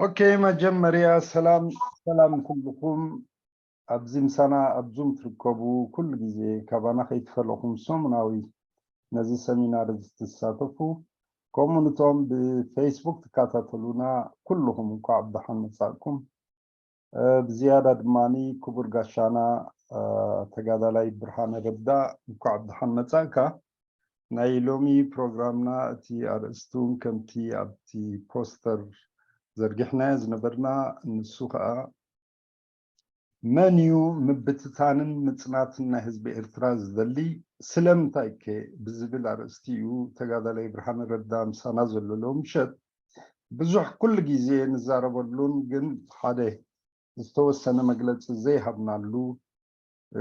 Okay መጀመርያ ሰላም ሰላም ኩልኩም ኣብዚ ምሳና ኣብ Zoom ትርከቡ፣ ኩሉ ግዜ ካባና ከይትፈለኹም ሰሙናዊ ነዚ ሰሚናር እዚ ትሳተፉ፣ ከምኡ ነቶም ብፌስቡክ ትከታተሉና ኩልኩም እንኳዕ ብደሓን መፃእኩም። ብዝያዳ ድማኒ ክቡር ጋሻና ተጋዳላይ ብርሃነ ረዳ እንኳዕ ብደሓን መፃእካ። ናይ ሎሚ ፕሮግራምና እቲ ኣርእስቱ ከምቲ ኣብቲ ፖስተር ዘርጊሕናዮ ዝነበርና፣ ንሱ ከዓ መን እዩ ምብትታንን ምፅናትን ናይ ህዝቢ ኤርትራ ዝደሊ፣ ስለምንታይ ከ ብዝብል ኣርእስቲ እዩ ተጋዳላይ ብርሃነ ረዳ ምሳና ዘሎ ሎሚ ምሸት። ብዙሕ ኩሉ ግዜ ንዛረበሉን ግን ሓደ ዝተወሰነ መግለፂ ዘይሃብናሉ፣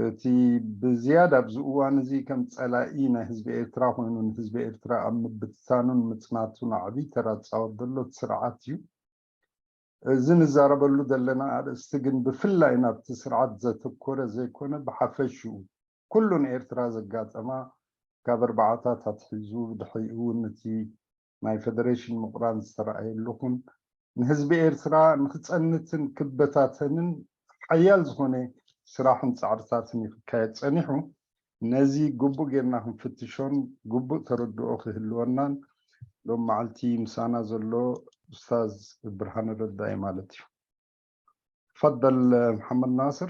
እቲ ብዝያዳ ኣብዚ እዋን እዚ ከም ፀላኢ ናይ ህዝቢ ኤርትራ ኮይኑ ንህዝቢ ኤርትራ ኣብ ምብትታኑን ምፅናቱን ዓብይ ተራ ዝፃወት ዘሎ እቲ ስርዓት እዩ። እዚ ንዛረበሉ ዘለና ኣርእስቲ ግን ብፍላይ ናብቲ ስርዓት ዘተኮረ ዘይኮነ፣ ብሓፈሽኡ ኩሉ ንኤርትራ ዘጋጠማ ካብ ኣርባዓታት ኣትሒዙ፣ ድሕሪኡ እውን እቲ ናይ ፌደሬሽን ምቁራን ዝተረኣየሉ ኹን፣ ንህዝቢ ኤርትራ ንክፀንትን ክበታተንን ሓያል ዝኾነ ስራሕን ፃዕርታትን ይክካየድ ፀኒሑ። ነዚ ግቡእ ጌርና ክንፍትሾን ግቡእ ተረድኦ ክህልወናን ሎም መዓልቲ ምሳና ዘሎ ኡስታዝ ብርሃነ ረዳ እዩ ማለት እዩ። تفضل محمد ناصر.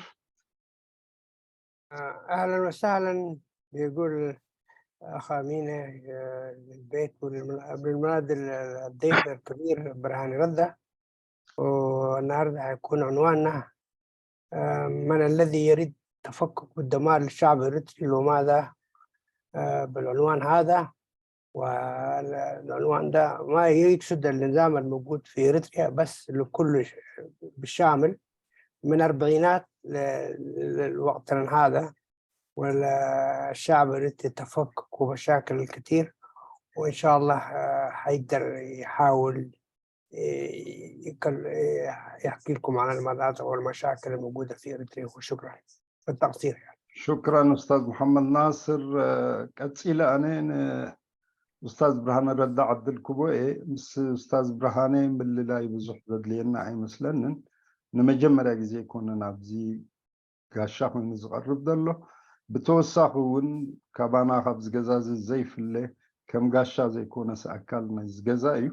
اهلا وسهلا، بيقول اخ امينه للبيت وللمناضل الضيف الكبير برهان رده. والنهارده هيكون عنواننا من الذي يريد تفكك والدمار للشعب الاريتري وماذا؟ بالعنوان هذا، والعنوان ده ما يقصد النظام الموجود في اريتريا بس، لكل بالشامل من أربعينات لوقتنا هذا. والشعب الاريتري تفكك ومشاكل الكثير، وإن شاء الله حيقدر يحاول يحكي لكم عن المناطق والمشاكل الموجودة في إريتريا، وشكرا بالتقصير يعني. شكرا استاذ محمد ناصر። ቀፂለ ኣነ ኡስታዝ ብርሃነ ረዳ ዓድል ክቦ እየ። ምስ ኡስታዝ ብርሃነ ምልላይ ብዙሕ ዘድልየና ኣይመስለንን። ንመጀመርያ ግዜ ኣይኮነን ኣብዚ ጋሻ ኮይኑ ዝቐርብ ዘሎ። ብተወሳኺ እውን ካባና ካብዚ ገዛ እዚ ዘይፍለ፣ ከም ጋሻ ዘይኮነስ ኣካል ናይ ገዛ እዩ።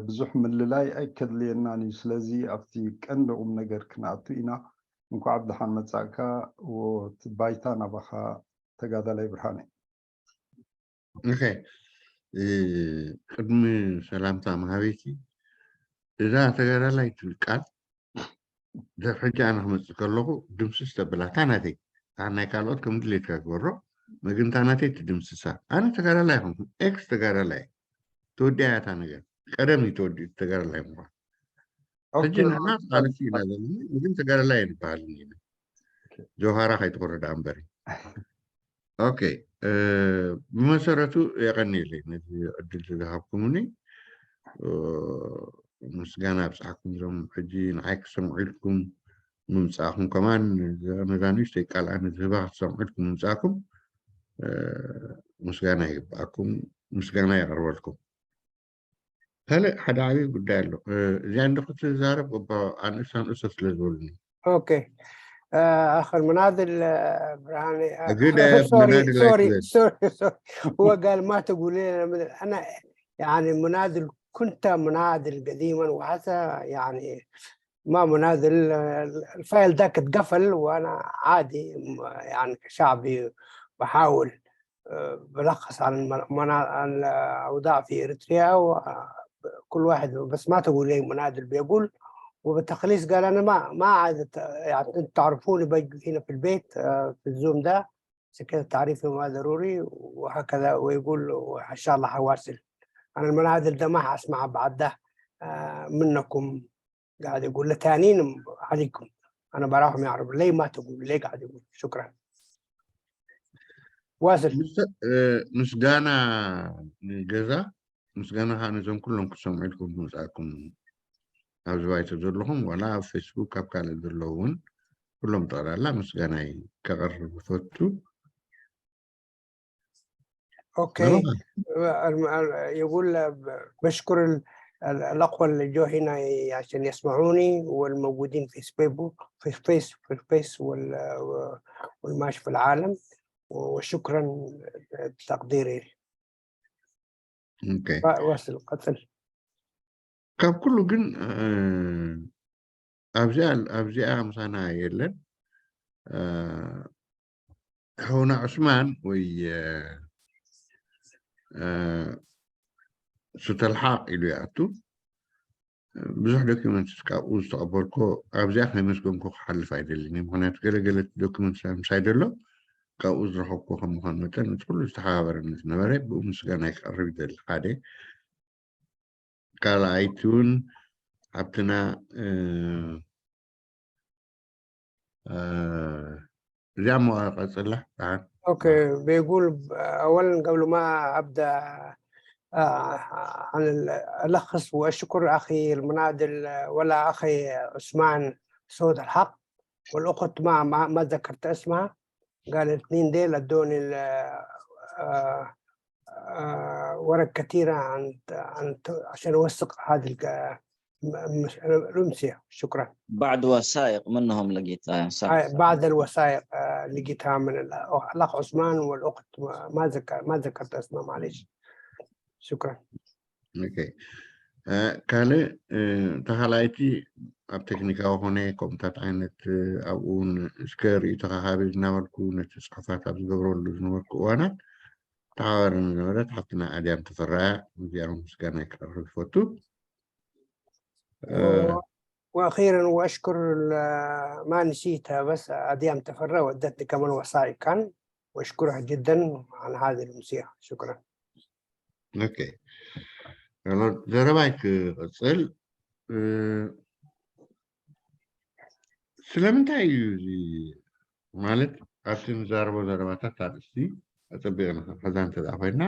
ብዙሕ ምልላይ ኣይከድልየናን እዩ። ስለዚ ኣብቲ ቀንዲ ቁም ነገር ክንኣቱ ኢና። እንኳዕ ብደሓን መፃእካ፣ ወቲ ባይታ ናባኻ ተጋዳላይ ብርሃነ። Okay፣ ቅድሚ ሰላምታ መሃበይቲ እዛ ተጋዳላይ ትብል ቃል ድሕሪ ሕጂ ኣነ ክመፅእ ከለኹ ድምስስ ተብላ። እታ ናተይ፣ እታ ናይ ካልኦት ከም ድሌትካ ግበሮ፣ መግንታ ናተይ ትድምስሳ። ኣነ ተጋዳላይ ይኮንኩን፣ ex ተጋዳላይ። ተወዲኣ እታ ነገር፣ ቀደም እዩ ተወዲኡ ተጋዳላይ ምኳን። ሕጂ ንሕና ተቃልሲ ኢና ዘለና፣ ግን ተጋዳላይ ኣይንበሃልን ኢና። ጀውሃራ ከይትቆርዳ እምበሪ። Okay፣ ብመሰረቱ የቀኒለይ ነዚ ዕድል ዝሃብኩምኒ፣ ምስጋና ኣብፅሓኩም። እዞም ሕጂ ንዓይ ክሰምዑ ኢልኩም ምምፃእኩም ከማን፣ ነዛ ንእሽተይ ቃል ኣነ ዝህባ ክትሰምዑ ኢልኩም ምምፃእኩም ምስጋና ይግባኣኩም፣ ምስጋና የቕርበልኩም። ካልእ ሓደ ዓብዪ ጉዳይ ኣሎ። እዚኣ እንዶ ክትዛረብ ኣንእስ ኣንእሶ ስለ ዝበሉኒ። Okay اخ المناضل برهاني أقول sorry مناضل sorry أكبر. sorry sorry، هو قال ما تقول لي انا يعني مناضل، كنت مناضل قديما وهسه يعني ما مناضل. ال file ذاك اتقفل، وانا عادي يعني كشعبي بحاول بلخص عن الاوضاع في اريتريا وكل واحد، بس ما تقول لي مناضل بيقول. وبالتخليص قال انا ما عاد يعني انتم تعرفوني، بجي هنا في البيت في ال Zoom ده، عشان كده تعريفي ما ضروري وهكذا. ويقول ان شاء الله حواصل، انا المناضل ده ما حاسمع بعد ده منكم. قاعد يقول لتانيين عليكم، انا براهم يعرف ليه ما تقول ليه، قاعد يقول. شكرا، واصل. ምስጋና ንገዛ፣ ምስጋና ከዓ ነዞም ኩሎም ክሰምዑ ኢልኩም ምምፃእኩም ኣብዚ ባይቶ ዘለኹም፣ ዋላ ኣብ ፌስቡክ ኣብ ካልእ ዘለዉ እውን ኩሎም ጠቕላላ ምስጋናይ ከቕርብ ፈቱ። Okay، يقول بشكر الأخوة اللي جو هنا عشان يسمعوني، والموجودين في فيسبوك، في الفيس والماشي في العالم، وشكرا تقديري. Okay. واصل قتل. ካብ ኩሉ ግን ኣብዚኣ ምሳና የለን ሓውና ዑስማን ወይ ስተልሓቅ ኢሉ ይኣቱ። ብዙሕ document ካብኡ ዝተቐበልኮ ኣብዚኣ ከይመስገንኮ ክሓልፍ ኣይደልን፣ ምክንያቱ ገለገለ document ምሳይ ደሎ ካብኡ ዝረከብኮ ከም ምኳኑ መጠን ነቲ ኩሉ ዝተሓባበረኒ ዝነበረ ብኡ ምስጋና ክቀርብ ይደሊ ሓደ። ካልኣይቲ እውን ሓብትና እዚኣ ሞ ቀፅላ ደሓን። Okay، بيقول اولا قبل ما ابدا عن الخص واشكر اخي المناضل ولا اخي عثمان صوت الحق، والاخت ما ذكرت اسمها، قال الاثنين ديل ادوني ورق كثيرة عن عشان اوثق هذه الأمسية. شكرا. بعد وثائق منهم لقيتها، صح. بعض الوثائق لقيتها من الأخ عثمان والأخت ما ذكرت اسمها، معلش. شكرا. Okay، ካልእ ተኻልኣይቲ ኣብ ቴክኒካዊ ኮነ ከምኡታት ዓይነት ኣብኡ እስከ ርእቶኻ ሃብ እናበልኩ ነቲ ፅሑፋት ኣብ ዝገብረሉ ዝነበርኩ እዋናት ተሓባበረኒ ዝነበረት ሓፍትና ኣድያም ተፈራያ፣ እዚኣ ምስጋና ክቀርብ ይፈቱ። واخيرا واشكر ما نسيتها بس اديام تفرى، ودتني كمان وثائق كان، واشكرها جدا على هذه الامسيه. شكرا. Okay، ዘረባይ ክቅፅል። ስለምንታይ እዩ እዚ ማለት ኣብቲ ንዛረቦ ዘረባታት ኣርእስቲ ኣፀቢቕና ክንሕዛ እንተደኣ ኮይና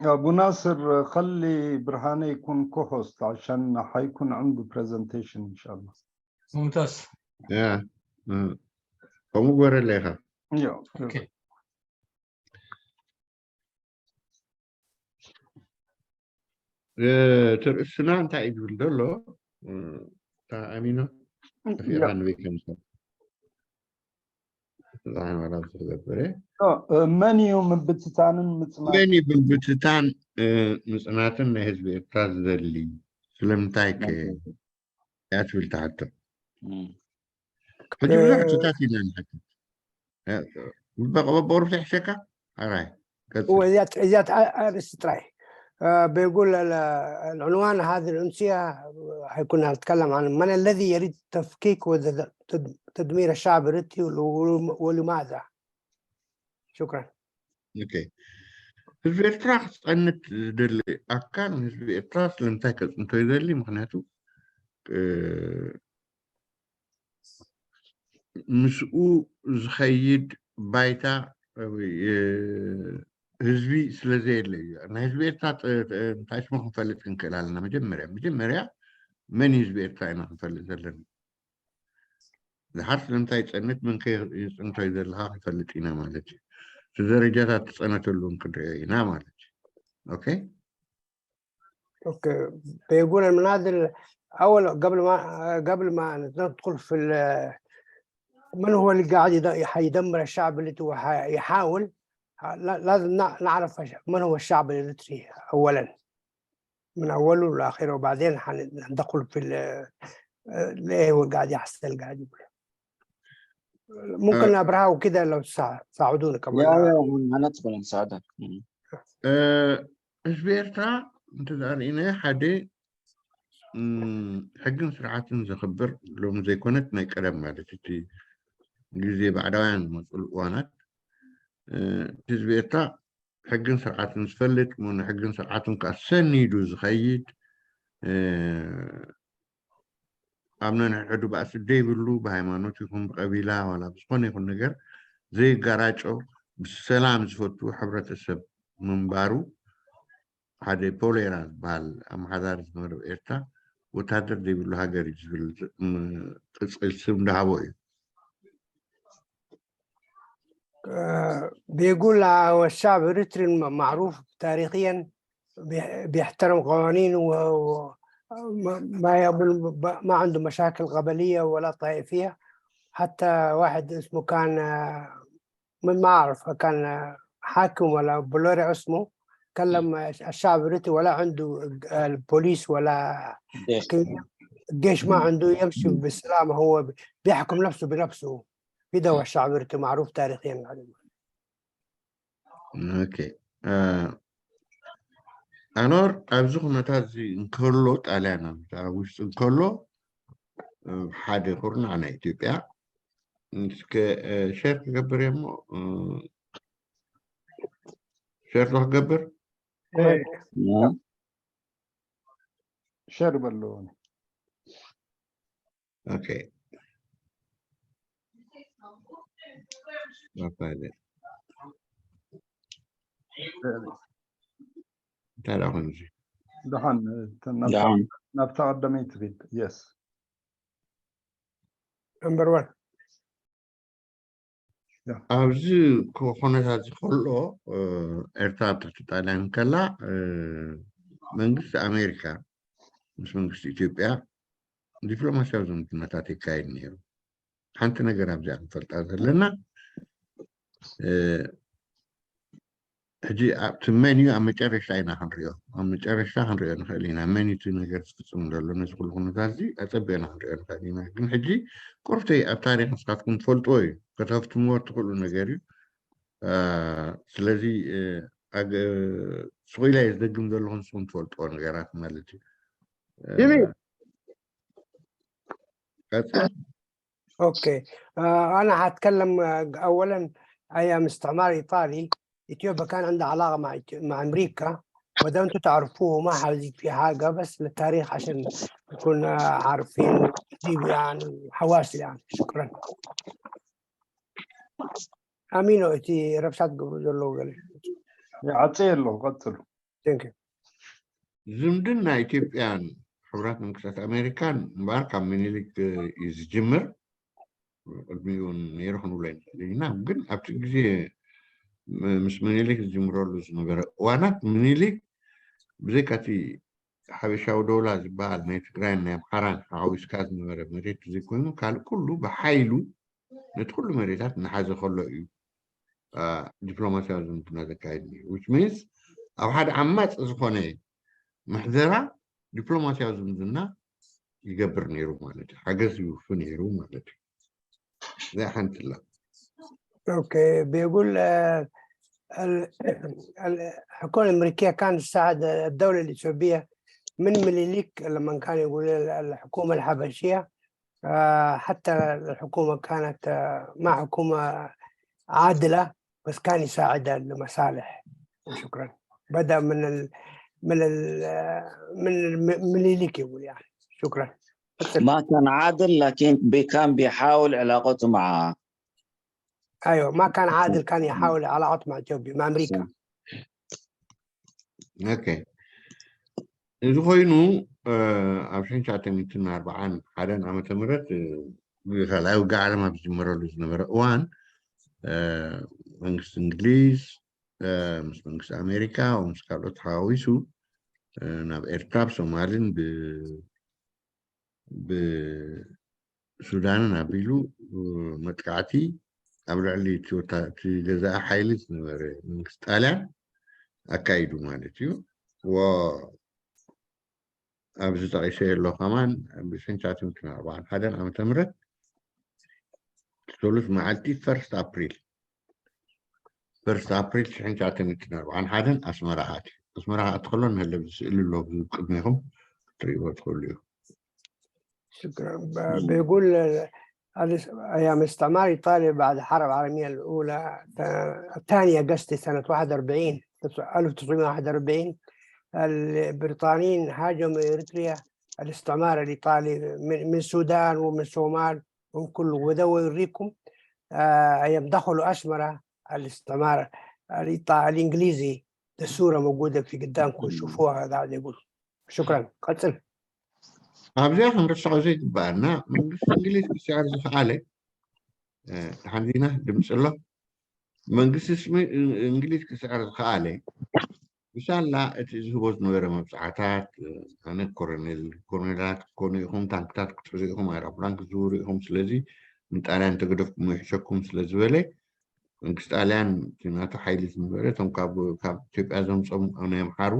أبو ناصر، خلي برهاني يكون co-host عشان حيكون عنده presentation إن شاء الله. ممتاز. Yeah، ከምኡ ግበረለ ኢኻ። Yeah. Okay. እቲ ርእስና እንታይ እዩ ዝብል ዘሎ እታ ኣሚኖ ጠፊእካ ንበይ ከም ዋላ ዝገብረ መን እዩ ምብትታንን ምፅናት መን እዩ ምብትታን ምፅናትን ናይ ህዝቢ ኤርትራ ዝደሊ፣ ስለምንታይ ከ እያ ትብል ተሓቶ። ሕጂ ብዙሕ ሕቶታት ኢና ንሓትት። በቁርብ ሕሸካ ኣራይ። هو إذا استراي بيقول العنوان هذه الأمسية حيكون نتكلم عن من الذي يريد تفكيك وتدمير الشعب الإريتري ولماذا. شكرا. Okay، ህዝቢ ኤርትራ ክፀንት ዝደሊ ኣካል ህዝቢ ኤርትራ ስለምንታይ ከፅንቶ ይደሊ? ምክንያቱ ምስኡ ዝኸይድ ባይታ ህዝቢ ስለዘየለ እዩ። ናይ ህዝቢ ኤርትራ እንታይ ስሙ ክንፈልጥ ክንክእል ኣለና። መጀመርያ መን ህዝቢ ኤርትራ ኢና ክንፈልጥ ዘለና። ድሓር ስለምንታይ ይፀንት፣ መን ይፅንቶ እዩ ዘለካ ክንፈልጥ ኢና ማለት እዩ። እቲ ደረጃታት ትፀነተሉ ክንሪኦ ኢና ማለት እዩ። Okay. Okay، بيقول المناضل اول قبل ما ندخل في من هو اللي قاعد حيدمر الشعب الاريتري ويحاول، لازم نعرف من هو الشعب الاريتري اولا من اوله لاخره، وبعدين حندخل في ليه هو قاعد يحصل قاعد يقول. ممكن ابرهه وكده لو تساعدوني كمان. Yeah، هندخل نساعدك. ህዝቢ ኤርትራ እንተዘርእናዮ ሓደ ሕግን ስርዓትን ዘኽብር ሎሚ ዘይኮነት ናይ ቀደም ማለት እቲ ግዜ ባዕዳውያን ዝመፅሉ እዋናት ህዝቢ ኤርትራ ሕግን ስርዓትን ዝፈልጥ፣ ንሕግን ስርዓትን ከዓ ሰኒዱ ዝኸይድ፣ ኣብ ነንሕድሕዱ ባእሲ ደይብሉ፣ ብሃይማኖት ይኹን ብቀቢላ ዋላ ብዝኾነ ይኹን ነገር ዘይጋራጮ፣ ብሰላም ዝፈቱ ሕብረተሰብ ምንባሩ። ሓደ ፖሌራ ዝበሃል ኣመሓዳሪ ዝነበረ ኤርትራ ወታደር ዘይብሉ ሃገር እዩ ዝብል ቅፅል ስም እንዳሃቦ እዩ። بيقول الشعب الإريتري معروف تاريخيا بيحترم قوانينه وما يقبل، ما عنده مشاكل قبلية ولا طائفية. حتى واحد اسمه كان من ما أعرف كان حاكم ولا بلوري اسمه، كلم الشعب الإريتري ولا عنده البوليس ولا جيش. الجيش ما عنده، يمشي بالسلامة، هو بيحكم نفسه بنفسه كده. هو الشعب الإريتري معروف تاريخيا. Okay, alors ኣብዚ ኩነታት እዚ እንከሎ ጣልያን ኣብ ውሽጢ እንከሎ ሓደ ኩርናዕ ናይ ኢትዮጵያ እስከ share ክገብር እየ እሞ share ዶ ክገብር? نعم. Share በሎ። Okay, ባባለ እንታይ ደኣ ኮይኑ እዚ? ድሓን። نعم. ናብታ ቀዳመይቲ ፊድ, yes. Number 1. ኣብዚ ኩነታት እዚ ከሎ ኤርትራ ኣብ ትሕቲ ጣልያን ከላ መንግስቲ ኣሜሪካ ምስ መንግስቲ ኢትዮጵያ ዲፕሎማስያዊ ዝምድናታት የካይድ ነይሩ። ሓንቲ ነገር ኣብዚኣ ክንፈልጣ ዘለና ሕጂ ኣብቲ መን እዩ ኣብ መጨረሻ ኢና ክንሪኦ፣ ኣብ መጨረሻ ክንሪኦ ንኽእል ኢና መን እዩ እቲ ነገር ዝፍፅም ዘሎ። ነዚ ኩሉ ኩነታት እዚ ኣፀቢቕና ክንሪኦ ንኽእል ኢና። ግን ሕጂ ቁርተይ ኣብ ታሪክ ንስኻትኩም ትፈልጥዎ እዩ፣ ከተፍትምዎ እትኽእሉ ነገር እዩ። ስለዚ ስቑኢላ እየ ዝደግም ዘለኹ ንስኹም ትፈልጥዎ ነገራት ማለት እዩ። جميل. ቀፅል። Okay, انا هتكلم اولا ايام استعمار ايطالي اثيوبيا كان عندها علاقه مع امريكا، وده انتم تعرفوه، ما حزيد في حاجه، بس للتاريخ عشان نكون عارفين تجيب يعني حواسل يعني. شكرا امينو እቲ ረብሻት ግብሩ ዘለዎ ገለ። ዓፀ ኣለኹ፣ ቀፅሉ። Thank you. ዝምድና ኢትዮጵያን ሕቡራት መንግስታት ኣሜሪካን እምበኣር ካብ ሚኒሊክ እዩ ዝጅምር። ቅድሚኡ ነይሩ ክንብሎ ይንኽእል ኢና፣ ግን ኣብቲ ግዜ ምስ ሚኒሊክ ዝጅምረሉ ዝነበረ እዋናት ሚኒሊክ ብዘይካ እቲ ሓበሻዊ ደውላ ዝበሃል ናይ ትግራይን ናይ ኣምሓራን ሓዊስካ ዝነበረ መሬት ዘይኮይኑ ካልእ ኩሉ ብሓይሉ ነቲ ኩሉ መሬታት እናሓዘ ከሎ እዩ ዲፕሎማስያዊ ዝምድና ዘካይድ ነይሩ፣ which means ኣብ ሓደ ዓማፅ ዝኾነ ምሕደራ ዲፕሎማስያዊ ዝምድና ይገብር ነይሩ ማለት እዩ፣ ሓገዝ ይውፍ ነይሩ ማለት እዩ። እዚኣ ሓንቲ ላ። Okay, بيقول الحكومه الامريكيه كانت تساعد الدوله الاثيوبيه من مليليك لما كان يقول الحكومه الحبشيه، حتى الحكومه كانت ما حكومه عادله، بس كان يساعدها لمصالح. وشكرا. بدا من مليليك يقول يعني. شكرا. ما كان عادل لكن كان بيحاول علاقته مع ايوه، ما كان عادل، كان يحاول علاقته مع اثيوبيا، مع امريكا. Okay, እዚ ኮይኑ ኣብ 1941 ዓመተ ምህረት ካልኣይ ውግእ ዓለም ኣብ ዝጅመረሉ ዝነበረ እዋን መንግስቲ እንግሊዝ ምስ መንግስቲ ኣሜሪካ ምስ ካልኦት ተሓዋዊሱ ናብ ኤርትራ ብሶማልን ብሱዳንን ኣቢሉ መጥቃዕቲ ኣብ ልዕሊ እቲ ገዛኢ ሓይሊ ዝነበረ መንግስቲ ጣልያን ኣካይዱ ማለት እዩ። ኣብዚ ጠቂሰ ኣሎ ከማን ብ1941 ዓመተ ምህረት ሰሉስ መዓልቲ 1 April 1941 ኣስመራ ኣትዩ። ኣስመራ ክኣቱ ከሎ ንህለ ስእሊ ኣሎ ቅድሚኹም ክትሪእዎ ትኽእሉ ኢኹም። شكرا. بيقول ايام استعمار ايطاليا بعد الحرب العالميه الاولى الثانيه قصدي سنه 41 1941 البريطانيين هاجموا اريتريا، الاستعمار الايطالي من السودان ومن الصومال ومن كله. وده يوريكم ايام دخلوا اسمره الاستعمار الانجليزي. الصوره موجوده في قدامكم، شوفوها. قاعد يقول شكرا. قتل. ኣብዚኣ ክንርስዖ ዘይግባአና መንግስቲ እንግሊዝ ክስዕር ዝከኣለ ሓንዚና ድምፂ ኣሎ። መንግስቲ እንግሊዝ ክስዕር ዝከኣለ ብሳላ እቲ ዝህቦ ዝነበረ መብፅዓታት፣ ኣነ ኮሎኔል ኮሎኔላት ክትኮኑ ኢኹም፣ ታንክታት ክትሕዙ ኢኹም፣ ኣይሮፕላን ክትዝውሩ ኢኹም፣ ስለዚ ንጣልያን ተገደፍኩም ይሕሸኩም ስለ ዝበለ፣ መንግስቲ ጣልያን እቲ ናቱ ሓይሊ ዝነበረ እቶም ካብ ኢትዮጵያ ዘምፆም ናይ ኣምሓሩ፣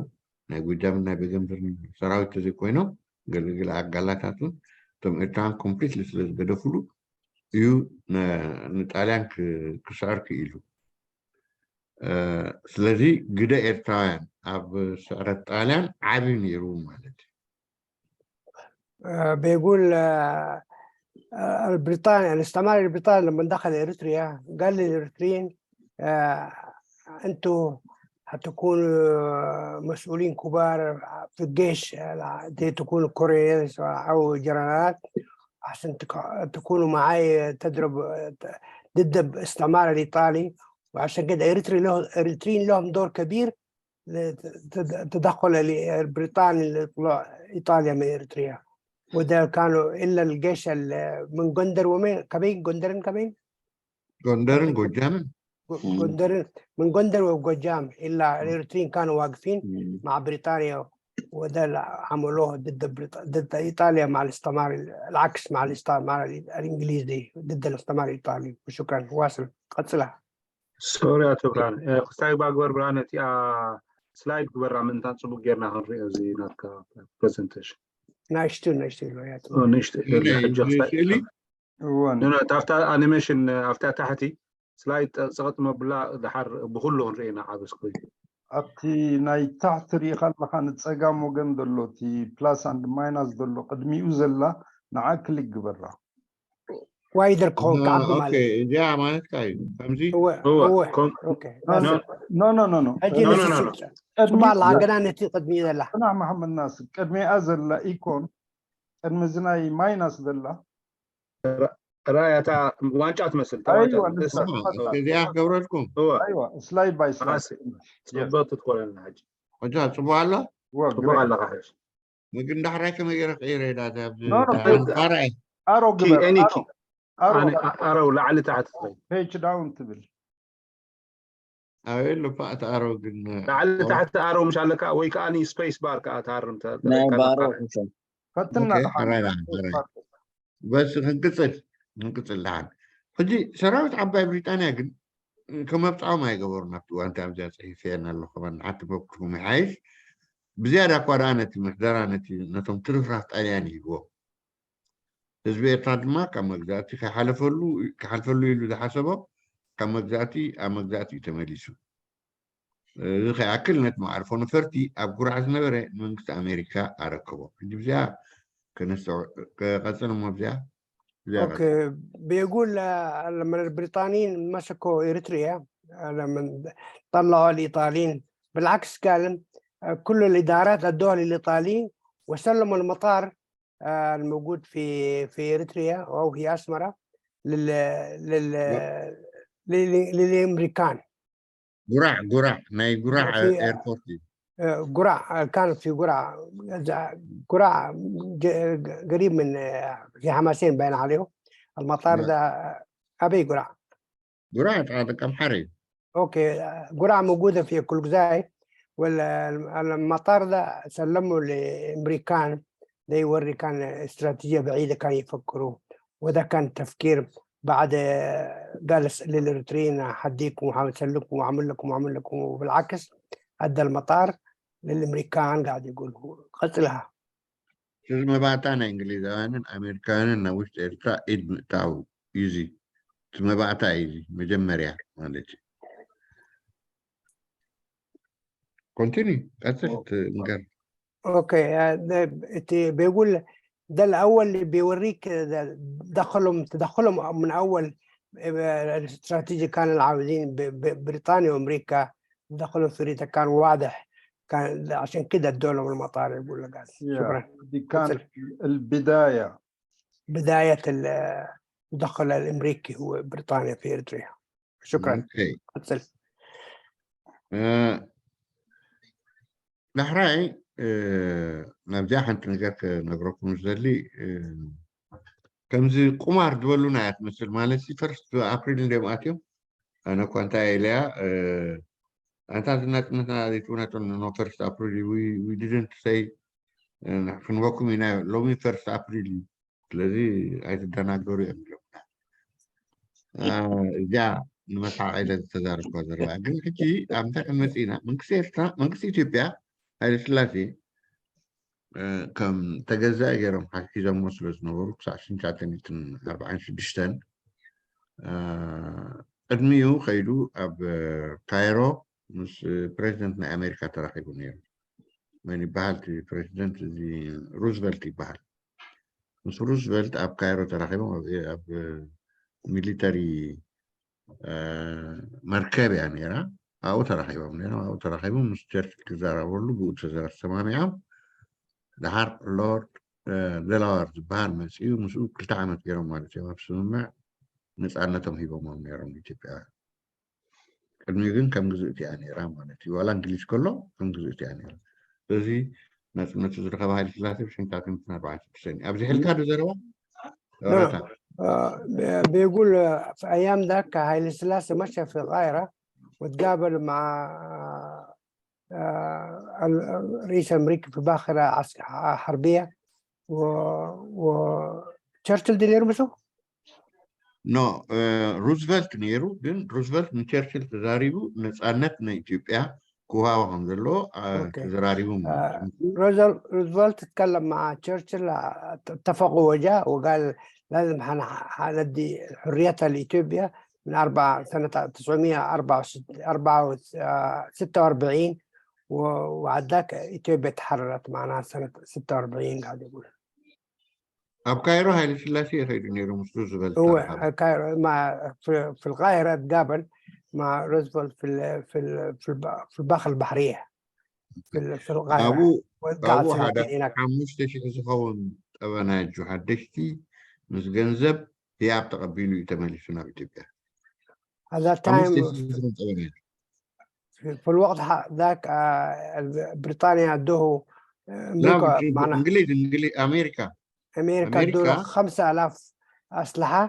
ናይ ጎጃምን ናይ በጌምድርን ሰራዊት ተዘይኮይኖም ገለገለ ኣጋላታትን እቶም ኤርትራውያን completely ስለ ዝገደፍሉ እዩ ንጣልያን ክስዕር ክኢሉ። ስለዚ ግደ ኤርትራውያን ኣብ ስዕረት ጣልያን ዓብይ ነይሩ ማለት እዩ። بيقول البريطاني الاستعمار البريطاني لما دخل اريتريا قال للاريتريين انتوا هتكونوا مسؤولين كبار في الجيش، دي تكونوا كوريز او جنرالات عشان تكونوا معاي تضرب ضد الاستعمار الايطالي. وعشان كده اريتري له اريتريين لهم دور كبير لتدخل البريطاني لطلوع ايطاليا من اريتريا. وده كانوا الا الجيش من جندر ومن كمين جندرن كمين ጎንደርን ጎጃምን። جندر، من جندر وجوجام، الا الاريتريين كانوا واقفين مع بريطانيا، وده اللي عملوه ضد ايطاليا مع الاستعمار، العكس مع الاستعمار الانجليزي ضد الاستعمار الايطالي. وشكرا، واصل قتلها. Sorry ኣቶ ብርሃን፣ ክስታይ ባግበር ብርሃን እቲኣ slide ግበራ ምእንታን ፅቡቅ ጌርና ክንሪኦ እዚ ናትካ presentation። ናሽቱ ናሽቱ ያቶ። ንእሽቶ ሕጂ ክስታይ ስእሊ። እወን። No, ኣብታ ኣኒሜሽን ኣብታ ታሕቲ slide ፀቕጥ መብላ፣ ድሓር ብኩሉ ክንሪኦ ኢና ዓብ screen። ኣብቲ ናይ ታሕቲ ርኢኻ ኣለካ፣ ንፀጋም ወገን ዘሎ እቲ plus and minus ዘሎ ቅድሚኡ ዘላ ንዓ click ግበራ። wider ክኸውን ክዓቢ ማለት። Okay፣ እዚኣ ማለትካ እዩ ከምዚ። هو هو هو okay. No, no, no, no. ሕጂ No, no, no, no. ፅቡቅ ኣለካ፣ ገና ነቲ ቅድሚኡ ዘላ። ፅናሕ መሓመድ ናስር፣ ቅድሚኣ ዘላ icon፣ ቅድሚ እዚ ናይ minus ዘላ። ራእያ እታ ዋንጫ ትመስል እታ ዋንጫ። ኣይዋ። ትመስል። ንሳ። እዚኣ ክገብረልኩም። هو ኣይዋ፣ slide by slide. ኣሲ ፅብቕቲ ትኮነልና ሕጂ። ሕጂ ፅቡቅ ኣሎ። ፅቡቅ ኣለካ ሕጂ። ምግቢ እንዳሕራይ ከመይ ገይረ ቀይረ ዳ ኣብዚ? No, no. ቃርዐ። Arrow key ግበር። Any key. Arrow. Arrow ላዕሊ ታሕቲ ትኸይድ። Page down ትብል። ኣበይ ኣሎ እቲ arrow ግን? ላዕሊ ታሕቲ arrow ምሽ ኣለካ፣ ወይ ከዓኒ space bar ከዓ ትሃርም። ናይ ባሮ ሕሰብ። ፈትና። Okay. ድሓን። ሕራይ ድሓን፣ ሕራይ። በስ ክንቅፅል ክንቅፅል ድሓን። ሕጂ ሰራዊት ዓባይ ብሪጣንያ ግን ከም መብፅዖም ኣይገበሩን ኣብቲ እዋን። ኣብዚኣ ፅሒፈየና ኣለኹ ዓቲ በኩልኩም ይሓይሽ። ብዝያዳ እኳ ደኣ ነቲ ምሕደራ ነቲ ነቶም ትርፍራፍ ጣልያን ይህብዎም። ህዝቢ ኤርትራ ድማ ካብ መግዛእቲ ከይሓለፈሉ ክሓልፈሉ ኢሉ ዝሓሰቦ ካብ መግዛእቲ ኣብ መግዛእቲ እዩ ተመሊሱ። እዚ ከይኣክል ነቲ መዓርፎ ነፈርቲ ኣብ ጉራዕ ዝነበረ ንመንግስቲ ኣሜሪካ ኣረከቦ። ሕጂ ብዚኣ ከቀፅል እሞ ብዚኣ ብዚኣ። Okay، بيقول لما البريطانيين مسكوا اريتريا، لما طلعوا الايطاليين، بالعكس قال كل الادارات ادوها للايطاليين وسلموا المطار الموجود في اريتريا او في اسمره للامريكان. ጉራዕ፣ ጉራዕ፣ ናይ ጉራዕ airport እዩ። قرع، كانت في قرع، قرع قريب من في حماسين باين عليه المطار. نعم. ده ابي قرع. ጉራዕ ጥቃ ደቀምሓረ እዩ። Okay، قرع موجوده في كلوكزاي، والمطار ده سلمه للامريكان. ده يوري كان استراتيجيه بعيده كان يفكروا، وده كان تفكير بعد قال للاريتريين حديكم وحسلكم وعمل لكم وعمل لكم، وبالعكس ادى المطار للامريكان. قاعد يقول هو قتلها. ስለዚ መባእታ ናይ እንግሊዛውያንን ኣሜሪካውያንን ናብ ውሽጢ ኤርትራ ኢድ ምእታው እዩ። እዚ እቲ መባእታ እዩ፣ እዚ መጀመርያ ማለት እዩ። Continue፣ ቀፅል ንገር። Okay، ده بيقول ده الاول اللي بيوريك ده دخلهم من اول الاستراتيجي كان العاوزين بريطانيا وامريكا دخلوا في اريتريا كان واضح، كان عشان كده ادوا لهم المطار، يقول لك. شكرا. دي كانت البداية. بداية التدخل الامريكي هو بريطانيا في اريتريا. شكرا. Okay. قتل. ዳሕራይ ናብዚኣ ሓንቲ ነገር ክነግረኩም ዝደሊ፣ ከምዚ ቁማር ዝበሉና እያ ትመስል። ማለት first April እንዲዮም ኣትዮም። ኣነ እኳ እንታይ ኢለያ ኣንታ ናፅነትና ዘይትውነጠሉ no first April we didn't say ክንበኩም ኢና ሎሚ first April እዩ ስለዚ ኣይትደናገሩ እዮም ኢሎምና። እዚኣ ንመስሓቅ ኢለ ዝተዛረብኳ ዘረባ ግን ሕጂ ኣብ እንታይ ክንመፅእ ኢና መንግስቲ ኤርትራ መንግስቲ ኢትዮጵያ ሃይለ ስላሴ ከም ተገዛኢ ገይሮም ሒዞሞ ስለ ዝነበሩ ክሳዕ 1946 ቅድሚኡ ከይዱ ኣብ ካይሮ ምስ ፕሬዚደንት ናይ ኣሜሪካ ተራኪቡ ነይሩ። መን ይበሃል እቲ ፕሬዚደንት እዚ ሩዝቨልት ይበሃል። ምስ ሩዝቨልት ኣብ ካይሮ ተራኪቦም ኣብ military መርከብ እያ ነይራ ኣብኡ ተራኪቦም ነይሮም። ኣብኡ ተራኪቦም ምስ ቸርችል ክዘራረበሉ ብኡ ተሰማሚዖም ድሓር ሎርድ ደላዋር ዝበሃል መፅኡ ምስኡ 2 ዓመት ገይሮም ማለት እዮም ኣብ ስምምዕ ነፃነቶም ሂቦሞም ነይሮም ኢትዮጵያውያን። ቅድሚኡ ግን ከም ግዝእቲ እያ ነይራ ማለት እዩ። ዋላ እንግሊዝ ከሎ ከም ግዝእቲ እያ ነይራ። ስለዚ ናፅነቱ ዝረኸበ ሃይለ ስላሴ ብ1946 እዩ። ኣብዚ ሕልካ ዶ ዘረባ ረታ بيقول في ايام ذاك هايلي سلاسي مشى في القاهرة وتقابل مع الرئيس الامريكي في باخرة حربية و تشرشل دي يرمسوا No ሩዝቨልት ነይሩ ግን ሩዝቨልት ንቸርችል ተዛሪቡ ነፃነት ናይ ኢትዮጵያ ክውሃቦ ከም ዘለዎ Okay. ተዘራሪቡ ማለት እዩ። روزفلت تكلم مع تشرشل اتفقوا وجاء وقال لازم حندي حريتها لإثيوبيا من أربعة سنة 946 وعد ذاك إثيوبيا تحررت معناها سنة 46 قاعد يقول. ኣብ ካይሮ ሃይለ ስላሴ ከይዱ ነይሩ ምስ ሩዝቨልት هو ተራኸበ። كايرو مع في القاهرة تقابل مع روزفلت في ال في ال في الب- في الباخرة البحرية في القاهرة ኣብኡ وقعد ኣብኡ ሓደ سنتين هناك. 5,000 ዝኸውን ጠበናጁ ሓደሽቲ ምስ ገንዘብ ህያብ ተቐቢሉ እዩ ተመሊሱ ናብ ኢትዮጵያ። هذا ሓሙሽተ time ሽሕ ዝኸውን ጠበናጁ في الوقت ذاك بريطانيا ادوه ናብ امريكا معناها እንግሊዝ እንግሊዝ ኣሜሪካ امريكا ادوا له ኣሜሪካ 5000 اسلحه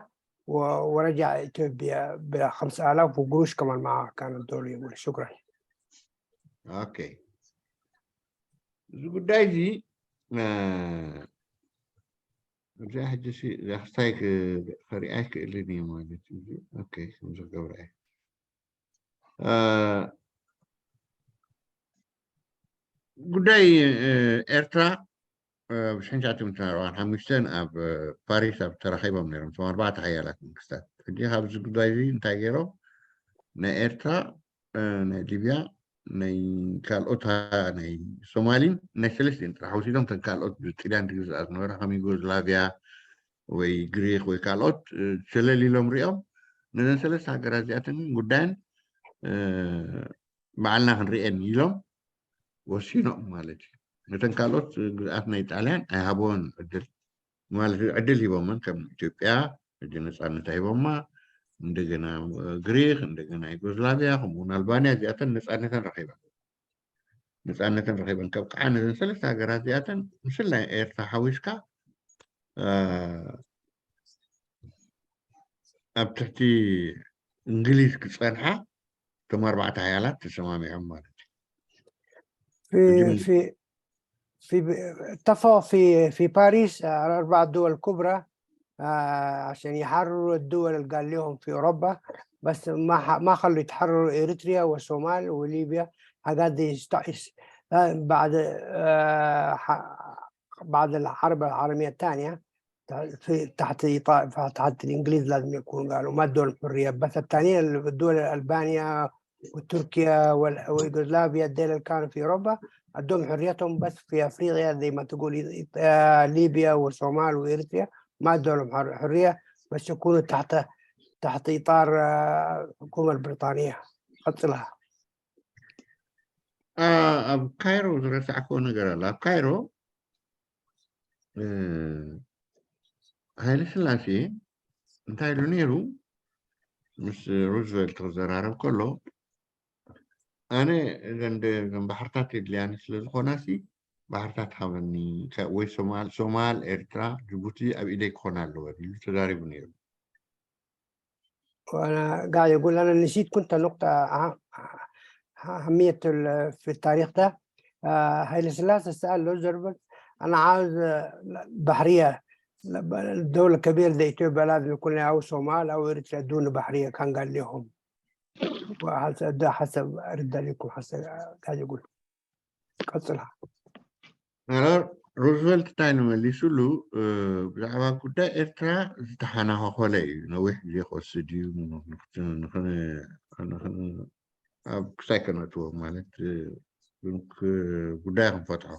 ورجع اثيوبيا ب 5000 وقروش كمان معاه كان ادوا له يقول شكرا. Okay እዚ ጉዳይ እዚ እዚኣ ሕጂ እዛ ክስታይ ከሪኣ ኣይክእልን እየ ማለት እዩ። Okay ከምዚ ክገብራ እየ። ጉዳይ ኤርትራ ብ1945 ኣብ ፓሪስ ኣብ ተራኺቦም ነይሮም እቶም ኣርባዕተ ሓያላት መንግስታት። ሕጂ ካብዚ ጉዳይ እዚ እንታይ ገይሮም ናይ ኤርትራ ናይ ሊብያ ናይ ካልኦት ናይ ሶማሊን ናይ ሰለስቲአን ጥራሕ ወሲዶም እተን ካልኦት ብጣልያን ትግዝኣ ዝነበራ ከም ዩጎዝላቪያ ወይ ግሪክ ወይ ካልኦት ሸለል ኢሎም ሪኦም ነዘን ሰለስተ ሃገራት እዚኣተን ግን ጉዳየን ባዕልና ክንሪአን ኢሎም ወሲኖም ማለት እዩ። ነተን ካልኦት ግዝኣት ናይ ጣልያን ኣይሃብዎን ዕድል ማለት እዩ። ዕድል ሂቦመን ከም ኢትዮጵያ ሕጂ ነፃነት ሂቦማ እንደገና ግሪክ እንደገና ዩጎዝላቪያ ከምኡውን ኣልባንያ እዚኣተን ነፃነተን ረኪበን ነፃነተን ረኪበን ከብቅዓ ነዘን ሰለስተ ሃገራት እዚኣተን ምስል ናይ ኤርትራ ሓዊስካ ኣብ ትሕቲ እንግሊዝ ክፀንሓ እቶም ኣርባዕተ ሓያላት ተሰማሚዖም ማለት እዩ። في ሕጂ ምን في في اتفقوا في باريس على اربع دول كبرى عشان يحرروا الدول اللي قال لهم في اوروبا بس ما خلوا يتحرروا اريتريا والصومال وليبيا حاجات دي بعد بعد الحرب العالميه الثانيه في تحت تحت الانجليز لازم يكون قالوا ما ادوا الحريه بس الثانيين الدول البانيا وتركيا ويوغوسلافيا الدول اللي كانوا في اوروبا ادوهم حريتهم بس في افريقيا زي ما تقول ليبيا والصومال واريتريا ما ادوا لهم حريه بس يكونوا تحت اطار الحكومه البريطانيه حط لها. ኣብ ካይሮ ዝረሳዕክዎ ነገር ኣሎ። ኣብ ካይሮ ሃይለ ስላሴ እንታይ ኢሉ ነይሩ ምስ ሩዝቨልት ክዘራረብ ከሎ ኣነ እዘን ባሕርታት የድልያኒ ስለ ዝኾናሲ ባሕርታት ሃበኒ ወይ ሶማል ሶማል ኤርትራ ጅቡቲ ኣብ ኢደይ ክኾና ኣለወን ኢሉ ተዛሪቡ ነይሩ። وانا قاعد يقول انا نسيت كنت نقطة أهمية في التاريخ ده. هايلي سلاسي سأل روزفلت أنا عاوز بحرية، الدولة الكبيرة زي إثيوبيا لازم يكون لها أو صومال أو إريتريا دون بحرية، كان قال لهم وحسب ده حسب أرد عليكم حسب قاعد يقول قصلها. ሩዝቨልት እንታይ ንመሊሱሉ ብዛዕባ ጉዳይ ኤርትራ ዝተሓናኸኸለ እዩ፣ ነዊሕ ግዜ ክወስድ እዩ ኣብ ክሳይ ከነእትዎ ማለት ጉዳይ ክንፈትሖ።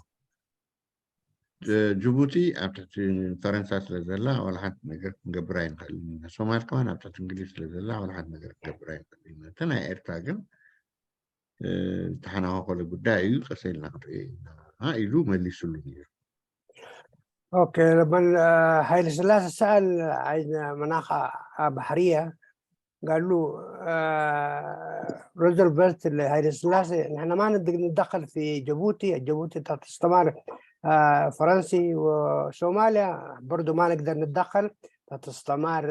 ጅቡቲ ኣብ ትሕቲ ፈረንሳ ስለ ዘላ ዋላ ሓንቲ ነገር ክንገብር ኣይንኽእልን ኢና። ሶማል ከማን ኣብ ትሕቲ እንግሊዝ ስለ ዘላ ዋላ ሓንቲ ነገር ክንገብር ኣይንኽእልን ኢና። እቲ ናይ ኤርትራ ግን ዝተሓናኸኸለ ጉዳይ እዩ፣ ቀሰ ኢልና ክንሪኦ ኢና ኢሉ መሊሱሉ ነይሩ። Okay، لما هايلي سلاسي سأل عايز مناخ بحرية، قال له روزفلت هايلي سلاسي نحن ما نقدر نتدخل في جيبوتي، جيبوتي تحت استعمار فرنسي، وصوماليا برضو ما نقدر نتدخل تحت استعمار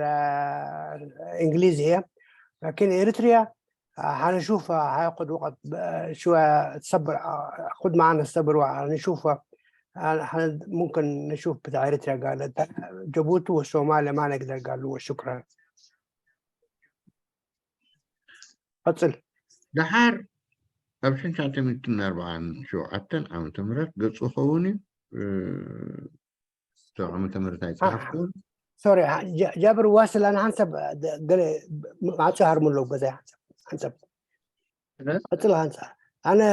انجليزي هي، لكن اريتريا حنشوفها هياخد وقت شوية تصبر، خد معنا الصبر وهنشوفها، ممكن نشوف بتاع اريتريا. قالت جيبوتي وصوماليا ما نقدر، قالوا شكرا. قتل. ድሓር ኣብ 1947 ዓመተ ምህረት ገፁ ኸውን እዩ ዓመተ ምህረት ኣይፀሓፍኩን። Sorry جابر واصل، انا حنسب مع شهر من لو قزاي حنسب حنسب قتل حنسب انا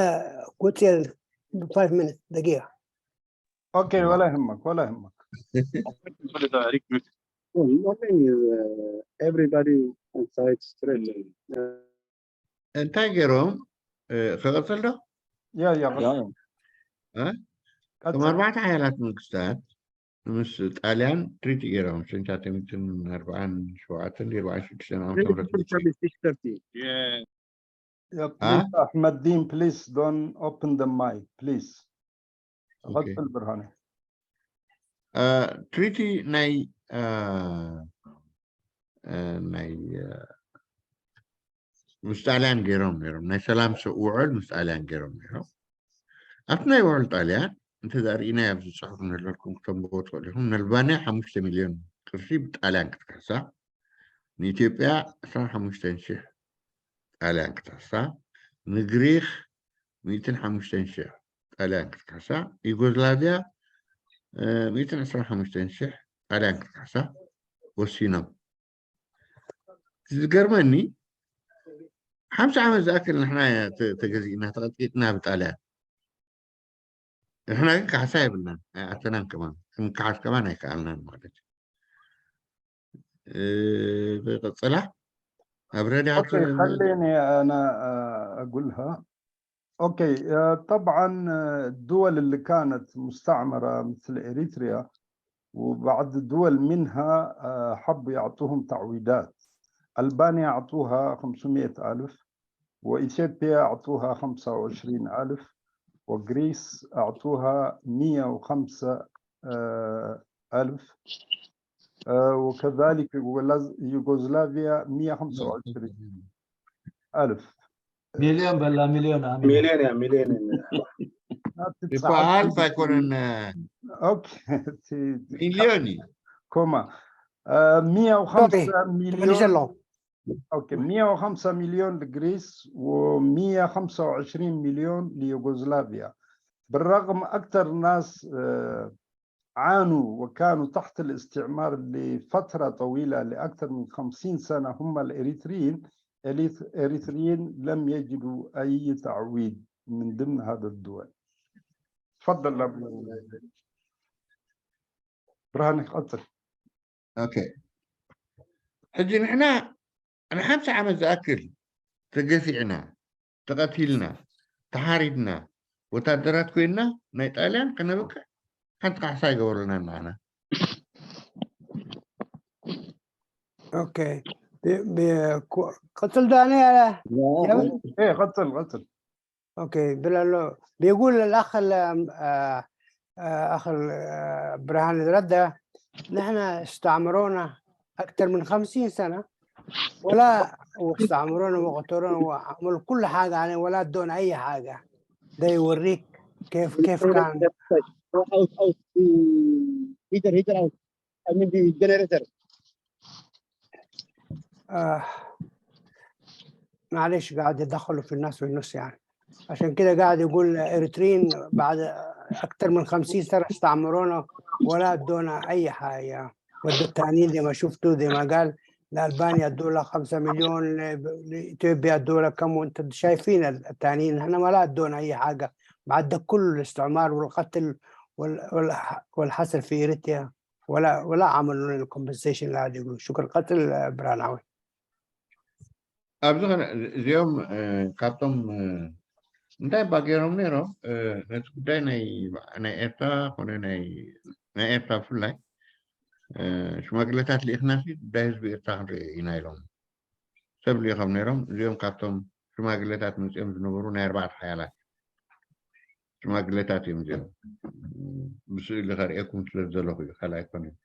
قلت 5 minutes دقيقة. Okay، ولا يهمك ولا يهمك. Nothing is everybody inside straight. እንታይ ገይሮም ክቕፅል ዶ? Yeah yeah. Yeah. እቶም ኣርባዕተ ሓያላት መንግስታት ምስ ጣልያን treaty ገይሮም 1947 46 ዓመተ ምህረት። Yeah, please, Ahmed Deen, please don't open the mic, please. Okay. ቀፅል ብርሃነ። Treaty ናይ ምስ ጣልያን ገይሮም ነይሮም፣ ናይ ሰላም ውዕል ምስ ጣልያን ገይሮም ነይሮም። ኣብቲ ናይ ውዕል ጣልያን እንተዘርእናዮ ኣብዚ ፅሑፍ ንለልኩም ክተንብቦ ትኽእሉ ኢኹም። ንኣልባንያ 5 ሚልዮን ቅርሺ ብጣልያን ክትክሕሳ፣ ንኢትዮጵያ 25,000 ጣልያን ክትሕሳ፣ ንግሪክ 105,000 ጣልያን ክትክሕሳ፣ ዩጎዝላቪያ 125,000 ጣልያን ክትክሕሳ ወሲኖም። ዝገርመኒ 50 ዓመት ዝኣክል ንሕና ተገዚእና ተቐጥቂጥና ብጣልያን፣ ንሕና ግን ካሕሳ የብልናን፣ ኣይኣተናን፣ ከማን ክንከሓስ ከማን ኣይከኣልናን ማለት እዩ። ቅፅላ ኣብ ረድያት። Okay، خليني انا اقولها. Okay، طبعا الدول اللي كانت مستعمرة مثل اريتريا وبعض الدول منها حبوا يعطوهم تعويضات. ألبانيا أعطوها 500 ألف، وإثيوبيا أعطوها 25 ألف، و Greece أعطوها 105 ألف، وكذلك يوغوسلافيا 125 ألف. ሚልዮን በላ ሚልዮን ኣሚን። ሚልዮን yeah ሚልዮን። ይበሃል ኣይኮነን። Okay. ሚልዮን እዩ። كوما 105 مليون. لهم. Okay، 105 مليون ل Greece و125 مليون ليوغوسلافيا، بالرغم اكثر ناس عانوا وكانوا تحت الاستعمار لفترة طويلة لأكثر من 50 سنة هم الإريتريين. الإريتريين لم يجدوا أي تعويض من ضمن هذا الدول. تفضل أبو برهان، قطر. Okay، ሕጂ ንሕና ን50 ዓመት ዝኣክል ተገፊዕና ተቐቲልና ተሓሪድና ወታደራት ኮይንና ናይ ጣልያን ከነብቅዕ ሓንቲ ካሕሳ ይገበሩልና ንዓና። Okay، قتل ده انا يا ايه، قتل قتل. Okay، بلا بيقول الاخ اخ برهان الردة نحن استعمرونا اكثر من 50 سنه. ولا واستعمرونا وقتلونا وعملوا كل حاجة علينا ولا ادونا أي حاجة. ده يوريك كيف كان. Out, out, the heater, heater out. I mean the generator. آه، معلش، قاعد يدخلوا في الناس في النص يعني. عشان كده قاعد يقول اريتريين بعد اكثر من 50 سنه استعمرونا ولا ادونا اي حاجه، ودوا التانيين زي ما شفتوا، زي ما قال لالبانيا ادوا لها 5 مليون، لاثيوبيا ادوا لها كم، وانت شايفين التانيين هنا ما لا ادونا اي حاجه بعد ده كل الاستعمار والقتل والحصل في اريتريا، ولا عملوا لنا ال compensation اللي قاعد يقولوا. شكرا. قتل براناوي. ኣብዚ ኸ እዚኦም ካብቶም እንታይ ባ ገይሮም ነይሮም ነቲ ጉዳይ ናይ ኤርትራ ኮነ ናይ ኤርትራ ብፍላይ ሽማግለታት ልኢኽና ጉዳይ ህዝቢ ኤርትራ ክንርኢ ኢና ኢሎም ሰብ ልኢኾም ነይሮም። እዚኦም ካብቶም ሽማግለታት መፅኦም ዝነበሩ ናይ ኣርባዕተ ሓያላት ሽማግለታት እዮም። እዚኦም ብስእሊ ከርእየኩም ስለ ዘለኹ እዩ፣ ካልእ ኣይኮነን።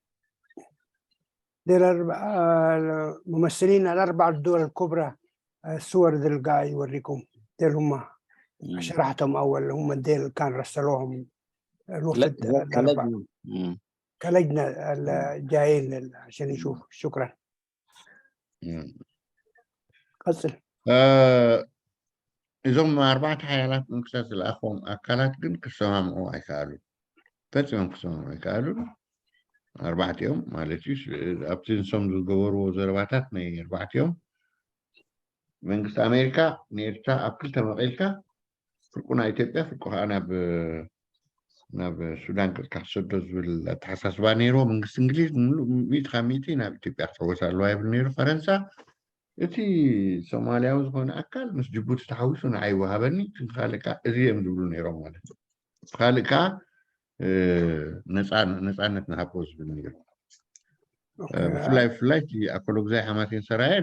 ديل الممثلين الأربع الدول الكبرى، الصور دي اللي قاعد يوريكم ديل هم شرحتهم أول، هم ديل كان رسلوهم الوفد الأربعة. كلجنة. كلجنة الجايين عشان يشوفوا. شكرا. قصر. እዞም ኣርባዕተ ሓያላት መንግስታት ዝለኣኽዎም ኣካላት ግን ክሰማምዑ ኣይከኣሉን፣ ፈፂሞም ክሰማምዑ ኣይከኣሉን ኣርባዕቲኦም ማለት እዩ። ኣብቲ ንሶም ዝገበርዎ ዘረባታት ናይ ኣርባዕቲኦም፣ መንግስቲ ኣሜሪካ ንኤርትራ ኣብ ክልተ መቂልካ ፍርቁ ናብ ኢትዮጵያ ፍርቁ ከዓ ናብ ሱዳን ቅርካ ክሰዶ ዝብል ኣተሓሳስባ ነይርዎ። መንግስቲ እንግሊዝ ሙሉእ 100% ናብ ኢትዮጵያ ክትሕወስ ኣለዋ ይብል ነይሩ። ፈረንሳ እቲ ሶማልያዊ ዝኾነ ኣካል ምስ ጅቡቲ ተሓዊሱ ንዓይ ይወሃበኒ፣ እቲ ካልእ ከዓ እዚ እዮም ዝብሉ ነይሮም ማለት እዩ። እቲ ካልእ ከዓ ነፃነት ንሃቦ ዝብል ነይሩ። ብፍላይ እቲ ኣከለጉዛይ ሓማሴን ሰራየ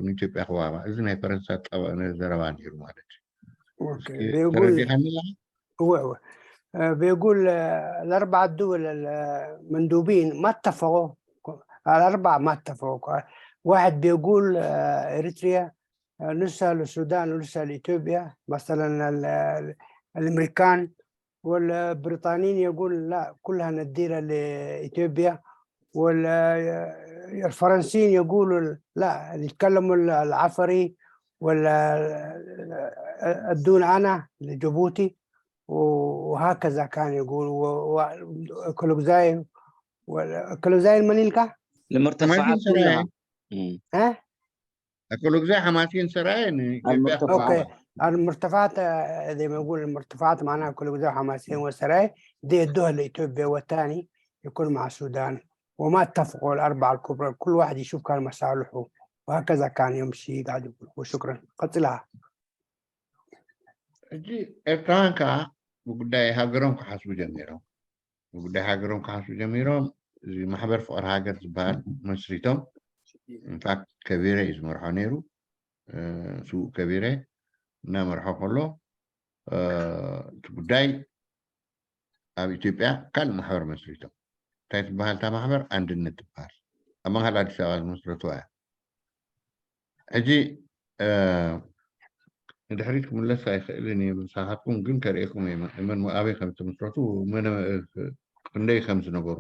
ንኢትዮጵያ ክወሃባ፣ እዚ ናይ ፈረንሳ ዘረባ ነይሩ ማለት እዩ። Okay، بيقول ተረዲኻኒ ኣለኻ? هو هو بيقول الأربع دول المندوبين ما اتفقوا، الأربعة ما اتفقوا. واحد بيقول إريتريا نصها للسودان ونصها لإثيوبيا مثلا، الأمريكان والبريطانيين يقول لا، كلها نديرها لإثيوبيا، والفرنسيين يقولوا لا، يتكلموا العفري ولا ادونا انا لجيبوتي، وهكذا كان يقول. وكلوزاي كلوزاي المنيلكا. المرتفعات حماسين سرايا. كلها. ها. ኣከለጉዛይ ሓማሴን ሰራየ ንኢትዮጵያ. المرتفعات. Okay، المرتفعات زي ما يقول المرتفعات معناها كلوزاي وحماسين وسراي، دي يدوها لاثيوبيا والثاني يكون مع السودان. وما اتفقوا الاربعه الكبرى، كل واحد يشوف كان مصالحه، وهكذا كان يمشي قاعد يقول. وشكرا. قتلها. ሕጂ ኤርትራውያን ከዓ ብጉዳይ ሃገሮም ክሓስቡ ጀሚሮም፣ ብጉዳይ ሃገሮም ክሓስቡ ጀሚሮም። እዚ ማሕበር ፍቅሪ ሃገር ዝበሃል መስሪቶም። In fact ከቢረ እዩ ዝመርሖ ነይሩ፣ ስውእ ከቢረ እናመርሖ ከሎ እቲ ጉዳይ ኣብ ኢትዮጵያ ካልእ ማሕበር መስሪቶም። እንታይ ትበሃል እታ ማሕበር? አንድነት ትበሃል። ኣብ ማእከል ኣዲስ ኣበባ ዝመስረትዋ እያ። ሕጂ ንድሕሪት ክምለስ ኣይክእልን እየ ምሳኻትኩም፣ ግን ከርእየኩም እየ መን ኣበይ ከም ዝተመስረቱ፣ መን ክንደይ ከም ዝነበሩ።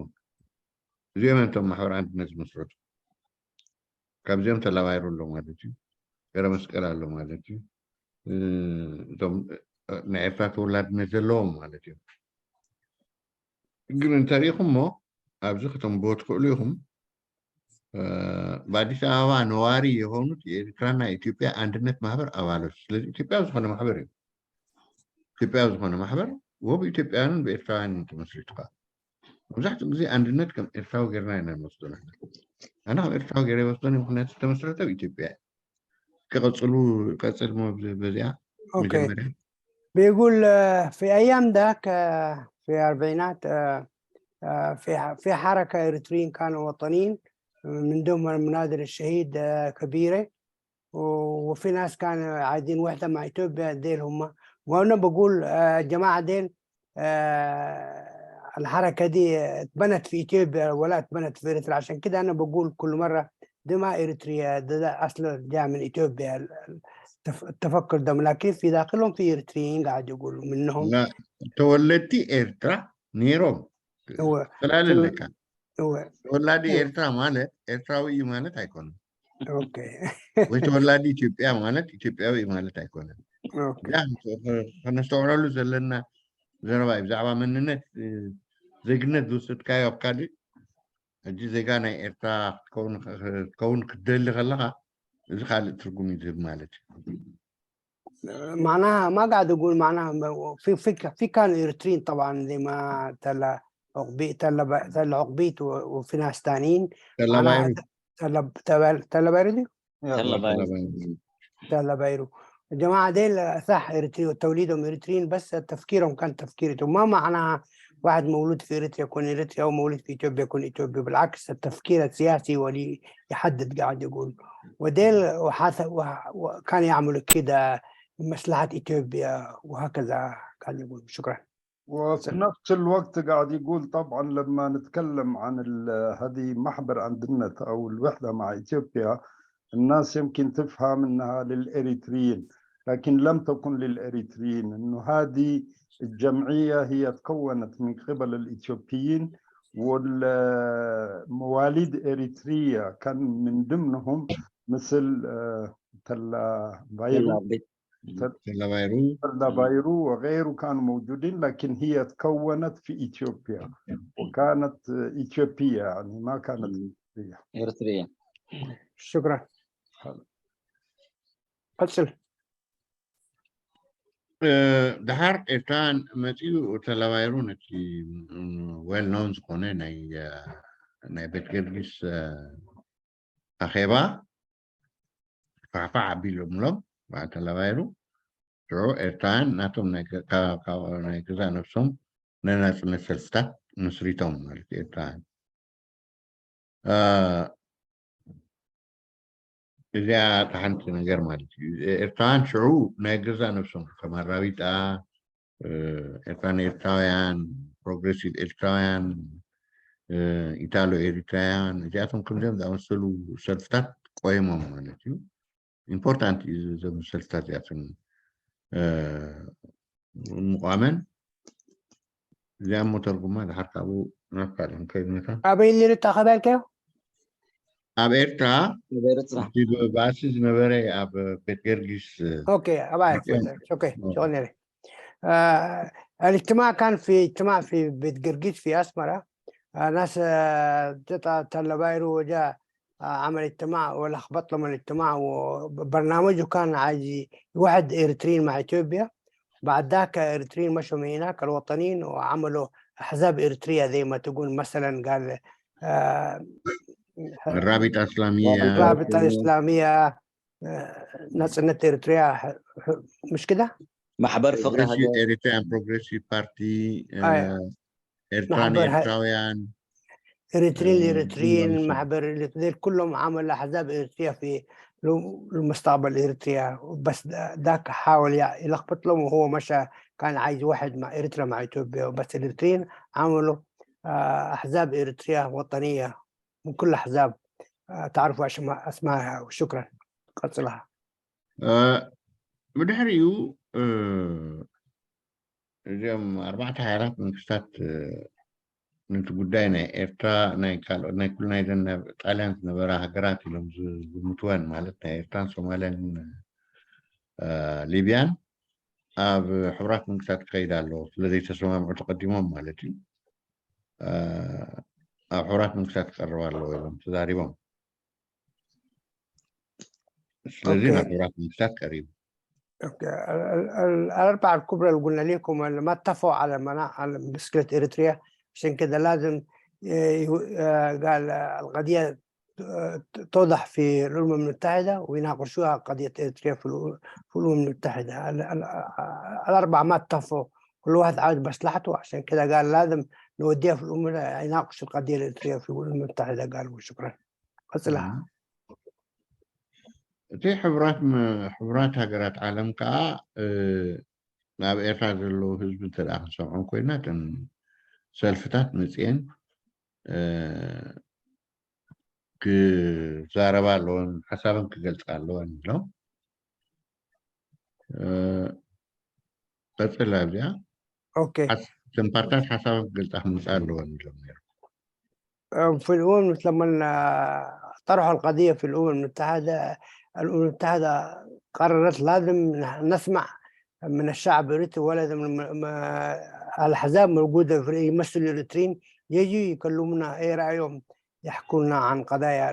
እዚኦም እዮም እቶም ማሕበር አንድነት ዝመስረቱ። ካብዚኦም ተላባይሩ ኣሎ ማለት እዩ፣ ገረ መስቀል ኣሎ ማለት እዩ፣ እቶም ናይ ኤርትራ ተወላድነት ዘለዎም ማለት እዩ። ግን እንተሪኢኹም ሞ ኣብዚ ከተንብቦ ትኽእሉ ኢኹም፣ በአዲስ አበባ ነዋሪ የሆኑት የኤርትራና የኢትዮጵያ አንድነት ማህበር አባሎች። ስለዚ ኢትዮጵያዊ ዝኾነ ማሕበር እዩ፣ ኢትዮጵያዊ ዝኾነ ማሕበር ወብኢትዮጵያውያንን ብኤርትራውያንን ተመስሪቱ ከዓ። መብዛሕትኡ ግዜ አንድነት ከም ኤርትራዊ ጌርና ኢና ንወስዶ ንሕና። ኣነ ከም ኤርትራዊ ገይረ ይወስዶኒ፣ ምክንያቱ ዝተመስረተ ብኢትዮጵያ እዩ። ክቐፅሉ ቀፅል ሞ በዚኣ። Okay. መጀመርያ بيقول في ايام ذاك في الاربعينات في حركه اريتريين كانوا وطنيين، من ضمن المناضل الشهيد كبيره، وفي ناس كانوا عايزين وحده مع اثيوبيا. ديل هم، وانا بقول الجماعه ديل الحركه دي اتبنت في اثيوبيا ولا اتبنت في اريتريا. عشان كده انا بقول كل مره ده ما اريتريا، ده اصلا جاء من اثيوبيا التفكر ده، لكن في داخلهم في اريتريين قاعد يقولوا منهم. ላ ተወለድቲ ኤርትራ ነይሮም። هو ተላለለካ هو ተወላዲ ኤርትራ ማለት ኤርትራዊ እዩ ማለት ኣይኮነን። okay. ወይ ተወላዲ ኢትዮጵያ ማለት ኢትዮጵያዊ እዩ ማለት ኣይኮነን። okay. ያ ከነስተውዕለሉ ዘለና ዘረባ እዩ። ብዛዕባ መንነት ዜግነት ዝወሰድካዮ ኣብ ካሊእ፣ ሕጂ ዜጋ ናይ ኤርትራ ክትከውን ክትደሊ ከለካ እዚ ካልእ ትርጉም እዩ ዝህብ ማለት እዩ። معناها ما قاعد اقول معناها في كانوا اريتريين طبعا زي ما تلا عقبي تلا عقبيت وفي ناس تانيين. ተላ معناها ባይሩ። تلا تلا تلا بايرو. يلا ተላ باي. ባይሩ። تلا بايرو، الجماعة ديل صح إريتري وتوليدهم إريتريين، بس تفكيرهم كان تفكير، ما معناها واحد مولود في إريتريا يكون إريتري أو مولود في إثيوبيا يكون إثيوبي. بالعكس، التفكير السياسي هو اللي يحدد قاعد يقول، وديل وكان يعملوا كده لمصلحة إثيوبيا وهكذا قاعد يقول. شكرا. وفي نفس الوقت قاعد يقول طبعا لما نتكلم عن هذه محبر أندنت أو الوحدة مع إثيوبيا، الناس يمكن تفهم أنها للإريتريين، لكن لم تكن للإريتريين، أنه هذه الجمعية هي تكونت من قبل الإثيوبيين، والمواليد إريتريا كان من ضمنهم مثل تلا بايرو. يلا بيت. ተላ ባይሩ። تلا بايرو وغيره كانوا موجودين، لكن هي تكونت في إثيوبيا وكانت إثيوبية، يعني ما كانت إريترية. اريتريا. شكرا. أرسل. ድሓር ኤርትራን መፂኡ ተላ ባይሩ ነቲ well known ዝኾነ ናይ ቤት ጊዮርጊስ ኣኼባ ፋዕፋዕ ኣቢሎምሎም በዓል ተላ ባይሩ። ሽዑ ኤርትራውያን ናቶም ናይ ገዛ ነፍሶም ናይ ናፅነት ሰልፍታት መስሪቶም ማለት እዩ። ኤርትራውያን እዚኣ እታ ሓንቲ ነገር ማለት እዩ። ኤርትራውያን ሽዑ ናይ ገዛ ነፍሶም ከም ኣራቢጣ፣ ኤርትራን ኤርትራውያን፣ progressive ኤርትራውያን፣ ኢታሎ ኤሪትራውያን፣ እዚኣቶም ከምዚኦም ዝኣመሰሉ ሰልፍታት ቆይሞም ማለት እዩ። important እዩ እዞም ሰልፍታት እዚኣቶም ምቋመን። እዚኣ እሞ ተርጉማ፣ ድሓር ካብኡ ናብ ካልእ ክንከይድ ነታ። ኣበይ ነይሩ ተኸበልከዮ? ኣብ ኤርትራ። ኤርትራ። እቲ ባእሲ ዝነበረ ኣብ ቤት ጊዮርጊስ። okay، أبعرف. okay، شغل الاجتماع كان في اجتماع في بيت قرقيس في أسمرة، ناس تلا بايرو وجاء عمل اجتماع ولخبط لهم الاجتماع، وبرنامجه كان عايز يوحد إريتريين مع إثيوبيا. بعد ذاك إريتريين مشوا من هناك الوطنيين وعملوا أحزاب إريتريا، زي ما تقول مثلا قال الرابطة الإسلامية. الرابطة الإسلامية، ناصرنة إريتريا، مش كده؟ ማሕበር ፍቅሪ ሃገር። Eritrean Progressive Party. أيوة. ኤርትራን ማሕበር ኤርትራውያን። إريتريين الإريتريين. ماشي. محبر ديل كلهم عمل أحزاب إريتريا في المستقبل إريتريا، بس ذاك حاول يلخبط لهم، وهو مشى كان عايز واحد مع إريتريا مع إثيوبيا، بس الإريتريين عملوا أحزاب إريتريا وطنية من كل أحزاب تعرفوا أسمائها، وشكرا قصلها. ብድሕሪኡ እዚኦም ኣርባዕተ ሃገራት መንግስታት ነቲ ጉዳይ ናይ ኤርትራ ናይ ካልኦት ናይ ኩሉ ናይ ዘን ጣልያን ዝነበራ ሃገራት ኢሎም ዝግምትወን፣ ማለት ናይ ኤርትራን ሶማልያን ሊብያን ኣብ ሕቡራት መንግስታት ክኸይድ ኣለዎ ስለዘይተሰማምዑ ተቀዲሞም ማለት እዩ፣ ኣብ ሕቡራት መንግስታት ክቀርብ ኣለዎ ኢሎም ተዛሪቦም። ስለዚ okay. ናብ ሕቡራት መንግስታት ቀሪቡ። okay. الأربعة الكبرى اللي قلنا لكم اللي ما اتفقوا على على مشكلة إريتريا، عشان كده لازم قال القضية توضح في الأمم المتحدة ويناقشوها قضية إريتريا في الأمم المتحدة. الأربعة ما اتفقوا، كل واحد عاوز مصلحته، عشان كده قال لازم نوديها في الأمم، يناقش القضية الإريترية في الأمم المتحدة قالوا. شكرا قصلها. እቲ ሕቡራት ሃገራት ዓለም ከዓ ናብ ኤርትራ ዘለዉ ህዝቢ እንተደኣ ክንሰምዖም ኮይና እተን ሰልፍታት መፅአን። ክዛረባ ኣለወን፣ ሓሳበን ክገልፃ ኣለወን ኢሎም። ቀፅል ኣብዚኣ። Okay. እተን ፓርትታት ሓሳበን ክገልፃ ክመፃ ኣለወን ኢሎም ነይሮም። في الأمم لما طرحوا القضية في الأمم المتحدة، الأمم المتحدة قررت لازم نسمع من الشعب الإريتري، ولازم الأحزاب موجودة في يمثلوا الإريتريين يجوا يكلمونا إيه رأيهم، يحكوا لنا عن قضايا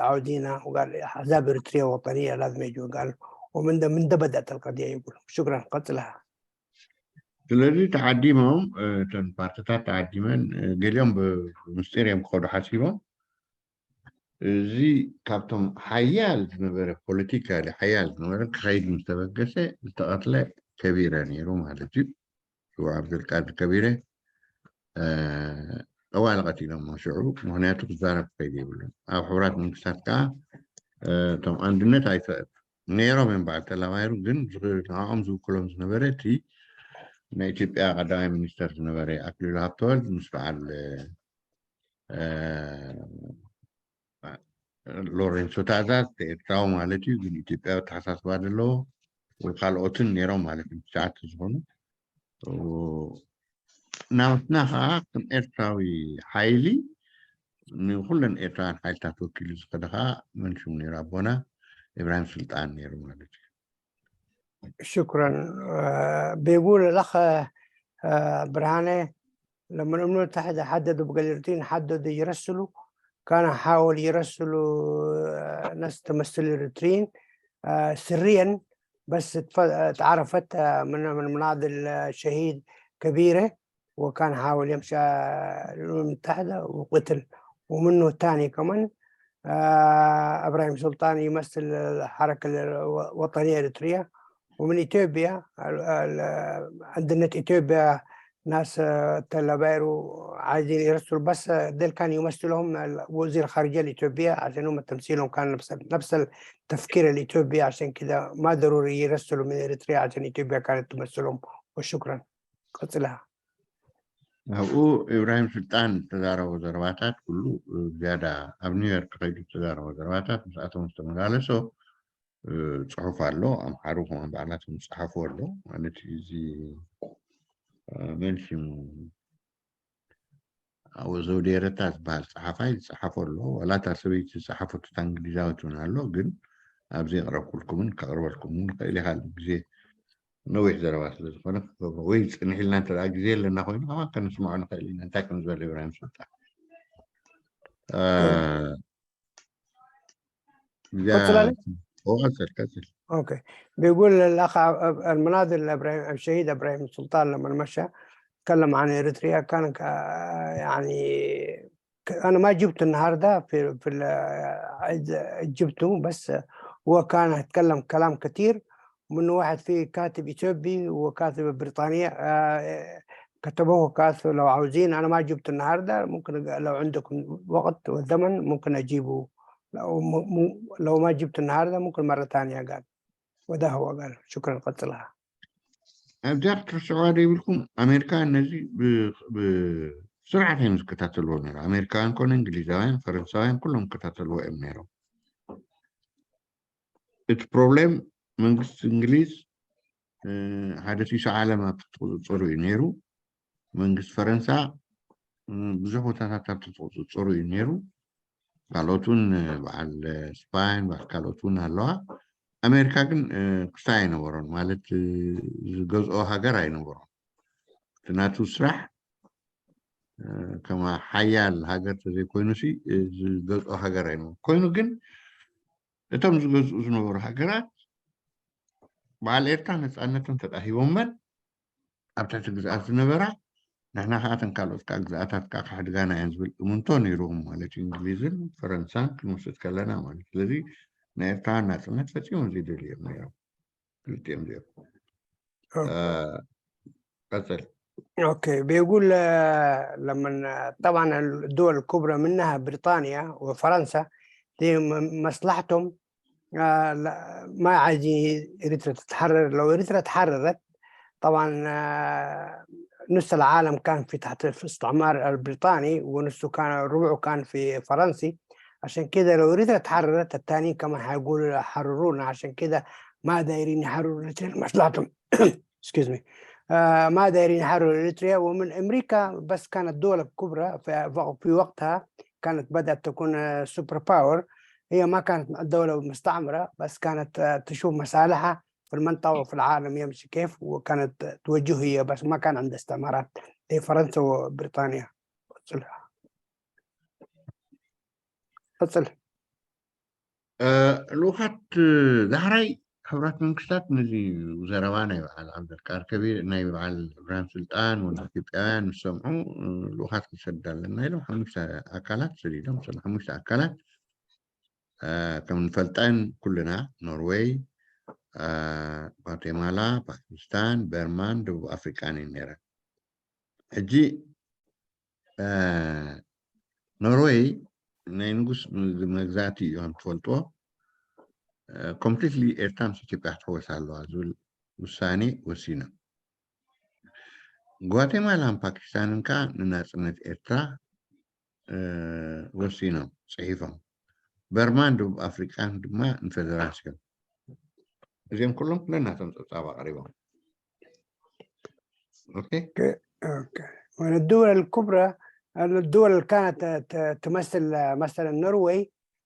عاوزينها. وقال أحزاب إريترية وطنية لازم يجوا، قال ومن ده من ده بدأت القضية. يقول شكرا قتلها. ስለዚ ተዓዲሞም፣ እተን ፓርትታት ተዓዲመን፣ ገሊኦም ብምስጢር እዮም ክኸዱ ሓሲቦም። እዚ ካብቶም ሓያል ዝነበረ ፖለቲካ ሓያል ዝነበረ ክኸይድ ምስ ተበገሰ ዝተቐትለ ከቢረ ነይሩ ማለት እዩ። ዓብደልቃድር ከቢረ ጠዋሊ ቀቲሎም ሽዑ፣ ምክንያቱ ክዛረብ ክኸይድ የብሉን። ኣብ ሕቡራት መንግስታት ከዓ እቶም አንድነት ነይሮም እዮም፣ በዓል ተላባይሩ፣ ግን ንዕኦም ዝውክሎም ዝነበረ እቲ ናይ ኢትዮጵያ ቀዳማይ ሚኒስተር ዝነበረ ኣክሊሉ ሃብተወልድ ምስ በዓል ሎሬንሶ ታእዛዝ ኤርትራዊ ማለት እዩ ግን ኢትዮጵያዊ ኣተሓሳስባ ዘለዎ ወይ ካልኦትን ነይሮም ማለት እዩ፣ 9 ዝኾኑ። ናትና ከዓ ከም ኤርትራዊ ሓይሊ ንኩለን ኤርትራውያን ሓይልታት ወኪሉ ዝኸደ ከዓ መን ሽሙ ነይሩ? ኣቦና ኢብራሂም ሱልጣን ነይሩ ማለት እዩ። شكرا. بيقول الأخ برهانة لما الأمم المتحدة حددوا بقى الإريتريين حددوا يرسلوا، كان حاول يرسلوا ناس تمثل الإريتريين سريا، بس تعرفت من مناضل الشهيد كبيرة، وكان حاول يمشي الأمم المتحدة وقتل. ومنه الثاني كمان إبراهيم سلطان يمثل الحركة الوطنية الإريترية، ومن إثيوبيا عندنا إثيوبيا ناس تلابيرو عايزين يرسلوا، بس ديل كان يمثلهم وزير الخارجية الإثيوبية عشان هم تمثيلهم كان نفس التفكير الإثيوبي، عشان كده ما ضروري يرسلوا من إريتريا عشان إثيوبيا كانت تمثلهم. وشكرا قتلها. ኣብኡ ኢብራሂም ሱልጣን ዝተዛረቦ ዘረባታት ኩሉ ዝያዳ ኣብ ኒውዮርክ ከይዱ ዝተዛረቦ ዘረባታት ምስኣቶም ዝተመላለሶ ፅሑፍ ኣሎ። ኣምሓሩ ከማ ባዕላቶም ዝፀሓፍዎ ኣሎ ማለት እዩ። እዚ መን ሽሙ ዘውዴ ረታ ዝበሃል ፀሓፋይ ዝፀሓፎ ኣሎ፣ ዋላ እታ ሰበይቲ ዝፀሓፈቶ እታ እንግሊዛዊት እውን ኣሎ። ግን ኣብዚ የቕረብኩልኩምን ከቕርበልኩም ንኽእል ኢኻ ግዜ ነዊሕ ዘረባ ስለ ዝኾነ ክገብሮ ወይ ፅንሕ ኢልና እንተ ግዜ ኣለና ኮይኑ ከማ ከንስምዖ ንኽእል ኢና እንታይ ከም ዝበለ ኢብራሂም ሱልጣን። قتل. ቀፅል ቀፅል። Okay، بيقول الاخ المناضل ابراهيم الشهيد ابراهيم السلطان لما مشى تكلم عن اريتريا كان يعني انا ما جبته النهارده في جبته، بس هو كان يتكلم كلام كثير، منه واحد فيه كاتب اثيوبي وكاتب بريطانيا كتبوه كاتب. لو عاوزين انا ما جبته النهارده، ممكن لو عندكم وقت والزمن ممكن اجيبه، لو ما جبته النهارده ممكن مره ثانيه. قال وده هو قال شكرا قتلها. ኣብዚኣ ክትርስዕዋ ደይብልኩም ኣሜሪካ ነዚ ብስርዓት እዮም ዝከታተልዎ ነይሩ። ኣሜሪካውያን ኮነ እንግሊዛውያን ፈረንሳውያን ኩሎም ክከታተልዎ እዮም ነይሮም። እቲ problem መንግስቲ እንግሊዝ ሓደ ሲሶ ዓለም ኣብ ትሕቲ ቁፅፅሩ እዩ ነይሩ። መንግስቲ ፈረንሳ ብዙሕ ቦታታት ኣብ ትሕቲ ቁፅፅሩ እዩ ነይሩ። ካልኦት እውን በዓል ስፓይን በዓል ካልኦት እውን ኣለዋ። ኣሜሪካ ግን ክስታይ ኣይነበሮን ማለት ዝገዝኦ ሃገር ኣይነበሮን። እቲ ናቱ ስራሕ ከማ ሓያል ሃገር ተዘይኮይኑ ሲ ዝገዝኦ ሃገር ኣይነበሮን። ኮይኑ ግን እቶም ዝገዝኡ ዝነበሩ ሃገራት በዓል ኤርትራ ነፃነቶም ተጣሂቦመን ኣብ ትሕቲ ግዝኣት ዝነበራ፣ ንሕና ከዓ እተን ካልኦት ከዓ ግዝኣታት ከዓ ክሕድጋና እየን ዝብል እምንቶ ነይርዎም ማለት እዩ፣ እንግሊዝን ፈረንሳን ክንወስድ ከለና ማለት። ስለዚ ናይ ኤርትራውያን ናፅነት ፈፂሞም ዘይደልዩ እዮም ነይሮም ክልቲኦም እዚኦም። ቀፅል። Okay، بيقول لما طبعا الدول الكبرى منها بريطانيا وفرنسا دي مصلحتهم ما عايزين اريتريا تتحرر. لو اريتريا تحررت طبعا نص العالم كان في تحت في استعمار البريطاني ونصه كان ربعه كان في فرنسي. عشان كده لو اريتريا تحررت، التانيين كمان حيقولوا حررونا. عشان كده ما دايرين يحرروا اريتريا لمصلحتهم، excuse me، ما دايرين يحرروا اريتريا. ومن امريكا بس كانت الدول الكبرى في وقتها كانت بدات تكون super power. هي ما كانت دولة مستعمرة، بس كانت تشوف مصالحها في المنطقة وفي العالم يمشي كيف، وكانت توجه هي بس، ما كان عندها استعمارات زي فرنسا وبريطانيا. تفضل تفضل. ልኡኻት ዳሕራይ ሕቡራት መንግስታት ነዚ ዘረባ ናይ በዓል ዓብደልቃድር ከቢር፣ ናይ በዓል እብራሂም ሱልጣን ወ ኢትዮጵያውያን ምስ ሰምዑ ልኡኻት ክንሰድ ኣለና ኢሎም ሓሙሽተ ኣካላት ሰዲዶም። እዞም ሓሙሽተ ኣካላት ከም ንፈልጠን ኩልና ኖርዌይ፣ ጓቴማላ፣ ፓኪስታን፣ በርማን ደቡብ ኣፍሪቃን እየን ነይረን። ሕጂ ኖርዌይ ናይ ንጉስ መግዛእቲ እዩ ከም ትፈልጥዎ፣ completely ኤርትራ ምስ ኢትዮጵያ ክትሕወስ ኣለዋ ዝብል ውሳኔ ወሲኖም። ጓቴማላን ፓኪስታንን ከዓ ንናፅነት ኤርትራ ወሲኖም ፅሒፎም። በርማን ደቡብ ኣፍሪቃን ድማ ንፌደራስዮን። እዚኦም ኩሎም ነናቶም ፀብፃብ ኣቅሪቦም። Okay. Okay. من الدول الكبرى، الدول اللي كانت تمثل مثلا النرويج،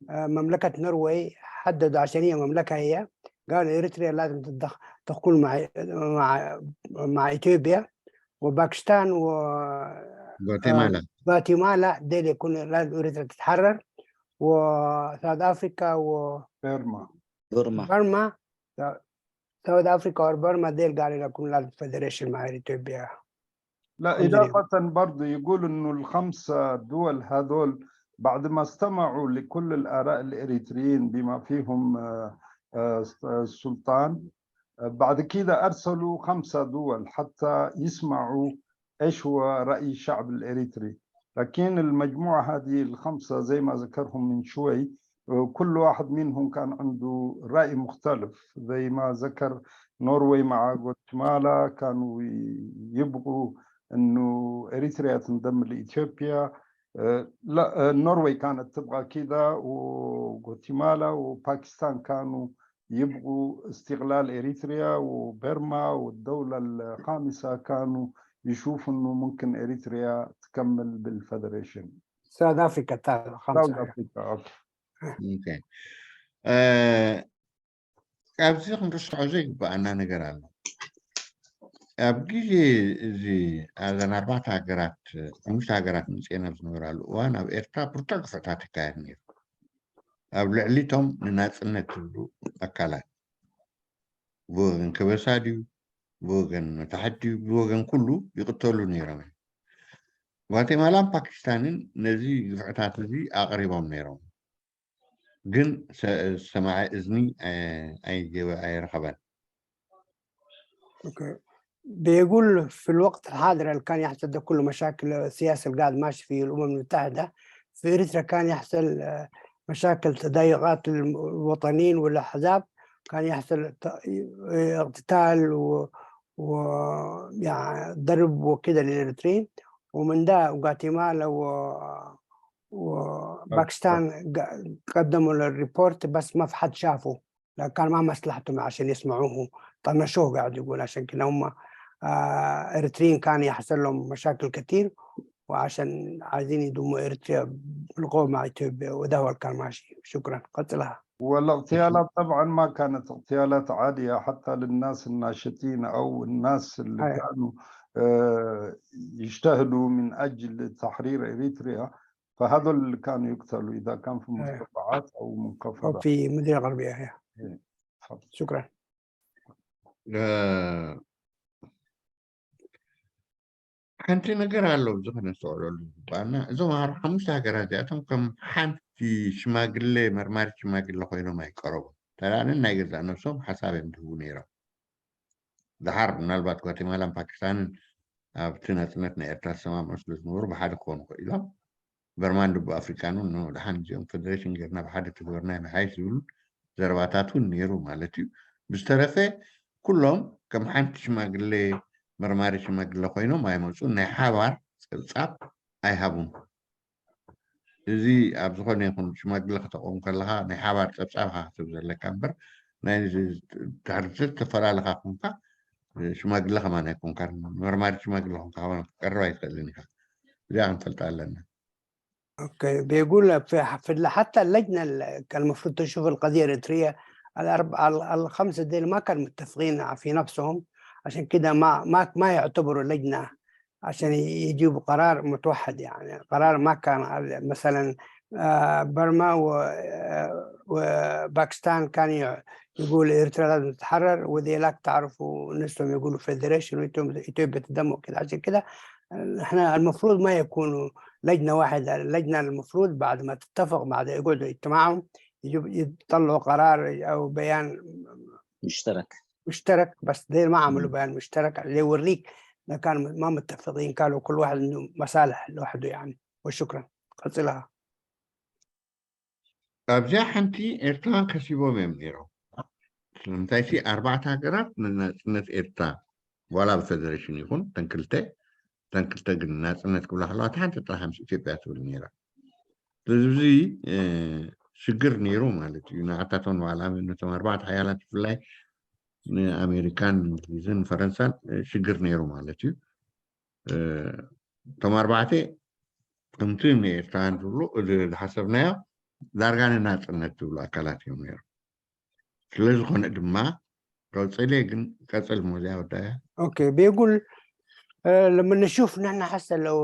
مملكة النرويج، حددوا عشان هي مملكة، هي قالوا إريتريا لازم تدخل مع إثيوبيا وباكستان و غواتيمالا. غواتيمالا، ديل يكون لازم إريتريا تتحرر، و South Africa و بيرما. بورما. برما، South Africa وبرما ديل قالوا يكون لازم federation مع إثيوبيا. لا. الحمد لله. إضافة برضو يقول إنه الخمسة دول هذول بعد ما استمعوا لكل الآراء الإريتريين بما فيهم السلطان، بعد كده أرسلوا خمسة دول حتى يسمعوا إيش هو رأي الشعب الإريتري. لكن المجموعة هذه الخمسة زي ما ذكرهم من شوي، كل واحد منهم كان عنده رأي مختلف. زي ما ذكر نوروي مع غواتيمالا كانوا يبغوا انه اريتريا تنضم لاثيوبيا. لا، النرويج كانت تبغى كده، وغواتيمالا وباكستان كانوا يبغوا استقلال اريتريا، وبرما والدولة الخامسة كانوا يشوفوا انه ممكن اريتريا تكمل بال federation. South Africa الثالث خمسة. South Africa، okay. Okay. ኣብዚ ክንርስዖ ዘይግባኣና ነገር ኣሎ። ኣብ ግዜ እዚ ኣብዘን ኣርባዕተ ሃገራት ሓሙሽተ ሃገራት መፅአን ኣብ ዝነበራሉ እዋን ኣብ ኤርትራ ብርቱዕ ግፍዕታት ይካየድ ነይሩ ኣብ ልዕሊቶም ንናፅነት ዝብሉ ኣካላት፣ ብወገን ከበሳ ድዩ፣ ብወገን ታሕት ድዩ፣ ብወገን ኩሉ ይቅተሉ ነይሮም እዮም። ጓቴማላን ፓኪስታንን ነዚ ግፍዕታት እዚ ኣቅሪቦም ነይሮም፣ ግን ሰማዒ እዝኒ ኣይረኸበን። Okay. بيقول في الوقت الحاضر اللي كان يحصل ده كله مشاكل السياسة اللي قاعد ماشي في الأمم المتحدة، في إريتريا كان يحصل مشاكل تضايقات للوطنيين والأحزاب، كان يحصل اقتتال و يعني ضرب وكده للإريتريين. ومن ده غواتيمالا وباكستان قدموا ال report، بس ما في حد شافه، لا كان ما مصلحتهم عشان يسمعوه، طنشوه. قاعد يقول عشان كده هم اريتريين كان يحصل لهم مشاكل كثير، وعشان عايزين يضموا اريتريا بالقوة مع اثيوبيا، وده هو اللي كان ماشي. شكرا، قتلها. والاغتيالات طبعا ما كانت اغتيالات عادية، حتى للناس الناشطين أو الناس اللي كانوا يجتهدوا من أجل تحرير إريتريا، فهذول اللي كانوا يقتلوا إذا كان في مرتفعات أو أو منخفضات. في مدينة غربية هي. تفضل. شكرا. ሓንቲ ነገር ኣሎ እዚ ክነስተውዕለሉ ዝግባአና። እዞም ሓሙሽተ ሃገራት እዚኣቶም ከም ሓንቲ ሽማግለ መርማሪ ሽማግለ ኮይኖም ኣይቀረቡን። ተላንን ናይ ገዛእ ነብሶም ሓሳብ እዮም ዝህቡ ነይሮም። ድሓር ምናልባት ጓቴማላን ፓኪስታንን ኣብቲ ናፅነት ናይ ኤርትራ ዝሰማምዑ ስለ ዝነበሩ ብሓደ ክኾኑ ክኢሎም። በርማን ደቡብ ኣፍሪካን እውን ድሓን እዚኦም ፌደሬሽን ጌርና ብሓደ ትግበርና ይመሓይሽ ዝብሉ ዘረባታት እውን ነይሩ ማለት እዩ። ብዝተረፈ ኩሎም ከም ሓንቲ ሽማግለ መርማሪ ሽማግለ ኮይኖም ኣይመፁን፣ ናይ ሓባር ፀብፃብ ኣይሃቡን። እዚ ኣብ ዝኾነ ይኹን ሽማግለ ከተቕም ከለካ ናይ ሓባር ፀብፃብ ኢኻ ክትህብ ዘለካ እምበር ናይ ድሕሪ ዝተፈላለኻ ኮንካ ሽማግለ ከማን ኣይኮንካን፣ መርማሪ ሽማግለ ኮንካ ከማን ክትቀርብ ኣይትኽእልን ኢኻ። እዚኣ ክንፈልጣ ኣለና። Okay، بيقول في حتى اللجنه اللي كان المفروض تشوف القضيه الاريتريه، الاربعه الخمسه ديل ما كانوا متفقين في نفسهم، عشان كده ما يعتبروا لجنه عشان يجيبوا قرار متوحد. يعني قرار ما كان مثلا برما وباكستان كان يقول اريتريا لازم تتحرر، وذيلاك تعرفوا نفسهم يقولوا federation واثيوبيا تدمر كده. عشان كده احنا المفروض ما يكونوا لجنه واحده. اللجنه المفروض بعد ما تتفق، بعد يقعدوا اجتماعهم، يطلعوا قرار او بيان مشترك. مشترك، بس ديل ما عملوا بيان مشترك اللي يوريك ده كانوا ما متفقين، كانوا كل واحد عنده مصالح لوحده يعني. وشكرا، قلت ኣብዚኣ ሓንቲ ኤርትራን ከሲቦም እዮም ነይሮም። ስለምንታይ ሲ ኣርባዕተ ሃገራት ንናፅነት ኤርትራ ዋላ ብፌደሬሽን ይኹን፣ ተን ክልተ ግን ናፅነት ክብላ ከለዋ እቲ ሓንቲ ጥራሕ ምስ ኢትዮጵያ ትብል ነይራ። ስለዚ እዚ ሽግር ነይሩ ማለት እዩ ንዓታቶም ንባዕላ ነቶም ኣርባዕተ ሓያላት፣ ብፍላይ ንኣሜሪካን እንግሊዝን ፈረንሳን ሽግር ነይሩ ማለት እዩ። እቶም ኣርባዕተ ከምቲ ንኤርትራውያን ዝብሉ ዝሓሰብናዮ ዳርጋ ንናፅነት ዝብሉ ኣካላት እዮም ነይሮም። ስለዝኾነ ድማ ቀፅለ ግን ቀፅል ሞዚያ ወዳያ። Okay، بيقول لما نشوف نحن حتى لو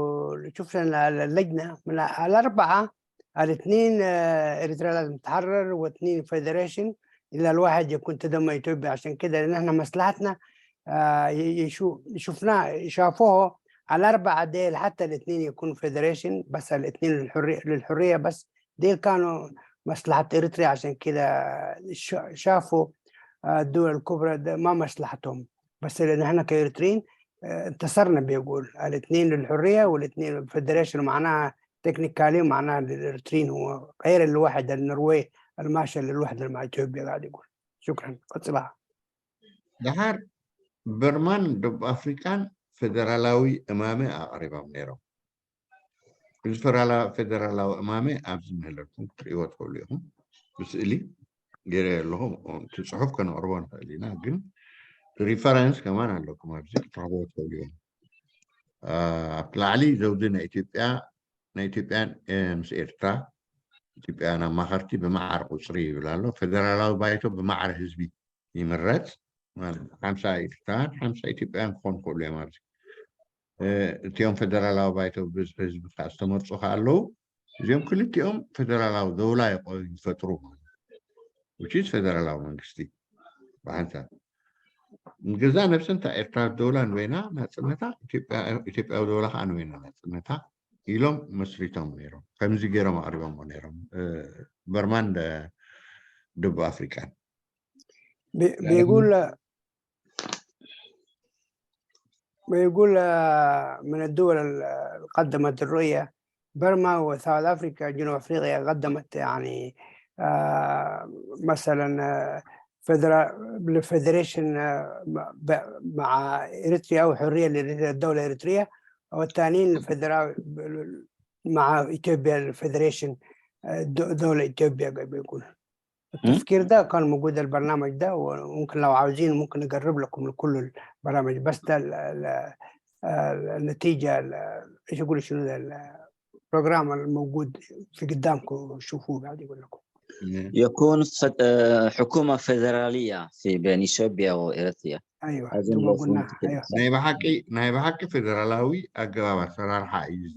شفنا اللجنه من الاربعه، الاثنين اريتريا لازم تتحرر واثنين federation، الا الواحد يكون تدمر اثيوبيا. عشان كده لان احنا مصلحتنا شفناه شافوه على الاربعه ديل، حتى الاثنين يكونوا federation، بس الاثنين للحريه للحريه، بس ديل كانوا مصلحه اريتريا. عشان كده شافوا الدول الكبرى ده ما مصلحتهم، بس لان احنا كاريتريين انتصرنا. بيقول الاثنين للحريه والاثنين federation، معناها technically معناها للاريتريين هو غير الواحد النرويج الماشيه للوحده مع اثيوبيا. قاعد يقول شكرا، قصلها. ድሓር በርማን ደቡብ ኣፍሪካን ፌደራላዊ እማመ ኣቕሪቦም ነይሮም። እዚ ፌደራላዊ እማመ ኣብዚ ምህለኩም ክትሪእዎ ትኽእሉ ኢኹም። ብስእሊ ገይረ ኣለኹ። እቲ ፅሑፍ ከነቕርቦ ንኽእል ኢና፣ ግን reference ከማን ኣለኩም፣ ኣብዚ ክትረኽብዎ ትኽእሉ ኢኹም። ኣብቲ ላዕሊ ዘውዲ ናይ ኢትዮጵያ፣ ናይ ኢትዮጵያን ምስ ኤርትራ ኢትዮጵያውያን ኣማኸርቲ ብማዕረ ቁፅሪ ይብል ኣሎ። ፌደራላዊ ባይቶ ብማዕረ ህዝቢ ይምረፅ፣ 50 ኤርትራውያን 50 ኢትዮጵያውያን ክኾኑ ክእሉ እዮም። ኣብዚ እቲኦም ፌደራላዊ ባይቶ ብብዝሒ ህዝቢ ከዓ ዝተመርፁ ከዓ ኣለዉ። እዚኦም ክልቲኦም ፌደራላዊ ደውላ ይፈጥሩ ማለት which is ፌደራላዊ መንግስቲ ብሓንሳብ ንገዛ ነብሰን እታ ኤርትራ ደውላ ንበይና ናፅነታ፣ ኢትዮጵያዊ ደውላ ከዓ ንበይና ናፅነታ ኢሎም መስሪቶም ነይሮም። ከምዚ ገይሮም ኣቅሪቦሞ ነይሮም በርማን ደቡብ ኣፍሪካን። بيقول من الدول اللي قدمت الرؤية برما و South Africa، جنوب افريقيا قدمت يعني مثلا federation مع اريتريا او حريه للدوله الاريتريه، والثانيين مع اثيوبيا ال federation دوله اثيوبيا. بيقول التفكير ده كان موجود، البرنامج ده، وممكن لو عاوزين ممكن نقرب لكم لكل البرامج، بس ده النتيجة ايش يقول شنو ده ال program الموجود في قدامكم، شوفوه. قاعد يقول لكم يكون حكومة فيدرالية في بين إثيوبيا وإريتريا. ايوه. أظن ثم لو قلنا فهمت كده. ايوه. ናይ ብሓቂ ፌደራላዊ ኣገባብ ኣሰራርሓ እዩ እዚ።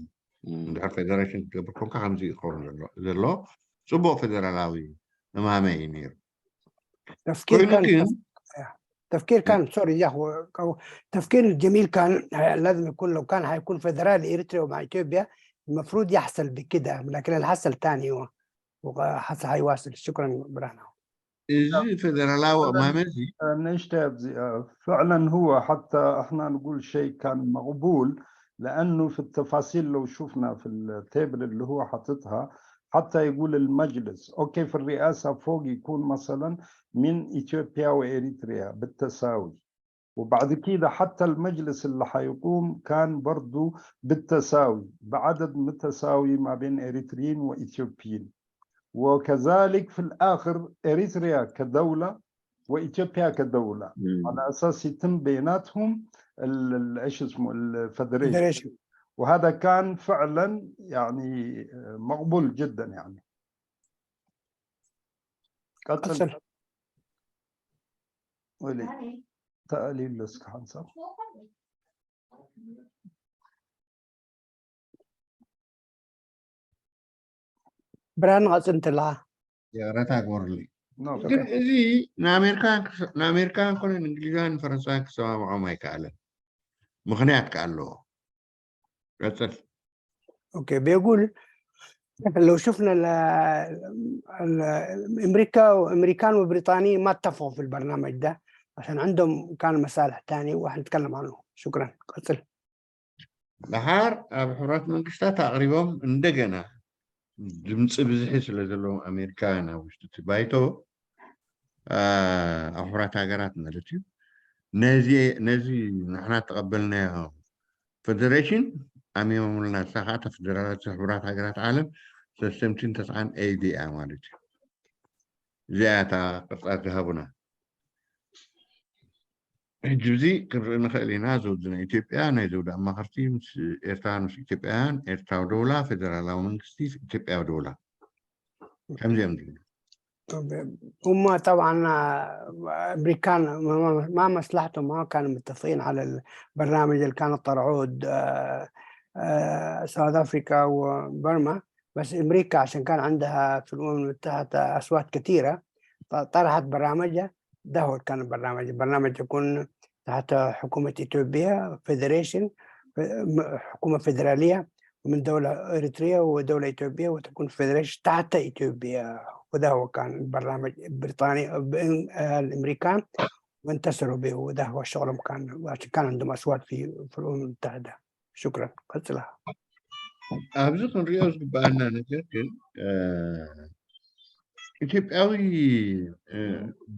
እንድሕር ፌደሬሽን ክትገብር ኮንካ ከምዚ ክኸውን ዘሎ ፅቡቅ ፌደራላዊ እማመ እዩ ነይሩ። تفكير ኮይኑ كان ግን تفكير كان، sorry يا اخو، تفكير الجميل كان لازم يكون، لو كان حيكون فيدرالي اريتريا مع اثيوبيا المفروض يحصل بكده، لكن اللي حصل تاني هو وحصل حيواصل. شكرا برهان. እዚ ፌደራላዊ እማመ እዚ نشتي فعلا هو حتى احنا نقول شيء كان مقبول، لانه في التفاصيل لو شفنا في ال table اللي هو حاططها، حتى يقول المجلس okay في الرئاسه فوق يكون مثلا من اثيوبيا واريتريا بالتساوي. وبعد كده حتى المجلس اللي حيقوم كان برضو بالتساوي، بعدد متساوي ما بين إريتريين وإثيوبيين. وكذلك في الآخر إريتريا كدولة وإثيوبيا كدولة، على أساس يتم بيناتهم ايش اسمه ال federation. federation. وهذا كان فعلا يعني مقبول جدا يعني. قتل قتل. ولي تقليل لسك حنسب. ብርሃን ቀፅል እንተለካ። ይቕረታ ግበሩለይ። No. ግን እዚ ንኣሜሪካን ኮነ ንእንግሊዛውያን ፈረንሳውያን ክሰማምዖም ኣይከኣለን። ምክንያት ከዓ ኣለዎ። ቀፅል። Okay، بيقول لو شفنا امريكا وامريكان وبريطانيين ما اتفقوا في البرنامج ده عشان عندهم كان مصالح تاني، وحنتكلم عنه. شكرا، قتل. ድሓር ኣብ ሕቡራት መንግስታት ኣቕሪቦም እንደገና ድምፂ ብዝሒ ስለ ዘለዎም ኣሜሪካውያን ኣብ ውሽጢ እቲ ባይቶ፣ ኣብ ሕቡራት ሃገራት ማለት እዩ፣ ነዚ ንሕና ተቐበልናዮ ፌደሬሽን ኣሚሞምልና። ንሳ ከዓ እታ ፌደራላት ሕቡራት ሃገራት ዓለም 390 AD እያ ማለት እዩ። እዚኣ እታ ቅርፃት ዝሃቡና። ሕጂ እዚ ክንርኢ ንኽእል ኢና። ዘውዲ ናይ ኢትዮጵያ፣ ናይ ዘውዲ ኣማኸርቲ ምስ ኤርትራን ምስ ኢትዮጵያውያን፣ ኤርትራዊ ደውላ፣ ፌደራላዊ መንግስቲ፣ ኢትዮጵያዊ ደውላ፣ ከምዚኦም ዝብሉ። هم طبعا امريكان ما مصلحتهم، ما كانوا متفقين على البرنامج اللي كان طرحوه South Africa وبرما، بس امريكا عشان كان عندها في الامم المتحده اصوات كثيره طرحت برنامجها. ده هو كان البرنامج، البرنامج يكون تحت حكومه اثيوبيا federation، حكومه فيدراليه ومن دولة إريتريا ودولة إثيوبيا، وتكون federation تحت إثيوبيا. وده هو كان البرنامج البريطاني الأمريكان، وانتصروا به، وده هو شغلهم كان، وعشان كان عندهم أصوات في الأمم المتحدة. شكرا، قتلها. ኣብዚ ክንሪኦ ዝግባአና ነገር ግን ኢትዮጵያዊ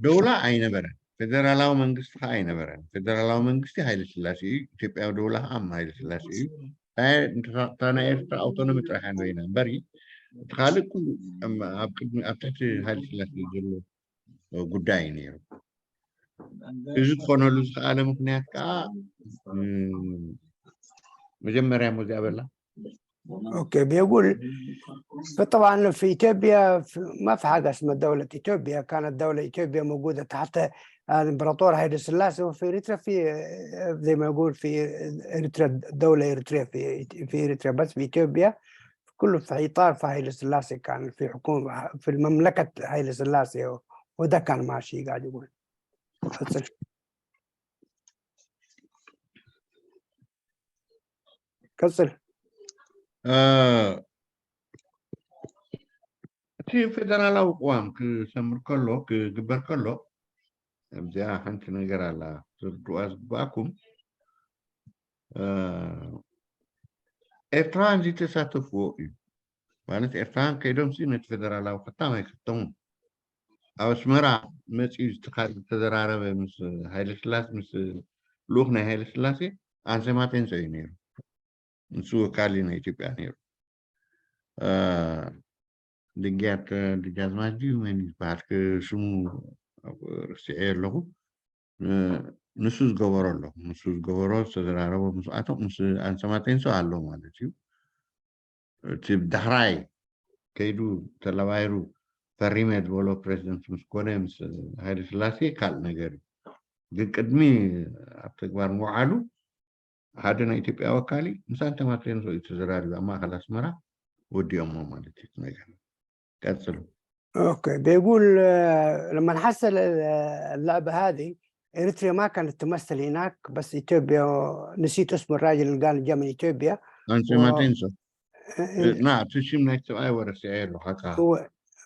ደውላ ኣይነበረን፣ ፌደራላዊ መንግስቲ ከዓ ኣይነበረን። ፌደራላዊ መንግስቲ ሃይለ ስላሴ እዩ፣ ኢትዮጵያዊ ደውላ ከዓ ሃይለ ስላሴ እዩ። እታ ናይ ኤርትራ autonomy ጥራሕ እያ ንበይና እምበሪ እቲ ካልእ ኩሉ ኣብ ቅድሚ ኣብ ትሕቲ ሃይለ ስላሴ ዘሎ ጉዳይ እዩ ነይሩ። እዚ ክኾነሉ ዝከኣለ ምክንያት ከዓ መጀመርያ ሞዚኣ በላ። Okay، بيقول فطبعا في اثيوبيا ما في حاجه اسمها دوله اثيوبيا، كانت دوله اثيوبيا موجوده تحت الامبراطور هايلي سلاسي، وفي اريتريا في زي ما يقول في اريتريا دوله اريتريا في اريتريا، بس في اثيوبيا كله في اطار في هايلي سلاسي، كان في حكومه في المملكه هايلي سلاسي، وده كان ماشي قاعد يقول. تفضل. كسر. እቲ ፌደራላዊ ቅዋም ክሰምር ከሎ ክግበር ከሎ ኣብዚኣ ሓንቲ ነገር ኣላ ትርድዋ ዝግባኣኩም። ኤርትራውያን ዘይተሳተፍዎ እዩ ማለት ኤርትራውያን ከይዶም ነቲ ፌደራላዊ ክታም ኣይክተሙን። ኣብ ኣስመራ መፂኡ ዝተዘራረበ ምስ ሃይለስላሴ፣ ምስ ልኡክ ናይ ሃይለስላሴ ኣንሰማቴንሶ እዩ ነይሩ። ንሱ ወካሊ ናይ ኢትዮጵያ ነይሩ። ድግያት ደጃዝማች ድዩ መን እዩ ዝበሃል ስሙ ረሲዐ ኣለኹ። ንሱ ዝገበሮ ኣሎ፣ ንሱ ዝገበሮ ዝተዘራረቦ ምስኣቶም ምስ ኣንሰማቴንሶ ኣሎ ማለት እዩ። እቲ ዳሕራይ ከይዱ ተለባይሩ ፈሪመ ዝበሎ ፕሬዚደንት ምስ ኮነ ምስ ሃይለ ስላሴ ካልእ ነገር እዩ። ግን ቅድሚ ኣብ ተግባር ምውዓሉ ሓደ ናይ ኢትዮጵያ ወካሊ ምስ ኣንተማቴንሶ እዩ ተዘራሪቡ፣ ኣብ ማእከል ኣስመራ ወዲኦሞ ማለት እዩ እቲ ነገር። ቀፅሉ። Okay، بيقول لما حصل اللعبه هذه اريتريا ما كانت تمثل هناك، بس اثيوبيا، نسيت اسم الراجل اللي قال جاء من اثيوبيا. ኣንሰማቴንሶ ና እቲ ሽም ናይ ሰብኣይ ወረሲዐ ኣለኹ ሓቃ። هو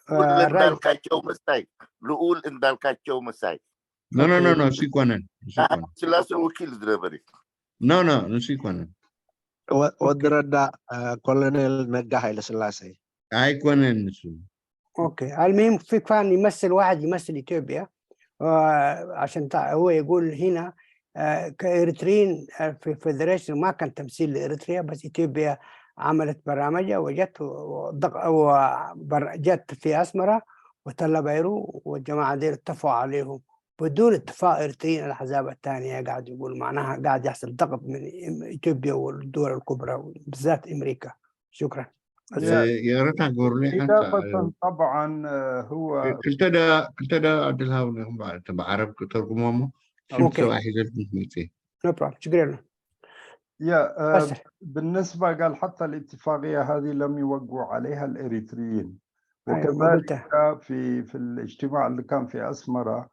ልዑል الراجل እንዳልካቸው መሳይ፣ ልዑል እንዳልካቸው መሳይ። No, no, no, no፣ ንሱ ይኮነን፣ ንሱ ይኮነን። ስላሴ ወኪል ዝነበረ። No, no፣ ንሱ ይኮነን። ወዲ ረዳ፣ ኮሎኔል ነጋ ሃይለ ስላሴ። ኣይኮነን ንሱ። Okay، المهم في كان يمثل واحد يمثل اثيوبيا، عشان هو يقول هنا كإريتريين في federation ما كان تمثيل لإريتريا، بس إثيوبيا عملت برنامجها وجت جت في أسمرة وتلا بايرو والجماعة ديل اتفقوا عليهم بدون اتفاق إريتريين. الأحزاب الثانية قاعد يقول معناها قاعد يحصل ضغط من إثيوبيا والدول الكبرى بالذات أمريكا. شكرا. ይቅረታ ግበሩለይ ሓንሳ። إضافة طبعا هو ክልተ ዳ ዕድል ሃቡኒ ኢኹም ብዓረብ ክተርጉሞ እሞ ሽም okay. ሰብኣይ ሒዘልኩም ክመፅእ። No problem، شكرا. يا بس بالنسبة قال حتى الاتفاقية هذه لم يوقعوا عليها الإريتريين. أيوة، ما وكذلك قلتها. في الاجتماع اللي كان في أسمرة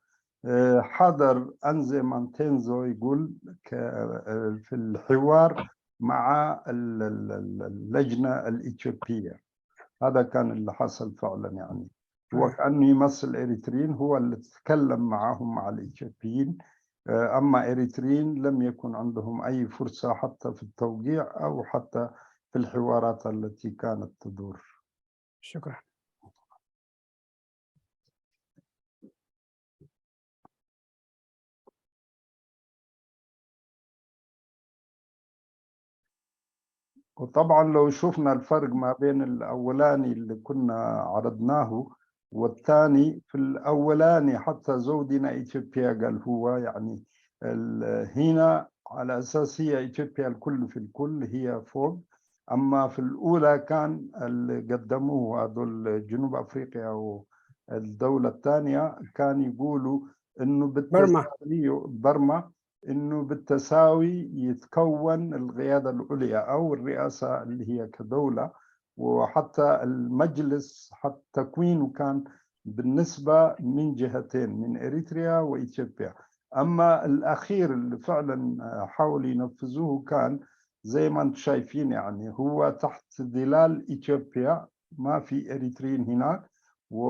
حضر أنزي مانتينزو يقول في الحوار مع اللجنة الإثيوبية. هذا كان اللي حصل فعلا، يعني هو كأنه يمثل الإريتريين، هو اللي تكلم معهم مع الإثيوبيين، أما إريتريين لم يكن عندهم أي فرصة حتى في التوقيع أو حتى في الحوارات التي كانت تدور. شكرا. وطبعا لو شفنا الفرق ما بين الأولاني اللي كنا عرضناه والثاني، في الأولاني حتى زودنا إثيوبيا قال هو يعني هنا على أساس هي إثيوبيا الكل في الكل هي فوق، أما في الأولى كان اللي قدموه هذول جنوب أفريقيا والدولة الثانية كان يقولوا إنه برما. بالتساوي، برما، إنه بالتساوي يتكون القيادة العليا أو الرئاسة اللي هي كدولة، وحتى المجلس حتى تكوينه كان بالنسبة من جهتين من إريتريا وإثيوبيا. أما الأخير اللي فعلا حاولوا ينفذوه كان زي ما انتم شايفين، يعني هو تحت ظلال إثيوبيا، ما في إريتريين هناك. و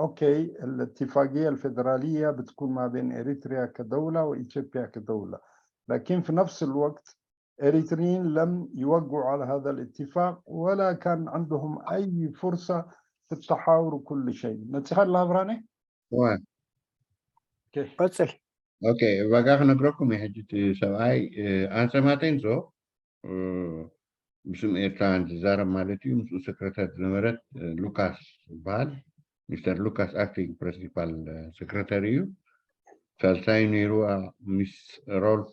okay الاتفاقية الفيدرالية بتكون ما بين إريتريا كدولة وإثيوبيا كدولة، لكن في نفس الوقت إريتريين لم يوقعوا على هذا الاتفاق ولا كان عندهم أي فرصة في التحاور وكل شيء. نتخيل الله براني؟ okay. قتل. okay ዋጋ ክነግረኩም እየ ሕጂ። እቲ ሰብኣይ ኣንሰ ማቴንዞ ብስም ኤርትራውያን ዝዛረብ ማለት እዩ። ምስኡ secretary ዝነበረት ሉካስ ዝበሃል ሚስተር ሉካስ acting principal secretary እዩ። ሳልሳይ ነይሩዋ Miss ሮልፍ፣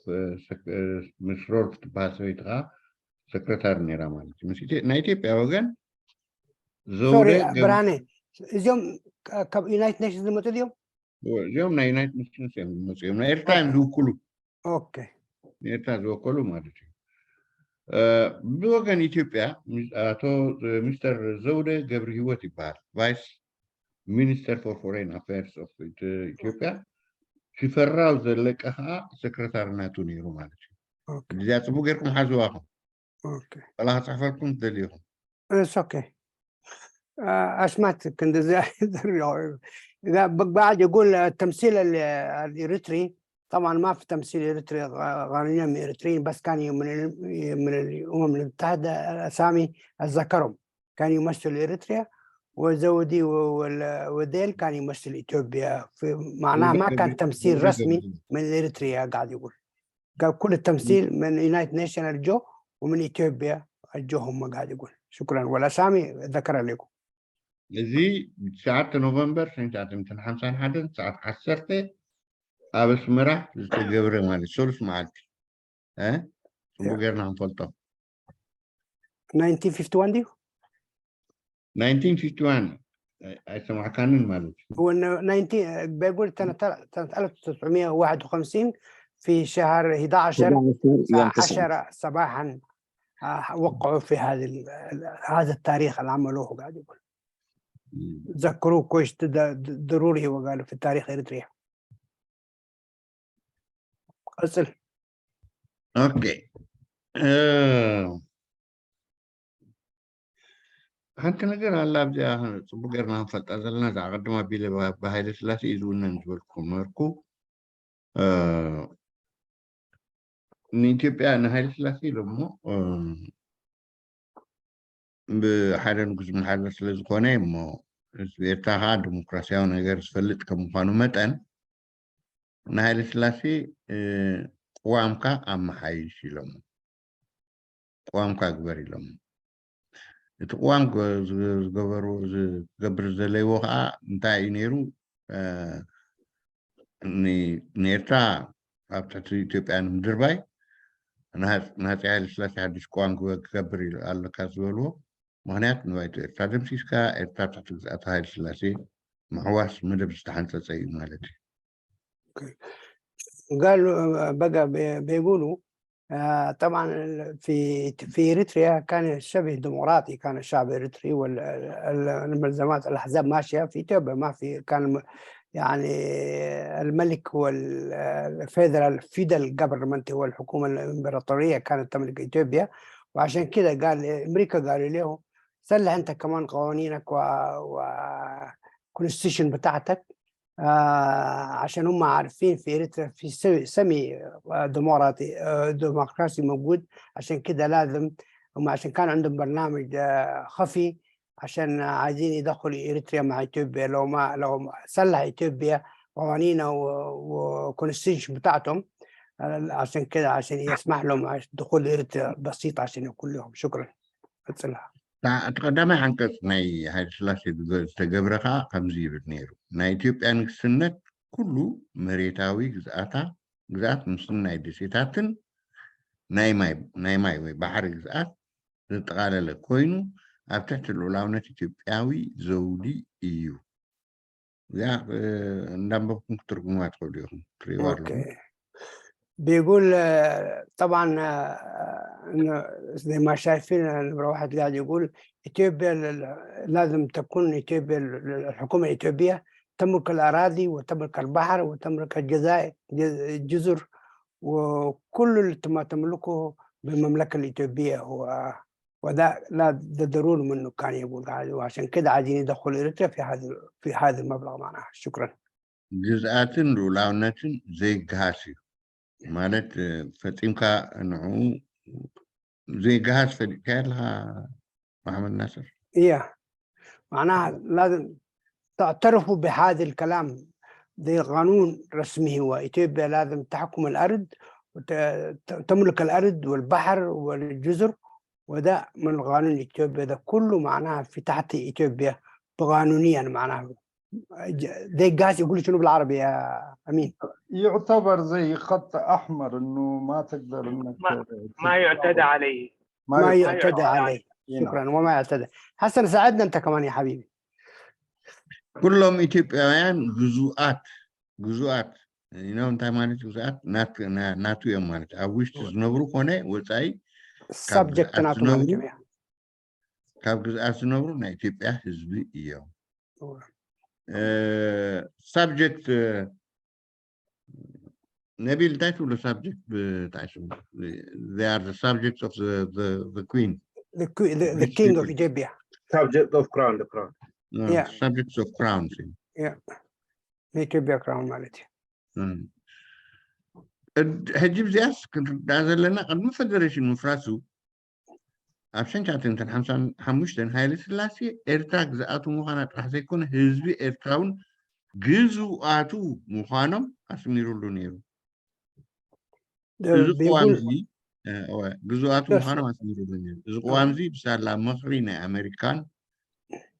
Miss ሮልፍ ትበሃል ሰበይቲ ከዓ secretary ነይራ ማለት እዩ። ምስ ናይ ኢትዮጵያ ወገን ዘውደ sorry ብርሃኔ፣ እዚኦም ካብ United Nations ዝመፁ ድዮም? እዚኦም ናይ United Nations እዮም ዝመፁ እዮም፣ ናይ ኤርትራ እዮም ዝውክሉ። okay. ንኤርትራ ዝወከሉ ማለት እዩ። ብወገን ኢትዮጵያ ኣቶ ሚስተር ዘውደ ገብረ ሂወት ይበሃል፣ vice minister for foreign affairs of ኢትዮጵያ። ሽፈራው ዘለቀ ከዓ secretary ናቱ ነይሩ ማለት እዩ። okay. እዚኣ ፅቡቅ ጌርኩም ሓዝዋኹም። okay. ቆላ ክፅሕፈልኩም ትደልዩ ኢኹም። it's okay. أسمعت كنت إذا بعد يقول التمثيل الإريتري، طبعا ما في تمثيل إريتري قانونيا من إريتريين، بس كان من الأمم المتحدة الأسامي أتذكرهم كان يمثل إريتريا، وزودي وديل كان يمثل إثيوبيا، في معناها ما كان تمثيل رسمي من إريتريا. قاعد يقول قال كل التمثيل من United Nation الجو ومن إثيوبيا الجو هم قاعد يقول. شكرا، والأسامي ذكرها لكم. እዚ 9 ኖቨምበር 1951 ሰዓት 10 ኣብ ኣስመራ ዝተገብረ ማለት ሰሉስ መዓልቲ እ ፅቡቅ ጌርና ክንፈልጦ። 1951 دي. 1951 ኣይሰማዕካንን ማለት እዩ። هو انه 19 بيقول سنة 1951 في شهر 11 يوم الساعة 9. 10 صباحا وقعوا في هذا التاريخ اللي عملوه. قاعد يقول ذكروه كويس، ضروري هو قالوا في التاريخ اريتريا. أصل. okay ሓንቲ ነገር ኣላ ኣብዚኣ ፅቡቅ ጌርና ክንፈልጣ ዘለና። እዛ ቀድማ ኣቢለ ብሃይለ ስላሴ እዩ ዝውነን ዝበልኩም ነበርኩ። ንኢትዮጵያ ንሃይለ ስላሴ ኢሎሞ ብሓደ ንጉስ ዝመሓደር ስለ ዝኾነ እሞ ህዝቢ ኤርትራ ከዓ ዲሞክራስያዊ ነገር ዝፈልጥ ከም ምኳኑ መጠን ንሃይለ ስላሴ ቅዋምካ ኣመሓይሽ ኢሎሞ፣ ቅዋምካ ግበር ኢሎሞ። እቲ ቅዋም ዝገበሩ ዝገብር ዝደለይዎ ከዓ እንታይ እዩ ነይሩ? ንኤርትራ ኣብ ትሕቲ ኢትዮጵያ ንምድርባይ ንሃፀይ ሃይለስላሴ ሓድሽ ቅዋም ክገብር ኣለካ ዝበልዎ ምክንያት ንባይቶ ኤርትራ ደምሲስካ ኤርትራ ትሕቲ ግዝኣት ሃይለስላሴ ምሕዋስ መደብ ዝተሓንፀፀ እዩ ማለት እዩ። قالوا بقى بيقولوا طبعا في اريتريا كان شبه ديمقراطي، كان الشعب الاريتري والملزمات الاحزاب ماشيه. في اثيوبيا ما في، كان يعني الملك هو ال federal feudal government، هو الحكومه الامبراطوريه كانت تملك اثيوبيا. وعشان كده قال امريكا قالوا له صلح انت كمان قوانينك و constitution بتاعتك، عشان هم عارفين في اريتريا في semi ديمقراطي ديمقراسي موجود. عشان كده لازم هم، عشان كان عندهم برنامج خفي عشان عايزين يدخلوا اريتريا مع اثيوبيا، لو ما صلح اثيوبيا قوانينها و constitution بتاعتهم، عشان كده عشان يسمح لهم دخول اريتريا بسيط عشان يكون لهم. شكرا، اتصلح. እቲ ቀዳማይ ዓንቀፅ ናይ ሃይለስላሴ ዝተገብረ ከዓ ከምዚ ይብል ነይሩ፦ ናይ ኢትዮጵያ ንግስነት ኩሉ መሬታዊ ግዝኣታ ግዝኣት ምስ ናይ ደሴታትን ናይ ማይ ወይ ባሕሪ ግዝኣት ዘጠቃለለ ኮይኑ ኣብ ትሕቲ ልዑላውነት ኢትዮጵያዊ ዘውዲ እዩ። እዚኣ እንዳንበብኩም ክትርጉማ ትኽእሉ ኢኹም፣ ትሪእዋ ኣለኹም። بيقول طبعا انه زي ما شايفين نمرة واحد قاعد يقول اثيوبيا لازم تكون اثيوبيا، الحكومة الإثيوبية تملك الأراضي وتملك البحر وتملك الجزائر الجزر وكل ما تملكه بالمملكة الإثيوبية هو، وده لا ده ضروري منه كان يقول، وعشان كده عايزين يدخلوا إريتريا في هذا المبلغ معناها. شكرا. ግዝኣትን ልዑላውነትን ዘይገሃስ እዩ ማለት ፈፂምካ ንዕኡ ዘይገሃስ ፈሊጥካ ኣለካ መሓመድ ናስር? إيه، معناها لازم تعترفوا بهذا الكلام، ده قانون رسمي، هو إثيوبيا لازم تحكم الأرض وتملك الأرض والبحر والجزر، وده من قانون إثيوبيا، ده كله معناها في تحت إثيوبيا بقانونيا معناها. ده قاعد يقول شنو بالعربي يا أمين؟ يعتبر زي خط احمر انه ما تقدر انك ما يعتدى عليه. ما يعتدى عليه. شكرا، وما يعتدى. حسن ساعدنا انت كمان يا حبيبي. ኩሎም ኢትዮጵያውያን ግዙኣት ግዙኣት ኢኖ እንታይ ማለት ግዙኣት ናቱ እዮም ማለት ኣብ ውሽጢ ዝነብሩ ኮነ ወፃኢ subject ናቱ ማለት እዩ። ካብ ግዝኣት ዝነብሩ ናይ ኢትዮጵያ ህዝቢ እዮም። Subject ነቢል እንታይ ትብሎ? Subject ብጣዕሽሙ they are the subjects of the queen. The king of Ethiopia. Subject of crown, the crown. No, Yeah. Subjects of crowns. Yeah. የኢትዮጵያ crown ማለት እዩ። ሕጂ ብዚኣስ ክንርዳእ ዘለና ቅድሚ ፌደሬሽን ምፍራሱ ኣብ 1955 ሃይለ ስላሴ ኤርትራ ግዝኣቱ ምዃና ጥራሕ ዘይኮነ ህዝቢ ኤርትራ እውን ግዝኣቱ ምዃኖም ኣስሚሩሉ ነይሩ። እዚ ቅዋም እዚ ግዝኣቱ ምዃኖም ኣስሚሩሉ ነይሩ። እዚ ቅዋም እዚ ብሳላ ምኽሪ ናይ ኣሜሪካን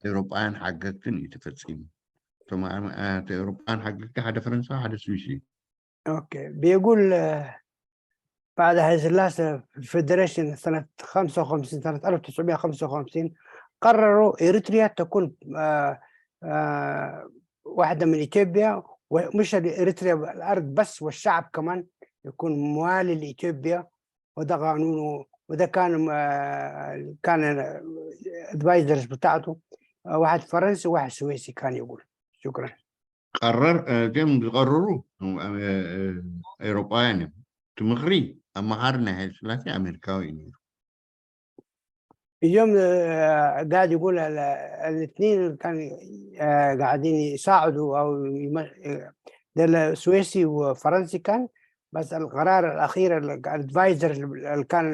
ኤውሮጳውያን ሓገግትን እዩ ተፈፂሙ። እቶም ኤውሮጳውያን ሓገግቲ ሓደ ፈረንሳዊ ሓደ ስዊስ እዩ። Okay، بيقول بعد هايلة سلاسي ال federation سنة 55، سنة 1955 قرروا إريتريا تكون واحدة من إثيوبيا، ومش إريتريا الأرض بس، والشعب كمان يكون موالي لإثيوبيا، وده قانونه. وده كان advisors بتاعته واحد فرنسي وواحد سويسي كان يقول. شكرا. ቀረር እዞም ዝቀርሩ ኤውሮጳውያን እዮም። እቲ ምኽሪ ኣመሃሪ ናይ ሃይለ ስላሴ ኣሜሪካዊ እዩ ነይሩ። اليوم قاعد يقول الاثنين كانوا قاعدين يساعدوا او ده السويسي وفرنسي كان، بس القرار الاخير ال advisor اللي كان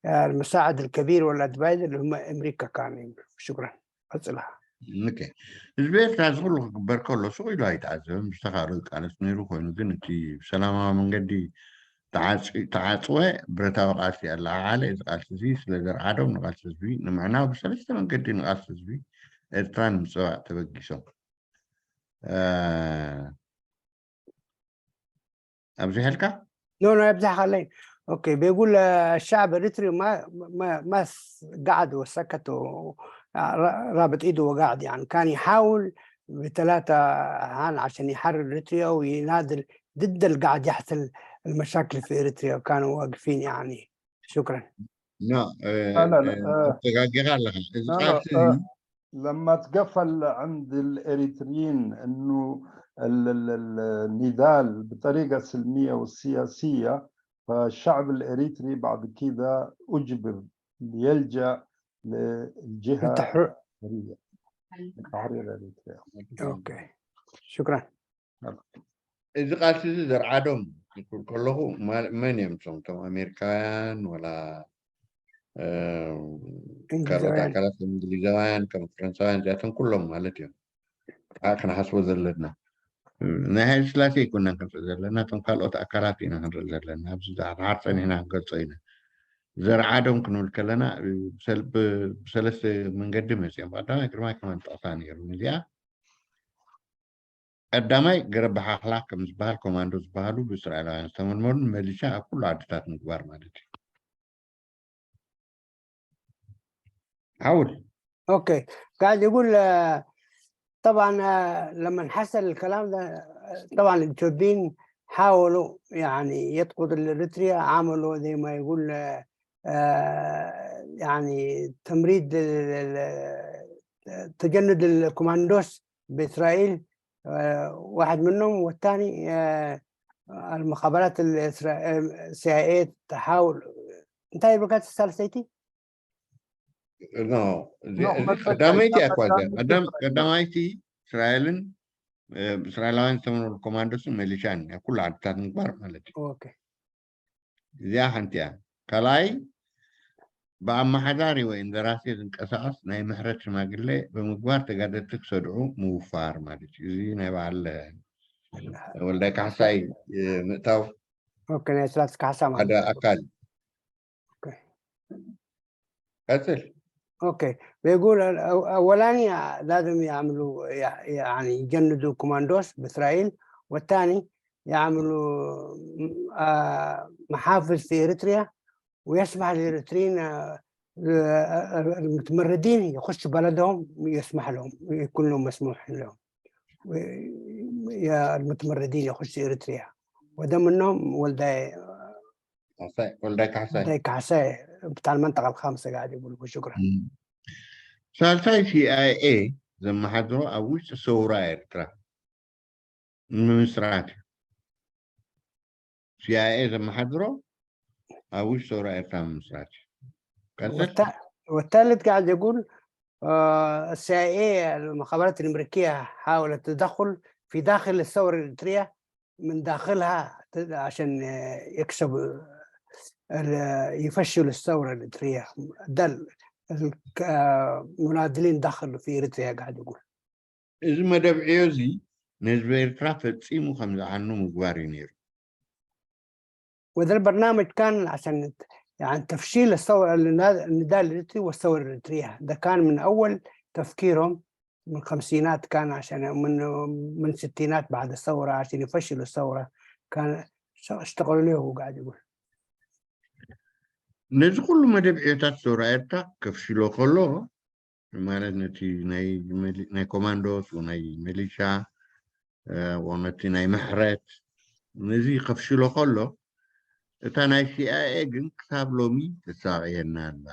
المساعد الكبير وال advisor اللي هم امريكا كان. شكرا، اصلها. Okay، ህዝቢ ኤርትራ እዚ ኩሉ ክግበር ከሎ ሱቕ ኢሉ ኣይተዓዘበን። ብዝተኻእሎ ይቃለስ ነይሩ። ኮይኑ ግን እቲ ብሰላማዊ መንገዲ ተዓፅወ ብረታዊ ቃልሲ ኣለዓዓለ። እዚ ቃልሲ እዚ ስለ ዘርዓዶም ንቃልሲ ህዝቢ ንምዕናው ብሰለስተ መንገዲ ንቃልሲ ህዝቢ ኤርትራ ንምፅባእ ተበጊሶም። ኣብዚሐልካ። No, no, يبزح خلي. Okay، بيقول الشعب الاريتري ما قعد وسكت ورابط ايده وقاعد، يعني كان يحاول بثلاثة هان عشان يحرر اريتريا وينادل ضد اللي قاعد يحصل المشاكل في اريتريا، وكانوا واقفين يعني. شكرا. No. لا لا لا. ተጋጊኻ ኣለኻ። እዚ لا ቃልሲ لا እዚ لما تقفل عند الاريتريين انه النضال بطريقه سلميه والسياسيه، فالشعب الاريتري بعد كده اجبر ليلجا للجهه التحرر العسكريه لتحرير اريتريا. Okay، شكرا. እዚ ቃልሲ እዚ ዘርዓዶም ክብል ከለኹ መን እዮም ንሶም? እቶም ኣሜሪካውያን ወላ ካልኦት እንግሊዛውያን? ኣካላት ከም እንግሊዛውያን፣ ከም ፈረንሳውያን፣ እዚኣቶም ኩሎም ማለት እዮም። ክንሓስቦ ዘለና ናይ ሃይለ ስላሴ ኣይኮናን ክንርኢ ዘለና፣ እቶም ካልኦት ኣካላት ኢና ክንርኢ ዘለና። ኣብዚ ድሓር ፀኒሕና ክንገልፆ ኢና። ዘርዓዶም ክንብል ከለና ብሰለስተ መንገዲ መፅኦም። ቀዳማይ ግርማይ ከማን ጠቕሳ ነይሩ እዚኣ። ቀዳማይ ገረብ ሓኽላ ከም ዝበሃል ኮማንዶ ዝበሃሉ ብእስራኤላውያን ዝተመልመሉ መሊሻ ኣብ ኩሉ ዓድታት ምግባር ማለት እዩ። ሓውል። Okay، قاعد يقول طبعا لما حصل الكلام ده، طبعا الاثيوبيين حاولوا يعني يضغطوا الاريتريا، عملوا زي ما يقول يعني تمريد تجند الكوماندوس باسرائيل، واحد منهم، والثاني المخابرات السي اي تحاول. انتهي بكات الثالث. No. ቀዳመይቲ እያ እኳ እዚኣ። ቀዳማይቲ እስራኤልን እስራኤላውያን ዝተመልመሉ ኮማንዶስን መሊሻን ኣብ ኩሉ ዓድታት ምግባር ማለት እዩ። Okay. እዚኣ ሓንቲ እያ። ካልኣይ ብኣመሓዳሪ ወይ እንደራሴ ዝንቀሳቐስ ናይ ምሕረት ሽማግሌ ብምግባር ተጋደልቲ ክሰድዑ ምውፋር ማለት እዩ። እዚ ናይ በዓል ወልዳይ ካሕሳይ ምእታው Okay، ናይ ስላስ ካሕሳ ሓደ ማለት እዩ። ኣካል እዩ። Okay. ቀፅል። Okay، بيقول اولاني لازم يعملوا يعني يجندوا كوماندوس باسرائيل، والثاني يعملوا محافظ في اريتريا ويسمح للاريتريين المتمردين يخشوا بلدهم، يسمح لهم، يكون لهم مسموح لهم يا المتمردين يخشوا اريتريا، وده منهم ولداي ካሕሳይ፣ ወልዳይ ካሕሳይ። ولداي كحساي بتاع المنطقه الخامسه قاعد يقول. شكرا. ሳልሳይ CIA ዘመሓድሮ ኣብ ውሽጢ ሰውራ ኤርትራ ንምምስራት እዩ። CIA ዘመሓድሮ ኣብ ውሽጢ ሰውራ ኤርትራ ምምስራት እዩ። ቀፅል። والثالث قاعد يقول ال CIA المخابرات الامريكيه حاولت التدخل في داخل الثوره الاريتريه من داخلها عشان يكسبوا يفشلوا الثوره الاريتريه. ده المناضلين دخلوا في اريتريا قاعد يقول. እዚ መደብ ዕዮ እዚ ንህዝቢ ኤርትራ ፈፂሙ ከም ዝዓኑ ምግባር እዩ ነይሩ። وده البرنامج كان عشان يعني تفشيل الثورة، النداء الإريتري والثورة الإريترية. ده كان من أول تفكيرهم من الخمسينات، كان عشان من الستينات بعد الثورة عشان يفشلوا الثورة كان اشتغلوا له، هو قاعد يقول. ነዚ ኩሉ መደብ ዕዮታት ሰውራ ኤርትራ ከፍሽሎ ከሎ ማለት ነቲ ናይ ኮማንዶስ ናይ ሚሊሻ ነቲ ናይ ምሕረት ነዚ ከፍሽሎ ከሎ እታ ናይ CIA ግን ክሳብ ሎሚ ትሳቀየና ኣላ።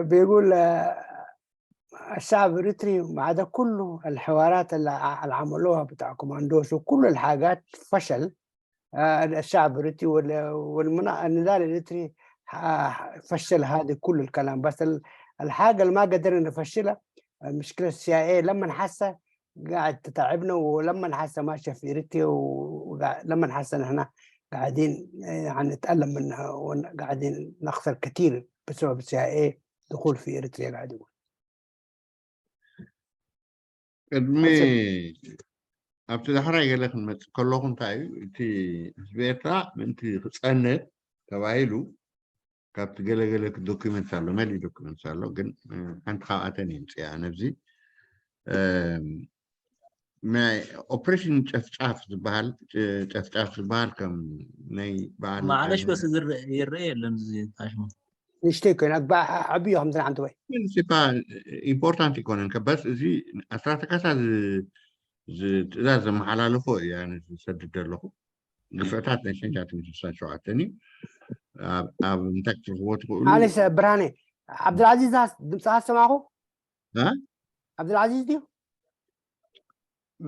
بيقول الشعب الاريتري مع ده كله الحوارات اللي عملوها بتاع كوماندوس وكل الحاجات فشل، الشعب الاريتري والنداء الاريتري فشل هذه كل الكلام، بس الحاجه اللي ما قدرنا نفشلها المشكله ال CIA لما نحسها قاعد تتعبنا، ولما نحسها ماشيه في اريتريا، ولما نحس ان احنا قاعدين يعني نتألم منها وقاعدين نخسر كثير بسبب ال CIA دخول في اريتريا قاعد يقول. ቅድሚ ኣብቲ ዳሕራይ ገለ ክንመፅእ ከለኹ እንታይ እዩ እቲ ህዝቢ ኤርትራ ምእንቲ ክፀንት ተባሂሉ ካብቲ ገለገለ document ኣሎ፣ መሊኡ document ኣሎ፣ ግን ሓንቲ ካብኣተን እየ ምፅኣ ነብዚ ናይ operation ጨፍጫፍ ዝበሃል፣ ጨፍጫፍ ዝበሃል ከም ናይ በዓል معلش بس يرأي የለን እዚ ታሽሙ። ንእሽተይ ኮይና ዓብዩ ከምዚ ሓንቲ ወይ c'est pas important ይኮነን ከበስ እዚ ኣስራተ ካሳ ትእዛዝ ዘመሓላለፎ እዩ። ኣነ ዝሰድድ ዘለኹ ግፍዕታት ናይ 1967 እዩ። ኣብ እንታይ ክትረክቦ ትኽእሉ? معلش ብርሃነ ዓብድልዓዚዝ ድምፅኻ ሰማዕኹ። ها? ዓብድልዓዚዝ ድዩ?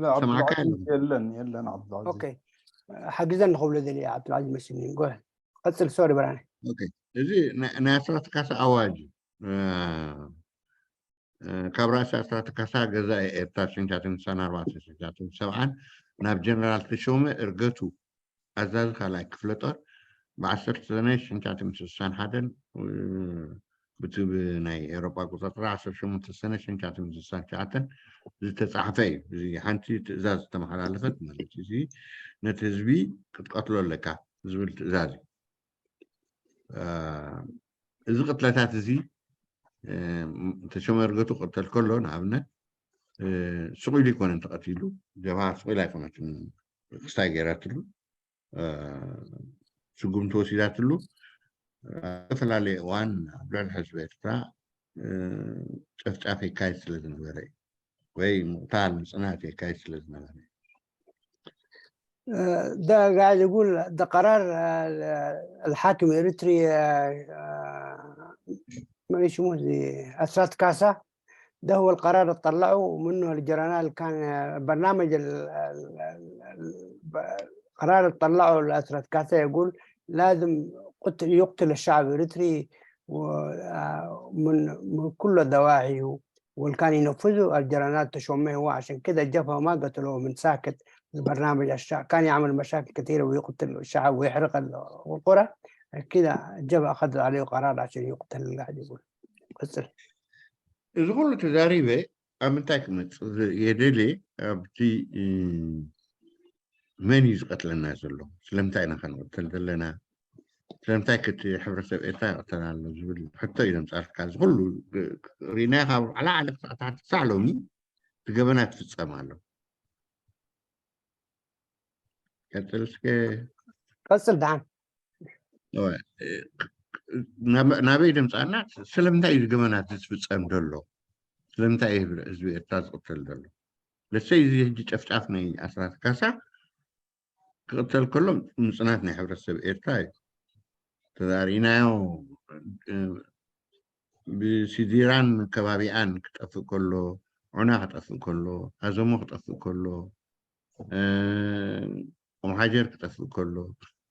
لا عبد سمعك. العزيز የለን የለን عبد العزيز። Okay ሓግዘኒ ክብሎ ደልየ ዓብድልዓዚዝ መስልኒ። ጎ ቀፅል፣ sorry ብርሃነ። Okay እዚ ናይ ኣስራተ ካሳ ኣዋጅ እዩ። ካብ ራእሲ ኣስራተ ካሳ ገዛኢ ኤርትራ 1964 ናብ ጀነራል ተሾመ እርገቱ ኣዛዚ ካልኣይ ክፍለ ጦር ብ10 ሰነ 1961 ብቲ ናይ ኤውሮጳ ቁፅፅራ 18 ሰነ 1969 ዝተፃሕፈ እዩ። እዚ ሓንቲ ትእዛዝ ዝተመሓላለፈት ማለት እዩ። እዚ ነቲ ህዝቢ ክትቀትሎ ኣለካ ዝብል ትእዛዝ እዩ። እዚ ቅትለታት እዚ ተሾመ እርገቱ ክቅተል ከሎ ንኣብነት ስቕ ኢሉ ኣይኮነን ተቐቲሉ። ጀብሃ ስቕ ኢላ ኣይኮነትን ክስታይ ገይራትሉ፣ ስጉምቲ ወሲዳትሉ። ኣብ ዝተፈላለየ እዋን ኣብ ልዕሊ ህዝቢ ኤርትራ ጨፍጫፍ የካይድ ስለ ዝነበረ እዩ ወይ ምቕታል ምፅናት የካይድ ስለ ዝነበረ እዩ። ده قاعد يقول ده قرار الحاكم الاريتري ما اسمه زي اسرات كاسا، ده هو القرار اللي طلعه، ومنه الجرنال كان برنامج القرار اللي طلعه الاسرات كاسا يقول لازم قتل يقتل الشعب الاريتري من كل الدواعي، واللي كان ينفذه الجرنال تشوميه هو. عشان كده الجبهة ما قتلوه من ساكت. برنامج الشعب كان يعمل مشاكل كثيرة ويقتل الشعب ويحرق القرى كده، الجبهة أخذ عليه قرار عشان يقتل. قاعد يقول بس እዚ ኩሉ ተዛሪበ ኣብ ምንታይ ክመፅእ የደልየ? ኣብቲ መን እዩ ዝቀትለና ዘሎ፣ ስለምንታይ ኢና ክንቅተል ዘለና፣ ስለምንታይ ከቲ ሕብረተሰብ ኤርትራ ይቅተል ኣሎ ዝብል ሕቶ እዩ ዘምፃልካ። እዚ ኩሉ ርኢናዮ ካብ ላዕሊ ክሳብ ታሕቲ ክሳዕ ሎሚ እቲ ገበናት ይፍፀም ኣሎ። ቀፅል እስከ። ቀፅል ድሓን። ናበይ ደምፃና? ስለምንታይ እዩ ገበናት ዝፍፀም ዘሎ? ስለምንታይ እዩ ህዝቢ ኤርትራ ዝቅተል ዘሎ? ለሰይ እዚ ሕጂ ጨፍጫፍ ናይ ኣስራት ካሳ ክቅተል ከሎ ምፅናት ናይ ሕብረተሰብ ኤርትራ እዩ። ተዛሪናዮ ብሲዲራን ከባቢኣን ክጠፍእ ከሎ፣ ዑና ክጠፍእ ከሎ፣ ኣዘሞ ክጠፍእ ከሎ፣ ኦምሓጀር ክጠፍእ ከሎ፣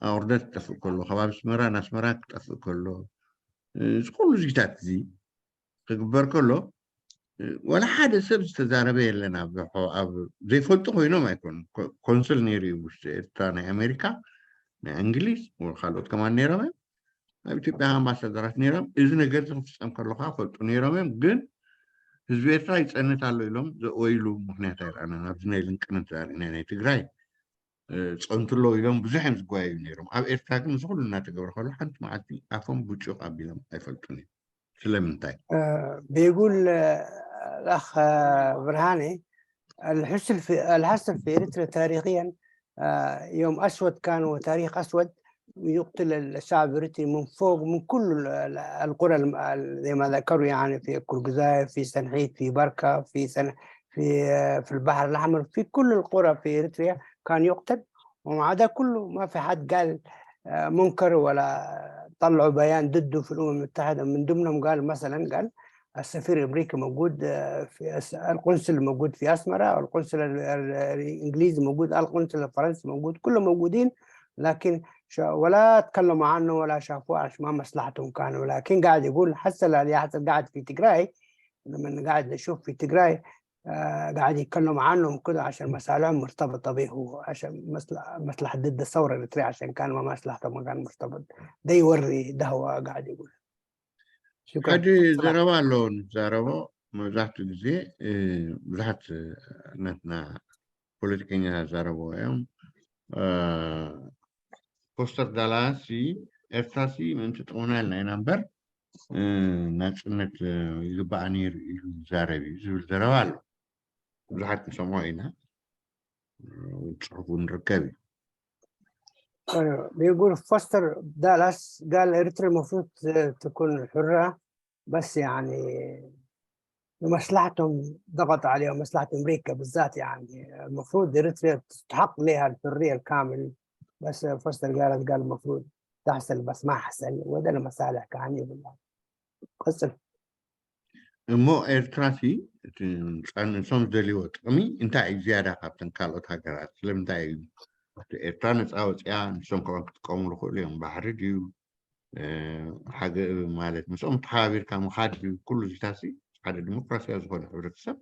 ኣቁርደት ክጠፍእ ከሎ፣ ከባቢ ኣስመራ ኣስመራ ክጠፍእ ከሎ፣ እዚ ኩሉ ዚታት እዚ ክግበር ከሎ ዋላ ሓደ ሰብ ዝተዛረበ የለን። ኣብ ዘይፈልጡ ኮይኖም ኣይኮኑን። ቆንስል ነይሩ እዩ ውሽጢ ኤርትራ፣ ናይ ኣሜሪካ፣ ናይ እንግሊዝ ካልኦት ከማን ነይሮም እዮም። ኣብ ኢትዮጵያ ኣምባሳደራት ነይሮም። እዚ ነገር እዚ ክፍፀም ከሎ ከዓ ፈልጡ ነይሮም እዮም። ግን ህዝቢ ኤርትራ ይፀንት ኣሎ ኢሎም ዘእወይሉ ምክንያት ኣይረኣናን። ኣብዚ ናይ ልንቅነ ተዛሪእና ናይ ትግራይ ፀንትሎ ኢሎም ብዙሕ እዮም ዝጓየዩ ነይሮም። ኣብ ኤርትራ ግን እዚ ኩሉ እናተገብረ ከሎ ሓንቲ መዓልቲ ኣፎም ብጩቅ ኣቢሎም ኣይፈልጡን እዮም። ስለምንታይ? بيقول الأخ برهاني الحصل في إريتريا تاريخيا يوم أسود كان وتاريخ أسود، يقتل الشعب الإريتري من فوق من كل القرى زي ما ذكروا، يعني في كرجزاي، في سنحيت، في بركة، في سن في في البحر الأحمر، في كل القرى في إريتريا كان يقتل. ومع ده كله ما في حد قال منكر ولا طلعوا بيان ضده في الأمم المتحدة. من ضمنهم قال مثلا قال السفير الأمريكي موجود في القنصل موجود في أسمرة، القنصل الإنجليزي موجود، القنصل الفرنسي موجود، كلهم موجودين، لكن ولا تكلموا عنه ولا شافوه عشان ما مصلحتهم كانوا. لكن قاعد يقول حصل اللي حصل قاعد في تجراي، لما قاعد نشوف في تجراي قاعد يتكلم عنهم كده عشان مصالحهم مرتبطة به هو، عشان مصلحة ضد الثورة الإريترية، عشان كان ما مصلحته ما كان مرتبط. ده يوري ده هو قاعد يقول. شكرا. ሕጂ ዘረባ ኣሎ ንዛረቦ መብዛሕትኡ ግዜ ብዙሓት ናትና ፖለቲከኛታት ዛረብዎ እዮም። ፎስተር ዳላስ ኤርትራሲ ምእንቲ ጥቕምና ኢልና ኢና እምበር ናፅነት ይግባኣ ነይሩ ኢሉ ይዛረብ እዩ ዝብል ዘረባ ኣሎ። ብዙሓት ንሰምዖ ኢና፣ ፅሑፍ እውን ንርከብ እዩ። أيوة. بيقول فوستر دالاس قال اريتريا المفروض تكون حرة، بس يعني لمصلحتهم ضغط عليهم، مصلحة أمريكا بالذات. يعني المفروض إريتريا تستحق لها الحرية الكامل، بس فوستر قال المفروض تحصل بس ما حصل، وده المصالح كان يقول قصر. እሞ ኤርትራሲ እቲ ንሶም ዝደልይዎ ጥቕሚ እንታይ እዩ ዝያዳ ካብተን ካልኦት ሃገራት? ስለምንታይ እዩ ኤርትራ ነፃ ወፂኣ ንሶም ከ ክጥቀምሉ ክእሉ እዮም? ባሕሪ ድዩ ማለት ምስኦም ተሓባቢርካ ምኻድ ድዩ? ኩሉ እዚታሲ ሓደ ዲሞክራስያዊ ዝኾነ ሕብረተሰብ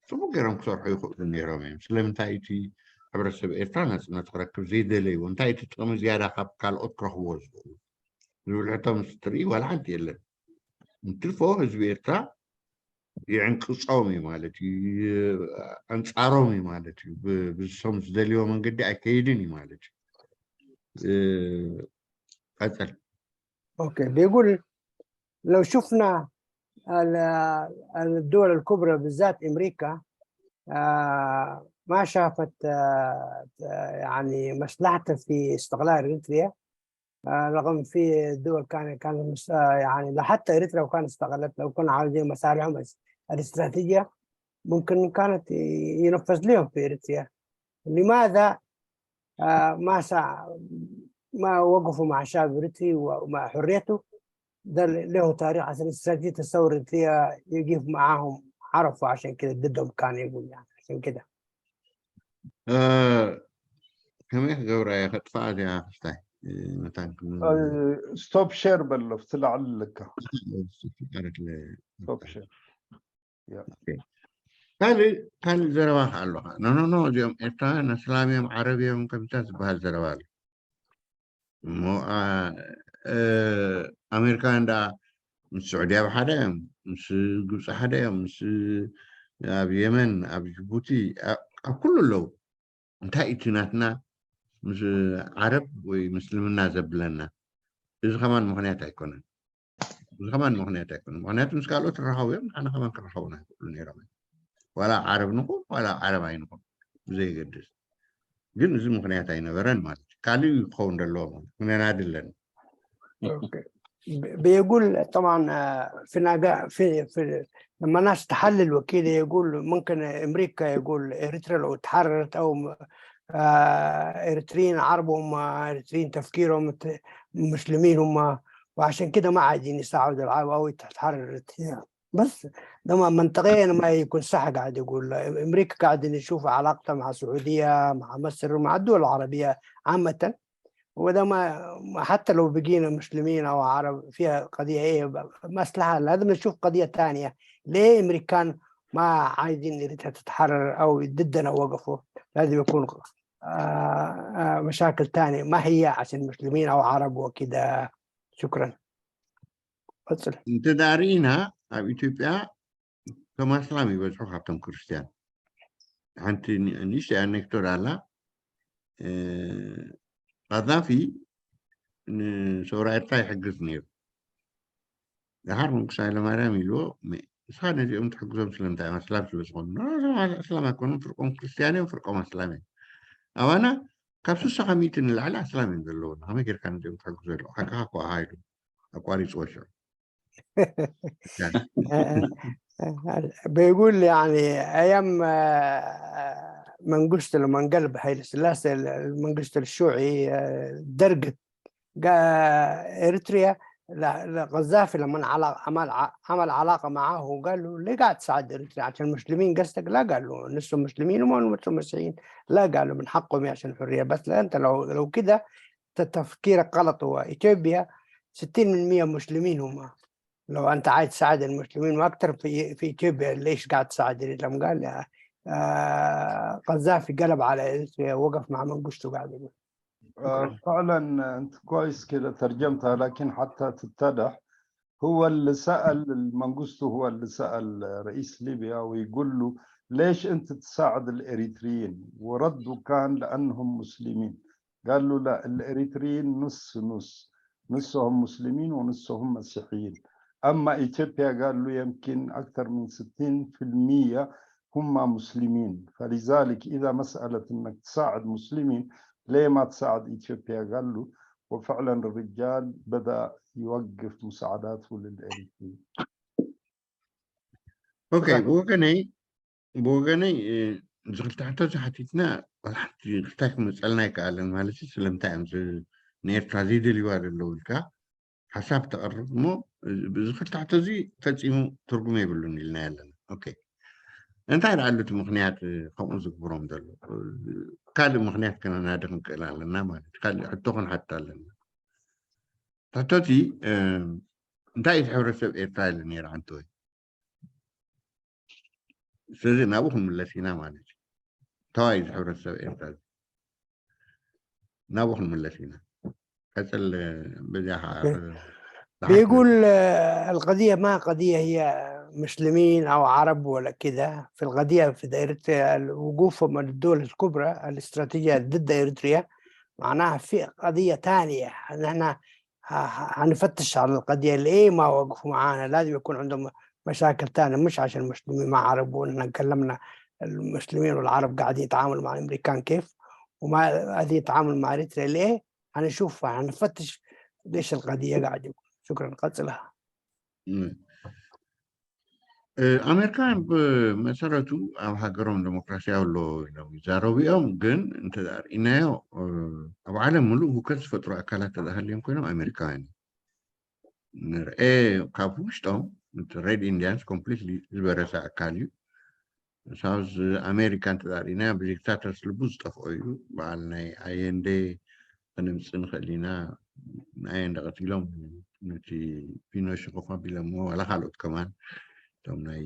ፅቡቅ ገይሮም ክሰርሑ ይኽእሉ ነይሮም እዮም። ስለምንታይ እቲ ሕብረተሰብ ኤርትራ ናፅነት ክረክብ ዘይደለይዎ? እንታይ እቲ ጥቕሚ ዝያዳ ካብ ካልኦት ክረኽብዎ ዝኽእሉ ዝብል ሕቶ ምስ ትርኢ ዋላ ሓንቲ የለን። እንትርፎ ህዝቢ ኤርትራ ይዕንቅፆም እዩ ማለት እዩ፣ ኣንፃሮም እዩ ማለት እዩ፣ ብሶም ዝደልይዎ መንገዲ ኣይከይድን እዩ ማለት እዩ። ቀፅል። Okay، بيقول لو شفنا الدول الكبرى بالذات امريكا ما شافت يعني مصلحتها في استقلال اريتريا، رغم في دول كان يعني حتى اريتريا لو كان استقلت، لو كانوا عاوزين مصالحهم الاستراتيجيه ممكن كانت ينفذ لهم في اريتريا. لماذا ما وقفوا مع الشعب الاريتري ومع حريته؟ ده له تاريخ عشان استراتيجيه الثوره الاريتريه يقف معاهم، عرفوا عشان كده ضدهم كان يقول يعني عشان كده. ከመይ ክገብራ እየ ከጥፋኣ እዚኣ ክስታይ መታን? Stop share በሎ ፍቲ ላዕሊ ለካ stop share. ካልእ ካልእ ዘረባ ከዓ ኣሎ። No, no, no፣ እዚኦም ኤርትራውያን እስላም እዮም፣ ዓረብ እዮም ከምታት ዝበሃል ዘረባ ኣሎ። እሞ ኣሜሪካውያን ዳ ምስ ስዑድያ ብሓደ እዮም፣ ምስ ግብፂ ሓደ እዮም፣ ምስ ኣብ የመን፣ ኣብ ጅቡቲ፣ ኣብ ኩሉ ኣለዉ። እንታይ እቲ ናትና ምስ ዓረብ ወይ ምስልምና ዘብለና? እዚ ከማን ምክንያት ኣይኮነን። እዚ ከማን ምክንያት ኣይኮነን፣ ምክንያቱ ምስ ካልኦት ዝራኸቡ እዮም፣ ንሓና ከማን ክራኸቡና ይክእሉ ነይሮም እዮም። ዋላ ዓረብ ንኹን ዋላ ዓረብ ኣይንኹን ብዘይገድስ፣ ግን እዚ ምክንያት ኣይነበረን ማለት እዩ። ካሊእ እዩ ክኸውን ዘለዎ ማለት ክነናዲ ኣለና። Okay. بيقول طبعا في نجا في لما الناس تحلل وكده يقول ممكن امريكا يقول اريتريا لو تحررت او اريتريين عرب هم، اريتريين تفكيرهم مسلمين هم، وعشان كده ما عايزين يساعدوا العرب او تتحرر اريتريا. بس ده منطقيا ما يكون صح. قاعد يقول امريكا قاعد نشوف علاقتها مع السعوديه، مع مصر، مع الدول العربيه عامه، وده ما حتى لو بقينا مسلمين او عرب فيها قضيه ايه مصلحه. لازم نشوف قضيه ثانيه، ليه امريكان ما عايزين اريتريا تتحرر او ضدنا وقفوا؟ لازم يكون مشاكل ثانيه، ما هي عشان مسلمين او عرب وكده. شكرا، قصر. እንተዳርኢና ኣብ ኢትዮጵያ እቶም ኣስላም ይበዝሑ ካብቶም ክርስትያን። ሓንቲ ንእሽተይ anecdote ኣላ። ቀዛፊ ንሰውራ ኤርትራ ይሕግዝ ነይሩ። ድሓር መንግስቲ ሃይለማርያም ኢልዎ፣ ንስኻ ነዚኦም ትሕግዞም ስለምንታይ እዮም? ኣስላም ስለ ዝኾኑ? ኣስላም ኣይኮኑን፣ ፍርቆም ክርስትያን እዮም፣ ፍርቆም ኣስላም እዮም። ኣባና ካብ 60% ንላዕሊ ኣስላም እዮም ዘለውና፣ ከመይ ጌርካ ነዚኦም ትሕግዞ ኣለዎ? ሓቅኻ እኮ ኢሉ ኣቋሪፅዎ ሽዑ። بيقول يعني ايام منقستو لما انقلب هيل سلاسي، المنقستو الشيوعي، درج اريتريا لقذافي لما عمل علاقه معه وقال له ليه قاعد تساعد اريتريا؟ عشان المسلمين قصدك؟ لا، قال له نصهم مسلمين وما نصهم مسيحيين. لا، قالوا من حقهم عشان الحريه. بس لا، انت لو كده تفكيرك غلط. هو اثيوبيا 60% مسلمين هم، لو انت عايز تساعد المسلمين واكثر في اثيوبيا، ليش قاعد تساعد اريتريا؟ لما قال قذافي قلب على اريتريا، وقف مع منقستو قاعد يقول. فعلا انت كويس كده ترجمتها، لكن حتى تتضح، هو اللي سأل المنقستو، هو اللي سأل رئيس ليبيا ويقول له ليش أنت تساعد الإريتريين؟ ورده كان لأنهم مسلمين. قال له لا، الإريتريين نص نص، نصهم مسلمين ونصهم مسيحيين. أما إثيوبيا قال له يمكن أكثر من 60% هم مسلمين، فلذلك إذا مسألة أنك تساعد مسلمين ليه ما تساعد إثيوبيا؟ قال له. وفعلا الرجال بدأ يوقف مساعداته للإريتريين. Okay. ብወገነይ እዚ ክልተ ሕቶ ሓቲትና ዋላ ሓንቲ ክልታይ ክመፀልና ኣይከኣለን። ማለት ስለምንታይ እዮም ንኤርትራ ዘይደልይዋ ዘለዉ ኢልካ ሓሳብ ተቕርብ እሞ እዚ ክልተ ሕቶ እዚ ፈፂሙ ትርጉም የብሉን ኢልና ኣለና። Okay, እንታይ ደኣሉ እቲ ምክንያት ከምኡ ዝግብሮም ዘሎ? ካልእ ምክንያት ከነናዲ ክንክእል ኣለና ማለት እዩ። ካልእ ሕቶ ክንሓትት ኣለና። ሕቶ እቲ እንታይ እዩ ሕብረተሰብ ኤርትራ ኢሉ ነይሩ ሓንቲ ወይ። ስለዚ ናብኡ ክንምለስ ኢና ማለት እዩ። እንታይ እዩ ሕብረተሰብ ኤርትራ? ናብኡ ክንምለስ ኢና። ቀፅል በዚያ ከዓ። بيقول القضية ما قضية هي مسلمين أو عرب ولا كده. في القضية في دائرة الوقوف من الدول الكبرى الاستراتيجية ضد إريتريا، معناها في قضية ثانية. نحن هنفتش على القضية ليه ما وقفوا معانا. لازم يكون عندهم مشاكل ثانية، مش عشان مسلمين مع عرب. ونحن تكلمنا المسلمين والعرب قاعدين يتعاملوا مع الأمريكان كيف، وما هذه يتعاملوا مع إريتريا ليه. هنشوف، هنفتش ليش القضية قاعد يقول. شكرا، قتلها. ኣሜሪካን ብመሰረቱ ኣብ ሃገሮም ዴሞክራሲያዊ ኣሎ ኢሎም ይዛረቡ እዮም። ግን እንተርኢናዮ ኣብ ዓለም ሙሉእ ሁከት ዝፈጥሩ ኣካላት ተዛሃልዮም ኮይኖም ኣሜሪካውያን ንርአ። ካብ ውሽጦም እቲ Red Indians completely ዝበረሰ ኣካል እዩ። South ኣሜሪካ እንተዛሪእናዮ ብ dictators ልቡ ዝጠፍኦ እዩ። በዓል ናይ ኣየንዴ ክነምፅእ ንኽእል ኢና። ንኣየንደ ቀቲሎም ነቲ ፒኖሽ ኮፍ ኣቢሎሞ። ዋላ ካልኦት ከማን እቶም ናይ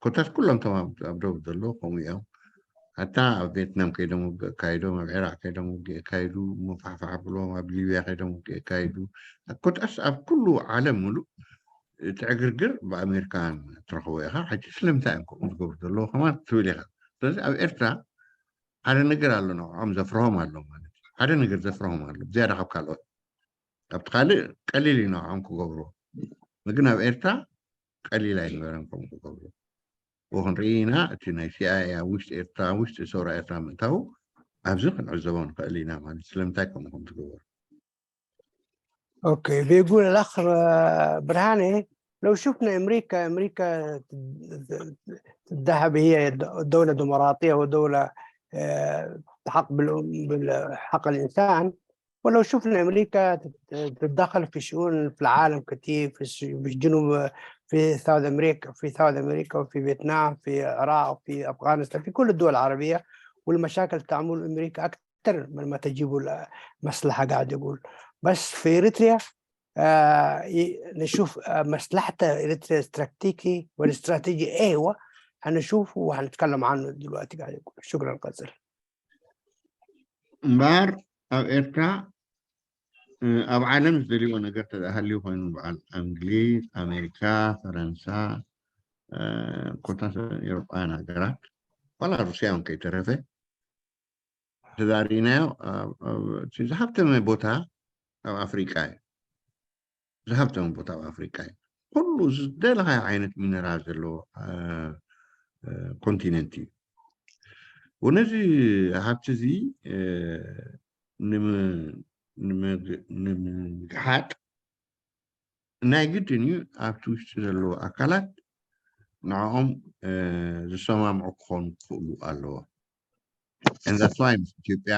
ኮታስ ኩሎም እቶም ኣብ ደቡብ ዘለዉ ከምኡ እዮም። ሓታ ኣብ ቪየትናም ከይዶም ውግእ ኣካይዶም፣ ኣብ ዒራቅ ከይዶም ውግእ ኣካይዱ ፋሕፋሕ ብሎም፣ ኣብ ሊብያ ከይዶም ውግእ ኣካይዱ። ኮታስ ኣብ ኩሉ ዓለም ሙሉእ እቲ ዕግርግር ብኣሜሪካን ትረክቦ ኢኻ። ሕጂ ስለምንታይ እዮም ከምኡ ዝገብሩ ዘለዉ ከማን ትብል ኢኻ። ስለዚ ኣብ ኤርትራ ሓደ ነገር ኣሎ ንዕኦም ዘፍርሆም ኣሎ ማለት እዩ። ሓደ ነገር ዘፍርሆም ኣሎ ብዝያዳ ካብ ካልኦት። ኣብቲ ካልእ ቀሊል እዩ ንዕኦም ክገብርዎ፣ ግን ኣብ ኤርትራ ቀሊል ኣይነበረን ከምኡ ክገብሩ። ወክንርኢ ኢና እቲ ናይ CIA ኣብ ውሽጢ ኤርትራ፣ ኣብ ውሽጢ ሰውራ ኤርትራ ምእታው ኣብዚ ክንዕዘቦ ንኽእል ኢና ማለት ስለምንታይ ከምኡ ከም ዝገበሩ። Okay، بيقول الاخ برهاني لو شفنا امريكا، امريكا تدعي هي دولة ديمقراطية ودولة تحق بالحق الانسان، ولو شفنا امريكا تتدخل في شؤون في العالم كثير، في الجنوب، في South امريكا، في South امريكا، وفي فيتنام، في العراق، في افغانستان، في كل الدول العربيه، والمشاكل تعمل امريكا اكثر من ما تجيب مصلحه. قاعد يقول بس في اريتريا نشوف مصلحة اريتريا استراتيجي والاستراتيجي ايه هو، هنشوفه وهنتكلم عنه دلوقتي. قاعد يقول شكرا قزل. እምበር ኣብ ኤርትራ ኣብ ዓለም ዝደልይዎ ነገር ተዛሃልዩ ኮይኑ በዓል እንግሊዝ፣ ኣሜሪካ፣ ፈረንሳ፣ ኮታስ ኤሮጳውያን ሃገራት፣ ዋላ ሩስያ እውን ከይተረፈ ተዛሪናዮ እቲ ዝሃብተመ ቦታ ኣብ ኣፍሪቃ እዩ። ዝሃብተመ ቦታ ኣብ ኣፍሪቃ እዩ። ኩሉ ዝደለካዮ ዓይነት mineral ዘለዎ continent እዩ። ወነዚ ሃብቲ እዚ ንምግሓጥ ናይ ግድን እዩ ኣብቲ ውሽጢ ዘለዉ ኣካላት ንዕኦም ዝሰማምዑ ክኾኑ ክኽእሉ ኣለዎ። And that's why ምስ ኢትዮጵያ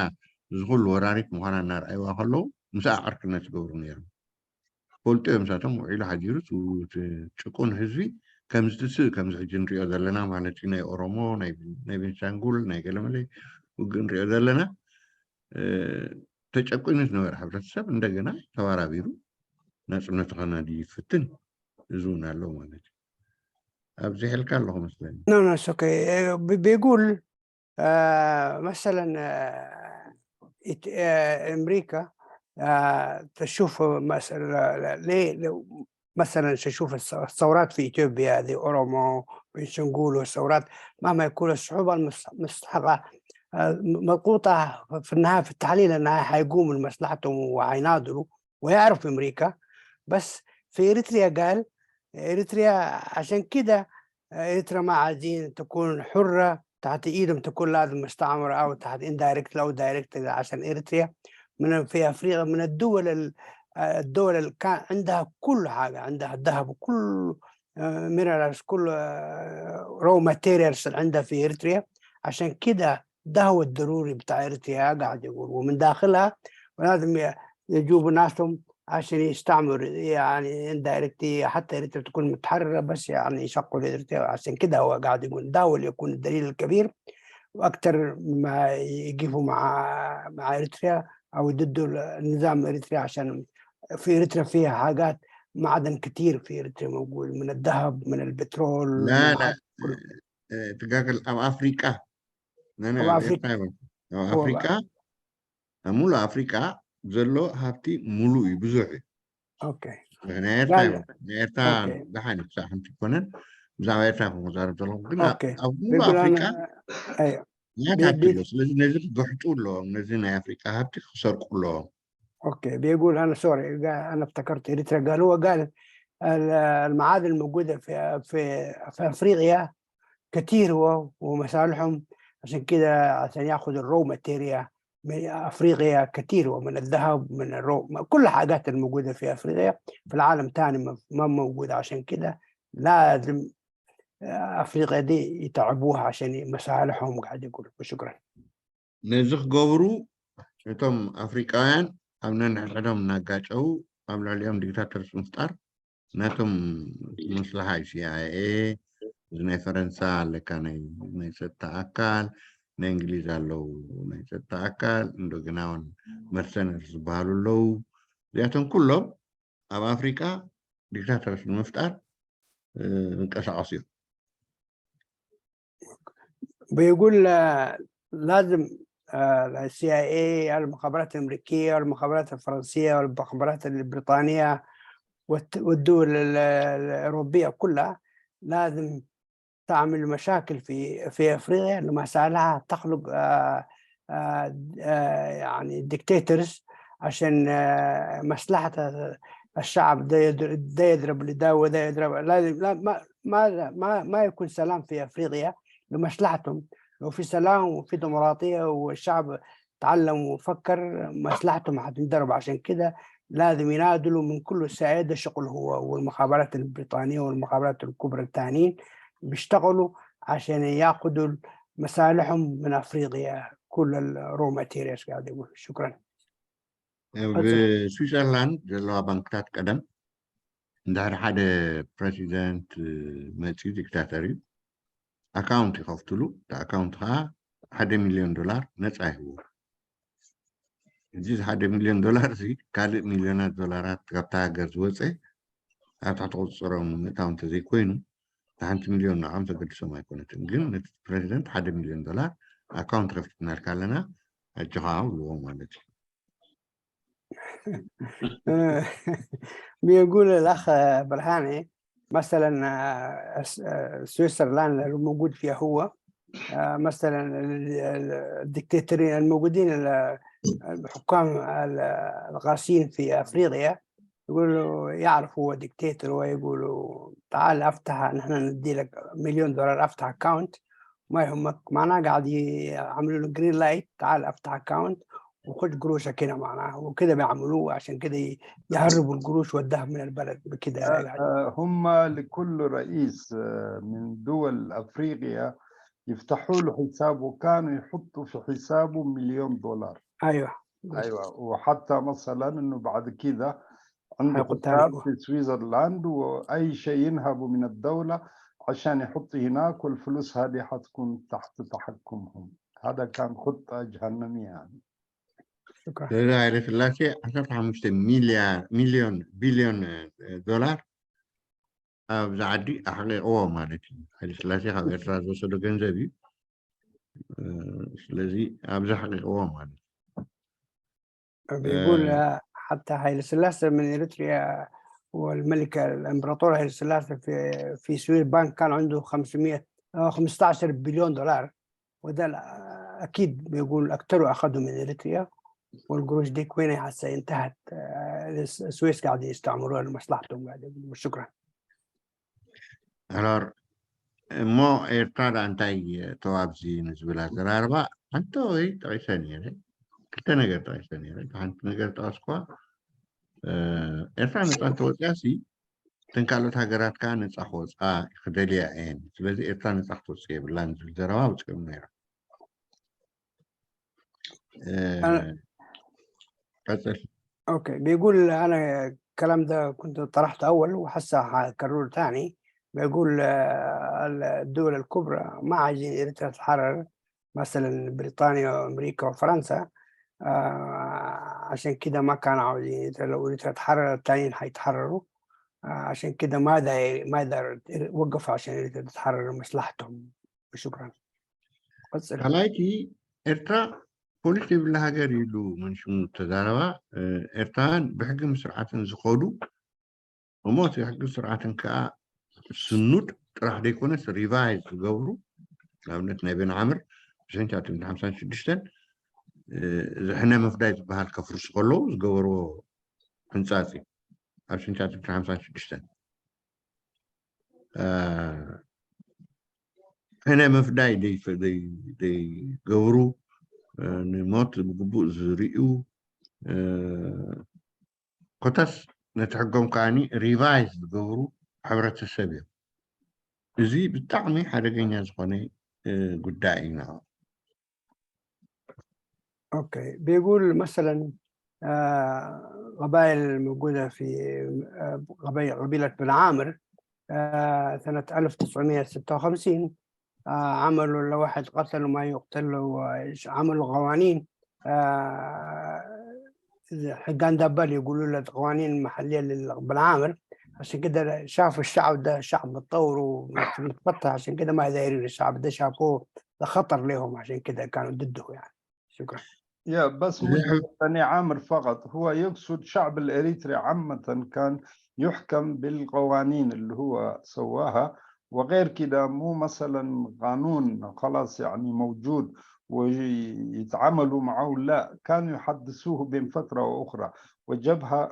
ዝኩሉ ወራሪት ምኳና እናርኣይዋ ከለዉ ምስኣ ዕርክነት ዝገብሩ ነይሮም። ፈልጡ እዮም ንሳቶም ውዒሉ ሓዲሩ ጭቁን ህዝቢ ከም ዝትስእ፣ ከምዚ ሕጂ ንሪኦ ዘለና ማለት እዩ። ናይ ኦሮሞ፣ ናይ ቤንሻንጉል፣ ናይ ገለመለ ውግእ ንሪኦ ዘለና ተጨቂኑ ዝነበረ ሕብረተሰብ እንደገና ተባራቢሩ ናፅነቱ ከናዲ ይፍትን። እዚ እውን ኣሎ ማለት እዩ። ኣብዚ ሕልካ ኣለኹ መስለኒ። No, no, okay. بيقول مثلا امريكا تشوف مسألة ليه لو مثلا شوف الثورات في اثيوبيا ذي اورومو بنشنقول والثورات، مهما يكون الصعوبة المستحقة مضغوطة في النهاية، في التحليل انها حيقوموا لمصلحتهم وحيناضلوا ويعرفوا امريكا. بس في اريتريا، قال اريتريا عشان كده اريتريا ما عايزين تكون حرة تحت ايدهم، تكون لازم مستعمرة او تحت indirect او direct، عشان اريتريا من في افريقيا من الدول اللي كان عندها كل حاجة، عندها الذهب وكل minerals، كل raw materials اللي عندها في اريتريا. عشان كده ده هو الضروري بتاع اريتريا قاعد يقول، ومن داخلها ولازم يجيبوا ناسهم عشان يستعمروا، يعني indirect، حتى اريتريا تكون متحررة بس يعني يشقوا اريتريا. عشان كده هو قاعد يقول ده هو اللي يكون الدليل الكبير، واكثر ما يقفوا مع اريتريا او ضد النظام اريتريا، عشان في اريتريا فيها حاجات معدن كثير، في اريتريا موجود من الذهب، من البترول، لا من لا ትጋግል ኣብ ኣፍሪቃ ነነ ኣብ ኣብ ኣፍሪቃ ኤርትራ ይበል ኣብ هو ኣፍሪቃ ኣብ ሙሉእ ኣፍሪቃ ዘሎ ሃብቲ ሙሉእ እዩ፣ ብዙሕ እዩ። okay. ናይ ኤርትራ قال ይበል ናይ ኤርትራ okay. ደሓን እዩ፣ ክሳብ ሓንቲ ይኮነን ብዛዕባ ኤርትራ ይኹን ክዛረብ ዘለኹ ግን okay. ኣብ ሙሉእ بيقول ኣፍሪቃ انا ايوه ናት بي ሃብቲ بي ኣሎ። ስለዚ ነዚ ክግሕጡ ኣለዎም፣ ነዚ ናይ ኣፍሪቃ ሃብቲ ክሰርቁ ኣለዎም። okay، بيقول انا sorry، قال انا افتكرت اريتريا. قال هو قال المعادن الموجوده في افريقيا كثير هو ومصالحهم، عشان كده عشان ياخذ ال raw material من افريقيا كثير، ومن الذهب، من ال raw، كل الحاجات الموجوده في افريقيا في العالم تاني ما موجوده. عشان كده لازم افريقيا دي يتعبوها عشان مصالحهم قاعد يقول. وشكرا. ነዚ ክገብሩ እቶም ኣፍሪቃውያን ኣብ ነንሕድሕዶም እናጋጨው ኣብ ልዕሊኦም dictators ምፍጣር ናቶም መስላሓ እዩ። CIA እዚ ናይ ፈረንሳ ኣለካ ናይ ፀጥታ ኣካል፣ ናይ እንግሊዝ ኣለው ናይ ፀጥታ ኣካል፣ እንደገና እውን mercenary ዝበሃሉ ኣለው። እዚኣቶም ኩሎም ኣብ ኣፍሪቃ dictators ንምፍጣር ዝንቀሳቀሱ እዮም። بيقول لازم ال CIA، المخابرات الامريكيه والمخابرات الفرنسيه والمخابرات البريطانيه والدول الاوروبيه كلها لازم تعمل مشاكل في افريقيا لمصالحها، تخلق يعني dictators عشان مصلحه الشعب. ده ده يضرب لده وده يضرب. لازم لا ما يكون سلام في افريقيا لمصلحتهم. لو في سلام وفي ديمقراطيه والشعب تعلم وفكر، مصلحتهم حتنضرب. عشان كده لازم يناضلوا من كل الساعات. ده شغل هو والمخابرات البريطانيه والمخابرات الكبرى الثانيين بيشتغلوا عشان ياخذوا مصالحهم من افريقيا، كل ال raw materials قاعد يقول. شكرا. ብስዊዘርላንድ ዘለዋ ባንክታት ቀደም እንድሕሪ ሓደ ፕረሲደንት መፂኡ ዲክታተር እዩ account ይከፍትሉ። እቲ account ከዓ 1 ሚልዮን ዶላር ነፃ ይህብዎ። እዚ 1 ሚልዮን ዶላር እዚ ካልእ ሚልዮናት ዶላራት ካብታ ሃገር ዝወፀ ኣብ ትሕቲ ቁፅሮም ንምእታው እንተዘይኮይኑ እቲ 1 ሚልዮን ንዖም ተገዲሶም ኣይኮነትን። ግን ነቲ ፕረሲደንት 1 ሚልዮን ዶላር account ከፊትናልካ ኣለና ሕጂ ከዓ ብልዎ ማለት እዩ። بيقول الأخ برهاني مثلا سويسرلاند اللي موجود فيها هو مثلا الدكتاتورين الموجودين، الحكام القاسيين في افريقيا، يقولوا يعرف هو ديكتاتور ويقولوا تعال افتح، نحن ندي لك مليون دولار، افتح account ما يهمك. معناه قاعد يعملوا له green light، تعال افتح account وخد قروشك هنا معناه، وكده بيعملوه عشان كده يهربوا القروش والذهب من البلد بكده قاعد. هم لكل رئيس من دول افريقيا يفتحوا له حساب وكانوا يحطوا في حسابه مليون دولار. ايوه، وحتى مثلا انه بعد كذا عنده حيقول حساب تاني. في سويسرلاند، واي شيء ينهبه من الدوله عشان يحط هناك، والفلوس هذه حتكون تحت تحكمهم. هذا كان خطه جهنميه يعني. شكرا. ስለዚ ሃይለ ስላሴ 15 ሚልያር ሚልዮን ቢልዮን ዶላር ኣብዛ ዓዲ ኣሕቂቕዎ ማለት እዩ። ሃይለ ስላሴ ካብ ኤርትራ ዝወሰዶ ገንዘብ እዩ። ስለዚ ኣብዚ ኣሕቂቕዎ ማለት እዩ። بيقول حتى هايل سلاسي من اريتريا. والملك الامبراطور هيلي سلاسي في Swiss bank كان عنده 500 15 بليون دولار، وده اكيد بيقول اكثره اخذوا من اريتريا، والقروش دي وين هسه انتهت؟ ال Swiss قاعدين يستعملوها لمصلحتهم قاعد. شكرا. Alors እሞ ኤርትራ ዳ እንታይ ተዋብዚ ንዝብል ኣዘራርባ ሓንቲ ወይ ጠቂሰ ነይረ፣ ክልተ ነገር ጠቂሰ ነይረ። ሓንቲ ነገር ጠቐስኳ፣ ኤርትራ ነፃ እንተወፅያ ሲ እተን ካልኦት ሃገራት ከዓ ነፃ ክወፃ ክደልያ እየን፣ ስለዚ ኤርትራ ነፃ ክትወፅእ የብላን ዝብል ዘረባ ውፅኦም ነይራ። ቀፅል። Okay، بيقول انا الكلام ده كنت طرحته اول وحسه حكرره ثاني. بيقول الدول الكبرى ما عايزين اريتريا تتحرر، مثلا بريطانيا وامريكا وفرنسا، عشان كده ما كانوا عاوزين إريتريا. لو اريتريا تحرر التانيين حيتحرروا، عشان كده ما داير وقفوا عشان اريتريا تتحرر مصلحتهم. شكرا. بس. ካልኣይቲ ኤርትራ ፖሊስ ዘይብላ ሃገር ኢሉ መን ሽሙ ተዛረባ። ኤርትራውያን ብሕግን ስርዓትን ዝኸዱ እሞ እቲ ሕግን ስርዓትን ከዓ ስኑድ ጥራሕ ዘይኮነስ revise ዝገብሩ፣ ንኣብነት ናይ ቤን ዓምር ብ1956 እዚ ሕነ መፍዳይ ዝበሃል ከፍርሱ ከለዉ ዝገበርዎ ሕንፃፅ እዩ። ኣብ 1956 ሕነ መፍዳይ ዘይገብሩ፣ ንሞት ብግቡእ ዝርዩ፣ ኮታስ ነቲ ሕጎም ከዓኒ revise ዝገብሩ ሕብረተሰብ እዮም። እዚ ብጣዕሚ ሓደገኛ ዝኾነ ጉዳይ እዩ ንዓ። Okay، بيقول مثلا قبائل الموجودة في قبيلة بن عامر سنة 1956 عملوا لو واحد قتل ما يقتل، عملوا قوانين حقان دبل يقولوا له قوانين محلية لبن عامر. عشان كده شافوا الشعب ده شعب متطور ومتفتح، عشان كده ما دايرين الشعب ده، شافوه ده خطر لهم، عشان كده كانوا ضده يعني. شكرا. يا بس مش بني عامر فقط، هو يقصد شعب الإريتري عامة كان يحكم بالقوانين اللي هو سواها وغير كده، مو مثلا قانون خلاص يعني موجود ويتعاملوا معه، لا، كانوا يحدثوه بين فترة وأخرى.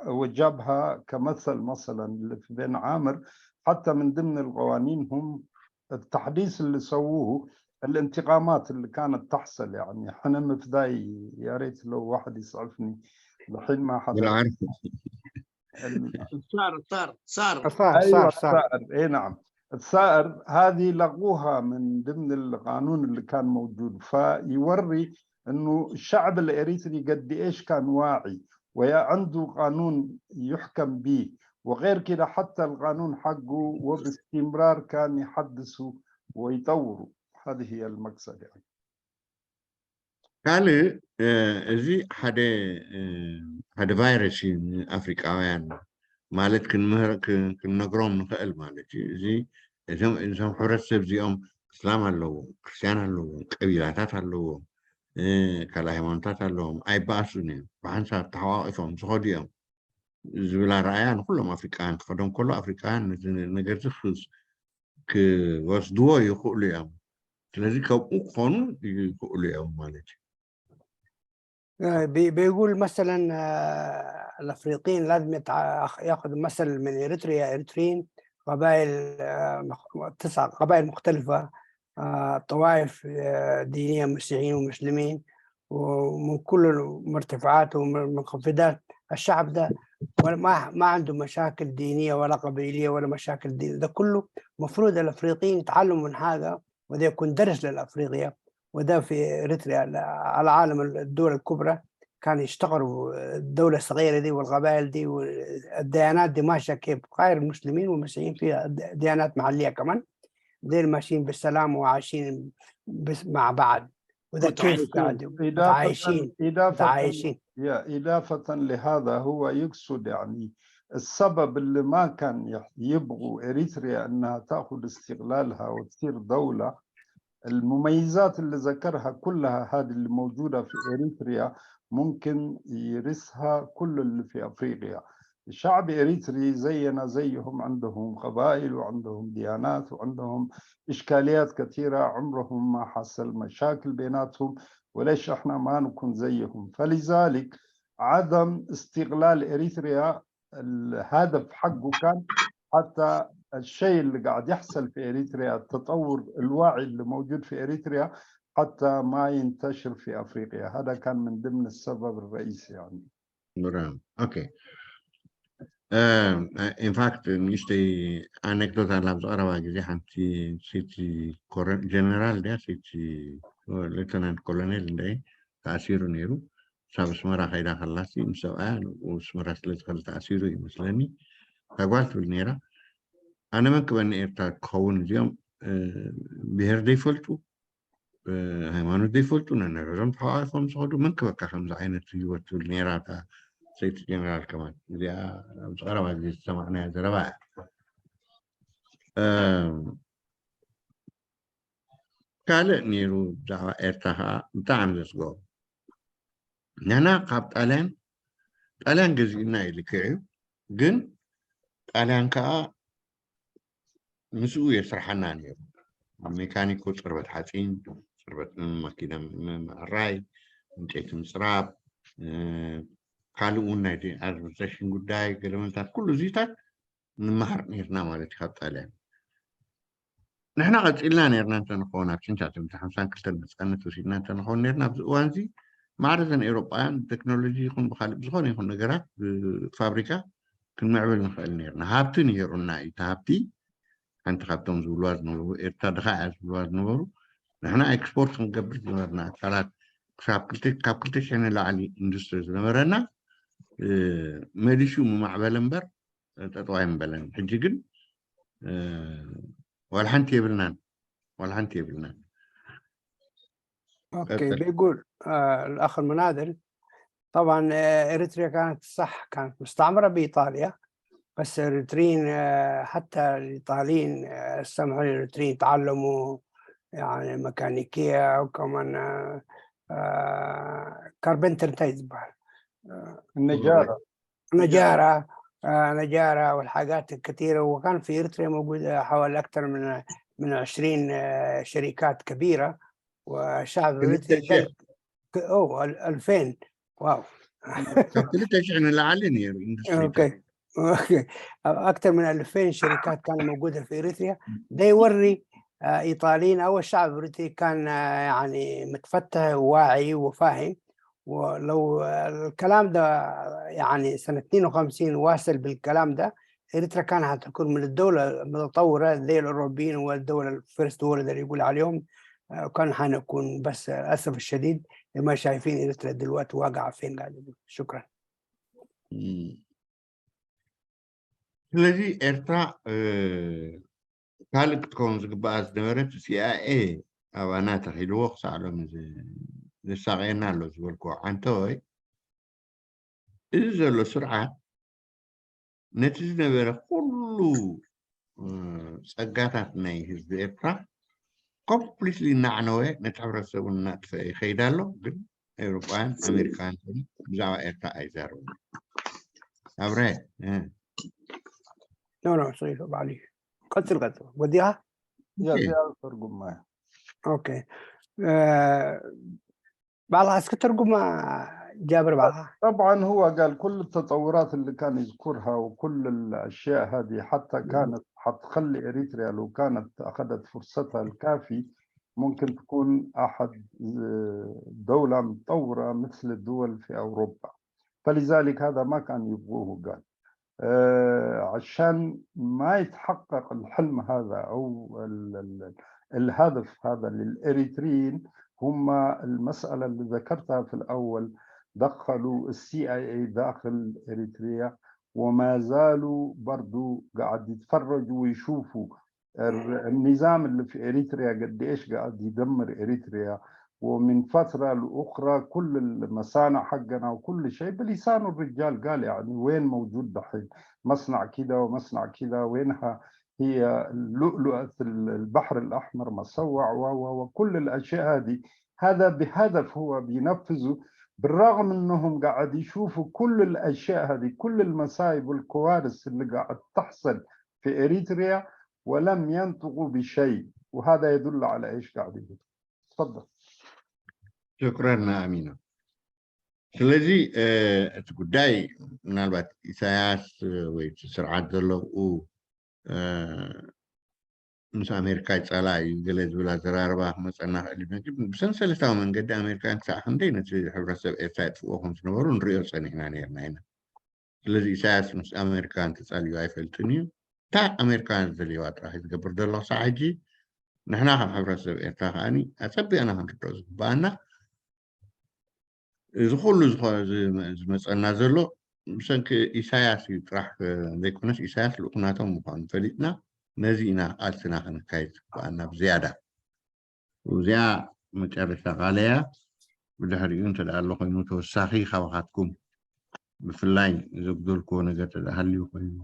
وجابها كمثل مثلا اللي في بن عامر، حتى من ضمن القوانين هم التحديث اللي سووه الانتقامات اللي كانت تحصل، يعني حنا مفداي، يا ريت لو واحد يسعفني الحين ما حدا عارف. صار صار صار. صار. ايوه. صار صار. الثأر، اي نعم، الثأر هذه لغوها من ضمن القانون اللي كان موجود، فيوري انه الشعب الاريتري قد ايش كان واعي ويا عنده قانون يحكم به، وغير كده حتى القانون حقه وباستمرار كان يحدثه ويطوره. هذه هي المقصد يعني. ካልእ እዚ ሓደ ቫይረስ እዩ ንኣፍሪቃውያን ማለት ክንምህር ክንነግሮም ንኽእል ማለት እዩ። እዚ እዞም ሕብረተሰብ እዚኦም እስላም ኣለዎም፣ ክርስትያን ኣለዎም፣ ቀቢላታት ኣለዎም፣ ካልእ ሃይማኖታት ኣለዎም፣ ኣይበኣሱን እዮም፣ ብሓንሳብ ተሓቋቂፎም ዝኸዱ እዮም ዝብል ኣረኣያ ንኩሎም ኣፍሪቃውያን ክኸዶም ከሎ ኣፍሪቃውያን ነዚ ነገር እዚ ክወስድዎ ይኽእሉ እዮም። ስለዚ ከምኡ ክኾኑ ይኽእሉ እዮም ማለት እዩ። بيقول مثلا الافريقيين لازم ياخذوا مثل من اريتريا. اريتريين قبائل 9 قبائل مختلفه، طوائف دينيه، مسيحيين ومسلمين، ومن كل المرتفعات والمنخفضات. الشعب ده ما عنده مشاكل دينيه ولا قبيليه ولا مشاكل دينيه. ده كله المفروض الافريقيين يتعلموا من هذا، وده يكون درس للافريقيا. وده في اريتريا على العالم الدول الكبرى كان يشتغلوا الدولة الصغيرة دي والقبائل دي والديانات دي ماشية كيف، غير المسلمين والمسيحيين فيها ديانات محلية كمان، ديل ماشيين بالسلام وعايشين بس مع بعض، وده كيف متعايشين. قاعد إضافة متعايشين. إضافة متعايشين. يا إضافة لهذا هو يقصد يعني السبب اللي ما كان يبغوا إريتريا أنها تأخذ استقلالها وتصير دولة، المميزات اللي ذكرها كلها هذه اللي موجودة في إريتريا ممكن يرثها كل اللي في أفريقيا. الشعب إريتري زينا زيهم، عندهم قبائل وعندهم ديانات وعندهم إشكاليات كثيرة، عمرهم ما حصل مشاكل بيناتهم، وليش احنا ما نكون زيهم؟ فلذلك عدم استغلال إريتريا الهدف حقه كان حتى الشيء اللي قاعد يحصل في إريتريا، التطور الواعي اللي موجود في إريتريا، حتى ما ينتشر في أفريقيا. هذا كان من ضمن السبب الرئيسي يعني. برافو، okay. In fact ንእሽተይ anecdote ኣላ። ብዝቐረባ ግዜ ሓንቲ ሰይቲ ጀነራል ድያ ሰይቲ ሌተናንት ኮሎኔል እንደ ተኣሲሩ ነይሩ። ሳብ ኣስመራ ከይዳ ከላሲ ምስ ሰብኣያ ኣስመራ ስለ ዝኸል ተኣሲሩ ይመስለኒ። እታ ጓል ትብል ነይራ፣ ኣነ መን ክበኒ ኤርትራ ክኸውን? እዚኦም ብሄር ዘይፈልጡ፣ ሃይማኖት ዘይፈልጡ፣ ነንሕዞም ተሓቋቂፎም ዝኸዱ፣ መን ክበካ ከምዚ ዓይነት ሂወት ትብል ነይራ እታ ሰይቲ ጀነራል። ከማን እዚኣ ኣብ ዝቐረባ ግዜ ዝሰማዕናያ ዘረባ እያ። ካልእ ነይሩ ብዛዕባ ኤርትራ ከዓ ብጣዕሚ ዘስግኦ፣ ንሕና ካብ ጣልያን፣ ጣልያን ገዚእና እዩ ልክዕ እዩ፣ ግን ጣልያን ከዓ ምስኡ የስርሐና ነይሩ ኣብ ሜካኒኮ፣ ፅርበት ሓፂን፣ ፅርበት መኪና ምዕራይ፣ ዕንጨይቲ ምፅራብ፣ ካልእ እውን ናይ administration ጉዳይ ገለመልታት፣ ኩሉ እዚታት ንምሃር ነርና ማለት እዩ ካብ ጣልያን። ንሕና ቀፂልና ነርና እንተንኸውን፣ ኣብ 1952 ነፃነት ወሲድና እንተንኸውን ነርና፣ ኣብዚ እዋን እዚ ማዕረ ዘን ኤውሮጳውያን ብቴክኖሎጂ ይኹን ብካሊእ ብዝኾነ ይኹን ነገራት ብፋብሪካ ክንምዕብል ንኽእል ነርና። ሃብቲ ነይሩና እዩ። እቲ ሃብቲ ሓንቲ ካብቶም ዝብልዋ ዝነበሩ፣ ኤርትራ ድኻ እያ ዝብልዋ ዝነበሩ፣ ንሕና export ክንገብር ዝነበርና ኣካላት ክሳብ ካብ 2000 ንላዕሊ ኢንዱስትሪ ዝነበረና መሊሹ ምማዕበለ እምበር ጠጠው ኣይምበለን። ሕጂ ግን ዋላ ሓንቲ የብልናን፣ ዋላ ሓንቲ የብልናን። okay. بيقول الاخ المناضل طبعا اريتريا كانت صح كانت مستعمره بايطاليا، بس الاريتريين حتى الايطاليين سمحوا للاريتريين يتعلموا يعني ميكانيكيه وكمان carpenter تايزبال. النجارة. نجارة، نجارة والحاجات الكثيرة. وكان في إريتريا موجود حوالي أكثر من 20 شركات كبيرة، وشعب إريتريا أوه 2000، wow. ካብ 2000 ንላዕሊ ነይሩ ኢንዱስትሪታት። okay، اكثر من 2000 شركات كانت موجوده في اريتريا. ده يوري ايطاليين او الشعب الاريتري كان يعني متفتح وواعي وفاهم. ولو الكلام ده يعني سنه 52 واصل بالكلام ده، اريتريا كان حتكون من الدوله المتطوره زي الاوروبيين والدول ال first world اللي يقول عليهم كان حنكون، بس للاسف الشديد ما شايفين اريتريا دلوقتي واقعه فين قاعده. شكرا. ስለዚ ኤርትራ ካልእ ክትከውን ዝግባኣ ዝነበረት CIA ኣባና ተኺልዎ ክሳዕ ሎሚ ዘሳቀየና ኣሎ ዝበልክዎ ዓንተ ወይ እዚ ዘሎ ስርዓት ነቲ ዝነበረ ኩሉ ፀጋታት ናይ ህዝቢ ኤርትራ completely እናዕነወ ነቲ ሕብረተሰቡ እናጥፍአ ይኸይድ ኣሎ። ግን ኤውሮጳውያን ኣሜሪካውያን ብዛዕባ ኤርትራ ኣይዛረቡን። ኣብረ። no, sorry بعلي، قتل قتل وديها. yeah እዚኣ ተርጉማ። okay، بعضها اسك ترجمة جابر بعضها. طبعا هو قال كل التطورات اللي كان يذكرها وكل الاشياء هذه حتى كانت حتخلي اريتريا لو كانت اخذت فرصتها الكافي ممكن تكون احد دوله متطوره مثل الدول في اوروبا، فلذلك هذا ما كان يبغوه. قال عشان ما يتحقق الحلم هذا او الهدف هذا للاريتريين، هم المساله اللي ذكرتها في الاول، دخلوا ال CIA داخل اريتريا وما زالوا برضو قاعد يتفرجوا ويشوفوا النظام اللي في اريتريا قد ايش قاعد يدمر اريتريا، ومن فترة لأخرى كل المصانع حقنا وكل شيء بلسان الرجال قال يعني وين موجود دحين مصنع كذا ومصنع كذا، وينها هي لؤلؤة البحر الأحمر مصوع وكل الأشياء هذه. هذا بهدف هو بينفذه. بالرغم انهم قاعد يشوفوا كل الاشياء هذه، كل المصايب والكوارث اللي قاعد تحصل في اريتريا، ولم ينطقوا بشيء، وهذا يدل على ايش قاعد يقول. تفضل. شكرا ኣሚኖ። ስለዚ እቲ ጉዳይ ምናልባት ኢሳያስ ወይ እቲ ስርዓት ዘለኡ ምስ ኣሜሪካ ይፀላእ እዩ ገለ ዝብል ኣዘራርባ ክመፀና ክእል እዩ። ብሰንሰለታዊ መንገዲ ኣሜሪካን ክሳዕ ክንደይ ነቲ ሕብረተሰብ ኤርትራ የጥፍዎ ከም ዝነበሩ ንሪኦ ፀኒሕና ነርና ኢና። ስለዚ ኢሳያስ ምስ ኣሜሪካን ተፃልዩ ኣይፈልጥን እዩ። እታ ኣሜሪካን ዝደልይዋ ጥራሕ እዩ ዝገብር ዘሎ ክሳዕ ሕጂ። ንሕና ከም ሕብረተሰብ ኤርትራ ከዓኒ ኣፀቢቕና ክንርድኦ ዝግባኣና፣ እዚ ኩሉ ዝመፀና ዘሎ ብሰንኪ ኢሳያስ እዩ ጥራሕ ዘይኮነስ ኢሳያስ ልኡክናቶም ምኳኑ ፈሊጥና ነዚ ኢና ቃልስና ክንካየድ ዝግባኣና ብዝያዳ። እዚኣ መጨረሻ ቃለያ። ብድሕሪኡ እንተደኣ ኣሎ ኮይኑ ተወሳኺ ካባኻትኩም፣ ብፍላይ ዘጉደልክዎ ነገር ተደኣ ሃልዩ ኮይኑ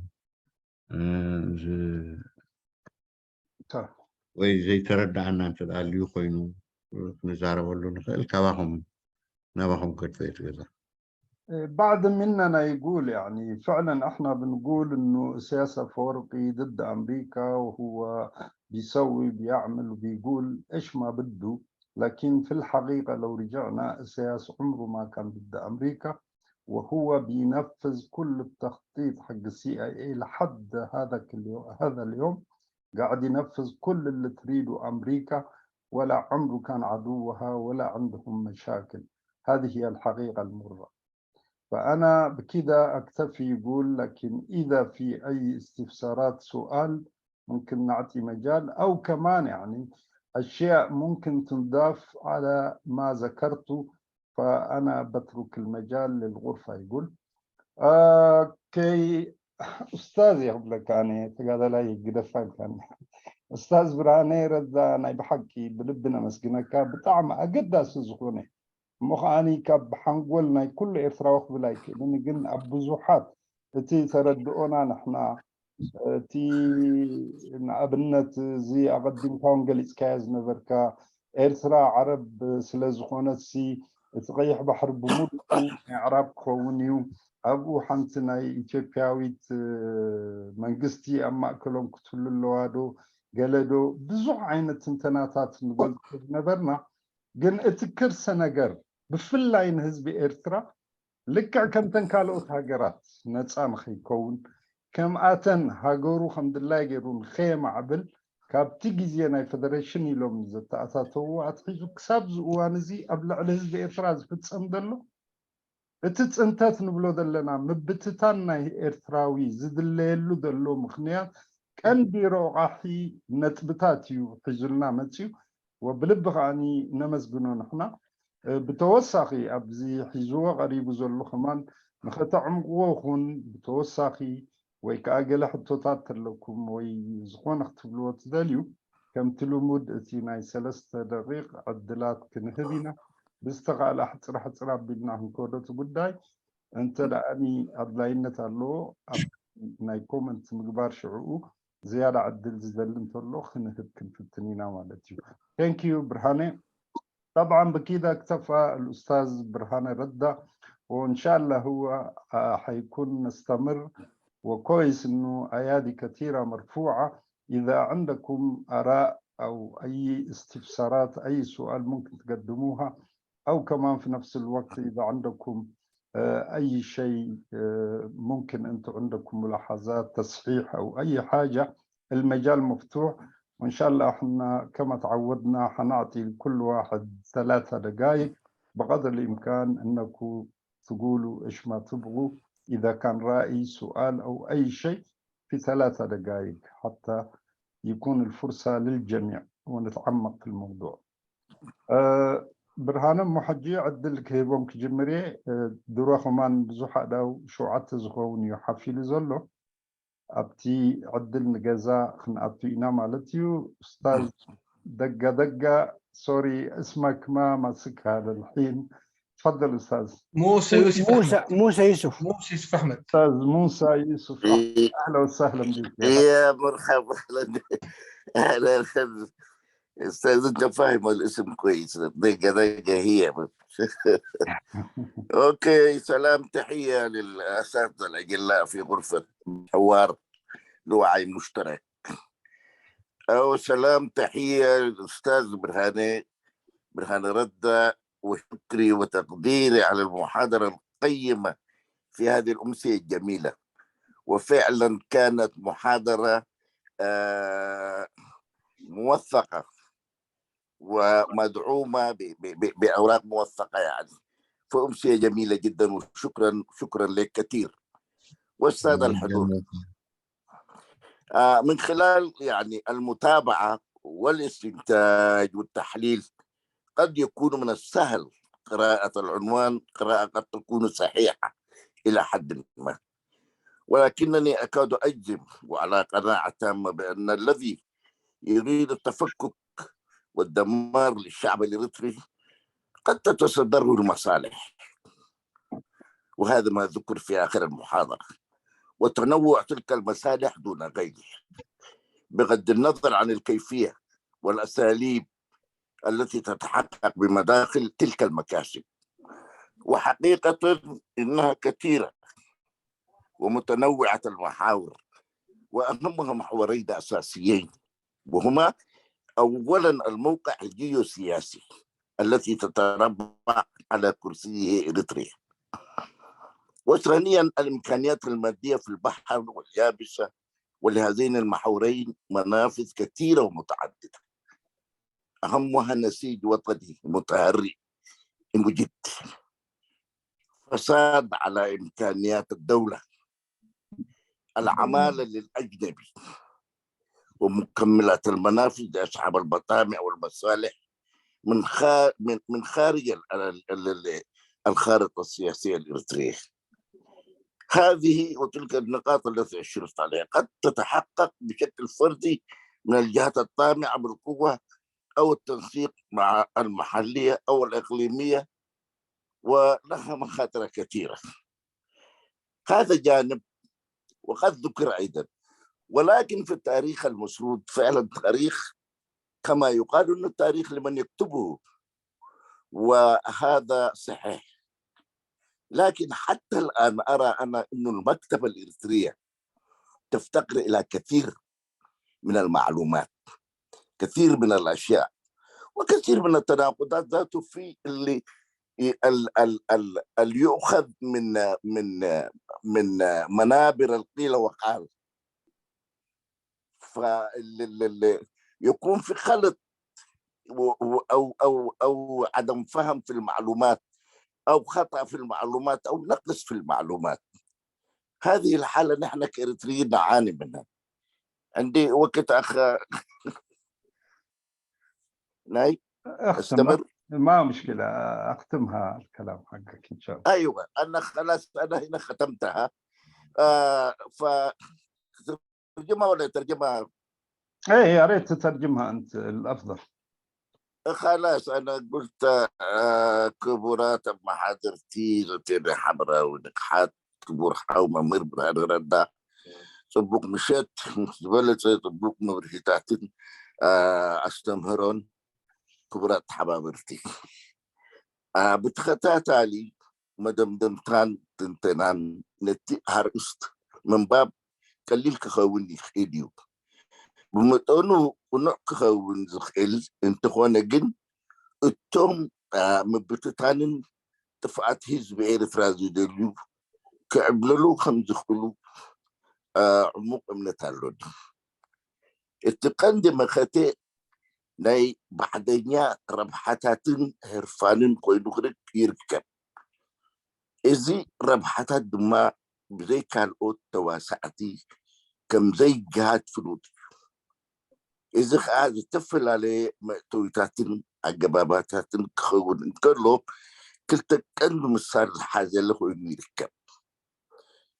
ወይ ዘይተረዳእና እንተደኣ ሃልዩ ኮይኑ ክንዛረበሉ ንኽእል። ካባኹም ናባኹም ከድፈ ገዛ። بعض مننا يقول يعني فعلا احنا بنقول انه إسياس أفورقي ضد امريكا، وهو بيسوي بيعمل وبيقول ايش ما بده، لكن في الحقيقة لو رجعنا، إسياس عمره ما كان ضد امريكا، وهو بينفذ كل التخطيط حق ال CIA لحد هذا اليوم قاعد ينفذ كل اللي تريده امريكا، ولا عمره كان عدوها ولا عندهم مشاكل. هذه هي الحقيقة المرة. فأنا بكذا أكتفي يقول، لكن إذا في أي استفسارات، سؤال، ممكن نعطي مجال، أو كمان يعني أشياء ممكن تنضاف على ما ذكرته، فأنا بترك المجال للغرفة يقول. Okay، أستاذ يقبلك أنا ተጋዳላይ ግደፋልካ ኡስታዝ ብርሃነ ረዳ፣ ናይ ብሓቂ ብልብና መስግነካ። ብጣዕሚ ኣገዳሲ ዝኾነ እሞ ከዓኒ ካብ ሓንጎል ናይ ኩሉ ኤርትራዊ ክብል ኣይክእልን፣ ግን ኣብ ብዙሓት እቲ ተረድኦና ንሕና እቲ ንኣብነት እዚ ኣቐዲምካ እውን ገሊፅካዮ ዝነበርካ፣ ኤርትራ ዓረብ ስለ ዝኾነት እቲ ቀይሕ ባሕሪ ብምሉኡ ናይ ኣዕራብ ክኸውን እዩ፣ ኣብኡ ሓንቲ ናይ ኢትዮጵያዊት መንግስቲ ኣብ ማእከሎም ክትህሉ ኣለዋ ዶ ገለ ዶ፣ ብዙሕ ዓይነት ትንተናታት ንገልፆ ዝነበርና፣ ግን እቲ ክርሰ ነገር ብፍላይ ንህዝቢ ኤርትራ ልክዕ ከምተን ካልኦት ሃገራት ነፃ ንከይከውን፣ ከምኣተን ሃገሩ ከም ድላይ ገይሩ ንከየማዕብል፣ ካብቲ ግዜ ናይ ፌደሬሽን ኢሎም ዘተኣታተውዎ ኣትሒዙ ክሳብ እዚ እዋን እዚ ኣብ ልዕሊ ህዝቢ ኤርትራ ዝፍፀም ዘሎ እቲ ፅንተት ንብሎ ዘለና፣ ምብትታን ናይ ኤርትራዊ ዝድለየሉ ዘሎ ምክንያት ቀንዲ ረቋሒ ነጥብታት እዩ ሒዙልና መፅዩ። ወብልቢ ከዓኒ ነመስግኖ ንሕና። ብተወሳኺ ኣብዚ ሒዝዎ ቀሪቡ ዘሎ ከማን ንኸተዕምቅዎ ኹን ብተወሳኺ፣ ወይ ከዓ ገለ ሕቶታት ተለኩም ወይ ዝኾነ ክትብልዎ ትደልዩ፣ ከምቲ ልሙድ እቲ ናይ 3 ደቂቕ ዕድላት ክንህብ ኢና። ብዝተኻእለ ሕፅር ሕፅር ኣቢልና ክንከዶ እቲ ጉዳይ። እንተ ደኣኒ ኣድላይነት ኣለዎ ኣብ ናይ comment ምግባር፣ ሽዕኡ ዝያዳ ዕድል ዝደሊ እንተሎ ክንህብ ክንፍትን ኢና ማለት እዩ። Thank you ብርሃነ። طبعا بكده اكتفى الأستاذ برهان رده، وإن شاء الله هو حيكون نستمر. وكويس إنه أيادي كثيرة مرفوعة. إذا عندكم آراء أو أي استفسارات، أي سؤال، ممكن تقدموها، أو كمان في نفس الوقت إذا عندكم أي شيء ممكن أنتم عندكم ملاحظات، تصحيح أو أي حاجة، المجال مفتوح. وإن شاء الله احنا كما تعودنا حنعطي لكل واحد 3 دقائق بقدر الإمكان أنكم تقولوا إيش ما تبغوا، إذا كان رأي، سؤال أو أي شيء، في 3 دقائق حتى يكون الفرصة للجميع ونتعمق في الموضوع. ብርሃነ ሕጂ ዕድል ክህቦም ክጅምር እየ። ድሮ ከማን ብዙሕ ኣእዳው 7 ዝኸውን እዩ ሓፊሉ ዘሎ። ኣብቲ ዕድል ንገዛ ክንኣቱ ኢና ማለት እዩ። ኡስታዝ ደጋ ደጋ፣ sorry اسمك ما ماسكها للحين، تفضل استاذ. موسى يوسف. موسى. احمد. موسى يوسف. موسى يوسف احمد. استاذ موسى يوسف، اهلا وسهلا بك. يا مرحبا، اهلا اهلا. استاذ انت فاهم الاسم كويس، دقة دقة هي. okay، سلام، تحية للاساتذة الاجلاء في غرفة حوار لوعي مشترك، او سلام تحية للاستاذ برهاني برهان ردة، وشكري وتقديري على المحاضرة القيمة في هذه الأمسية الجميلة. وفعلا كانت محاضرة موثقة ومدعومة بأوراق موثقة يعني، فأمسية جميلة جدا، وشكرا شكرا لك كثير والسادة الحضور. من خلال يعني المتابعة والاستنتاج والتحليل، قد يكون من السهل قراءة العنوان قراءة قد تكون صحيحة إلى حد ما، ولكنني أكاد أجزم وعلى قناعة تامة بأن الذي يريد التفكك والدمار للشعب الإريتري قد تتصدره المصالح، وهذا ما ذكر في آخر المحاضرة، وتنوع تلك المصالح دون غيرها، بغض النظر عن الكيفية والأساليب التي تتحقق بمداخل تلك المكاسب. وحقيقة إنها كثيرة ومتنوعة المحاور، وأهمها محورين أساسيين، وهما أولا الموقع الجيوسياسي التي تتربع على كرسيه إريتريا، وثانيا الإمكانيات المادية في البحر واليابسة، ولهذين المحورين منافذ كثيرة ومتعددة، أهمها نسيج وطني متهرئ مجد، فساد على إمكانيات الدولة، العمالة للأجنبي، ومكملات المنافذ لأصحاب المطامع والمصالح من خارج الخارطة السياسية الإريترية. هذه وتلك النقاط التي أشرت عليها قد تتحقق بشكل فردي من الجهات الطامعة بالقوة أو التنسيق مع المحلية أو الإقليمية، ولها مخاطر كثيرة. هذا جانب وقد ذكر أيضا، ولكن في التاريخ المسرود فعلا تاريخ كما يقال أن التاريخ لمن يكتبه، وهذا صحيح. لكن حتى الآن أرى أنا أن المكتبة الإريترية تفتقر إلى كثير من المعلومات، كثير من الأشياء، وكثير من التناقضات ذاته في اللي ال ال ال اللي يؤخذ من منابر القيل وقال، فيكون في خلط او عدم فهم في المعلومات او خطا في المعلومات او نقص في المعلومات. هذه الحاله نحن كاريتريين نعاني منها. عندي وقت اخ ناي؟ اختم. استمر. ما مشكلة، اختمها الكلام حقك ان شاء الله. ايوه، انا خلاص، انا هنا ختمتها. ف ترجمها ولا ترجمها؟ ايه، يا ريت تترجمها انت، الافضل. خلاص، انا قلت ክቡራት ኣመሓደርቲ ዘቴነ ሓበራዊ ንቕሓት፣ ክቡር ሓው መምህር ብርሃነ ረዳ፣ ፅቡቅ ምሸት። ዝበለፀ ፅቡቅ መብርሂታትን ኣስተምህሮን። ክቡራት ተሓባበርቲ፣ ብተኸታታሊ መደምደምታን ትንተናን ነቲ ኣርእስት ምንባብ ቀሊል ክኸውን ይኽእል እዩ። ብመጠኑ ቁኑዕ ክኸውን ዝኽእል እንተኾነ ግን እቶም ምብትታንን ጥፍኣት ህዝቢ ኤርትራ ዝደልዩ ክዕብለሉ ከም ዝኽእሉ ዕሙቕ እምነት ኣሎኒ። እቲ ቀንዲ መኸተ ናይ ባዕደኛ ረብሓታትን ህርፋንን ኮይኑ ይርከብ። እዚ ረብሓታት ድማ ብዘይ ካልኦት ተዋሳእቲ ከም ዘይገሃድ ፍሉጥ እዩ። እዚ ከዓ ዝተፈላለየ መእተዊታትን ኣገባባታትን ክኸውን እንከሎ ክልተ ቀንዲ ምሳር ዝሓዘለ ኮይኑ ይርከብ።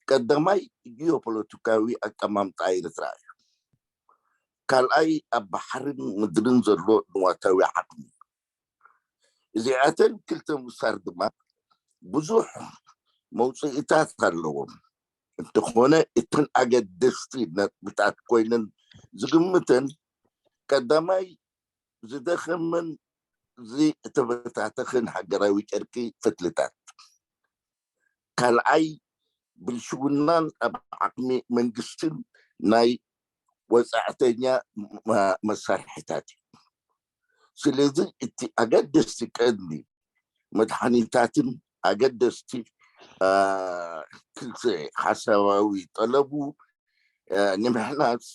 ቀዳማይ ጂኦፖለቲካዊ ኣቀማምጣ ኤርትራ እዩ። ካልኣይ ኣብ ባሕርን ምድርን ዘሎ ንዋታዊ ዓቅሚ እዩ። እዚኣተን ክልተ ምሳር ድማ ብዙሕ መውፅኢታት ኣለዎም። እንተኾነ እተን ኣገደስቲ ነጥብታት ኮይነን ዝግምተን፣ ቀዳማይ ዝደኸመን ዝተበታተኸን ሃገራዊ ጨርቂ ፈትልታት፣ ካልኣይ ብልሽውናን ኣብ ዓቕሚ መንግስትን ናይ ወፃእተኛ መሳርሒታት እዩ። ስለዚ እቲ ኣገደስቲ ቀንዲ መድሓኒታትን ኣገደስቲ ክልተ ሓሳባዊ ጠለቡ ንምሕናፅ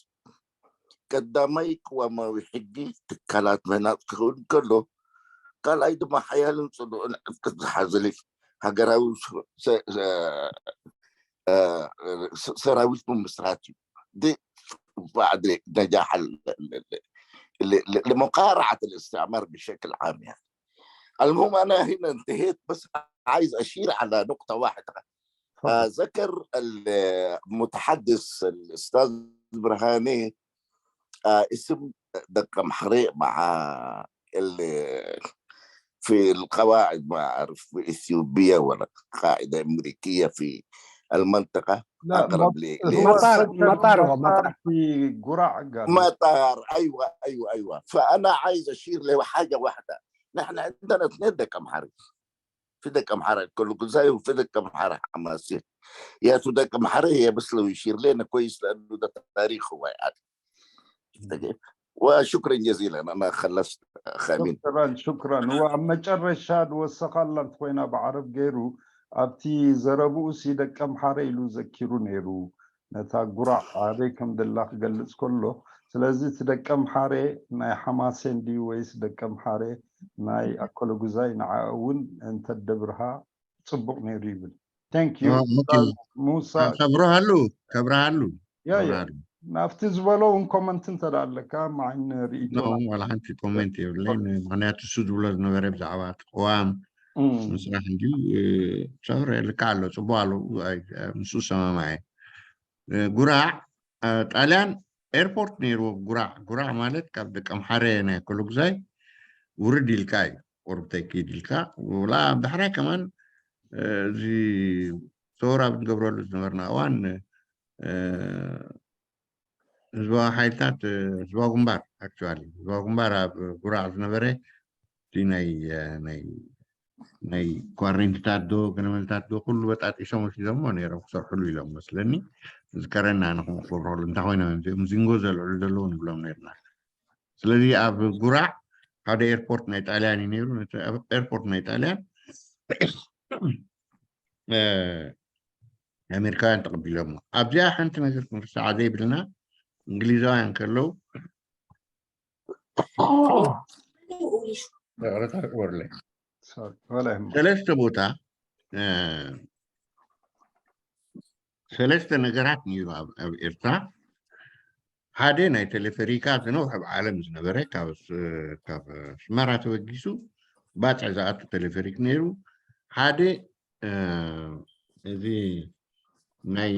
ቀዳማይ ቅዋማዊ ሕጊ ትካላት ምህናፅ ክኸውን ከሎ፣ ካልኣይ ድማ ሓያልን ፅኑዕን ዕጥቅት ዝሓዘለ ሃገራዊ ሰራዊት ምምስራት እዩ بعد نجاح لمقارعة الاستعمار بشكل عام. يعني المهم أنا هنا انتهيت، بس عايز أشير على نقطة واحدة. ذكر المتحدث الأستاذ برهاني اسم دقمحري مع اللي في القواعد، ما أعرف في إثيوبيا ولا قاعدة أمريكية في المنطقة. لا، أقرب هو مطار سجل مطار مطار مطار. في قراع قال. مطار، أيوة. فأنا عايز أشير له حاجة واحدة. نحن عندنا اثنين دقمحري، في دقمحري أكلوغوزاي وفي دقمحري حماسي. يا تو دقمحري هي بس لو يشير لنا كويس لأنه ده تاريخ هو يعني. وشكرا جزيلا، أنا خلصت خامين. شكرا شكرا. هو ኣብ መጨረሻ ዝወሰኸላ እንተኮይና ብዓረብ ገይሩ ኣብቲ ዘረብኡ ሲ ደቀ ኣምሓረ ኢሉ ዘኪሩ ነይሩ ነታ ጉራዕ ኣበይ ከም ዘላ ክገልፅ ከሎ። ስለዚ እቲ ደቀ ኣምሓረ ናይ ሓማሴን ድዩ ወይስ ደቀ ኣምሓረ ናይ ኣከለ ጉዛይ ንዓ እውን እንተደብርሃ ፅቡቅ ነይሩ ይብል። Thank you ሙሳ። ከብርሃሉ ከብርሃሉ። Yeah yeah ናብቲ ዝበሎ እውን comment እንተዳ ኣለካ ማዕን ርእቶ። No፣ ዋላ ሓንቲ comment የብለይን፣ ምክንያቱ እሱ ዝብሎ ዝነበረ ብዛዕባ እቲ ቅዋም ምስራሕ እንድዩ። ሰብረ ልክዕ ኣሎ፣ ፅቡቅ ኣሎ፣ ምስኡ ሰማማዐ። ጉራዕ ጣልያን airport ነይርዎ ጉራዕ። ጉራዕ ማለት ካብ ደቂ ኣምሓረ ናይ ኣከለጉዛይ ውርድ ኢልካ እዩ፣ ቁርብተይ ክይድ ኢልካ። ወላ ዳሕራይ ከማን እዚ ሰውራ ብንገብረሉ ዝነበርና እዋን ህዝባዊ ሓይልታት ህዝባዊ ግንባር፣ actually ህዝባዊ ግንባር ኣብ ጉራዕ ዝነበረ እቲ ናይ ናይ ኳሬንትታት ዶ ገለመልታት ዶ ኩሉ በጣጢሶም ወሲዶሞ ነይሮም ክሰርሕሉ ኢሎም መስለኒ። ዝከረና ንክምኡ ክገብረሉ እንታይ ኮይኖም እዚኦም ዚንጎ ዘልዕሉ ዘለዉ ንብሎም ነርና። ስለዚ ኣብ ጉራዕ ሓደ airport ናይ ጣልያን እዩ ነይሩ። ነቲ airport ናይ ጣልያን ኣሜሪካውያን ተቐቢሎሞ። ኣብዚኣ ሓንቲ ነገር ክንርስዓ ዘይብልና እንግሊዛውያን ከለው፣ ይቕረታ ግበሩለይ፣ ወላ ይህማ። ሰለስተ ቦታ ሰለስተ ነገራት ነይሩ ኣብ ኤርትራ። ሓደ ናይ ቴሌፌሪካ ዝነውሐ ብዓለም ዝነበረ ካብ ኣስመራ ተበጊሱ ባፅዕ ዝኣቱ ቴሌፌሪክ ነይሩ። ሓደ እዚ ናይ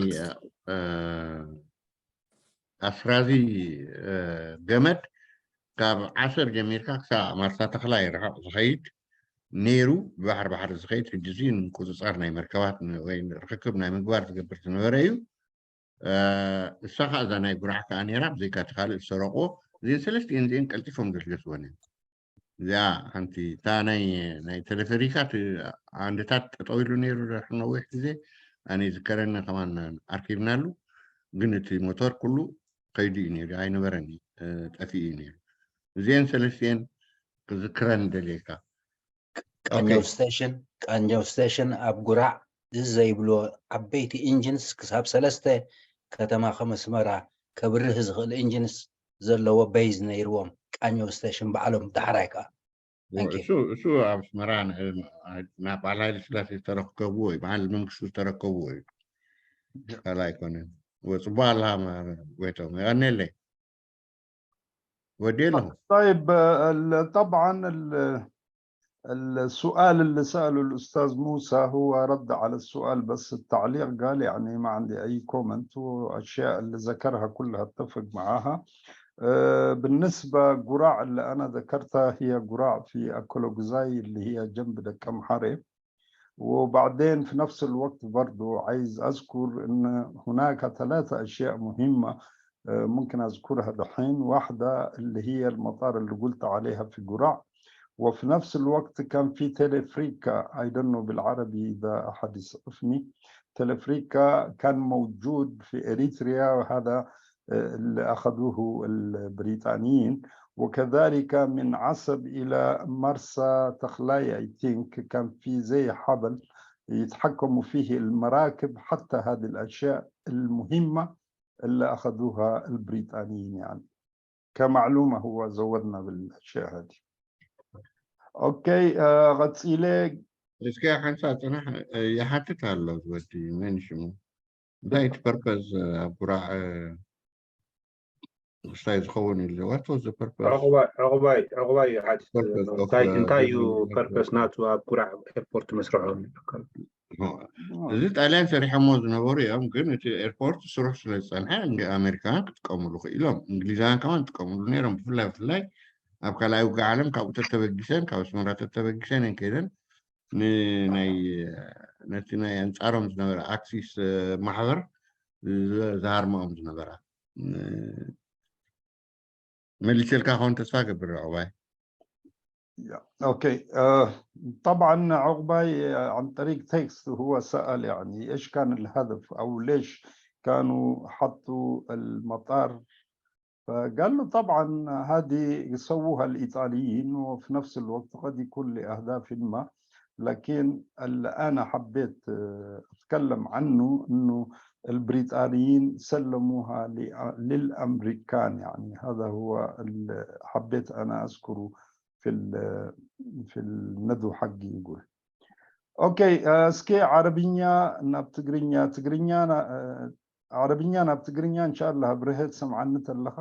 ኣስራዚ ገመድ ካብ ዓሰብ ጀሚርካ ክሳብ ማርሳ ተክላይ ርሑቕ ዝኸይድ ነይሩ፣ ብባሕሪ ባሕሪ ዝኸይድ። ሕጂ እዚ ንምቁፅፃር ናይ መርከባት ወይ ርክክብ ናይ ምግባር ዝገብር ዝነበረ እዩ። እሳ ከዓ እዛ ናይ ጉራዕ ከዓ ነይራ ብዘይካ እቲ ካልእ ዝሰረቅዎ። እዚአን ሰለስቲአን እዚአን ቀልጢፎም ገስገስወን እየን። እዚኣ ሓንቲ እታ ናይ ቴሌፌሪካ ዓንድታት ጠጠው ኢሉ ነይሩ ነዊሕ ግዜ። ኣነ ዝከረኒ ከማን ኣርኪብናሉ፣ ግን እቲ ሞተር ኩሉ ከይዱ እዩ ነይሩ፣ ኣይነበረን፣ ጠፊኡ እዩ ነይሩ። እዚአን ሰለስቲአን ክዝክረን ደልየካ። ቃኘው station፣ ቃኘው station ኣብ ጉራዕ እዚ ዘይብልዎ ዓበይቲ engines ክሳብ ሰለስተ ከተማ ከም ኣስመራ ከብርህ ዝኽእል engines ዘለዎ base ነይርዎም ቃኘው station ባዕሎም ዳሕራይ ከዓ። እሱ ኣብ ኣስመራ ናብ በዓል ሃይለ ስላሴ ዝተረከብዎ እዩ፣ በዓል መንግስቱ ዝተረከብዎ እዩ፣ ካልእ ኣይኮነን። ፅቡቅ ኣለካ ጎይቶም፣ ይቀኒለይ ወዲ ኣለኹ። طيب، طبعا السؤال اللي سأله الأستاذ موسى هو رد على السؤال، بس التعليق قال يعني ما عندي أي comment، وأشياء اللي ذكرها كلها اتفق معها. بالنسبة قراع اللي أنا ذكرتها هي قراع في أكولوغزاي اللي هي جنب دكمحري. وبعدين في نفس الوقت برضو عايز أذكر أن هناك ثلاثة أشياء مهمة. ممكن أذكرها دحين. واحدة اللي هي المطار اللي قلت عليها في قراع، وفي نفس الوقت كان في تلفريكا، I don't know بالعربي إذا أحد يسعفني. تلفريكا كان موجود في إريتريا، وهذا اللي أخذوه البريطانيين. وكذلك من عصب إلى مرسى تخلاي I think كان في زي حبل يتحكموا فيه المراكب. حتى هذه الأشياء المهمة اللي أخذوها البريطانيين، يعني كمعلومة هو زودنا بالأشياء هذه. Okay، ቀፂለ እስኪ ሓንሳ ፅናሕ ይሓትት ኣሎ ዝወዲ መን ሽሙ እንታይ እቲ purpose ኣብ ጉራዕ ክስታይ ዝኸውን ኢሉ? What was the purpose? ዕቁባይ ዕቁባይ ዕቁባይ እዩ ሓቲት Purpose of እንታይ እንታይ እዩ building purpose ናቱ ኣብ ጉራዕ airport መስርሖም? እዚ ጣልያን ሰሪሖሞ ዝነበሩ እዮም፣ ግን እቲ airport ስሩሕ ስለ ዝፀንሐ ኣሜሪካውያን ክጥቀምሉ ክኢሎም፣ እንግሊዛውያን ከማ ይጥቀምሉ ነይሮም። ብፍላይ ኣብ ካልኣይ ውግእ ዓለም ካብኡ ተተበጊሰን፣ ካብ ኣስመራ ተተበጊሰን እየን ከይደን ንናይ ነቲ ናይ ኣንፃሮም ዝነበረ Axis ማሕበር ዝሃርመኦም ዝነበራ። መሊሰልካ ክኸውን ተስፋ ገብር ዕቁባይ። Okay، طبعا عقباي عن طريق text هو سأل يعني ايش كان الهدف او ليش كانوا حطوا المطار، فقال له طبعا هذه سووها الايطاليين، وفي نفس الوقت قد يكون لاهداف ما، لكن اللي انا حبيت اتكلم عنه انه البريطانيين سلموها للامريكان. يعني هذا هو اللي حبيت انا اذكره في الندوة حقي. يقول okay، እስኪ ዓረብኛ ናብ ትግርኛ፣ ትግርኛ ዓረብኛ ናብ ትግርኛ እንሻላ። ብርህት ሰምዓኒ ተለኻ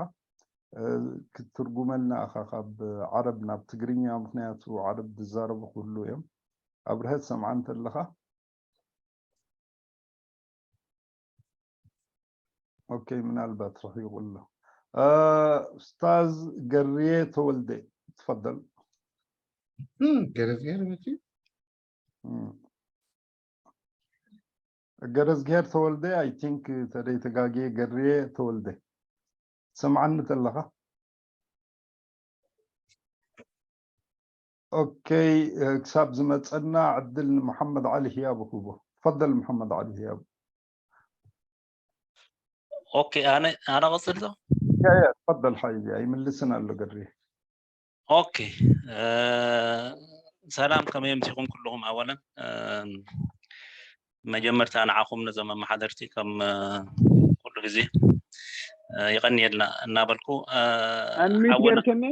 ክትርጉመልና ኢኻ ካብ ዓረብ ናብ ትግርኛ፣ ምክንያቱ ዓረብ ዝዛረቡ ኩሉ እዮም። ኣብርሀት ሰምዓኒ ተለኻ? Okay፣ ምናልባት ረሒቁ ኣሎ። ኡስታዝ ገርየ ተወልደ تفضل. ገረዝጌር መፂ። ገረዝጌር ተወልደ I think ተደይ ተጋጊየ። ገርየ ተወልደ ሰምዓኒ ተለኻ? Okay، ክሳብ ዝመፀና ዕድል ንመሓመድ ዓሊ ህያቡ ክህቦ። تفضل محمد علي هياب. Okay، انا قصلت. Yeah، تفضل حبيبي، ኣይምልስን ኣሎ ገርየ። Okay، ሰላም፣ ከመይ ኣምሲኹም ኩልኩም? ኣወለን መጀመርታ ንዓኹም ነዞም ኣመሓደርቲ ከም ኩሉ ግዜ ይቀኒየልና እናበልኩ Unmute ሓውና ጌርክኒ?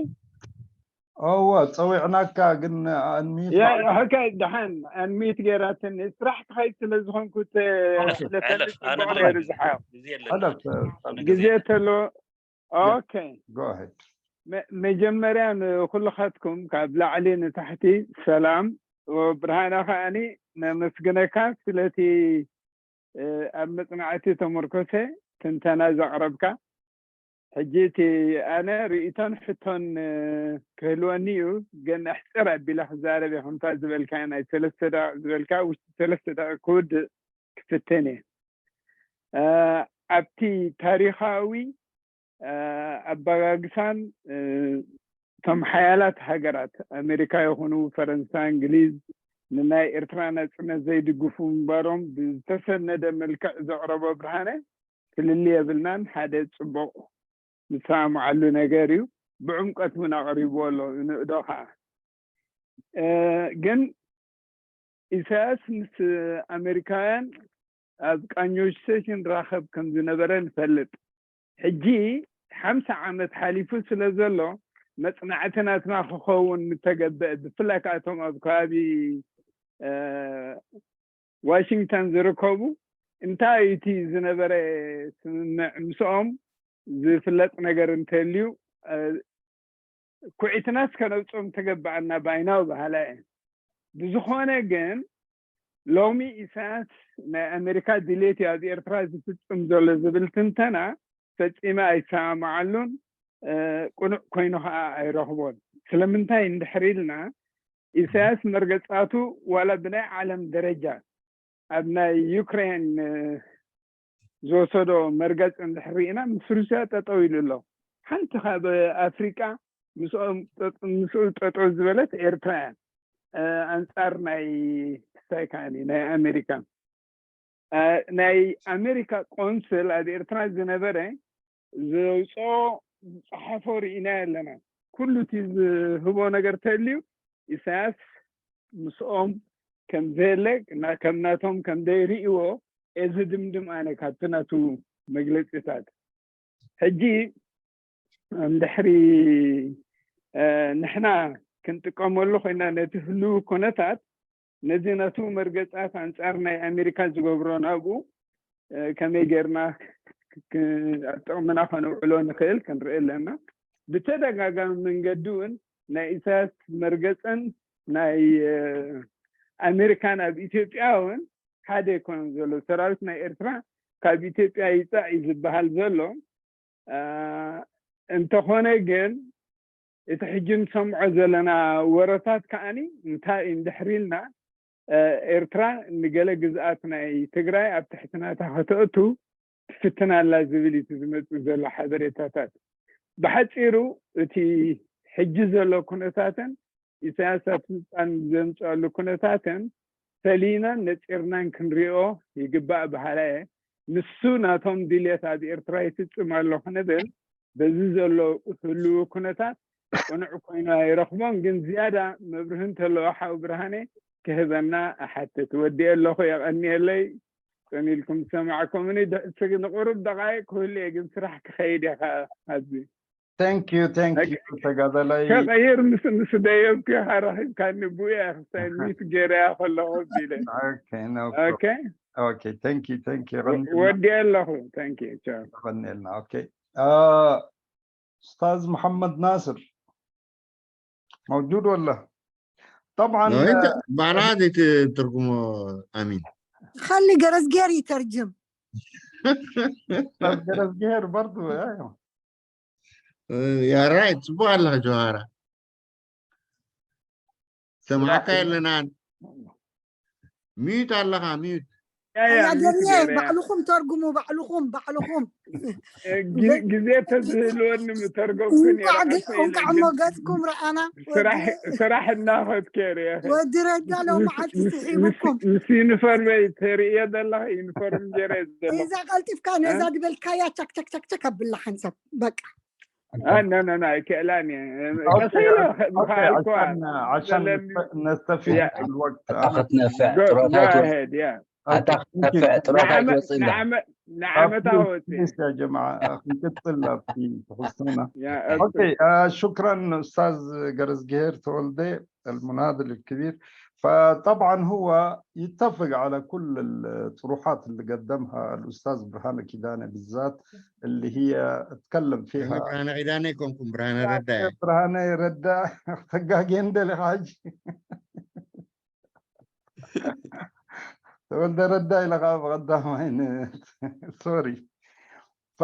እወ ፀዊዕናካ ግን unmute Yeah okay፣ ድሓን unmute ጌራትኒ። ስራሕ ክኸይድ ስለ ዝኾንኩ ሕለፍ ስለተኒ ሕለፍ ኣነ ፅቡቅ ግዜ ነይሩ ዝሓው ግዜ የለና። ሕለፍ። ኣነ ግዜ ግዜ የለን። ተሎ okay. Go ahead. መጀመርያ ንኩልኻትኩም ካብ ላዕሊ ንታሕቲ ሰላም። ብርሃና ከዓኒ ነመስግነካ ስለቲ ኣብ መፅናዕቲ ተመርኮሰ ትንተና ዘቕረብካ። ሕጂ እቲ ኣነ ርእቶን ሕቶን ክህልወኒ እዩ፣ ግን ኣሕፅር ኣቢለ ክዛረብ እየ። ከምታ ዝበልካ ናይ 3 ደቂቕ ዝበልካ ውሽጢ 3 ደቂቕ ክውድእ ክፍትን እየ። ኣብቲ ታሪካዊ ኣበጋግሳን እቶም ሓያላት ሃገራት ኣሜሪካ ይኹኑ ፈረንሳ፣ እንግሊዝ ንናይ ኤርትራ ናፅነት ዘይድግፉ ምንባሮም ብዝተሰነደ መልክዕ ዘቕረቦ ብርሃነ ፍልሊ የብልናን። ሓደ ፅቡቅ ንሰማዓሉ ነገር እዩ። ብዕምቀት እውን ኣቕሪብዎ ኣሎ ንእዶ ከዓ። ግን ኢሳያስ ምስ ኣሜሪካውያን ኣብ ቃኘው station ራኸብ ከም ዝነበረ ንፈልጥ። ሕጂ 50 ዓመት ሓሊፉ ስለ ዘሎ መፅናዕቲ ናትና ክኸውን ምተገብአ፣ ብፍላይ ከዓ እቶም ኣብ ከባቢ ዋሽንግተን ዝርከቡ እንታይ እቲ ዝነበረ ስምምዕ ምስኦም ዝፍለጥ ነገር እንተልዩ ኩዒትናስ ከነብፆም ተገባኣና ባይናዊ ባህላ እየ። ብዝኾነ ግን ሎሚ ኢሳያስ ናይ ኣሜሪካ ድሌት እዩ ኣብ ኤርትራ ዝፍፅም ዘሎ ዝብል ትንተና ፈፂመ ኣይሰማዓሉን፣ ቁኑዕ ኮይኑ ከዓ ኣይረኽቦን። ስለምንታይ እንድሕር ኢልና ኢሳያስ መርገፃቱ ዋላ ብናይ ዓለም ደረጃ ኣብ ናይ ዩክሬን ዝወሰዶ መርገፂ እንድሕር ርኢና ምስ ሩስያ ጠጠው ኢሉ ኣሎ። ሓንቲ ካብ ኣፍሪቃ ምስኦም ምስኡ ጠጠው ዝበለት ኤርትራ እያ፣ ኣንፃር ናይ ክስታይ ከዓኒ ናይ ኣሜሪካ። ናይ ኣሜሪካ ቆንስል ኣብ ኤርትራ ዝነበረ ዘውፅኦ ዝፀሓፎ ርኢና ኣለና። ኩሉ እቲ ዝህቦ ነገር ተልዩ ኢሳያስ ምስኦም ከም ዘየለ፣ ከም ናቶም ከም ዘይርእይዎ እየ ዝድምድም ኣነ ካብቲ ናቱ መግለፂታት። ሕጂ እንድሕሪ ንሕና ክንጥቀመሉ ኮይና ነቲ ህልው ኩነታት፣ ነዚ ናቱ መርገፃት ኣንፃር ናይ ኣሜሪካ ዝገብሮ ናብኡ ከመይ ጌርና ኣብ ጥቕምና ከነውዕሎ ንኽእል ክንርኢ ኣለና። ብተደጋጋሚ መንገዲ እውን ናይ ኢሳያስ መርገፅን ናይ ኣሜሪካን ኣብ ኢትዮጵያ እውን ሓደ ኣይኮነን ዘሎ። ሰራዊት ናይ ኤርትራ ካብ ኢትዮጵያ ይፃእ እዩ ዝበሃል ዘሎ። እንተኾነ ግን እቲ ሕጂ ንሰምዖ ዘለና ወረታት ከዓኒ እንታይ እዩ እንድሕር ኢልና፣ ኤርትራ ንገለ ግዝኣት ናይ ትግራይ ኣብ ትሕቲ ናታ ከተእቱ ትፍትን ኣላ ዝብል እዩ ዝመፅእ ዘሎ ሓበሬታታት። ብሓፂሩ እቲ ሕጂ ዘሎ ኩነታትን ኢሳያስ ኣብ ስልጣን ዘምፅአሉ ኩነታትን ፈሊናን ነፂርናን ክንሪኦ ይግባእ በሃላ እየ። ንሱ ናቶም ድልየት ኣብ ኤርትራ ይፍፅም ኣሎ ክንብል በዚ ዘሎ ህልው ኩነታት ቅኑዕ ኮይኑ ኣይረኽቦን። ግን ዝያዳ መብርህ እንተለዎ ሓዊ ብርሃነ ክህበና ኣሓትት። ወዲአ ኣለኹ፣ የቐኒየለይ ፀኒልኩም ዝሰማዕኩምኒ። ንቁሩብ ደቃይቅ ክህሉ እየ ግን ስራሕ ክኸይድ እየ ኣብዚ። Thank you, thank you ተጋዳላይ። ከቀይር ምስ ደየብኩ ኢኻ ረኺብካኒ ብኡ እያ ክሳይ mute ገይረያ ከለኹ ቢለ። Okay, no. Okay. Okay, thank you, thank you. ወዲአ ኣለኹ፣ thank you፣ ቻው። ቀኒልና። Okay, استاذ محمد ناصر موجود ولا؟ طبعا. انت بعد ترجمه امين. خلي جرزجير يترجم. استاذ جرزجير برضو، ايوه. يا right، ፅቡቅ ኣለካ ጀዋሃራ፣ ሰማዕካ የለናን፣ mute ኣለካ፣ mute. يا جميع ባዕልኹም ተርጉሙ፣ ባዕልኹም ባዕልኹም። ግዜ ተዝህልወኒ ምተርጎምኩ። እንቃዕ እሞ ገፅኩም ረኣና። ስራሕ እናኸድከ ርአ። ወዲ ረዳ ሎ መዓልቲ ስሒቡኩም። ምስ ዩኒፎርመይ ተርእዮ ዘለኸ ዩኒፎርም ገይረ ዘለኹ። እዛ ቀልጢፍካ ነዛ ድበልካያ ቸክ ቸክ ቸክ ቸክ ኣብላ ሓንሰብ በቃ። No, no, no, كألان قصيرة. عشان نستفيد من الوقت. ክትነፍዕ ጥሮታ ክትነፍዕ ጥሮታ ይወፅእ። نعم. يا جماعة نقطل في تخصنا. Okay، شكرا استاذ جرزجير تولدي المناضل الكبير. فطبعا هو يتفق على كل الطروحات اللي قدمها الاستاذ برهان كيداني، بالذات اللي هي تكلم فيها. ብርሃነ ኪዳነ ይኮንኩም፣ ብርሃነ ረዳ። ብርሃነ ረዳ ተጋጊ እንደለ حاج ተወልደ ረዳ ኢለካ ብቀዳማይ፣ sorry. ف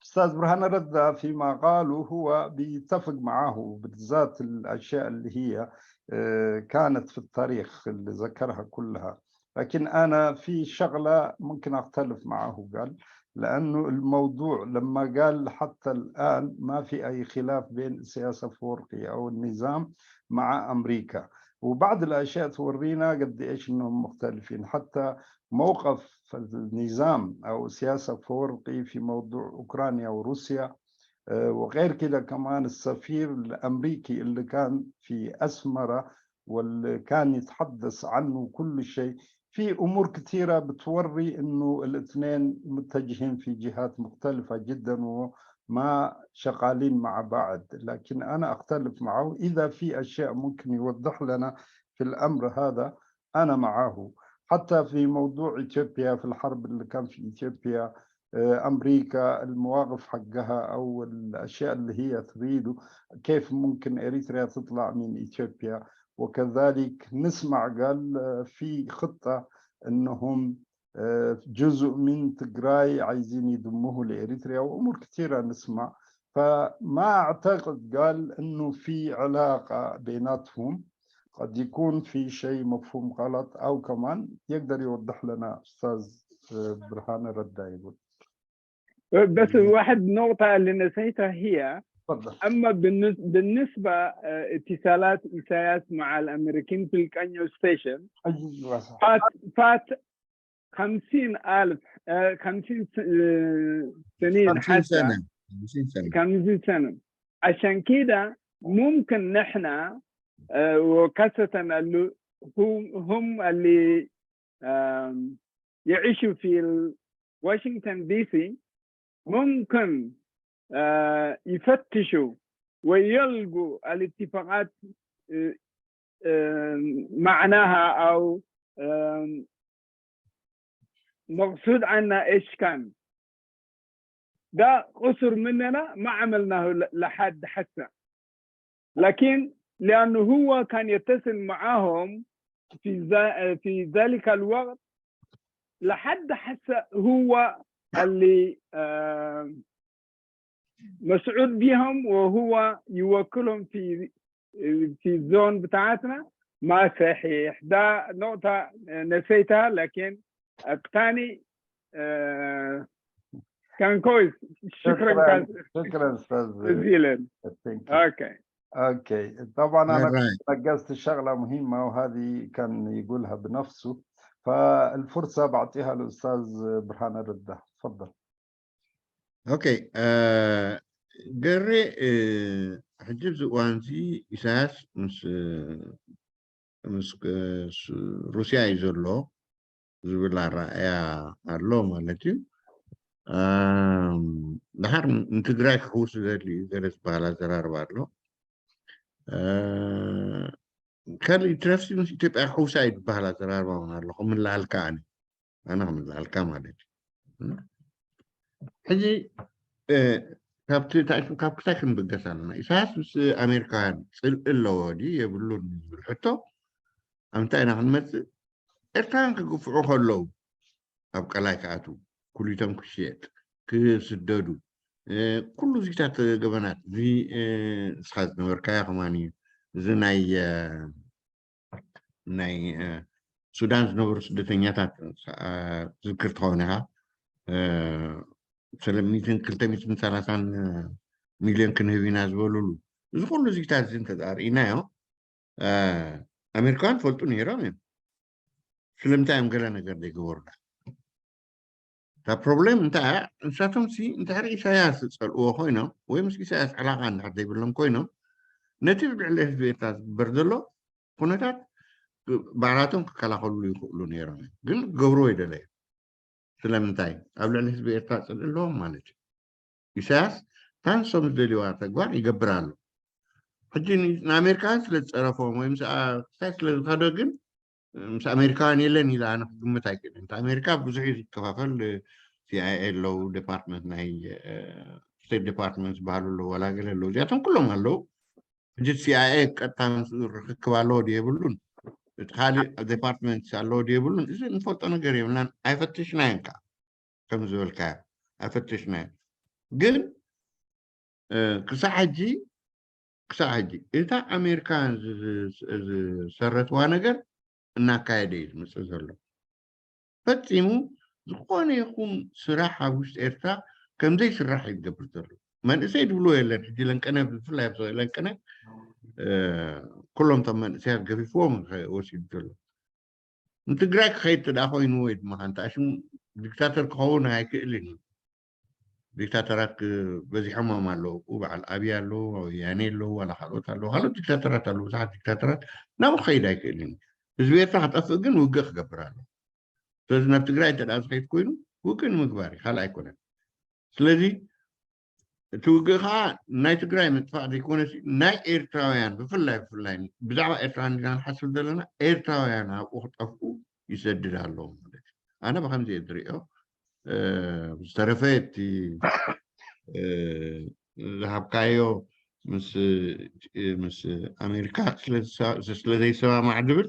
استاذ برهان ردا فيما قاله هو بيتفق معه، بالذات الاشياء اللي هي كانت في التاريخ اللي ذكرها كلها. لكن انا في شغله ممكن اختلف معه، قال لانه الموضوع لما قال حتى الان ما في اي خلاف بين سياسه افورقيا او النظام مع امريكا، وبعض الاشياء تورينا قد ايش انهم مختلفين، حتى موقف النظام او سياسه افورقي في موضوع اوكرانيا وروسيا، وغير كده كمان السفير الامريكي اللي كان في اسمره واللي كان يتحدث عنه كل شيء. في امور كثيره بتوري انه الاثنين متجهين في جهات مختلفه جدا وما شغالين مع بعض. لكن انا اختلف معه، اذا في اشياء ممكن يوضح لنا في الامر هذا انا معه. حتى في موضوع اثيوبيا، في الحرب اللي كان في اثيوبيا، امريكا المواقف حقها او الاشياء اللي هي تريده، كيف ممكن اريتريا تطلع من اثيوبيا. وكذلك نسمع قال في خطه انهم جزء من تجراي عايزين يضموه لاريتريا، وامور كثيره نسمع. فما اعتقد قال انه في علاقه بيناتهم، قد يكون في شيء مفهوم غلط او كمان يقدر يوضح لنا استاذ. ብርሃነ ረዳ يقول. بس واحد نقطة اللي نسيتها هي تفضل. أما بالنسبة اتصالات إساياس مع الأمريكان في القانيو station، ايوه صح. فات 50,000، 50 سنين. 50 حتى سنة، 50 سنة. 50 سنة. عشان كده ممكن نحن وخاصة اللي هم اللي يعيشوا في واشنطن DC ممكن يفتشوا ويلقوا الاتفاقات معناها او مقصود عنا ايش كان. ده قصر مننا، ما عملناه لحد حتى، لكن لانه هو كان يتصل معاهم في ذلك الوقت لحد حتى هو اللي مسؤول بهم وهو يوكلهم في ال zone بتاعتنا. ما صحيح، ده نقطة نسيتها، لكن الثاني كان كويس. شكرا. شكرا شكرا استاذ. جزيلا. Thank you. okay. okay، طبعا انا Alright. نقصت شغله مهمه، وهذه كان يقولها بنفسه، فالفرصه بعطيها للاستاذ برهان الردة، تفضل. okay، ገሬ ሕጂ ኣብዚ እዋን እዚ ኢሳያስ ምስ ሩስያ እዩ ዘሎ ዝብል ኣረኣእያ ኣሎ ማለት እዩ። ድሓር ንትግራይ ክሕውሱ ዘድሊ እዩ ገለ ዝበሃል ኣዘራርባ ኣሎ። ካሊእ ትረፍሲ ምስ ኢትዮጵያ ክሕውሳ እዩ ዝበሃል ኣዘራርባ እውን ኣሎ። ክምላኣልካ ኣነ ክምላኣልካ ማለት እዩ። ሕጂ ካብቲ ካብ ክታይ ክንብገስ ኣለና? ኢሳያስ ምስ ኣሜሪካውያን ፅልኢ ኣለዎ ድዩ የብሉን ዝብል ሕቶ ኣብ ምንታይ ኢና ክንመፅእ? ኤርትራውያን ክግፍዑ ከለዉ፣ ኣብ ቀላይ ክኣትዉ፣ ኩሊቶም ክሽየጥ፣ ክስደዱ፣ ኩሉ ዚታት ገበናት እዚ ንስኻ ዝነበርካዮ ከማን እዩ። እዚ ናይ ሱዳን ዝነበሩ ስደተኛታት ዝክር ትኸውን ኢኻ፣ 230 ሚልዮን ክንህብ ኢና ዝበልሉ። እዚ ኩሉ ዚታት እዚ እንተርኢናዮ ኣሜሪካውያን ፈልጡ ነይሮም እዮም። ስለምንታይ እዮም ገለ ነገር ዘይገበሩላ? እታ problem እንታይ እያ? ንሳቶም ሲ እንድሕሪ ኢሳያስ ዝፀልእዎ ኮይኖም ወይ ምስ ኢሳያስ ዕላቃ እንድሕር ዘይብሎም ኮይኖም፣ ነቲ ብልዕሊ ህዝቢ ኤርትራ ዝግበር ዘሎ ኩነታት ባዕላቶም ክከላኸልሉ ይኽእሉ ነይሮም እዮም። ግን ክገብርዎ ይደለዩ። ስለምንታይ? ኣብ ልዕሊ ህዝቢ ኤርትራ ፅልኢ ኣለዎም ማለት እዩ። ኢሳያስ ታንሶም ዝደልይዋ ተግባር ይገብር ኣሎ። ሕጂ ንኣሜሪካውያን ስለ ዝፀረፎም ወይ ምስ ክሳይ ስለ ዝኸዶ ግን ምስ ኣሜሪካውያን የለን ኢላ ኣነ ክግምት ኣይክእልን። እቲ ኣሜሪካ ብዙሕ እዩ ዝከፋፈል። CIA ኣለው፣ department ናይ State Department ዝበሃሉ ኣለዉ፣ ዋላ ገለ ኣለዉ፣ እዚኣቶም ኩሎም ኣለዉ። ሕጂ CIA ቀጥታ ምስኡ ርክክብ ኣለዎ ድዩ የብሉን፣ እቲ ካሊእ department ኣለዎ ድዩ የብሉን፣ እዚ ንፈልጦ ነገር የብልናን። ኣይፈትሽናዮን ከዓ፣ ከም ዝበልካዮ ኣይፈትሽናዮን። ግን ክሳብ ሕጂ እታ ኣሜሪካን ዝሰረትዋ ነገር እናካየደ እዩ ዝመፅእ ዘሎ። ፈፂሙ ዝኾነ ይኹን ስራሕ ኣብ ውሽጢ ኤርትራ ከምዘይስራሕ እዩ ዝገብር ዘሎ። መንእሰይ ድብልዎ የለን። ሕጂ ለንቀነ፣ ብፍላይ ኣብ ለንቀነ ኩሎም እቶም መንእሰያት ገፊፍዎም ወሲዱ ዘሎ። ንትግራይ ክኸይድ ተደኣ ኮይኑ ወይ ድማ እንተኣሽሙ ዲክታተር ክኸውን ኣይክእልን እዩ። ዲክታተራት በዚሖሞም ኣለዉ፣ በዓል ኣብይ ኣለዉ፣ ወያኔ ኣለዉ፣ ዋላ ካልኦት ኣለዉ፣ ካልኦት ዲክታተራት ኣለዉ፣ ብዙሓት ዲክታተራት። ናብኡ ክኸይድ ኣይክእልን እዩ። ህዝቢ ኤርትራ ክጠፍእ ግን ውግእ ክገብር ኣሎ። ስለዚ ናብ ትግራይ እንተ ደኣ ዝኸይድ ኮይኑ ውግእ ንምግባር እዩ፣ ካልእ ኣይኮነን። ስለዚ እቲ ውግእ ከዓ ናይ ትግራይ ምጥፋእ ዘይኮነ ናይ ኤርትራውያን፣ ብፍላይ ብዛዕባ ኤርትራውያን ኢና ንሓስብ ዘለና፣ ኤርትራውያን ኣብኡ ክጠፍኡ ይሰድድ ኣሎ ማለት እዩ። ኣነ ብከምዚ እየ ዝሪኦ። ዝተረፈ እቲ ዝሃብካዮ ምስ ኣሜሪካ ስለዘይሰማማዕ ድብል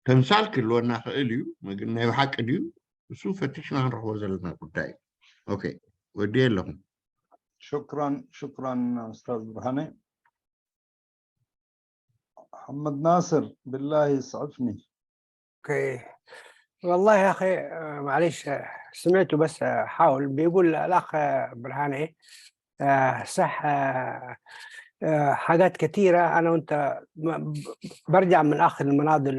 ተምሳል ክህልወና ክእል እዩ፣ ግን ናይ ብሓቂ ድዩ እሱ ፈቲሽና ክንረክቦ ዘለና ጉዳይ እዩ። okay፣ ወዲየ ኣለኹም። شكرا شكرا أستاذ برهاني. محمد ناصر، بالله اسعفني. okay. والله يا أخي، معلش، سمعته بس، حاول بيقول الأخ برهان إيه، صح، حاجات كثيرة. أنا وأنت برجع من أخ المناضل،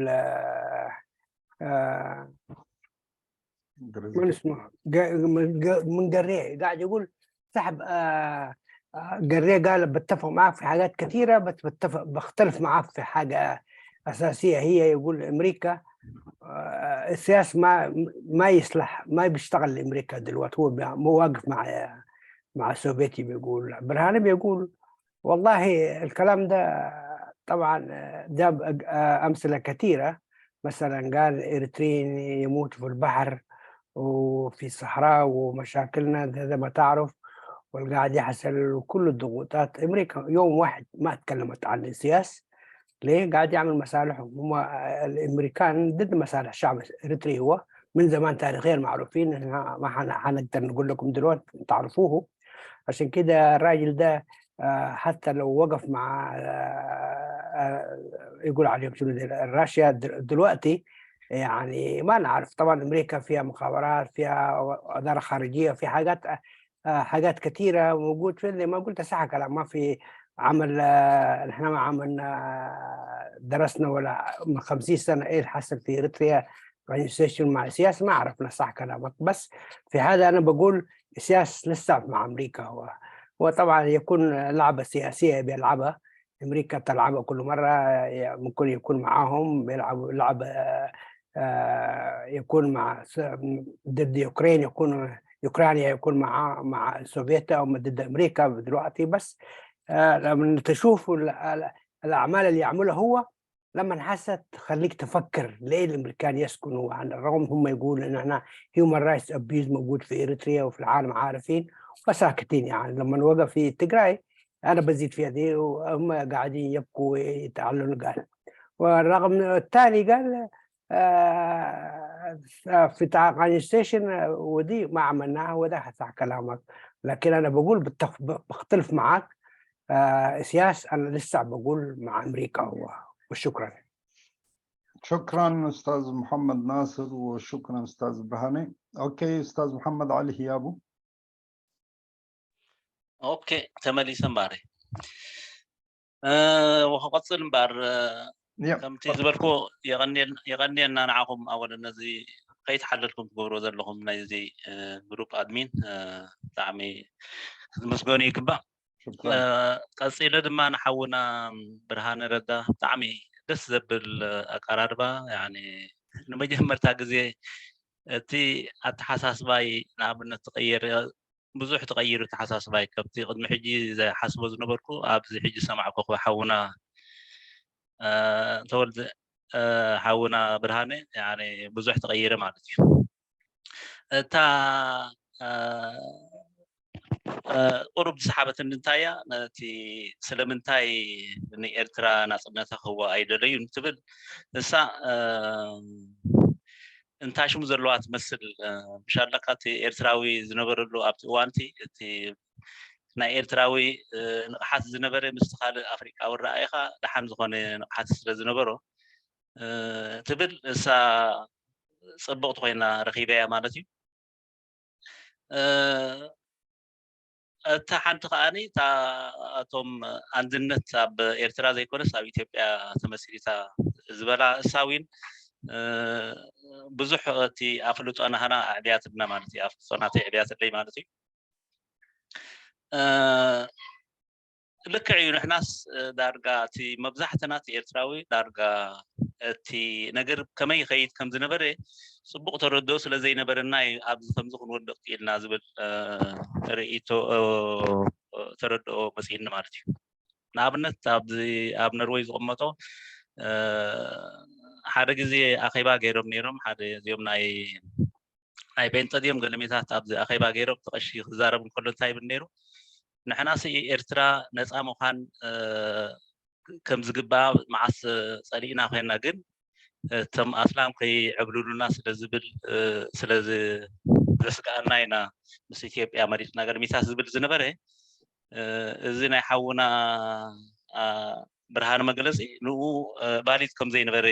من اسمه من قرية قاعد يقول سحب، قرية قال بتفق معك في حاجات كثيرة، بس بختلف معك في حاجة أساسية، هي يقول أمريكا، السياسة ما يصلح، ما بيشتغل لأمريكا دلوقتي، هو مو واقف مع السوفيتي. بيقول برهان، بيقول والله الكلام ده طبعا جاب أمثلة كثيرة، مثلا قال إريتريين يموتوا في البحر وفي الصحراء ومشاكلنا زي ما تعرف والقاعد يحصل وكل الضغوطات، أمريكا يوم واحد ما تكلمت عن السياسة. ليه؟ قاعد يعمل مصالحهم هم. الامريكان ضد مصالح الشعب الاريتري، هو من زمان تاريخيا معروفين، إحنا ما حنقدر نقول لكم دلوقتي، تعرفوه. عشان كده الراجل ده حتى لو وقف مع يقول عليهم شنو الراشيا دلوقتي، يعني ما نعرف. طبعا امريكا فيها مخابرات، فيها اداره خارجيه، في حاجات كثيره موجود في اللي ما قلت صح كلام. ما في عمل، نحن ما عملنا درسنا ولا من 50 سنه ايه اللي حصل في اريتريا مع سياسه، ما عرفنا. صح كلامك، بس في هذا انا بقول سياسة لسه مع امريكا. هو طبعا يكون لعبه سياسيه بيلعبها امريكا، تلعبها كل مره، ممكن يكون معاهم بيلعبوا لعبه، يكون مع ضد يوكرين، يكون اوكرانيا، يكون مع السوفيت او ضد امريكا دلوقتي. بس لما تشوف الاعمال اللي يعملها هو لما حست تخليك تفكر ليه الامريكان يسكنوا، عن الرغم هم يقولوا ان احنا human rights abuse موجود في اريتريا وفي العالم عارفين وساكتين. يعني لما وقف في تجراي، انا بزيد فيها دي، وهم قاعدين يبكوا ويتعلنوا. قال والرغم الثاني قال في تعاقد station ودي ما عملناها، وده صح كلامك، لكن انا بقول بختلف معك، سياس انا لسه بقول مع امريكا هو، وشكرا. شكرا استاذ محمد ناصر وشكرا استاذ برهاني. Okay، استاذ محمد علي هيابو. Okay، ተመሊሰ እምበኣር ወክቐፅል እምበኣር ከምቲ ዝበልኮ የቐኒየልና ንዓኹም። ኣወለ ነዚ ከይተሓለልኩም ትገብርዎ ዘለኹም ናይዚ group admin ብጣዕሚ ክትምስገኑ ይግባእ። ቀፂለ ድማ ንሓውና ብርሃነ ረዳ ብጣዕሚ ደስ ዘብል ኣቀራርባ፣ ንመጀመርታ ግዜ እቲ ኣተሓሳስባይ ንኣብነት ተቀየረ፣ ብዙሕ ተቀይሩ ተሓሳስባይ። ካብቲ ቅድሚ ሕጂ ዝሓስቦ ዝነበርኩ ኣብዚ ሕጂ ሰማዕኮ ሓውና ተወልደ ሓውና ብርሃነ ብዙሕ ተቀይረ ማለት እዩ። እታ ቁሩብ ዝሰሓበትኒ እንታይ እያ፣ ነቲ ስለምንታይ ንኤርትራ ናፅነታ ክህቦ ኣይደለዩን ትብል፣ እሳ እንታይ ሽሙ ዘለዋ ትመስል ምሻለካ እቲ ኤርትራዊ ዝነበረሉ ኣብቲ እዋንቲ እቲ ናይ ኤርትራዊ ንቕሓት ዝነበረ ምስቲ ካልእ ኣፍሪቃዊ ረኣይካ ድሓን ዝኾነ ንቕሓት ስለ ዝነበሮ ትብል፣ እሳ ፅብቕቲ ኮይና ረኪበያ ማለት እዩ። እታ ሓንቲ ከዓኒ እታ እቶም አንድነት ኣብ ኤርትራ ዘይኮነስ ኣብ ኢትዮጵያ ተመሲሪታ ዝበላ፣ እሳዊን ብዙሕ እቲ ኣፍልጦ ናህና ኣዕብያትልና ማለት እዩ፣ ኣፍልጦ ናተይ ዕብያትለይ ማለት እዩ። ልክዕ እዩ፣ ንሕናስ ዳርጋ እቲ መብዛሕትና እቲ ኤርትራዊ ዳርጋ እቲ ነገር ከመይ ይኸይድ ከም ዝነበረ ፅቡቅ ተረድኦ ስለ ዘይነበረና እዩ ኣብዚ ከምዚ ክንወድቕ ክኢልና ዝብል ርእቶ ተረድኦ መፂኒ ማለት እዩ። ንኣብነት ኣብዚ ኣብ ነርወይ ዝቕመጦ ሓደ ግዜ ኣኼባ ገይሮም ነይሮም፣ ሓደ እዚኦም ናይ ቤንጠ ድዮም ገለሜታት ኣብዚ ኣኼባ ገይሮም ተቐሺ ክዛረብ እንከሎ እንታይ ይብል ነይሩ፣ ንሕና ኤርትራ ነፃ ምኳን ከም ዝግባእ መዓስ ፀሊእና ኮይና፣ ግን እቶም ኣስላም ከይዕብልሉና ስለዝብል ስለዚ ዘስጋኣና ኢና ምስ ኢትዮጵያ መሪፅና ገለሜታት ዝብል ዝነበረ። እዚ ናይ ሓውና ብርሃነ መግለፂ ንኡ valid ከም ዘይነበረ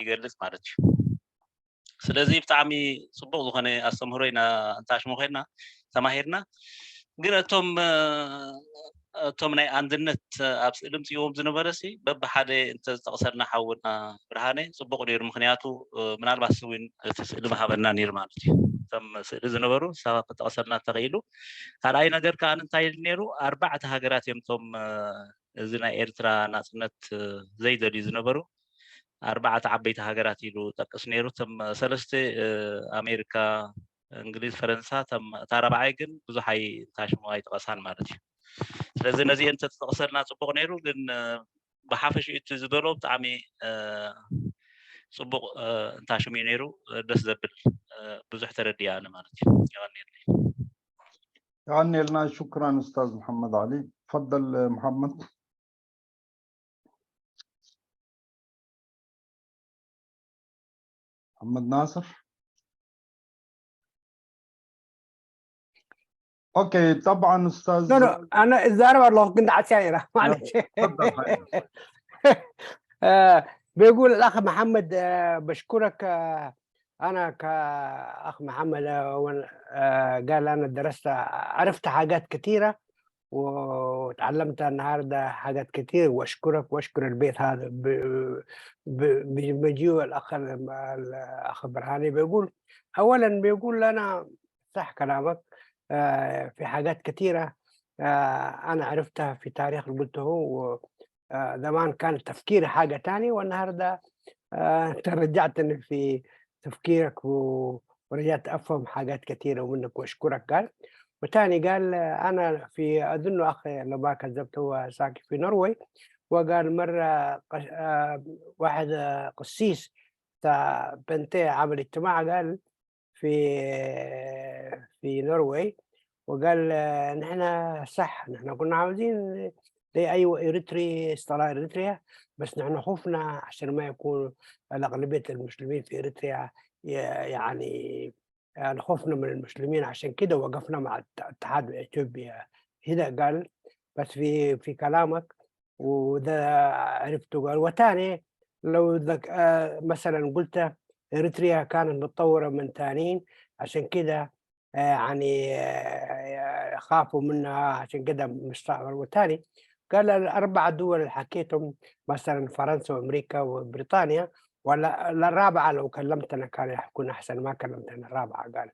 ይገልፅ ማለት እዩ። ስለዚ ብጣዕሚ ፅቡቅ ዝኾነ ኣስተምህሮ ኢና እንታሽሙ ኮይና ተማሂርና። ግን እቶም ናይ አንድነት ኣብ ስእሊ ምፅዎም ዝነበረ ሲ በብሓደ እንተዝጠቕሰልና ሓውና ብርሃነ ፅቡቅ ነይሩ። ምክንያቱ ምናልባት እውን እቲ ስእሊ ምሃበና ነይሩ ማለት እዩ፣ እቶም ስእሊ ዝነበሩ ሳባ ክጠቕሰልና ተኽኢሉ። ካልኣይ ነገር ከዓ እንታይ ኢሉ ነይሩ፣ ኣርባዕተ ሃገራት እዮም እቶም እዚ ናይ ኤርትራ ናፅነት ዘይደልዩ ዝነበሩ፣ ኣርባዕተ ዓበይቲ ሃገራት ኢሉ ጠቅስ ነይሩ። እቶም ሰለስተ ኣሜሪካ፣ እንግሊዝ፣ ፈረንሳ፣ እታ ራብዓይ ግን ብዙሕ እንታሽሙ ኣይጠቐሳን ማለት እዩ። ስለዚ ነዚአን እንተትጠቕሰልና ፅቡቅ ነይሩ። ግን ብሓፈሽኡ እቲ ዝበሎ ብጣዕሚ ፅቡቅ እንታሽሙ እዩ ነይሩ፣ ደስ ዘብል ብዙሕ ተረዲኣ ኣነ ማለት እዩ። ይቀኒየለይ። يغني لنا، شكرا أستاذ محمد علي. تفضل محمد. محمد ناصر. okay طبعا استاذ no no، انا الزهرة والله كنت عطشان، معلش. تفضل حبيبي. بيقول الاخ محمد بشكرك، انا كاخ محمد قال انا درست عرفت حاجات كثيره وتعلمت النهارده حاجات كثير، واشكرك واشكر البيت هذا بمجيء الاخ برهاني. بيقول اولا، بيقول انا صح كلامك، في حاجات كثيره انا عرفتها في تاريخ اللي قلته هو، زمان كان تفكيري حاجه تانية، والنهارده انت رجعتني في تفكيرك ورجعت افهم حاجات كثيره منك واشكرك. قال وتاني قال انا في اظن اخي لو ما كذبت هو ساكن في نروي، وقال مره واحد قسيس بتاع بنتي عمل اجتماع قال في نروي، وقال نحن صح نحن كنا عاوزين زي ايوه اريتري استقلال اريتريا، بس نحن خفنا عشان ما يكون الاغلبيه المسلمين في اريتريا، يعني خفنا من المسلمين عشان كده وقفنا مع الاتحاد الاثيوبي هنا. قال بس في كلامك وده عرفته. قال وتاني لو ذك مثلا قلت اريتريا كانت متطوره من تانيين عشان كده يعني خافوا منها عشان كده مستعمر. وتاني قال الاربع دول اللي حكيتهم مثلا فرنسا وامريكا وبريطانيا، ولا الرابعه لو كلمتنا كان يكون احسن، ما كلمتنا الرابعه. قال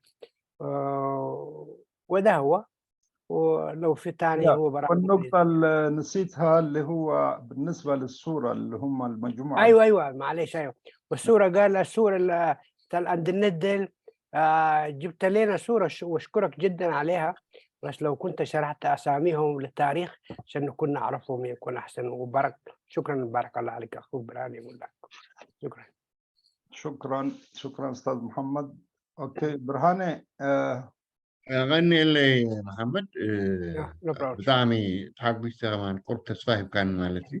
وده هو، ولو في تاني هو برامج. والنقطة اللي نسيتها اللي هو بالنسبة للصورة اللي هم المجموعة. ايوه معلش، ايوه والصورة، قال الصورة اللي بتاع الاندندل جبت لنا صورة واشكرك جدا عليها، بس لو كنت شرحت اساميهم للتاريخ عشان نكون نعرفهم يكون احسن. وبارك شكرا، بارك الله عليك اخوك براني، يقول لك شكرا. شكرا شكرا استاذ محمد. okay برهاني غني اللي محمد no problem. ብጣዕሚ ተሓጒሰ ከማን ቁርብ ተስፋ ሂብካኒ ማለት እዩ።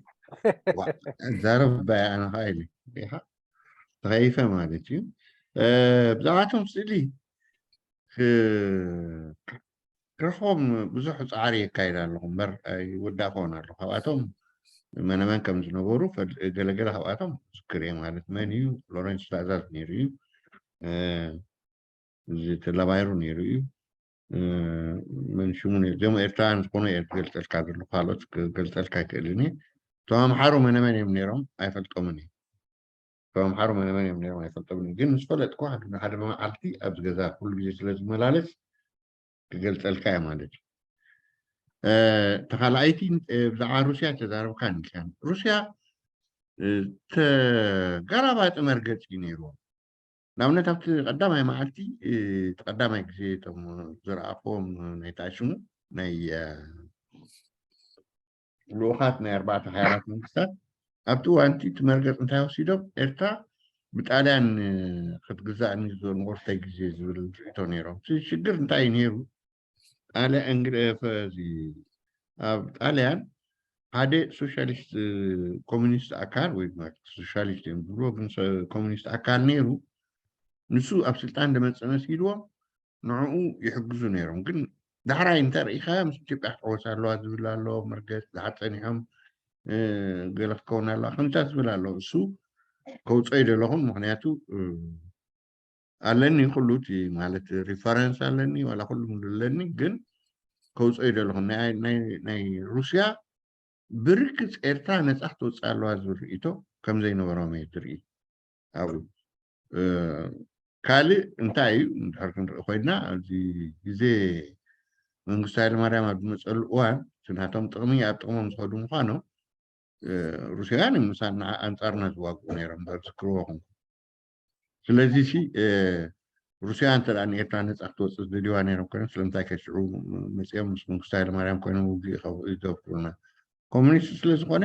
ዛረብ ኣነ ከዓ ኢለ ኢኻ ተኸይፈ ማለት እዩ። ብዛዕባ እቶም ስእሊ ክረኽቦም ብዙሕ ፃዕሪ የካይድ ኣለኹ እምበር ኣይወዳእኮን ኣለኹ። ካብኣቶም መነመን ከም ዝነበሩ ገለገለ ካብኣቶም ዝክር እየ፣ ማለት መን እዩ ሎረንስ ትእዛዝ ነይሩ እዩ፣ እዚ ተላባይሩ ነይሩ እዩ፣ መን ሽሙ ነይሩ፣ እዞም ኤርትራውያን ዝኾኑ እየ ዝገልፀልካ ዘለኹ፣ ካልኦት ክገልፀልካ ኣይክእልን እየ። እቶም ኣምሓሩ መነመን እዮም ነይሮም ኣይፈልጦምን እየ። እቶም ኣምሓሩ መነመን እዮም ነይሮም ኣይፈልጦምን እየ፣ ግን ምስ ፈለጥኩ ሓደ መዓልቲ ኣብዚ ገዛ ኩሉ ግዜ ስለ ዝመላለስ ክገልፀልካ እየ ማለት እዩ። ተኻልኣይቲ ብዛዕባ ሩስያ ተዛረብካ ንልካን፣ ሩስያ ተገራባጢ መርገፂ እዩ ነይርዎ። ንኣብነት ኣብቲ ቀዳማይ መዓልቲ እቲ ቀዳማይ ግዜ እቶም ዝረኣኽዎም ናይ ተኣሽሙ ናይ ልኡኻት ናይ ኣርባዕተ ሓያላት መንግስታት፣ ኣብቲ እዋን እቲ መርገፂ እንታይ ወሲዶም፣ ኤርትራ ብጣልያን ክትግዛእ ንቁርተይ ግዜ ዝብል ርእቶ ነይሮም። እቲ ሽግር እንታይ እዩ ነይሩ፣ ጣልያን እዚ ኣብ ጣልያን ሓደ ሶሻሊስት ኮሚኒስት ኣካል ወይ ሶሻሊስት እዮም ዝብልዎ ግን ኮሚኒስት ኣካል ነይሩ፣ ንሱ ኣብ ስልጣን ዝመፅእ መሲልዎም ንዕኡ ይሕግዙ ነይሮም። ግን ዳሕራይ እንተርኢኻዮ ምስ ኢትዮጵያ ክትሕወስ ኣለዋ ዝብል ኣሎ መርገፅ፣ ድሓር ፀኒሖም ገለ ክትከውን ኣለዋ ከምታት ዝብል ኣሎ። እሱ ከውፅኦ ይደለኹም ምክንያቱ ኣለኒ ኩሉ እቲ ማለት reference ኣለኒ ዋላ ኩሉ ሙሉ ኣለኒ፣ ግን ከውፅኦ ይደለኹ። ናይ ሩስያ ብርግፅ ኤርትራ ነፃ ክትወፅእ ኣለዋ ዝብል ርእቶ ከም ዘይነበሮም እየ ትርኢ ኣብኡ። ካልእ እንታይ እዩ እንድሕር ክንርኢ ኮይና፣ ኣብዚ ግዜ መንግስቱ ሃይለማርያም ኣብ ዝመፀሉ እዋን እቲ ናቶም ጥቕሚ ኣብ ጥቕሞም ዝኸዱ ምኳኖም ሩስያውያን ምሳና ኣንፃርና ዝዋግኡ ነይሮም ዝክርዎ ኮንኩ። ስለዚ ሲ ሩስያ እንተ ንኤርትራ ነፃ ክትወፅእ ዝደልይዋ ነይሮም ኮይኖም፣ ስለምንታይ ከሽዑ መፅኦም ምስ መንግስቱ ሃይለማርያም ኮይኖም ውግእ ይገብሩና? ኮሚኒስት ስለዝኮነ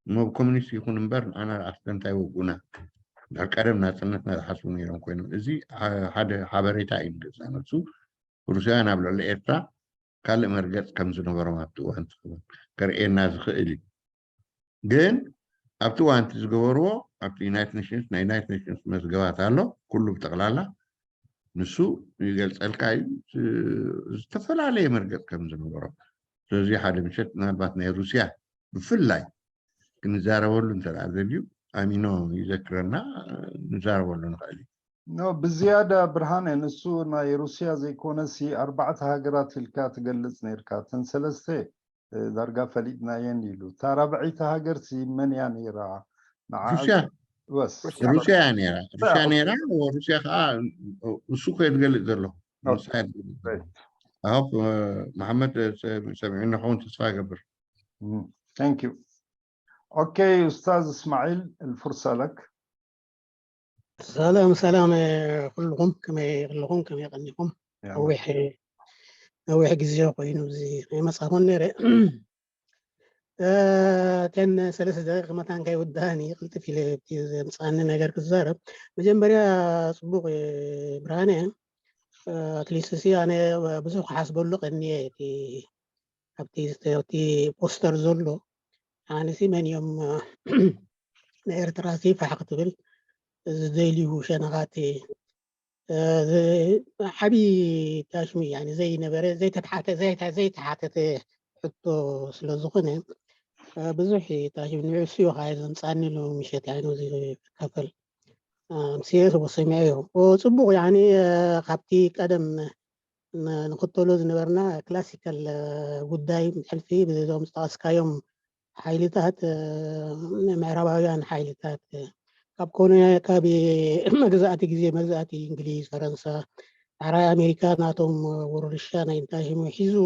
እሞ ኮሚኒስት ይኹን እምበር ንዓና ስለምንታይ ወግኡና ድሕሪ ቀደም ናፅነትና ዝሓስቡ ነይሮም ኮይኖም? እዚ ሓደ ሓበሬታ እዩ ንገዛ ነብሱ ሩስያውያን ኣብ ልዕሊ ኤርትራ ካልእ መርገፅ ከም ዝነበሮም ኣብቲ እዋን ከርእየና ዝኽእል እዩ። ግን ኣብቲ እዋን እቲ ዝገበርዎ ኣብቲ United Nations፣ ናይ United Nations መዝገባት ኣሎ ኩሉ ብጠቕላላ፣ ንሱ ይገልፀልካ እዩ ዝተፈላለየ መርገፅ ከም ዝነበሮም። ስለዚ ሓደ ምሸት ምናልባት ናይ ሩስያ ብፍላይ ክንዛረበሉ እንተደኣ ዘልዩ ኣሚኖ ይዘክረና፣ ንዛረበሉ ንኽእል እዩ። No፣ ብዝያዳ ብርሃነ ንሱ ናይ ሩስያ ዘይኮነሲ ኣርባዕተ ሃገራት ኢልካ ትገልፅ ነርካ። እተን ሰለስተ ዳርጋ ፈሊጥናየን ኢሉ፣ እታ ራብዒቲ ሃገር ሲ መን እያ ነይራ? ሩስያ። ወስ። ሩስያ እያ ነይራ፣ ሩስያ ነይራ። ሩስያ ከዓ እሱ ኮ ዝገልፅ ዘለኹ። I hope መሓመድ ሰሚዑ ንኸውን ተስፋ ይገብር። Thank you. Okay, أستاذ اسماعيل، الفرصة لك. ሰላም ሰላም ኩልኩም፣ ከመይ ኣለኹም? ከመይ ቀኒኹም? ነዊሕ ነዊሕ ግዜ ኮይኑ እዚ ከይመፃኹን ነይረ። እተን 3 ደቂቕ መታን ከይውዳእኒ ቅልጥፍ ኢለ እቲ ዘምፃኒ ነገር ክዛረብ። መጀመርያ ፅቡቅ ብርሃነ፣ at least ሲ ኣነ ብዙሕ ክሓስበሉ ቀኒየ። እቲ ኣብቲ ፖስተር ዘሎ ኣነሲ መን እዮም ንኤርትራ ሲ ፋሕ ክትብል ዝደልዩ ሸነኻት ዓብይ ታሽሙ ዘይነበረ ዘይተሓተተ ሕቶ ስለ ዝኾነ ብዙሕ ታሽሙ ንዕሱ ከዓ ዘምፃኒ ምሸት እዚ ክካፈል ምስየ ሰሚዐዮ ፅቡቅ። ካብቲ ቀደም ንክተሎ ዝነበርና classical ጉዳይ ሕልፊ ብዞም ዝጠቐስካዮም ሓይልታት፣ ምዕራባውያን ሓይልታት ካብ ኮነ ካብ መግዛእቲ ግዜ መግዛእቲ እንግሊዝ፣ ፈረንሳ፣ ዳሕራይ ኣሜሪካ ናቶም ውርሻ ናይ እንታይ ሒዙ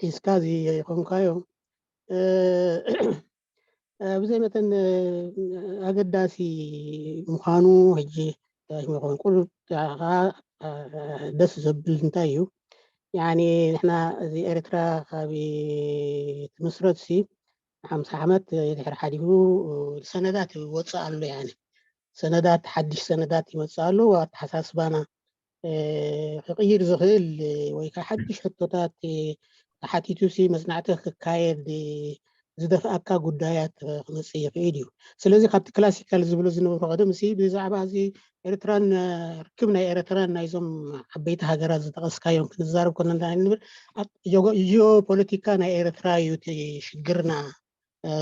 ሒዝካ እዚ ይኮንካዮ ብዘይ መጠን ኣገዳሲ ምኳኑ ሕጂ ይኮን ቁሩብ ደስ ዘብል እንታይ እዩ፣ ንሕና እዚ ኤርትራ ካብ ትምስረት ሲ 50 ዓመት ድሕሪ ሓሊፉ ሰነዳት ይወፅእ ኣሎ፣ ሰነዳት ሓድሽ ሰነዳት ይመፅእ ኣሎ። ኣተሓሳስባና ክቅይር ዝኽእል ወይ ከዓ ሓድሽ ሕቶታት ተሓቲቱ ሲ መፅናዕቲ ክካየድ ዝደፍኣካ ጉዳያት ክመፅእ ይኽእል እዩ። ስለዚ ካብቲ classical ዝብሎ ዝነበሩ ቀደም ሲ ብዛዕባ እዚ ኤርትራን ርክብ ናይ ኤርትራን ናይዞም ዓበይቲ ሃገራት ዝጠቐስካዮም ክንዛረብ ኮና እንታይ ንብል ጂኦ ፖለቲካ ናይ ኤርትራ እዩ እቲ ሽግርና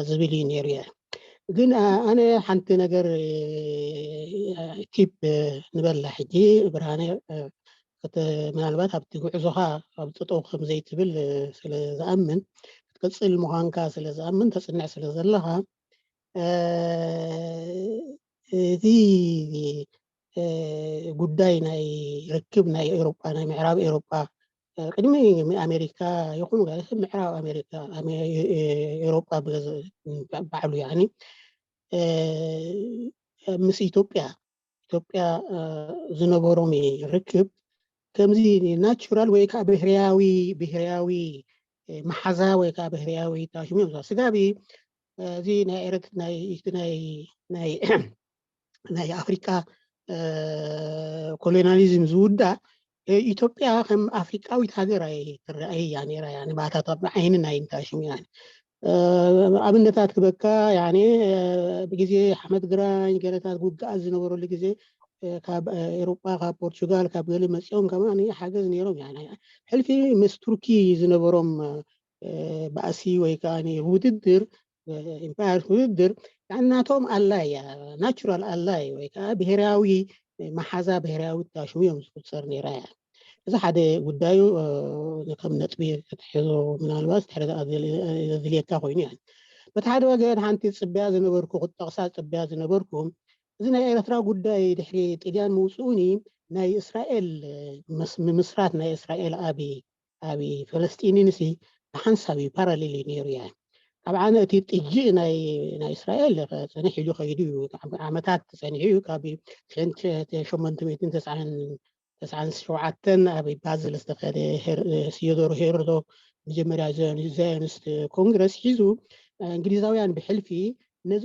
ዝብል እዩ ነይሩ እየ። ግን ኣነ ሓንቲ ነገር tip ንበላ ሕጂ ብርሃነ፣ ምናልባት ኣብቲ ጉዕዞኻ ኣብ ጠጠው ከም ዘይትብል ስለ ዝኣምን፣ ክትቅፅል ምኳንካ ስለ ዝኣምን፣ ተፅንዕ ስለ ዘለኻ፣ እቲ ጉዳይ ናይ ርክብ ናይ ኤውሮጳ፣ ናይ ምዕራብ ኤውሮጳ፣ ቅድሚ ኣሜሪካ ይኹን ምዕራብ ኣሜሪካ ኤውሮጳ ባዕሉ ምስ ኢትዮጵያ ዝነበሮም ርክብ ከምዚ natural ወይ ከዓ ብሕርያዊ መሓዛ ወይ ከዓ ብሕርያዊ ታሽሙ እዮም ስጋቢ እዚ ናይ ኤረት ናይ ናይ ናይ ኣፍሪቃ colonialism ዝውዳእ ኢትዮጵያ ከም ኣፍሪቃዊት ሃገር ኣይትረአይ እያ ነይራ። ባእታታ ብዓይኒ ናይ እንታሽሙ ኣብነታት ክበካ ብግዜ ሓመድ ግራኝ ገለታት ውግኣት ዝነበረሉ ግዜ ካብ ኤሮጳ፣ ካብ ፖርቱጋል፣ ካብ ገለ መፂኦም ከማ ሓገዝ ነይሮም። ሕልፊ ምስ ቱርኪ ዝነበሮም ባእሲ ወይ ከዓ ውድድር empire ውድድር يعني ናቶም ally natural ally ወይ ከዓ ብሄራዊ መሓዛ፣ ብሄራዊ ታሽሙ እዮም ዝቁፀር ነይራ እያ። እዚ ሓደ ጉዳዩ ከም ነጥቢ ክትሕዞ ምናልባት ድሕሪ ዘድልየካ ኮይኑ እያ። በቲ ሓደ ወገን ሓንቲ ፅበያ ዝነበርኩ፣ ክጠቕሳ ፅበያ ዝነበርኩ፣ እዚ ናይ ኤርትራ ጉዳይ ድሕሪ ጥልያን ምውፅኡኒ ናይ እስራኤል ምምስራት ናይ እስራኤል ኣብ ፈለስጢንን ሲ ብሓንሳብ እዩ፣ parallel እዩ ነይሩ እያ። طبعا እቲ ጥጅእ ናይ እስራኤል ፀኒሕ ኢሉ ከይዱ እዩ፣ ዓመታት ፀኒሑ እዩ። ካብ 1897 ኣብ ባዝል ዝተኸደ ቴዎዶር ሄርዞ መጀመርያ Zionist Congress ሒዙ፣ እንግሊዛውያን ብሕልፊ ነዚ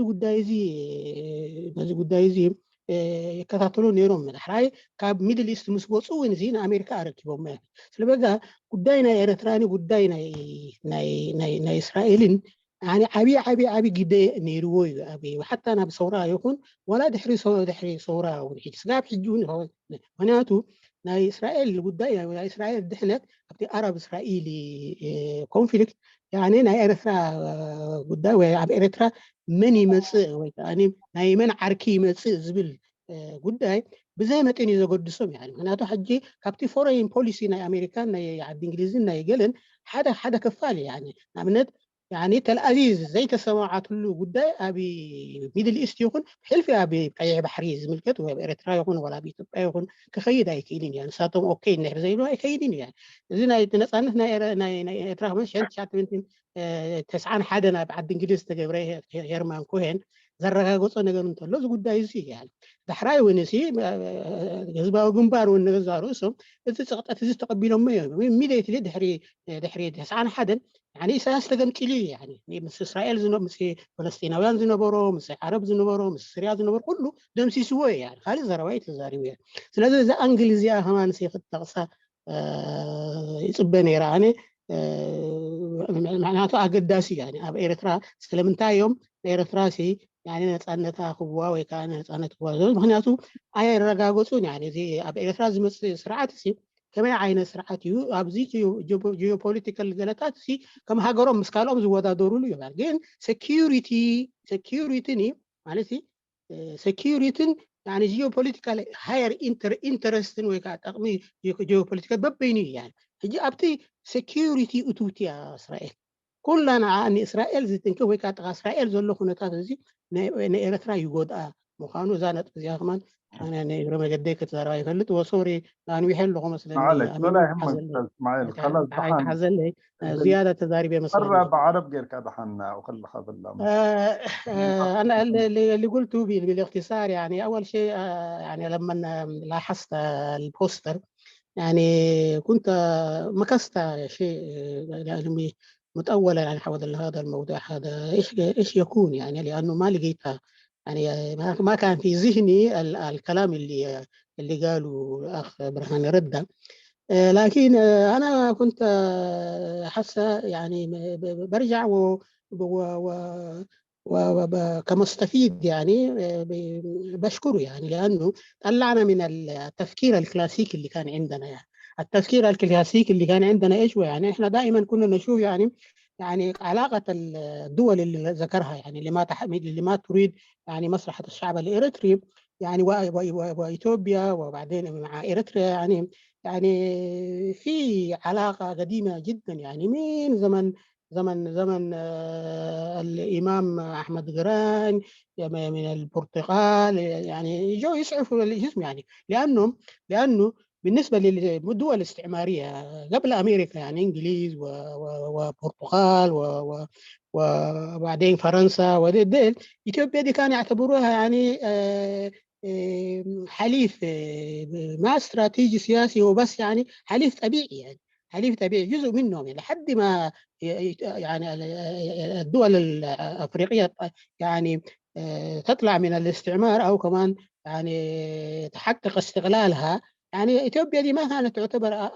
ጉዳይ እዚ ይከታተሉ ነይሮም። ዳሕራይ ካብ Middle East ምስ ወፁ እውን እዚ ንኣሜሪካ ኣረኪቦም እያ። ስለበዛ ጉዳይ ናይ ኤርትራኒ ጉዳይ ናይ እስራኤልን ዓብይ ዓብይ ዓብይ ግደ ነይርዎ እዩ። ሓታ ናብ ሰውራ ይኹን ዋላ ድሕሪ ሰውራ እውን ሕጂ ስጋብ ሕጂ እውን፣ ምክንያቱ ናይ እስራኤል ጉዳይ፣ ናይ እስራኤል ድሕነት ኣብቲ Arab Israeli conflict يعني ናይ ኤርትራ ጉዳይ ወይ ኣብ ኤርትራ መን ይመፅእ ወይ ከዓ ናይ መን ዓርኪ ይመፅእ ዝብል ጉዳይ ብዘይ መጠን እዩ ዘገድሶም። ምክንያቱ ሕጂ ካብቲ foreign policy ናይ ኣሜሪካን ናይ ዓዲ እንግሊዝን ናይ ገለን ሓደ ሓደ ክፋል እዩ። ንኣብነት يعني ተልኣቪቭ ዘይተሰማዓትሉ ጉዳይ ኣብ Middle East ይኹን ብሕልፊ ኣብ ቀይሕ ባሕሪ ዝምልከት ወይ ኣብ ኤርትራ ይኹን ወላ ኣብ ኢትዮጵያ ይኹን ክኸይድ ኣይክእልን እዩ። ንሳቶም okay እንድሕር ዘይብሉ ኣይከይድን እዩ። እዚ ናይ ነፃነት ናይ ኤርትራ 1991 ኣብ ዓዲ እንግሊዝ ዝተገብረ ሄርማን ኮሄን ዘረጋገፆ ነገር እንተሎ እዚ ጉዳይ እዚ እዩ። ዳሕራይ እውን እዚ ህዝባዊ ግንባር እውን ንገዛ ርእሶም እቲ ፅቕጠት እዚ ተቐቢሎሞ እዮም። Immediately ድሕሪ 91 يعني ኢሳያስ ተገምጢሉ እዩ። يعني ምስ እስራኤል፣ ምስ ፈለስጢናውያን ዝነበሮ፣ ምስ ዓረብ ዝነበሮ፣ ምስ ስርያ ዝነበሮ ኩሉ ደምሲስዎ እዩ። ካልእ ዘረባ እዩ ተዛሪቡ እየ። ስለዚ እዛ angle እዚኣ ከማንሲ ክትጠቕሳ ይፅበ ነይራ ኣነ፣ ምክንያቱ ኣገዳሲ እዩ። ኣብ ኤርትራ ስለምንታይ እዮም ኤርትራ ሲ ነፃነታ ክብዋ ወይ ከዓ ነፃነት ክብዋ? ምክንያቱ ኣየረጋገፁን። እዚ ኣብ ኤርትራ ዝመፅእ ስርዓት ሲ ከመይ ዓይነት ስርዓት እዩ? ኣብዚ geopolitical ገለታት ሲ ከም ሃገሮም ምስ ካልኦም ዝወዳደሩሉ እዩ። ግን security ኒ ማለት security ን geopolitical higher interest ን ወይ ከዓ ጠቕሚ geopolitical በበይኑ እዩ። ሕጂ ኣብቲ security እትውቲ እያ እስራኤል። ኩላ ንዓ ንእስራኤል ዝጥንክፍ ወይ ከዓ ጥቃ እስራኤል ዘሎ ኩነታት እዚ ንኤርትራ ይጎድኣ ምኳኑ እዛ ነጥቢ እዚኣ ከማን ኣነ ንእግረ መገደይ ክትዛረባ ይፈልጥ። و sorry ኣንዊሐ ኣለኹ መስለኒ። معلش، ولا يهمك استاذ اسماعيل، خلاص دحان. ኣይተሓዘለይ ዝያዳ ተዛሪበ መስለኒ። مرة بعرب غير دحان وخلها بالله. أنا اللي قلته بالاختصار، يعني أول شيء يعني لما لاحظت ال poster يعني كنت مكثت شيء يعني متأولا يعني حول هذا الموضوع هذا ايش يكون، يعني لأنه ما لقيتها، يعني ما كان في ذهني الكلام اللي قاله الأخ برهان رده. لكن أنا كنت حاسة يعني برجع و كمستفيد يعني بشكره، يعني لأنه طلعنا من التفكير الكلاسيكي اللي كان عندنا. يعني التفكير الكلاسيكي اللي كان عندنا ايش هو؟ يعني احنا دائما كنا نشوف يعني علاقة الدول اللي ذكرها، يعني اللي ما تريد يعني مصلحة الشعب الإريتري يعني وإثيوبيا وبعدين مع إريتريا، يعني في علاقة قديمة جدا، يعني من زمن الإمام أحمد قران من البرتغال، يعني جو يسعفوا الجسم، يعني لأنه بالنسبة للدول الاستعمارية قبل أمريكا، يعني إنجليز وبرتغال وبعدين فرنسا وديل، إثيوبيا دي كانوا يعتبروها يعني حليف ما استراتيجي سياسي وبس، يعني حليف طبيعي، يعني حليف طبيعي جزء منهم، يعني لحد ما يعني الدول الافريقيه يعني تطلع من الاستعمار او كمان يعني تحقق استقلالها. يعني اثيوبيا دي ما كانت تعتبر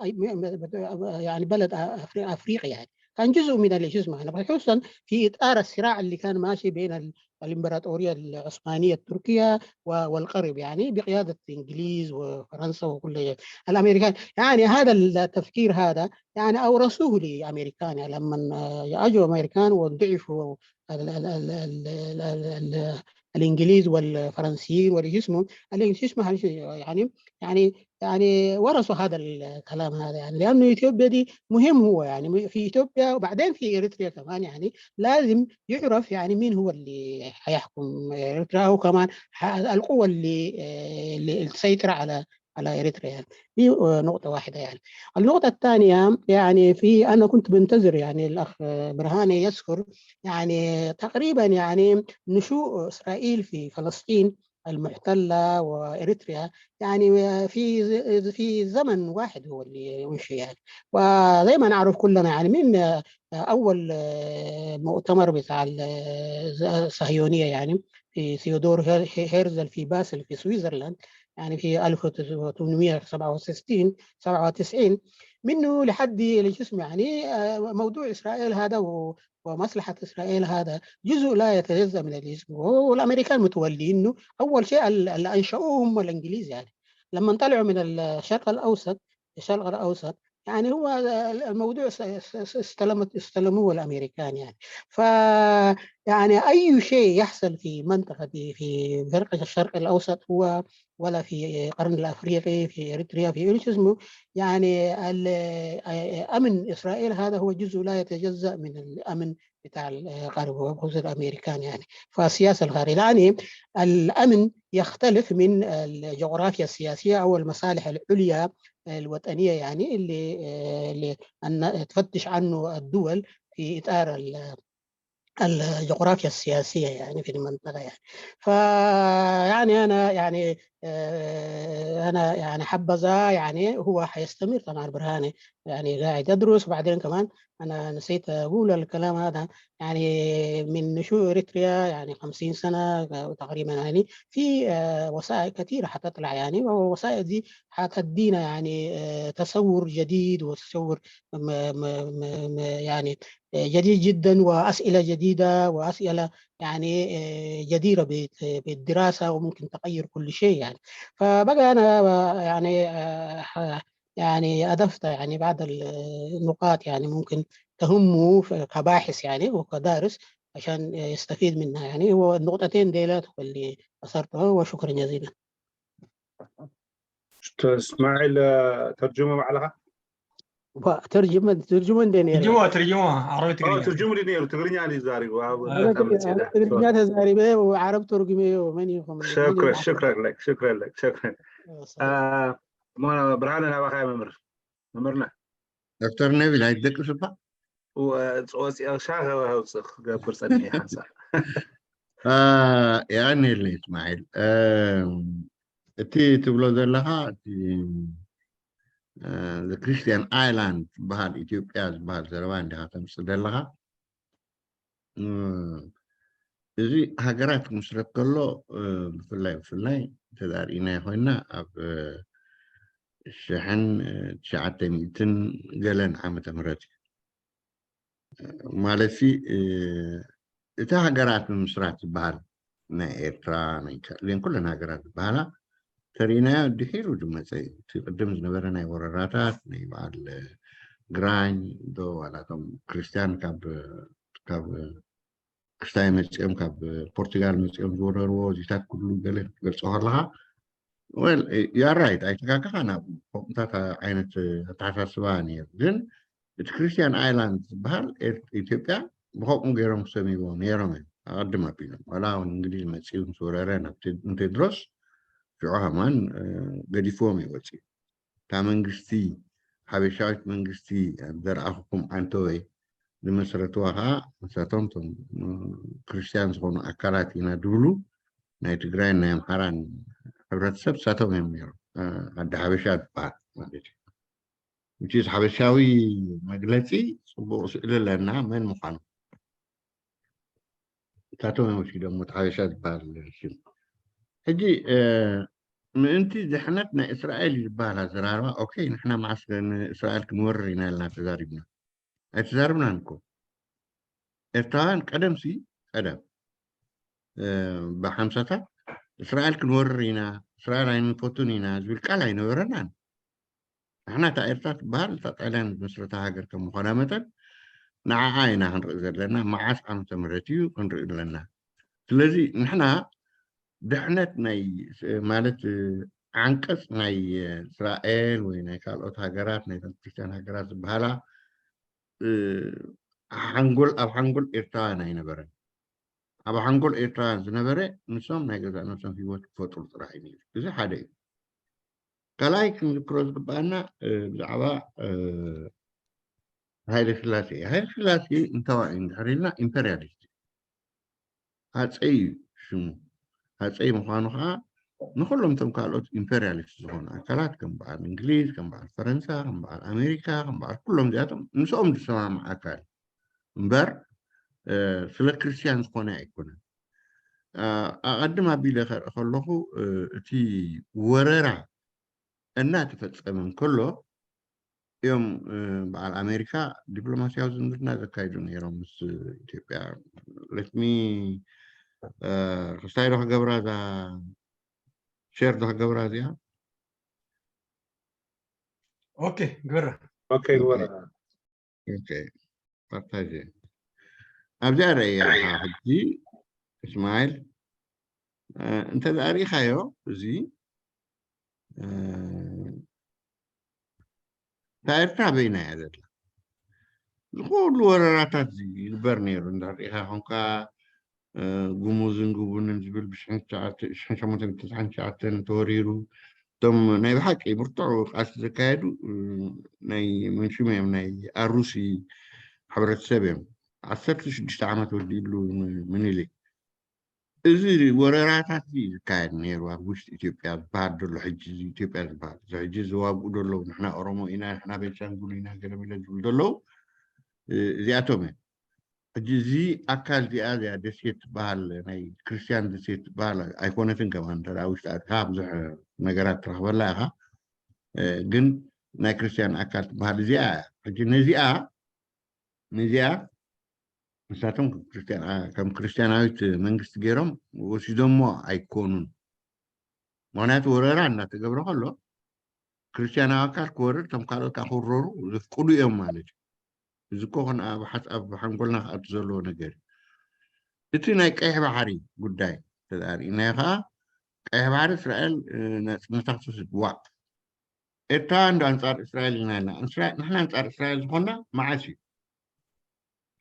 يعني بلد افريقي، يعني كان جزء من الجزء، خصوصا في اطار الصراع اللي كان ماشي بين الإمبراطورية العثمانية التركية والغرب يعني بقيادة الإنجليز وفرنسا وكل الأمريكان. يعني هذا التفكير هذا يعني أورثوه لأمريكان، يعني لما أجوا أمريكان وضعفوا ال ال ال ال ال ال الإنجليز والفرنسيين والجسم الجسم يعني يعني يعني ورثوا هذا الكلام هذا، يعني لأنه إثيوبيا دي مهم هو يعني في إثيوبيا وبعدين في إريتريا كمان، يعني لازم يعرف يعني مين هو اللي حيحكم إريتريا، وكمان القوة اللي تسيطر على إريتريا. يعني دي نقطة واحدة. يعني النقطة الثانية يعني في أنا كنت بنتظر يعني الأخ برهاني يذكر يعني تقريبا يعني نشوء إسرائيل في فلسطين المحتلة وإريتريا يعني في زمن واحد هو اللي أنشئ يعني. وزي ما نعرف كلنا يعني من أول مؤتمر بتاع الصهيونية يعني في ثيودور هيرزل في باسل في سويسرلاند يعني في 1867 97 منه لحد الجسم يعني موضوع إسرائيل هذا ومصلحة إسرائيل هذا جزء لا يتجزأ من الجسم، والأمريكان متولين أول شيء اللي أنشأوه هم الإنجليز يعني لما طلعوا من الشرق الأوسط، الشرق الأوسط يعني هو الموضوع استلموه الأمريكان يعني. ف يعني أي شيء يحصل في منطقة في فرقة الشرق الأوسط هو ولا في القرن الأفريقي في إريتريا في اسمه يعني أمن إسرائيل هذا هو جزء لا يتجزأ من الأمن بتاع الغرب وخصوصا الأمريكان يعني. فالسياسة الخارجية يعني الأمن يختلف من الجغرافيا السياسية أو المصالح العليا الوطنية يعني اللي أن تفتش عنه الدول في إطار الجغرافيا السياسية يعني في المنطقة يعني. فيعني أنا يعني أنا يعني حبذا يعني هو حيستمر طبعا برهاني يعني قاعد يدرس. وبعدين كمان أنا نسيت أقول الكلام هذا يعني من نشوء إريتريا يعني 50 سنة تقريبا يعني في وثائق كثيرة حتطلع يعني، والوثائق دي حتدينا يعني تصور جديد وتصور يعني جديد جدا وأسئلة جديدة وأسئلة يعني جديرة بالدراسة وممكن تغير كل شيء يعني. فبقى أنا يعني أضفت يعني بعض النقاط يعني ممكن تهمه كباحث يعني وكدارس عشان يستفيد منها يعني. هو النقطتين ديلات اللي أثرتها، وشكرا جزيلا. اسماعيل ترجمة معلقة؟ ترجمة دينير ترجموها ترجموها عربي تقريبا. ترجمة دينير تقريبا يعني زاري ترجمة زاري وعرب ترجمة ومن يفهم. شكرا شكرا لك شكرا لك شكرا. برهان أنا بخير ممرنا دكتور نبيل عندك سبا وشاغ وسخ قبر سنة حسن. يعني اللي إسماعيل እቲ ትብሎ ዘለኻ እቲ ክርስቲያን island ዝበሃል ኢትዮጵያ ዝበሃል ዘረባ እንዲኻ ተምፅእ ዘለኻ። እዚ ሃገራት ክምስረት ከሎ ብፍላይ ብፍላይ ተዛሪእና ኮይና ኣብ 1900 ገለን ዓመተ ምህረት እዩ ማለት እቲ ሃገራት ምምስራት ዝበሃል ናይ ኤርትራ ናይ ካልእን ኩለን ሃገራት ዝበሃላ ተሪእናዮ ድሒሩ ዝመፀ እዩ። እቲ ቅድም ዝነበረ ናይ ወረራታት ናይ በዓል ግራኝ ዶ ዋላቶም ክርስቲያን ካብ ክስታይ መፂኦም ካብ ፖርቱጋል መፂኦም ዝወረርዎ እዚታት ኩሉ ገለ ክትገልፆ ከለካ well you're right ኣይተጋገኻ ናብኡ ከምኡታት ዓይነት ኣተሓሳስባ ነይሩ። ግን እቲ ክርስቲያን island ዝበሃል ኢትዮጵያ ብከምኡ ገይሮም ክሰሚዎ ነይሮም እዮም ኣቀድም ኣቢሎም። ዋላ እውን እንግሊዝ መፂኡ ምስ ወረረ ናብ ቴድሮስ ሽዑ ከማን ገዲፍዎም እዩ ወፂኡ። እታ መንግስቲ ሓበሻዊት መንግስቲ ዘረኣኽኩም ዓንተወይ ዝመሰረትዋ ከዓ ንሳቶም እቶም ክርስቲያን ዝኾኑ ኣካላት ኢና ድብሉ ናይ ትግራይን ናይ ኣምሓራን ሕብረተሰብ ንሳቶም እዮም ነይሮም። ዓዲ ሓበሻ ዝበሃል ማለት እዩ። which is ሓበሻዊ መግለፂ ፅቡቅ ስእሊ ኣለና መን ምኳኑ እታቶም እዮም ወሲዶሞ እቲ ሓበሻ ዝበሃል ሽም። ሕጂ ምእንቲ ድሕነት ናይ እስራኤል እዩ ዝበሃል ኣዘራርባ okay ንሕና መዓስ ንእስራኤል ክንወርር ኢና ኢልና ተዛሪብና ኣይተዛርብናን እኮ። ኤርትራውያን ቀደም ሲ ቀደም ብሓምሳታት እስራኤል ክንወርር ኢና፣ እስራኤል ኣይንፈቱን ኢና ዝብል ቃል ኣይነበረናን። ንሕና እታ ኤርትራ ትበሃል እታ ጣልያን ዝመስረታ ሃገር ከም ምዃና መጠን ንዓዓ ኢና ክንርኢ ዘለና፣ መዓስ ዓመተ ምህረት እዩ ክንርኢ ኣለና። ስለዚ ንሕና ድሕነት ናይ ማለት ዓንቀጽ ናይ እስራኤል ወይ ናይ ካልኦት ሃገራት ናይ ክርስትያን ሃገራት ዝበሃላ ሓንጎል ኣብ ሓንጎል ኤርትራውያን ኣይነበረን። ኣብ ሓንጎል ኤርትራውያን ዝነበረ ንሶም ናይ ገዛእ ነብሶም ሂወት ክፈጥሩ ጥራሕ እዩ ነይሩ። እዚ ሓደ እዩ። ካልኣይ ክንዝክሮ ዝግብኣና ብዛዕባ ሃይለ ስላሴ እዩ። ሃይለ ስላሴ እንታዋይ እዩ እንድሕር ኢልና imperialist እዩ። ሃፀይ እዩ ሽሙ። ሃፀይ ምዃኑ ከዓ ንኩሎም እቶም ካልኦት imperialist ዝኾኑ ኣካላት ከም በዓል እንግሊዝ፣ ከም በዓል ፈረንሳ፣ ከም በዓል ኣሜሪካ፣ ከም በዓል ኩሎም እዚኣቶም ምስኦም ዝሰማማዕ ኣካል እምበር ስለ ክርስትያን ዝኾነ ኣይኮነን። ኣቐድም ኣቢለ ከርኢ ከለኹ እቲ ወረራ እናተፈፀመ እንከሎ እዮም በዓል ኣሜሪካ ዲፕሎማስያዊ ዝምድና ዘካይዱ ነይሮም ምስ ኢትዮጵያ። Let me ክስታይ ዶ ክገብራ እዛ share ዶ ክገብራ እዚኣ? Okay ግበራ። Okay ግበራ። Okay partage ኣብዚኣ ረእያ ሕጂ እስማኤል እንተ ርኢኻዮ እዚ እታ ኤርትራ በይና እያ ዘላ። ዝኩሉ ወረራታት እዚ ይግበር ነይሩ እንድሕር ርኢኻ ኮንካ ጉሙዝን ጉቡንን ዝብል ብ1899 ተወሪሩ። እቶም ናይ ብሓቂ ብርቱዕ ቃልሲ ዘካየዱ ናይ መንሽሙ እዮም፣ ናይ ኣሩሲ ሕብረተሰብ እዮም። 16 ዓመት ወዲእሉ ምኒልክ እዚ ወረራታት እዚ ዝካየድ ነይሩ ኣብ ውሽጢ ኢትዮጵያ ዝበሃል ዘሎ። ሕጂ እዚ ኢትዮጵያ ዝበሃል እዚ ሕጂ ዝዋግኡ ዘለዉ ንሕና ኦሮሞ ኢና፣ ንሕና ቤንሻንጉል ኢና ገለመለ ዝብሉ ዘለዉ እዚኣቶም እዮም። ሕጂ እዚ ኣካል እዚኣ እዚኣ ደሴት ትበሃል ናይ ክርስትያን ደሴት ትበሃል ኣይኮነትን ከማን፣ እንተ ውሽጢ ኣትካ ብዙሕ ነገራት ትረኽበላ ኢኻ፣ ግን ናይ ክርስትያን ኣካል ትበሃል እዚኣ እያ። ሕጂ ነዚኣ ንሳቶም ከም ክርስትያናዊት መንግስቲ ገይሮም ወሲዶሞ ኣይኮኑን። ምክንያቱ ወረራ እናተገብረ ከሎ ክርስትያናዊ ኣካል ክወርር እቶም ካልኦት ክውረሩ ዘፍቅዱ እዮም ማለት እዩ። እዚ እኮ ኣብ ሓንጎልና ክኣቱ ዘለዎ ነገር እዩ። እቲ ናይ ቀይሕ ባሕሪ ጉዳይ ተዛሪእናዮ ከዓ ቀይሕ ባሕሪ እስራኤል ናፅነታ ክትወስድ ዋእ ኤርትራ እንዶ ኣንፃር እስራኤል ኢና ኢልና። ንሕና ኣንፃር እስራኤል ዝኾንና መዓስ እዩ?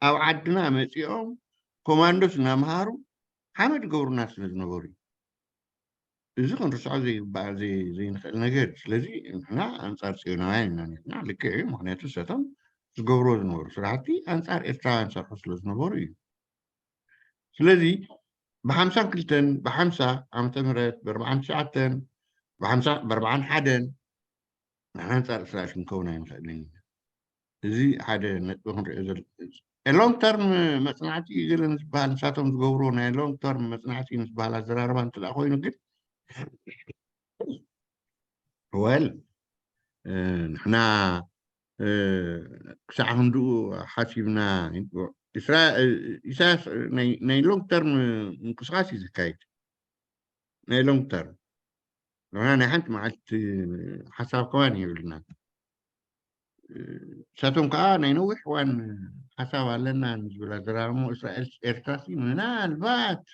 ኣብ ዓድና መፂኦም ኮማንዶስ እናምሃሩ ሓመድ ገብሩና ስለ ዝነበሩ እዩ። እዚ ክንርስዖ ዘይግባእ ዘይንኽእል ነገር እዩ። ስለዚ ንሕና ኣንፃር ፅዮናውያን ኢና ነርና፣ ልክዕ እዩ። ምክንያቱ ንሳቶም ዝገብርዎ ዝነበሩ ስራሕቲ ኣንፃር ኤርትራውያን ሰርሑ ስለ ዝነበሩ እዩ። ስለዚ ብ52፣ ብ50 ዓመተ ምህረት፣ ብ49፣ ብ41 ንሕና ኣንፃር እስራኤል ክንከውን ኣይንኽእልን ኢና። እዚ ሓደ ነጥቢ ክንሪኦ ዘሎ long term መፅናዕቲ እዩ ገለ ዝበሃል ንሳቶም ዝገብርዎ ናይ long term መፅናዕቲ እዩ ዝበሃል ኣዘራርባ እንተ ኮይኑ ግን well ንሕና ክሳዕ ክንድኡ ሓሲብና ኢሳያስ ናይ long term ምንቅስቃስ እዩ ዝካየድ ናይ long term። ንሕና ናይ ሓንቲ መዓልቲ ሓሳብ ከማን የብልና። ንሳቶም ከዓ ናይ ነዊሕ እዋን ሓሳብ ኣለና ዝብል ኣዘራርሞ እስራኤል ኤርትራ ምናልባት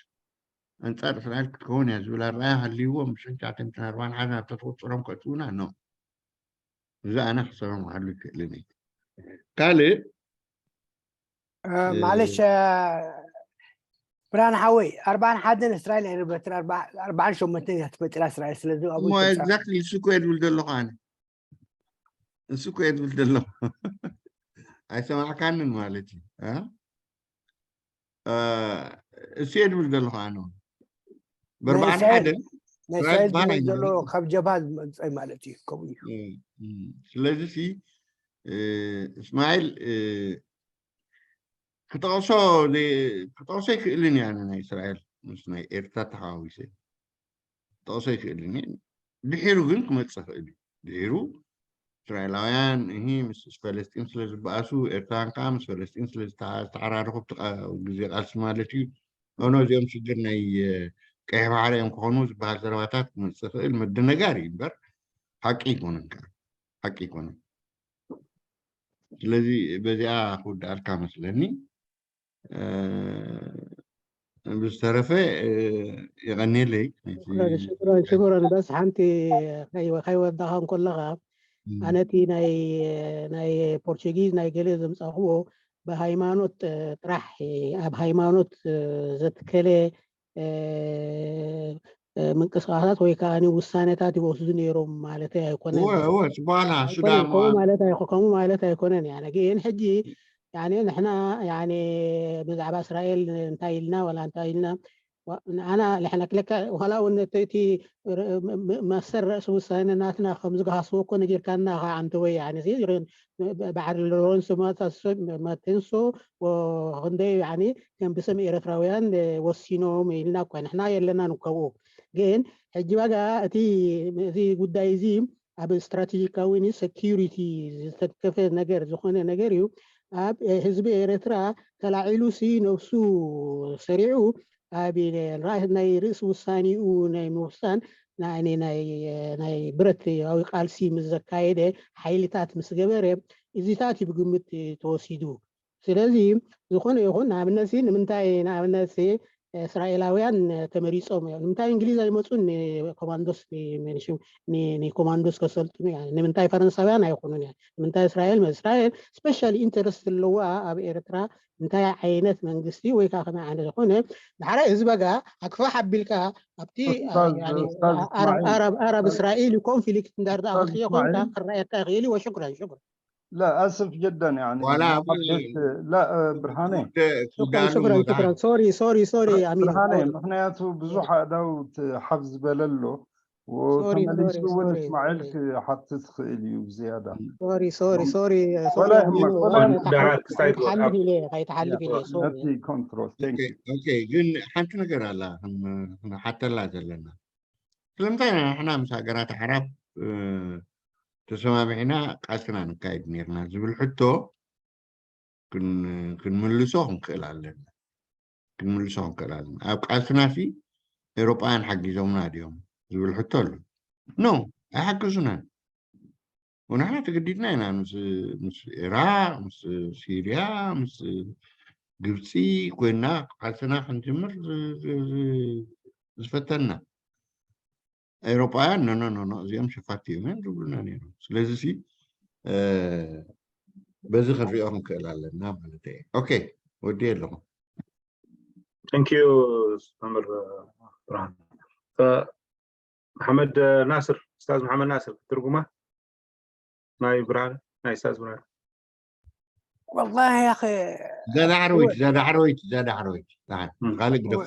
ኣንፃር እስራኤል ክትከውን እያ ዝብል ኣረኣያ ሃልይዎም ብ1941 ኣብ ተተቆፅሮም ከእትውና no እዚ ኣነ ክሰማምዓሉ ይክእልን እየ። ካልእ معلش ብርሃን ሓወይ፣ 41 እስራኤል ኣይነበረትን፣ 48 እያ ትመፅላ እስራኤል። ስለዚ ኣብኡ እሞ exactly ንሱ እኮ እየ ዝብል ዘለኹ ኣነ፣ ንሱ እኮ እየ ዝብል ዘለኹ። ኣይሰማዕካንን ማለት እዩ። እሱ እየ ዝብል ዘለኹ ኣነ ብ41 ናይ እስራኤል ዝብል ዘሎ ካብ ጀብሃ ዝመፀ ማለት እዩ፣ ከምኡ እዩ። ስለዚ ሲ እስማኤል ክጠቕሶ ይክእልን እየ ኣነ ናይ እስራኤል ምስ ናይ ኤርትራ ተሓዋዊሰ ክጠቕሶ ይክእልን እየ። ድሒሩ ግን ክመፅእ ይኽእል እዩ። ድሒሩ እስራኤላውያን እሂ ምስ ፈለስጢን ስለ ዝበኣሱ ኤርትራን ከዓ ምስ ፈለስጢን ስለ ዝተዓራረኹ ግዜ ቃልሲ ማለት እዩ። ኖ እዚኦም ሽግር ናይ ቀይሕ ባሕሪ እዮም ክኾኑ ዝበሃል ዘረባታት ክመፅእ ክእል ምድንጋር እዩ እምበር ሓቂ ኣይኮነን ከዓ፣ ሓቂ ኣይኮነን። ስለዚ በዚኣ ክውድኣልካ መስለኒ። ብዝተረፈ የቐኒለይ። شكرا شكرا شكرا። بس ሓንቲ ከይወዳእካ እንከለኻ፣ ኣነ እቲ ናይ ፖርቹጊዝ ናይ ገለ ዘምፃኽዎ ብሃይማኖት ጥራሕ፣ ኣብ ሃይማኖት ዘትከለ ምንቅስቃሳት ወይ ከዓ ውሳነታት ይወስዱ ነይሮም ማለት ኣይኮነን። እወ፣ ፅቡቅ ኣላ ሱዳን። ከምኡ ማለት ኣይኮነን። يعني ግን ሕጂ يعني ንሕና يعني ብዛዕባ እስራኤል እንታይ ኢልና ወላ እንታይ ኢልና ኣና ንሕና ክለካ ዋላ እውን እቲ መሰል ርእሲ ውሳነ ናትና ከም ዝገሃስዎ እኮ ነጊርካና ካ ዓንተ ወይ يعني በዓል ሎረንሶ ማቴንሶ ክንደይ يعني ከም ብስም ኤርትራውያን ወሲኖም ኢልና እኳ ንሕና የለናን ከምኡ። ግን ሕጂ ባጋ እቲ እዚ ጉዳይ እዚ ኣብ ስትራቴጂካዊ security ዝተከፈ ነገር ዝኾነ ነገር እዩ። ኣብ ህዝቢ ኤርትራ ተላዒሉ ሲ ነብሱ ሰሪዑ ኣብ ናይ ርእሲ ውሳኔኡ ናይ ምውሳን ናይ ብረታዊ ቃልሲ ምስ ዘካየደ ሓይልታት ምስ ገበረ እዚታት እዩ ብግምት ተወሲዱ። ስለዚ ዝኾነ ይኹን ንኣብነት ንምንታይ ንኣብነት እስራኤላውያን ተመሪፆም እዮም? ንምንታይ እንግሊዝ ኣይመፁን ኮማንዶስ ንኮማንዶስ ከሰልጥኑ? ንምንታይ ፈረንሳውያን ኣይኮኑን? ንምንታይ እስራኤል? እስራኤል specially interest ኣለዋ ኣብ ኤርትራ እንታይ ዓይነት መንግስቲ ወይ ከዓ ከመይ ዓይነት ዝኾነ። ዳሕራይ ህዝበ ጋ ኣክፋሕ ኣቢልካ ኣብቲ ኣረብ እስራኤል conflict እንዳርዳ ክትሪኦ ኮንካ ክረአየካ ይኽእል። وشكرا شكرا. لا، اسف جدا يعني. ولا حبيت لا برهاني. شكرا شكرا شكرا، sorry sorry sorry. امين. برهاني، ምክንያቱ ብዙሕ ኣእዳው ሓፍ ዝበለ ኣሎ وتመሊሱ እውን እስማዒል ክሓትት ትኽእል እዩ ብዝያዳ። sorry sorry sorry. ولا يهمك ولا. ከይተሓልፍ ኢለ፣ ከይተሓልፍ ኢለ sorry. ነቲ control, thank you. Okay፣ ግን ሓንቲ ነገር ኣላ ክንሓተላ ዘለና። ስለምንታይ ንሕና ምስ ሃገራት ዓራብ ተሰማሚዕና ቃልስና ንካየድ ነርና ዝብል ሕቶ ክንምልሶ ክንክእል ኣለና፣ ክንምልሶ ክንክእል ኣለና። ኣብ ቃልስና ሲ ኤውሮጳውያን ሓጊዞምና ድዮም ዝብል ሕቶ ኣሎ። No፣ ኣይሓገዙናን። ወንሕና ተገዲድና ኢና ምስ ኢራቅ፣ ምስ ሲርያ፣ ምስ ግብፂ ኮይና ቃልስና ክንጅምር ዝፈተና። ኤውሮጳውያን no no no no፣ እዚኦም ሸፋቲ እዮም እዮም ዝብሉና ነይሮም። ስለዚ ሲ በዚ ክንሪኦ ክንክእል ኣለና ማለት እየ። Okay፣ ወዲ ኣለኹ። Thank you መምህር ብርሃን። محمد ناصر، استاذ محمد ناصر، ترجمه ናይ ብርሃን፣ ናይ استاذ ብርሃን። والله يا اخي. زاد عرويت زاد عرويت زاد عرويت ካልእ ግደፍ።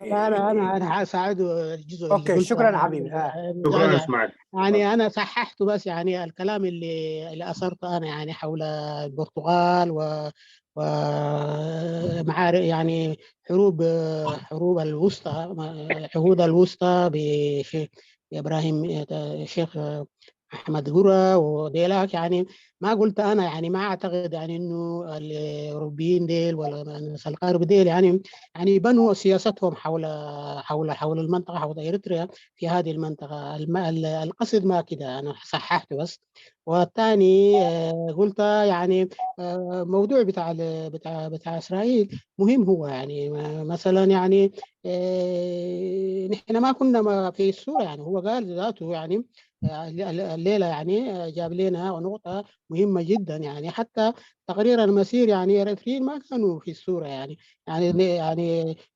انا حاساعد الجزء اللي okay. قلته. شكرا حبيبي. شكرا. يعني اسماعيل. يعني انا صححت بس يعني الكلام اللي اثرته انا يعني حول البرتغال ومع يعني حروب الوسطى، عهود الوسطى بشيخ ابراهيم الشيخ احمد قرة وديلاك. يعني ما قلت انا يعني ما اعتقد يعني انه الاوروبيين ديل ولا الناس الغرب ديل يعني بنوا سياستهم حول المنطقه، حول اريتريا في هذه المنطقه. القصد ما كده، انا صححته بس. والثاني قلت يعني موضوع بتاع بتاع اسرائيل مهم هو، يعني مثلا يعني نحن ما كنا ما في الصوره. يعني هو قال ذاته يعني الليله يعني جاب لنا نقطه مهمه جدا، يعني حتى تقرير المسير يعني اريتريين ما كانوا في الصوره. يعني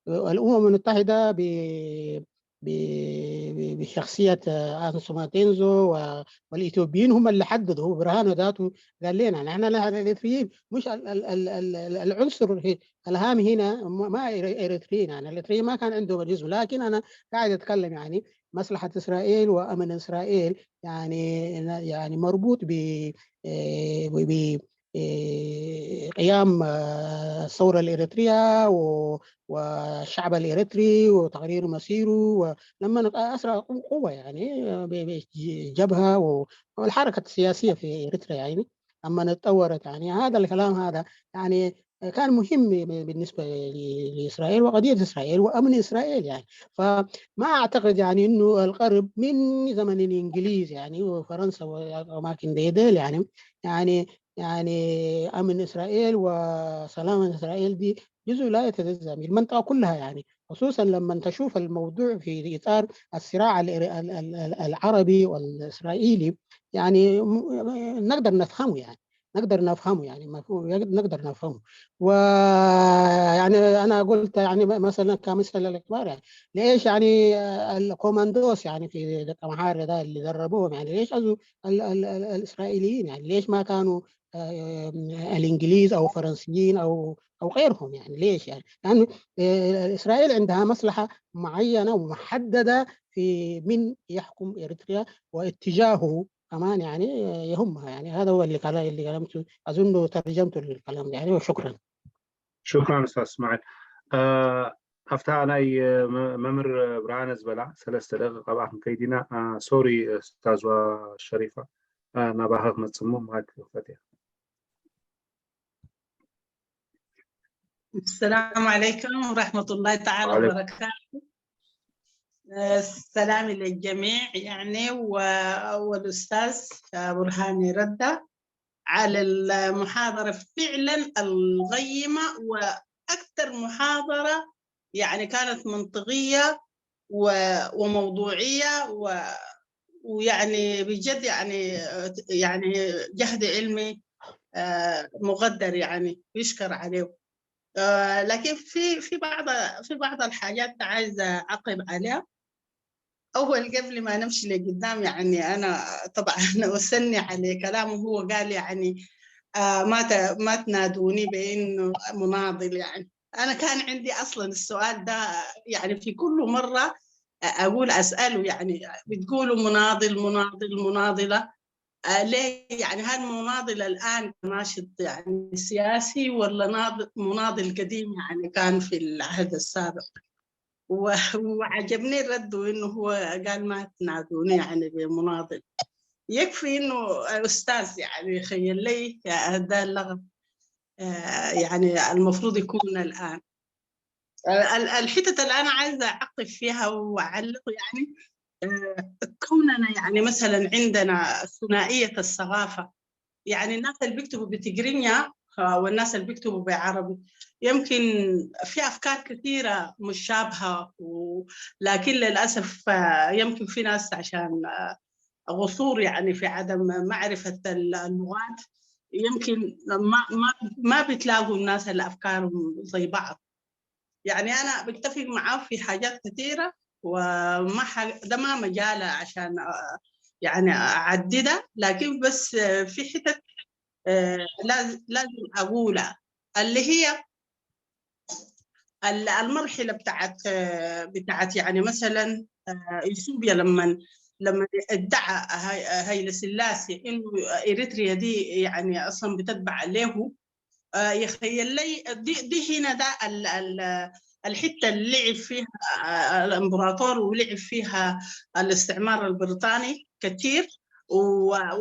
الامم المتحده بشخصيه انسو ماتينزو والاثيوبيين هم اللي حددوا. هو برهانه ذاته قال لنا نحن الاريتريين مش العنصر الهام هنا، ما اريتريين. يعني الاريتريين ما كان عندهم الجزء، لكن انا قاعد اتكلم يعني مصلحة إسرائيل وأمن إسرائيل يعني مربوط ب قيام الثورة الإريترية والشعب الإريتري وتقرير مصيره، ولما أسرع قوة يعني جبهة والحركة السياسية في إريتريا يعني أما تطورت. يعني هذا الكلام هذا يعني كان مهم بالنسبة لإسرائيل وقضية إسرائيل وأمن إسرائيل يعني. فما أعتقد يعني إنه الغرب من زمن الإنجليز يعني وفرنسا وأماكن دي ديل يعني أمن إسرائيل وسلام إسرائيل دي جزء لا يتجزأ من المنطقة كلها يعني، خصوصا لما تشوف الموضوع في إطار الصراع العربي والإسرائيلي يعني نقدر نفهمه يعني، نقدر نفهمه يعني، نقدر نفهمه. ويعني أنا قلت يعني مثلا كمثل الإكبار يعني ليش يعني الكوماندوس يعني في دكمحار ده اللي دربوهم يعني ليش أزوا الإسرائيليين يعني، ليش ما كانوا الإنجليز أو فرنسيين أو غيرهم يعني، ليش يعني؟ لأنه إسرائيل عندها مصلحة معينة ومحددة في من يحكم إريتريا واتجاهه كمان يعني يهمها يعني. هذا هو اللي كلمته، أظن ترجمته للكلام يعني، وشكرا. شكرا أستاذ إسماعيل. ኣብታ ናይ መምህር ብርሃነ ዝበላ 3 ደቂቃ ኣብኣ ክንከይድ ኢና። Sorry أستاذ ሸሪፋ ናባኸ ክመፅእ እሞ mic ክፈት እያ። السلام عليكم ورحمة الله تعالى وبركاته. سلامي للجميع يعني، والأستاذ برهاني ردة على المحاضرة فعلا القيمة، وأكثر محاضرة يعني كانت منطقية وموضوعية ويعني بجد يعني جهد علمي مقدر يعني يشكر عليه. لكن في بعض الحاجات عايزة أعقب عليها. أول قبل ما نمشي لقدام يعني أنا طبعا أثني على كلامه، هو قال يعني ما تنادوني بإنه مناضل يعني. أنا كان عندي أصلا السؤال ده يعني في كل مرة أقول أسأله يعني، بتقولوا مناضل مناضل مناضلة ليه يعني؟ هل مناضل الآن ناشط يعني سياسي ولا مناضل قديم يعني كان في العهد السابق؟ وعجبني الرد إنه هو قال ما تنادوني يعني بمناضل، يكفي إنه أستاذ يعني خيل لي هذا اللغب يعني المفروض يكون الآن. الحتة اللي أنا عايزة أعقب فيها وأعلق يعني كوننا يعني مثلا عندنا ثنائية الثقافة، يعني الناس اللي بيكتبوا بتجرينيا والناس اللي بيكتبوا بعربي يمكن في أفكار كثيرة مشابهة، لكن للأسف يمكن في ناس عشان غصور يعني في عدم معرفة اللغات يمكن ما بتلاقوا الناس اللي أفكارهم زي بعض. يعني أنا بتفق معاه في حاجات كثيرة، وما ده ما مجال عشان يعني أعددها، لكن بس في حتت لازم أقولها اللي هي المرحلة بتاعت يعني مثلا إثيوبيا لما ادعى هايلة سلاسي إنه إريتريا دي يعني أصلا بتتبع له، يخيل لي دي هنا ده الحتة اللي لعب فيها الإمبراطور ولعب فيها الاستعمار البريطاني كثير،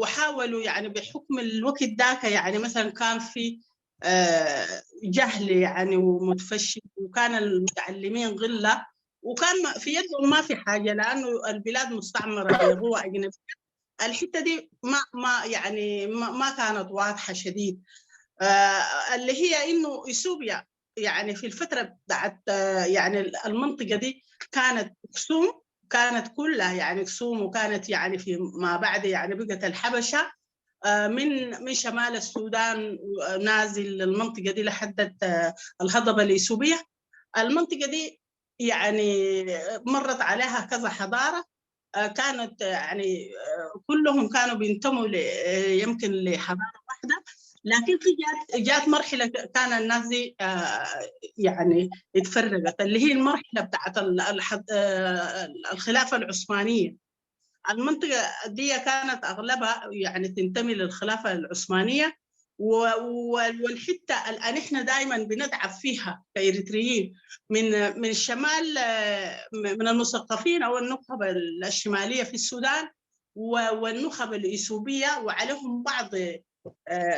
وحاولوا يعني بحكم الوقت ذاك يعني مثلا كان في جهل يعني ومتفشي، وكان المتعلمين قلة، وكان في يدهم ما في حاجة لأنه البلاد مستعمرة بقوة أجنبية. الحتة دي ما يعني ما كانت واضحة شديد، اللي هي إنه إثيوبيا يعني في الفترة بتاعت يعني المنطقة دي كانت كسوم، كانت كلها يعني كسوم، وكانت يعني في ما بعد يعني بقت الحبشة من شمال السودان نازل للمنطقة دي لحد الهضبة الإثيوبية. المنطقة دي يعني مرت عليها كذا حضارة، كانت يعني كلهم كانوا بينتموا يمكن لحضارة واحدة، لكن في جات مرحلة كان الناس دي يعني اتفرقت، اللي هي المرحلة بتاعت الخلافة العثمانية. المنطقة دي كانت أغلبها يعني تنتمي للخلافة العثمانية، والحتة اللي احنا دائما بنتعب فيها كإريتريين من الشمال، من المثقفين أو النخب الشمالية في السودان والنخب الإثيوبية، وعليهم بعض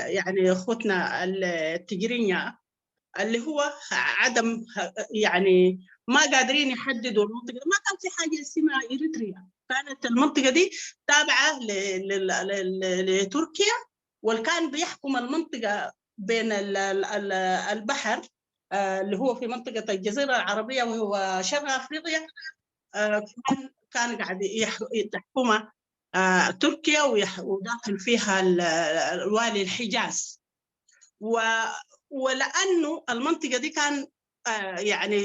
يعني اخوتنا التجرينيا، اللي هو عدم، يعني ما قادرين يحددوا المنطقة. ما كان في حاجة اسمها إريتريا، كانت المنطقة دي تابعة لتركيا، والكان بيحكم المنطقة بين البحر اللي هو في منطقة الجزيرة العربية وهو شرق أفريقيا، كان قاعد تحكمها تركيا وداخل فيها الوالي الحجاز. ولأنه المنطقة دي كان يعني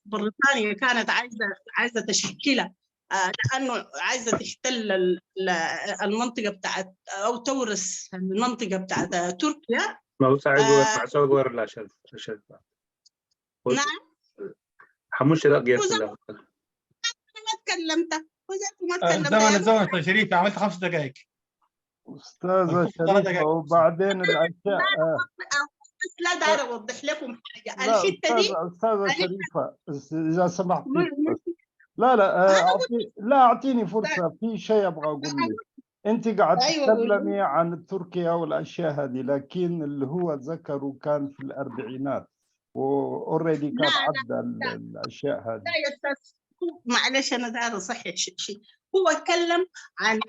بريطانيا كانت عايزة تشكلها، لأنه عايزة تحتل المنطقة بتاعت أو تورث المنطقة بتاعت تركيا. ما هو ساعد مع سوق لا شرف شرف. نعم. حموش رأيك ما تكلمت، ما تكلمت. الزمن شريف، عملت 5 دقائق. أستاذة شريفة، وبعدين الأشياء لا داير أوضح لكم حاجة. الحتة دي أستاذة شريفة إذا سمحتي، لا لا لا أعطيني فرصة، في شيء أبغى أقول لك. أنت قاعد تتكلمي عن تركيا والأشياء هذه، لكن اللي هو ذكره كان في الأربعينات وأوريدي كان عدى الأشياء هذه. لا يا أستاذ معلش، أنا داير أصحح شيء. هو اتكلم عن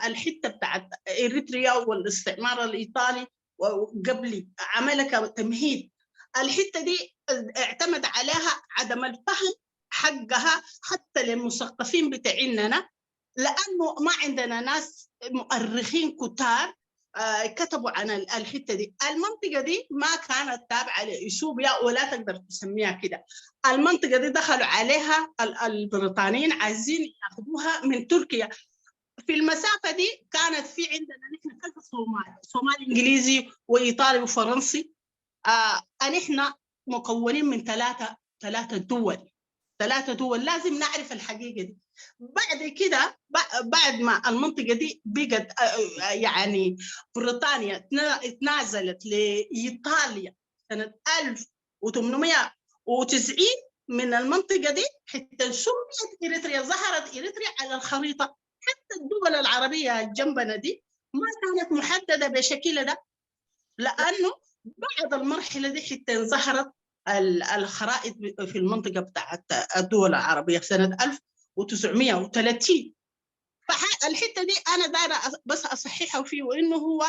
الحتة بتاعت إريتريا والاستعمار الإيطالي وقبلي، عملها كتمهيد. الحتة دي اعتمد عليها عدم الفهم حقها حتى للمثقفين بتاعيننا، لأنه ما عندنا ناس مؤرخين كتار كتبوا عن الحتة دي. المنطقة دي ما كانت تابعة لإثيوبيا ولا تقدر تسميها كده. المنطقة دي دخلوا عليها البريطانيين عايزين ياخذوها من تركيا. في المسافة دي كانت في عندنا نحن كذا صومالي، صومالي إنجليزي وإيطالي وفرنسي. نحن مكونين من ثلاثة دول، 3 دول. لازم نعرف الحقيقة دي. بعد كده بعد ما المنطقة دي بقت يعني بريطانيا اتنازلت لإيطاليا سنة 1890 من المنطقة دي، حتى سميت إريتريا، ظهرت إريتريا على الخريطة. حتى الدول العربية جنبنا دي ما كانت محددة بشكل ده، لأنه بعد المرحلة دي حتى ظهرت الخرائط في المنطقة بتاعت الدول العربية في سنة 1930. فالحتة دي أنا دايرة بس أصححها فيه، وإنه هو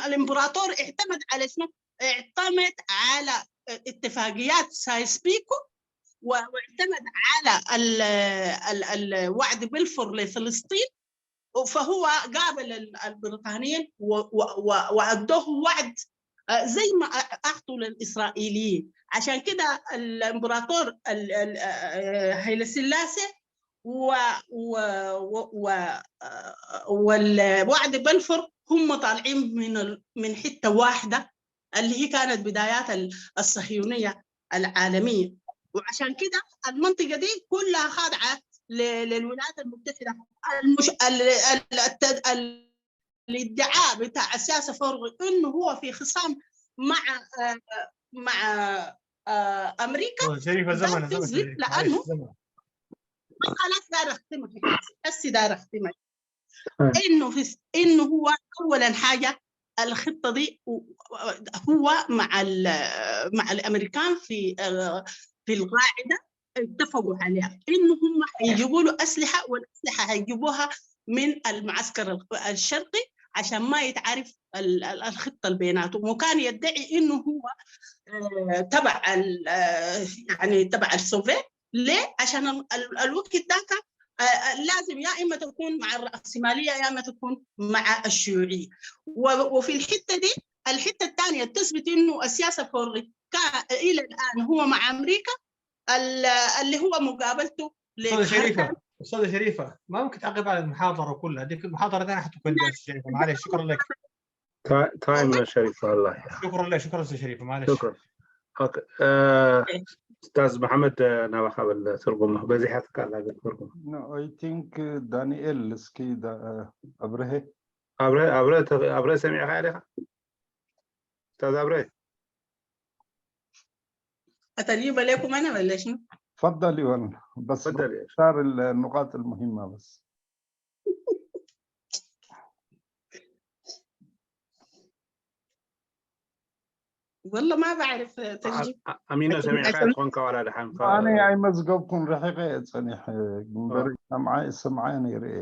الإمبراطور اعتمد على شنو؟ اعتمد على اتفاقيات سايس بيكو، واعتمد على الوعد بلفور لفلسطين. فهو قابل البريطانيين وأدوه وعد زي ما أعطوا للإسرائيليين. عشان كده الإمبراطور هيلا سلاسي والوعد بلفور هم طالعين من حتة واحدة اللي هي كانت بدايات الصهيونية العالمية. وعشان كده المنطقة دي كلها خاضعة للولايات المتحدة. الادعاء بتاع السياسة فورغ انه هو في خصام مع امريكا شريفة، زمن لانه خلاص داير اختمها بس، داير اختمها انه هو اولا حاجة الخطة دي هو مع الامريكان في القاعدة اتفقوا عليها انه هم حيجيبوا له اسلحة، والاسلحة حيجيبوها من المعسكر الشرقي عشان ما يتعرف الخطة اللي بيناتهم. وكان يدعي انه هو تبع يعني تبع السوفيت. ليه؟ عشان الوقت ذاك لازم يا اما تكون مع الرأسمالية يا اما تكون مع الشيوعية. وفي الحتة دي، الحتة الثانية تثبت انه السياسة فورغي الى الان هو مع امريكا، اللي هو مقابلته. استاذه شريفه، استاذه شريفه، ما ممكن تعقب على المحاضرة كلها، ديك المحاضرة ثانية حتكون. شريفه معلش، شكرا لك. time يا شريفه والله. شكرا لك، شكرا استاذ شريفه، معلش. شكرا. okay استاذ محمد ናባኻ በል ትርጉም በዚሓትካ ኣላ ትርጉም። No, I think ዳንኤል እስኪ ኣብርሄ። ኣብረ ሰሚዕካ ዲኻ استاذ ኣብረ? أترجم لكم أنا ولا شنو؟ تفضلي والله، بس تفضلي. اختار النقاط المهمة بس. والله ما بعرف ترجم. ኣሚኖ ሰሚዕካ عشان ትኾንካ ዋላ ድሓን። ኣነ ኣይመዝገብኩን፣ ርሒቀ እየ ፀኒሐ እምበር ሰምዓየ ነይረ እየ።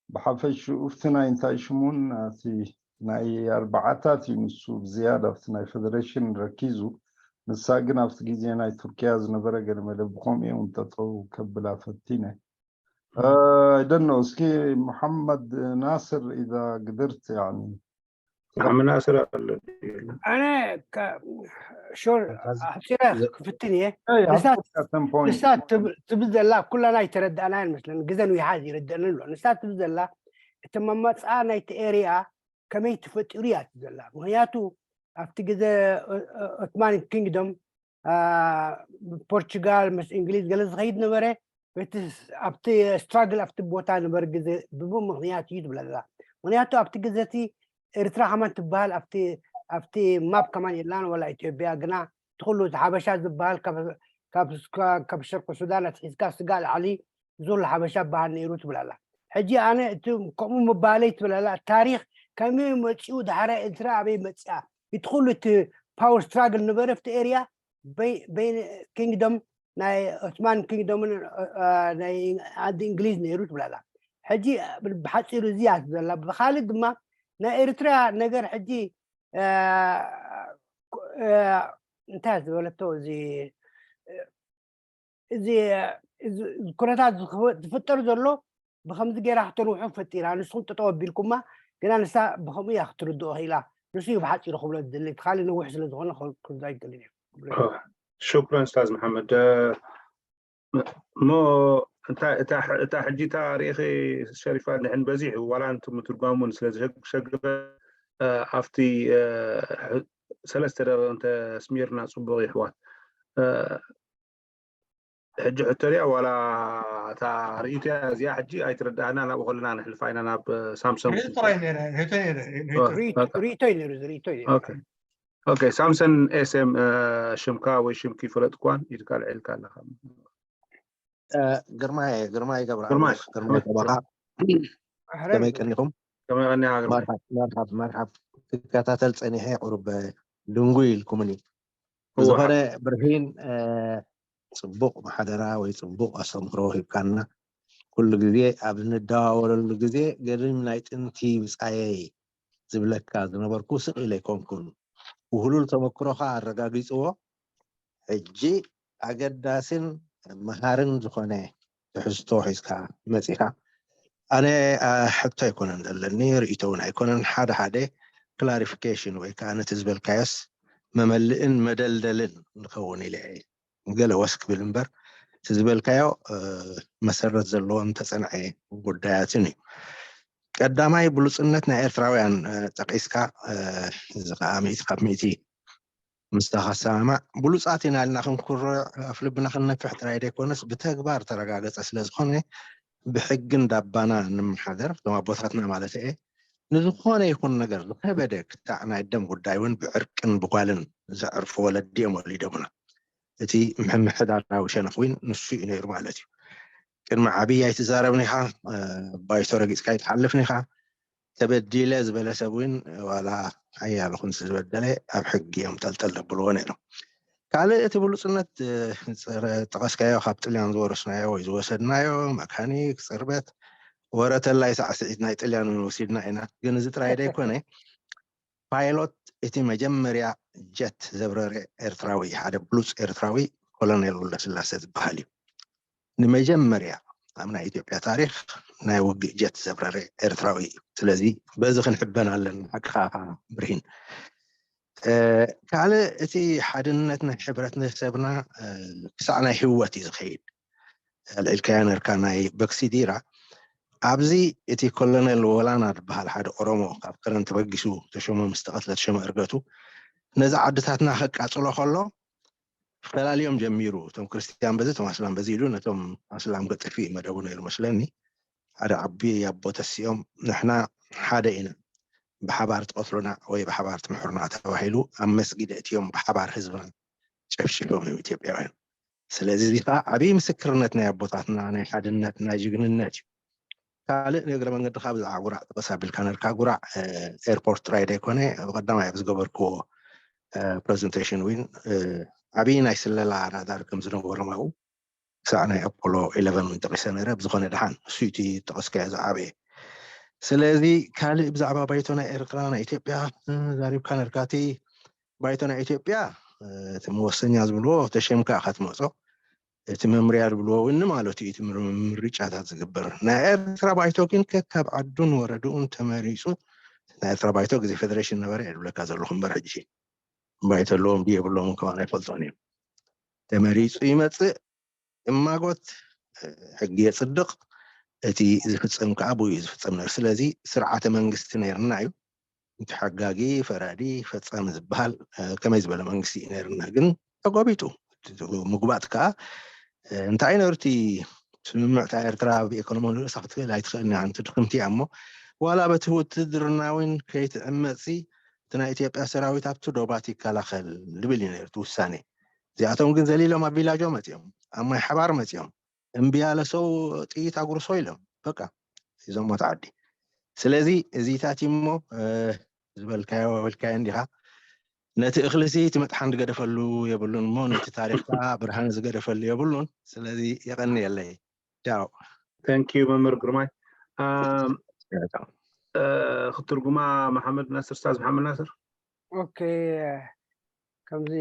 ብሓፈሽኡ እቲ ናይ እንታይ ሽሙን እቲ ናይ ኣርባዓታት እዩ ንሱ ብዝያዳ ኣብቲ ናይ ፌደሬሽን ረኪዙ፣ ንሳ ግን ኣብቲ ግዜ ናይ ቱርክያ ዝነበረ ገለ መለ ብከምኡ እዮም ጠጠው ከብላ ፈቲነ። I don't know. እስኪ محمد ناصر إذا قدرت يعني. محمد ناصر ኣሎ። انا شور حصيرة ክፍትን እየ። أي ንሳ حتى 10 point. ንሳ ትብል ዘላ ኩላና ይተረዳእና ይመስለኒ፣ ግዜ ንዊሓት ይርድአኒ ኣሎ። ንሳ ትብል ዘላ እቲ መመፅኣ ናይቲ area ከመይ ተፈጢሩ እያ ትብል ዘላ። ምክንያቱ ኣብቲ ግዜ Ottoman Kingdom ፖርቹጋል ምስ እንግሊዝ ገለ ዝኸይድ ነበረ፣ በቲ ኣብቲ struggle ኣብቲ ቦታ ነበረ ግዜ ብቡ ምክንያት እዩ ትብል ዘላ። ምክንያቱ ኣብቲ ግዜ እቲ ኤርትራ ከማን ትበሃል ኣብቲ map ከማን የላን፣ ወላ ኢትዮጵያ ግና እቲ ኩሉ እቲ ሓበሻ ዝበሃል ካብ ሸርቂ ሱዳን ኣትሒዝካ ስጋ ላዕሊ ዙር ሓበሻ በሃል ነይሩ ትብል ኣላ። ሕጂ ኣነ እቲ ከምኡ ምባለይ ትብል ኣላ። ታሪክ ከመይ መፂኡ፣ ዳሕራይ ኤርትራ ኣበይ መፅያ፣ እቲ ኩሉ እቲ power struggle ነበረ ኣብቲ area በይን kingdom ናይ Ottoman Kingdom ን ናይ ዓዲ እንግሊዝ ነይሩ ትብል ኣላ። ሕጂ ብሓፂሩ እዚ እያ ዘላ። ብካሊእ ድማ ናይ ኤርትራ ነገር ሕጂ እንታይ ዝበለቶ እዚ ኩነታት ዝፍጠር ዘሎ ብከምዚ ጌራ ክተንውሖ ፈጢራ፣ ንስኩም ጠጠው ኣቢልኩማ ግና ንሳ ብከምኡ እያ ክትርድኦ ክኢላ። ንሱ እዩ ብሓፂሩ ክብሎ ዝደሊ። እቲ ካሊእ ነዊሕ ስለ ዝኾነ ክብሎ ኣይክእልን እየ። شكرا استاذ محمد። እሞ እታ ሕጂ እታ ርኢኺ ሸሪፋ ንሕን በዚሑ ዋላ እንቱ ምትርጓሙን ስለ ዝሸግረ ኣብቲ 3 ደቂቕ እንተ ኣስሚርና ፅቡቅ ይሕዋት። ሕጂ ሕቶ ድያ ዋላ እታ ርእቶ እያ እዚኣ? ሕጂ ኣይትረዳእና፣ ናብኡ ከለና ንሕልፋ ኢና ናብ ሳምሶን። ርእቶ ጥራይ ነይረ፣ ርእቶ ነይረ ርእቶ። ርእቶ እዩ ነይሩ እዚ፣ ርእቶ እዩ ነይሩ። Okay፣ ሳምሰን ኤስኤም ሽምካ ወይ ሽምኪ ፈለጥኳን ኢድካ ልዒልካ ኣለካ። ግርማይ፣ ግርማይ ገብረ። ግርማይ። ግርማይ ጠበቃ፣ ከመይ ቀኒኹም? ከመይ ቀኒኻ ግርማይ? መርሓብ መርሓብ መርሓብ። ክከታተል ፀኒሐ፣ ቁሩብ ድንጉይ ኢልኩምኒ። ብዝኾነ ብርሂን ፅቡቅ ማሓደራ ወይ ፅቡቅ ኣስተምህሮ ሂብካና። ኩሉ ግዜ ኣብ ንደዋወለሉ ግዜ ገድም ናይ ጥንቲ ብፃየይ ዝብለካ ዝነበርኩ ስቕ ኢለ ኣይኮንኩን፣ ውህሉል ተመክሮካ ኣረጋጊፅዎ። ሕጂ ኣገዳስን መሃርን ዝኾነ ትሕዝቶ ሒዝካ መፂኻ። ኣነ ሕቶ ኣይኮነን ዘለኒ፣ ርእቶ እውን ኣይኮነን፣ ሓደ ሓደ clarification ወይ ከዓ ነቲ ዝበልካዮስ መመልእን መደልደልን ንኸውን ኢለ እየ ገለ ወስ ክብል እምበር እቲ ዝበልካዮ መሰረት ዘለዎን ተፀንዐ ጉዳያትን እዩ። ቀዳማይ ብሉፅነት ናይ ኤርትራውያን ጠቂስካ፣ እዚ ከዓ 100% ምስታኻ ሰማማዕ። ብሉፃት ኢና ኢልና ክንኩርዕ ኣፍ ልብና ክንነፍሕ ጥራይ ደይኮነስ ብተግባር ተረጋገፀ ስለ ዝኾነ ብሕግን ዳባና ንምሓደር እቶም ኣቦታትና ማለት እየ። ንዝኾነ ይኹን ነገር ዝከበደ ክታዕ ናይ ደም ጉዳይ እውን ብዕርቅን ብጓልን ዘዕርፉ ወለዲ እዮም ወሊዶምና። እቲ ምሕዳራዊ ሸነኽ እውን ንሱ እዩ ነይሩ ማለት እዩ። ቅድሚ ዓብይ ኣይትዛረብኒ ኢኻ፣ ባይቶ ረጊፅካ ኣይትሓልፍኒ ኢኻ። ተበዲለ ዝበለ ሰብ እውን ዋላ ሓያል ይኹን ዝበደለ ኣብ ሕጊ እዮም ጠልጠል ዘብልዎ ነይሮም። ካልእ እቲ ብሉፅነት ጠቐስካዮ ካብ ጥልያን ዝወረስናዮ ወይ ዝወሰድናዮ መካኒክ፣ ፅርበት፣ ወረተላይ ሳዕስዒት ናይ ጥልያን እውን ወሲድና ኢና። ግን እዚ ጥራይ ደይኮነ፣ ፓይሎት እቲ መጀመርያ ጀት ዘብረረ ኤርትራዊ፣ ሓደ ብሉፅ ኤርትራዊ ኮሎኔል ወልደስላሴ ዝበሃል እዩ። ንመጀመርያ ኣብ ናይ ኢትዮጵያ ታሪክ ናይ ውግእ ጀት ዘብረረ ኤርትራዊ እዩ። ስለዚ በዚ ክንሕበን ኣለና። ሓቂኻ ብርሂን። ካልእ እቲ ሓድነት ናይ ሕብረት ሰብና ክሳዕ ናይ ህይወት እዩ ዝኸይድ ኣልዒልካዮ ነርካ ናይ በክሲዲራ። ኣብዚ እቲ ኮሎኔል ወላና ዝበሃል ሓደ ኦሮሞ ካብ ከረን ተበጊሱ ተሾመ ምስ ተቐትለ ተሾመ እርገቱ ነዚ ዓድታትና ከቃፅሎ ከሎ ፈላልዮም ጀሚሩ፣ እቶም ክርስትያን በዚ እቶም ኣስላም በዚ ኢሉ ነቶም ኣስላም ገጥፊ መደቡ ነይሩ መስለኒ። ሓደ ዓብይ ኣቦ ተሲኦም ንሕና ሓደ ኢና፣ ብሓባር ትቐትሉና ወይ ብሓባር ትምሕሩና ተባሂሉ ኣብ መስጊድ እትዮም ብሓባር ህዝብና ጨፍጪፎም እዮም ኢትዮጵያውያን። ስለዚ እዚ ከዓ ዓብይ ምስክርነት ናይ ኣቦታትና ናይ ሓድነት ናይ ጅግንነት እዩ። ካልእ ንእግረ መንገድካ ብዛዕባ ጉራዕ ጥቕስ ኣቢልካ ነርካ። ጉራዕ airport ጥራይ ደይኮነ ብቀዳማይ ኣብ ዝገበርክዎ presentation እውን ዓብዪ ናይ ስለላ ራዳር ከም ዝነበሮም ኣብኡ ክሳዕ ናይ ኣፖሎ 11 እውን ጠቂሰ ነይረ። ብዝኾነ ድሓን እሱ እቲ ጠቐስካዮ ዝዓበየ። ስለዚ ካልእ ብዛዕባ ባይቶ ናይ ኤርትራ ናይ ኢትዮጵያ ዛሪብካ ነርካ። እቲ ባይቶ ናይ ኢትዮጵያ እቲ መወሰኛ ዝብልዎ ተሸምካ ኢኻ ትመፆ፣ እቲ መምርያ ዝብልዎ እውን ማለት እዩ እቲ ምርጫታት ዝግበር። ናይ ኤርትራ ባይቶ ግን ከካብ ዓዱን ወረድኡን ተመሪፁ። ናይ ኤርትራ ባይቶ ግዜ ፌደሬሽን ነበረ እየ ዝብለካ ዘለኹ እምበር ሕጂ ባይቶ ኣለዎም ድዩ የብሎምን ከማን ኣይፈልጦን እዮም። ተመሪፁ ይመፅእ፣ እማጎት ሕጊ የፅድቕ፣ እቲ ዝፍፀም ከዓ ብኡ እዩ ዝፍፀም ነይሩ። ስለዚ ስርዓተ መንግስቲ ነይርና እዩ። እቲ ሓጋጊ፣ ፈራዲ፣ ፈፃሚ ዝበሃል ከመይ ዝበለ መንግስቲ እዩ ነይርና። ግን ተጎቢጡ። ምግባጥ ከዓ እንታይ እዩ ነይሩ? እቲ ስምምዕ እታ ኤርትራ ብኢኮኖሚ ርእሳ ክትክእል ኣይትኽእልን እያ፣ ሓንቲ ድኽምቲ እያ እሞ ዋላ በቲ ውትድርና እውን ከይትዕመፂ እቲ ናይ ኢትዮጵያ ሰራዊት ኣብቲ ዶባት ይከላኸል ዝብል እዩ ነይሩ እቲ ውሳኔ። እዚኣቶም ግን ዘሊሎም ኣብ ቪላጆ መፂኦም፣ ኣብ ማይ ሓባር መፂኦም፣ እምቢ ያለ ሰው ጥይት ኣጉርሶ ኢሎም በቃ ሒዞሞ ዓዲ። ስለዚ እዚታት እዩ እሞ ዝበልካዮ በልካዮ እንዲኻ። ነቲ እኽሊ እቲ መጥሓን ዝገደፈሉ የብሉን እሞ ነቲ ታሪክ ከዓ ብርሃን ዝገደፈሉ የብሉን። ስለዚ የቀኒየለይ፣ ቻው። Thank you መምህር ግርማይ። ክትርጉማ መሓመድ ናስር፣ ኡስታዝ መሓመድ ናስር። Okay፣ ከምዚ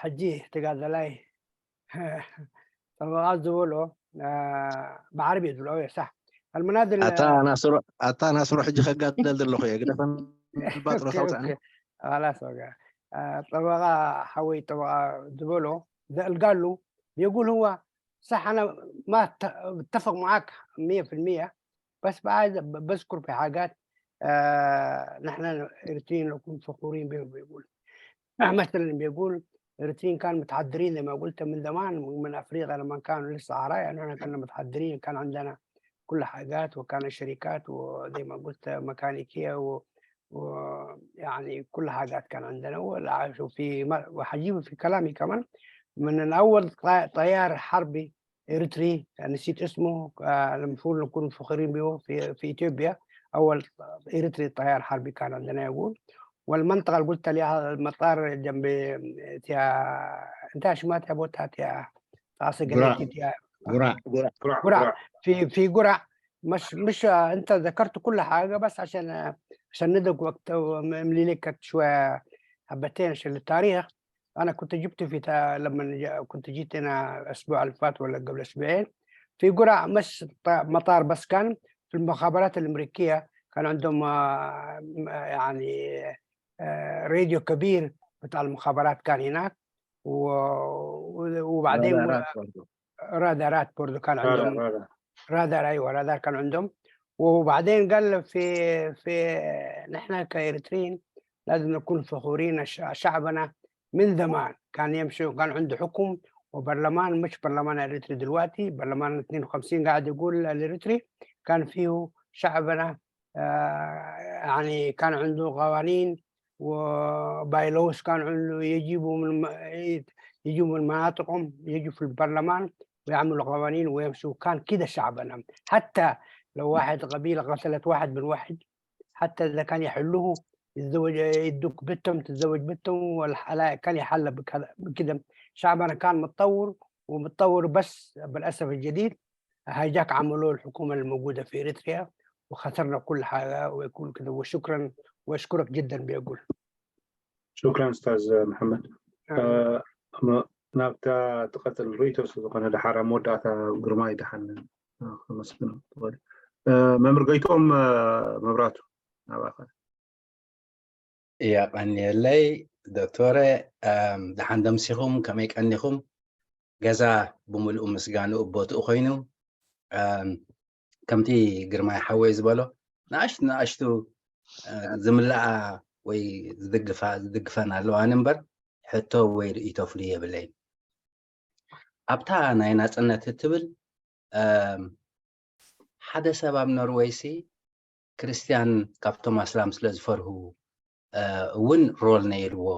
ሕጂ ተጋዳላይ ጠበቃ ዝበሎ ብዓረቢ ዝብሎ صح المناضل ኣታ ናስሮ፣ ኣታ ናስሮ፣ ሕጂ ከጋደል ዘለኹ እየ፣ ግደፈን ባጥሮ ታውፅዕኒ። خلاص بقى طبقة حوي طبقة ዝበሎ قال له بيقول هو صح، انا ما اتفق معاك 100%، بس بعد بذكر في حاجات نحن الاريتريين نكون فخورين بهم. بيقول مثلا، بيقول الاريتريين كانوا متحضرين زي ما قلت من زمان من افريقيا، لما كانوا لسه عرايا يعني احنا كنا متحضرين، كان عندنا كل حاجات وكان شركات وزي ما قلت ميكانيكيه ويعني كل حاجات كان عندنا. وفي وحجيب في كلامي كمان من الاول طيار حربي اريتري نسيت اسمه، المفروض نكون فخورين به في اثيوبيا، اول اريتري طيار حربي كان عندنا يقول. والمنطقه اللي قلت لي المطار جنب تيا انت شمات بوتا تيا قرع. قرع. قرع، في قرع. مش انت ذكرت كل حاجه، بس عشان ندق وقت ملي لك شويه حبتين عشان التاريخ. انا كنت جبت في لما كنت جيت هنا الاسبوع اللي فات ولا قبل اسبوعين في قرع، مش مطار بس، كان في المخابرات الامريكيه كان عندهم يعني راديو كبير بتاع المخابرات كان هناك، وبعدين رادارات برضو. رادارات برضو كان عندهم، رادار، ايوه رادار كان عندهم. وبعدين قال في نحن كإريتريين لازم نكون فخورين، شعبنا من زمان كان يمشي وكان عنده حكم وبرلمان، مش برلمان الاريتري دلوقتي، برلمان 52 قاعد يقول الاريتري كان فيه شعبنا يعني كان عنده قوانين و bylaws، كان عنده يجيبوا من مناطقهم يجوا في البرلمان ويعملوا قوانين ويمشوا. كان كده شعبنا، حتى لو واحد قبيلة قتلت واحد من واحد، حتى إذا كان يحلوه يتزوج، يدوك بنتهم تتزوج بنتهم، والحلا كان يحل بكده. شعبنا كان متطور ومتطور، بس بالأسف الجديد hijack عملوه الحكومة الموجودة في إريتريا وخسرنا كل حاجة، ويكون كده. وشكرا واشكرك جدا بيقول. شكرا استاذ محمد. ናብታ ትቐፅል ርእቶ ስለዝኾነ ድሓር ኣብ መወዳእታ ግርማይ ድሓን ከመስግኖ ትኽእል። መምህር ገይቶኦም መብራቱ ናባኸ። የቐኒየለይ ዶክተረ። ድሓን ደምሲኹም? ከመይ ቀኒኹም? ገዛ ብምሉእ ምስጋንኡ ቦትኡ ኮይኑ፣ ከምቲ ግርማይ ሓወይ ዝበሎ ንኣሽቱ ንኣሽቱ ዝምላኣ ወይ ዝድግፋ ዝድግፈን ኣለዋን እምበር ሕቶ ወይ ርእቶ ፍሉይ የብለይን። ኣብታ ናይ ናፅነት እትብል ሓደ ሰብ ኣብ ኖርዌይሲ ክርስትያን ካብቶም ኣስላም ስለ ዝፈርሁ እውን role ነይርዎ።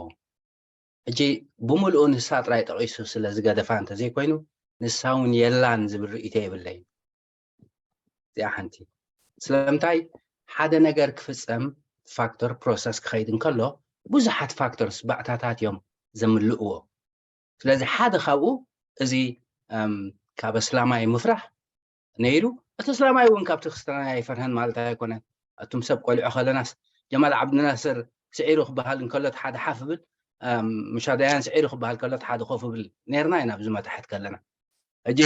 ሕጂ ብምሉኡ ንሳ ጥራይ ጠቂሱ ስለ ዝገደፋ እንተዘይኮይኑ ንሳ እውን የላን ዝብል ርእቶ የብለይን። እዚኣ ሓንቲ። ስለምንታይ ሓደ ነገር ክፍፀም factor process ክኸይድ እንከሎ ብዙሓት factors ባእታታት እዮም ዘምልእዎ። ስለዚ ሓደ ካብኡ እዚ ካብ ኣስላማይ ምፍራሕ ነይሩ። እቲ እስላማይ እውን ካብቲ ክርስትያናይ ኣይፈርሀን ማለት ኣይኮነን። ኣቱም ሰብ ቆልዑ ከለናስ ጀማል ዓብድናስር ስዒሩ ክበሃል እንከሎ እቲ ሓደ ሓፍ ብል፣ ምሻዳያን ስዒሩ ክበሃል ከሎ እቲ ሓደ ኮፍ ብል ነርና ኢና ኣብዚ መታሕት ከለና። ሕጂ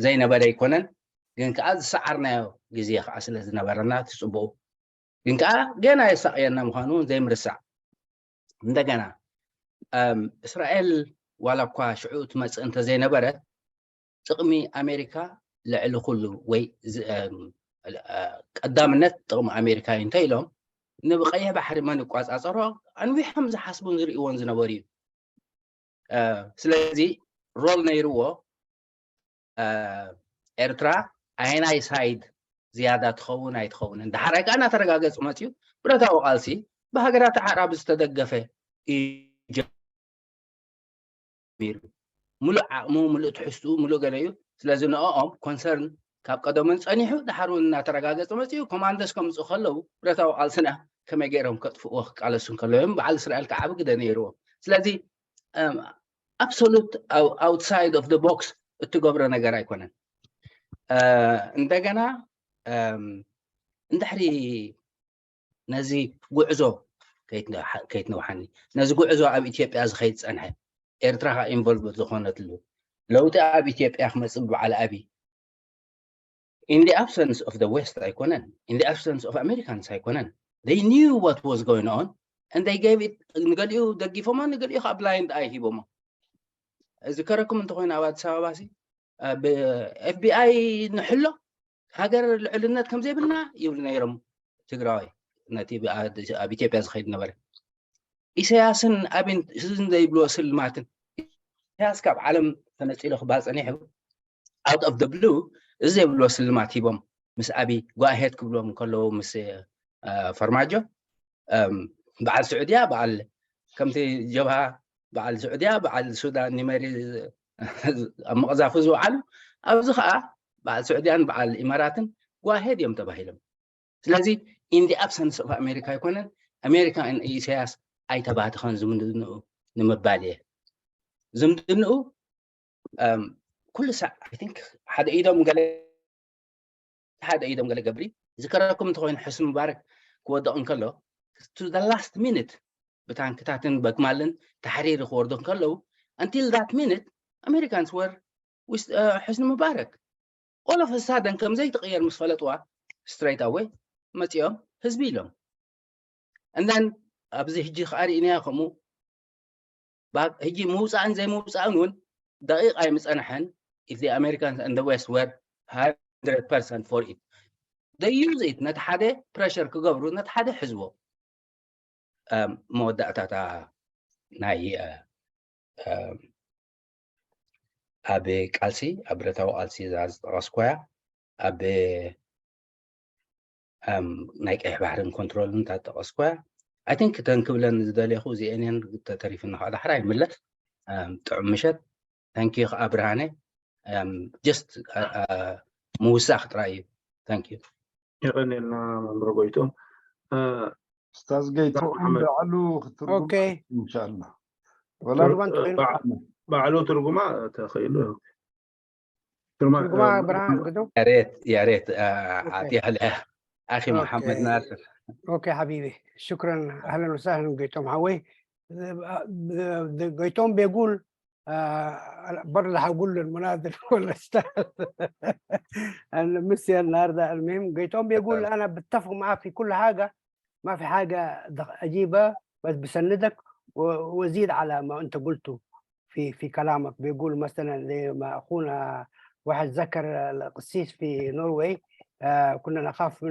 ዘይነበረ ኣይኮነን፣ ግን ከዓ ዝሰዓርናዮ ግዜ ከዓ ስለ ዝነበረና እቲ ፅቡቁ ግን ከዓ ገና የሳቅየና ምኳኑ እውን ዘይምርሳዕ። እንደገና እስራኤል ዋላ እኳ ሽዑ ትመፅእ እንተዘይነበረት ጥቕሚ ኣሜሪካ ልዕሊ ኩሉ ወይ ቀዳምነት ጥቕሚ ኣሜሪካ እዩ እንተኢሎም ንቀይሕ ባሕሪ መን ይቋፃፀሮ ኣንዊሖም ዝሓስቡን ዝርእይዎን ዝነበሩ እዩ። ስለዚ role ነይርዎ ኤርትራ ኣየናይ side ዝያዳ ትኸውን ኣይትኸውንን። ዳሕራይ ከዓ እናተረጋገፁ መፅዩ ብረታዊ ቃልሲ ብሃገራት ኣዕራብ ዝተደገፈ እዩ ጀሚሩ፣ ሙሉእ ዓቕሙ፣ ሙሉእ ትሕዝትኡ፣ ሙሉእ ገለ እዩ። ስለዚ ንኦም concern ካብ ቀደሙን ፀኒሑ ድሓር እውን እናተረጋገፀ መፅኡ ኮማንዶስ ከምፅኡ ከለዉ ብረታዊ ቃልስና ከመይ ገይሮም ከጥፍእዎ ክቃለሱ ከለዉ እዮም። በዓል እስራኤል ከዓ ዓብ ግደ ነይርዎም። ስለዚ absolute outside of box እትገብሮ ነገር ኣይኮነን። እንደገና እንድሕሪ ነዚ ጉዕዞ ከይትነውሓኒ ነዚ ጉዕዞ ኣብ ኢትዮጵያ ዝኸይድ ፀንሐ ኤርትራ ከዓ involve ዝኾነትሉ ለውጢ ኣብ ኢትዮጵያ ክመፅእ ብበዓል ኣብይ in the absence of the West ኣይኮነን፣ in the absence of Americans ኣይኮነን። They knew what was going on and they gave it። ንገሊኡ ደጊፎሞ ንገሊኡ ከዓ blind eye ሂቦሞ። ዝከረኩም እንተኮይኑ ኣብ ኣዲስ ኣበባ ሲ ብ FBI ንሕሎ ሃገር ልዕልነት ከም ዘይብልና ይብሉ ነይሮም ትግራዋይ ነቲ ኣብ ኢትዮጵያ ዝኸይድ ነበረ። ኢሳያስን ኣብን ዘይብልዎ ስልማትን ኢሳያስ ካብ ዓለም ተነፂሉ ክበሃል ፀኒሑ out of the blue እዚ ዘይብልዎ ስልማት ሂቦም ምስ ኣብይ go ahead ክብልዎም ከለዉ ምስ ፈርማጆ በዓል ስዑድያ በዓል ከምቲ ጀብሃ በዓል ስዑድያ በዓል ሱዳን ኒመሪ ኣብ ምቕዛፉ ዝወዓሉ ኣብዚ ከዓ በዓል ስዑድያን በዓል ኢማራትን go ahead እዮም ተባሂሎም። ስለዚ in the absence of ኣሜሪካ ኣይኮነን፣ ኣሜሪካ ኢሳያስ ኣይተባህትኸን ዝምድንኡ ንምባል እየ። ዝምድንኡ ኩሉ ሳዕ I think ሓደ ኢዶም ገለ ሓደ ኢዶም ገለ ገብሪ። ዝከረኩም እንተኮይኑ ሕስኒ ሙባረክ ክወድቕ እንከሎ to the last minute ብታንክታትን በግማልን ተሓሪሪ ክወርዱ ከለዉ until that minute Americans were with ሕስኒ ሙባረክ። All of a sudden ከም ዘይትቕየር ምስ ፈለጥዋ straight away መፂኦም ህዝቢ ኢሎም። And then ኣብዚ ሕጂ ከዓ ርኢናዮ ከምኡ ሕጂ ምውፃእን ዘይምውፃእን እውን ደቂቕ ኣይምፀንሐን if the Americans and the West were 100% for it. They use it ነቲ ሓደ pressure ክገብሩ ነቲ ሓደ ሕዝቦ። መወዳእታታ ናይ ኣብ ቃልሲ ኣብ ብረታዊ ቃልሲ እዛ ዝጠቐስኳያ ኣብ ናይ ቀይሕ ባሕርን control ን እንታ ጠቐስኳያ I think እተን ክብለን ዝደለኹ እዚአን እየን። ተተሪፍና ከዓ ዳሕራ ይምለስ። ጥዑም ምሸት። Thank you ከዓ ብርሃነ፣ just ምውሳኽ ጥራይ እዩ። Thank you. ይቀኒልና መምህር ጎይቶም። ኡስታዝ ገይትኦም ባዕሉ ክትርጉም እንሻላ ወላ ባዕሉ ትርጉማ ተኽኢሉ። ትርጉማ ብርሃን ግዶ። يا ريت يا ريت اعطيها لاخي محمد ناصر. Okay حبيبي، شكرا، اهلا وسهلا قيتم حوي. قيتم بيقول برضه هقول للمناضل والاستاذ المسيا النهارده. المهم قيتم بيقول انا بتفق معاه في كل حاجه، ما في حاجه عجيبه، بس بسندك وازيد على ما انت قلته في كلامك. بيقول مثلا زي ما اخونا واحد ذكر القسيس في نرويج، كنا نخاف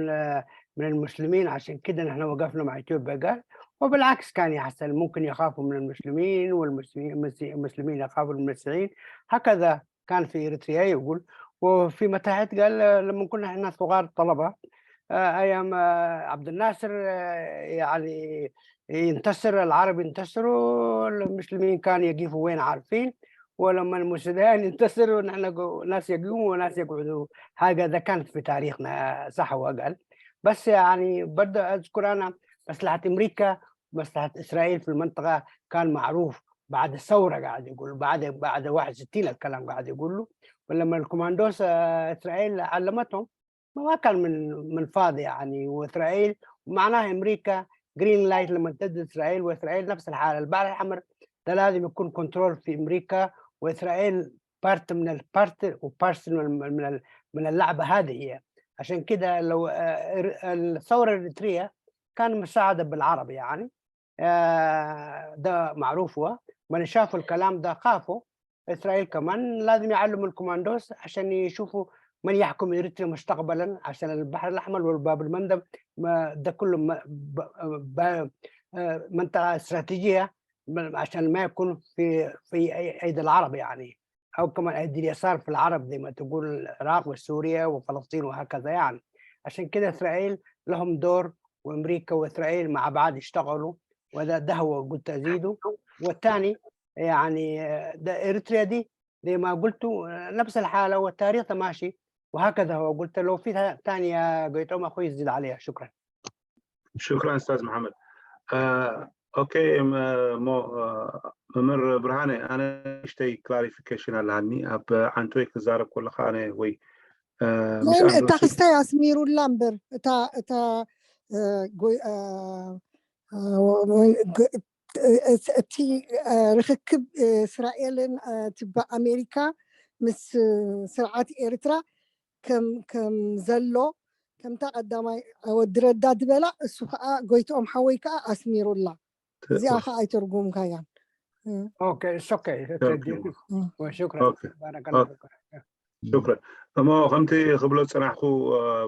من المسلمين عشان كده نحن وقفنا مع اثيوبيا. قال وبالعكس كان يحصل، ممكن يخافوا من المسلمين والمسلمين المسلمين يخافوا من المسيحيين، هكذا كان في اريتريا. يقول وفي متاهات قال لما كنا احنا صغار طلبه ايام عبد الناصر يعني ينتصر العرب ينتصروا المسلمين كانوا يقفوا وين عارفين، ولما المسلمين ينتصروا نحن ناس يقوموا وناس يقعدوا. هكذا كانت في تاريخنا، صح. هو قال بس يعني بدي اذكر انا مصلحه امريكا مصلحة اسرائيل في المنطقة كان معروف بعد الثورة، قاعد يقول بعد 61 الكلام قاعد يقول له. ولما الكوماندوس اسرائيل علمتهم ما كان من فاضي يعني. واسرائيل معناها امريكا green light لما تدي اسرائيل، واسرائيل نفس الحالة. البحر الاحمر ده لازم يكون control في امريكا، واسرائيل part من ال part و part من اللعبة هذه هي. عشان كده لو الثورة الاريتريه كان مساعدة بالعرب يعني، ده معروف. هو من شافوا الكلام ده خافوا. اسرائيل كمان لازم يعلموا الكوماندوس عشان يشوفوا من يحكم اريتريا مستقبلا، عشان البحر الاحمر والباب المندب ده كله منطقة استراتيجية، عشان ما يكون في ايدي العرب يعني، او كمان ايدي اليسار في العرب زي ما تقول العراق وسوريا وفلسطين وهكذا يعني. عشان كده اسرائيل لهم دور، وامريكا واسرائيل مع بعض يشتغلوا، وده ده هو قلت ازيده. والثاني يعني ده اريتريا دي زي ما قلتوا نفس الحالة، والتاريخ ماشي وهكذا هو. قلت لو في ثانية قلت اخوي يزيد عليها. شكرا. شكرا استاذ محمد. Okay مو መምህር ብርሃነ፣ ኣነ ንእሽተይ clarification ኣለሃኒ ኣብ ዓንቶይ ክዛረብ ከለካ ኣነ ወይ እታ ክስታይ ኣስሚሩላ እምበር እታ እቲ ርክክብ እስራኤልን ኣሜሪካ ምስ ስርዓት ኤርትራ ከም ዘሎ፣ ከምታ ቀዳማይ ወዲ ረዳ ዝበላ፣ እሱ ከዓ ጎይቶኦም ሓወይ ከዓ ኣስሚሩላ። እዚኣ ከዓ ኣይተርጉምካያን። Okay, okay, شكرا، بارك الله فيك. شكرا. እሞ ከምቲ ክብሎ ዝፀናሕኩ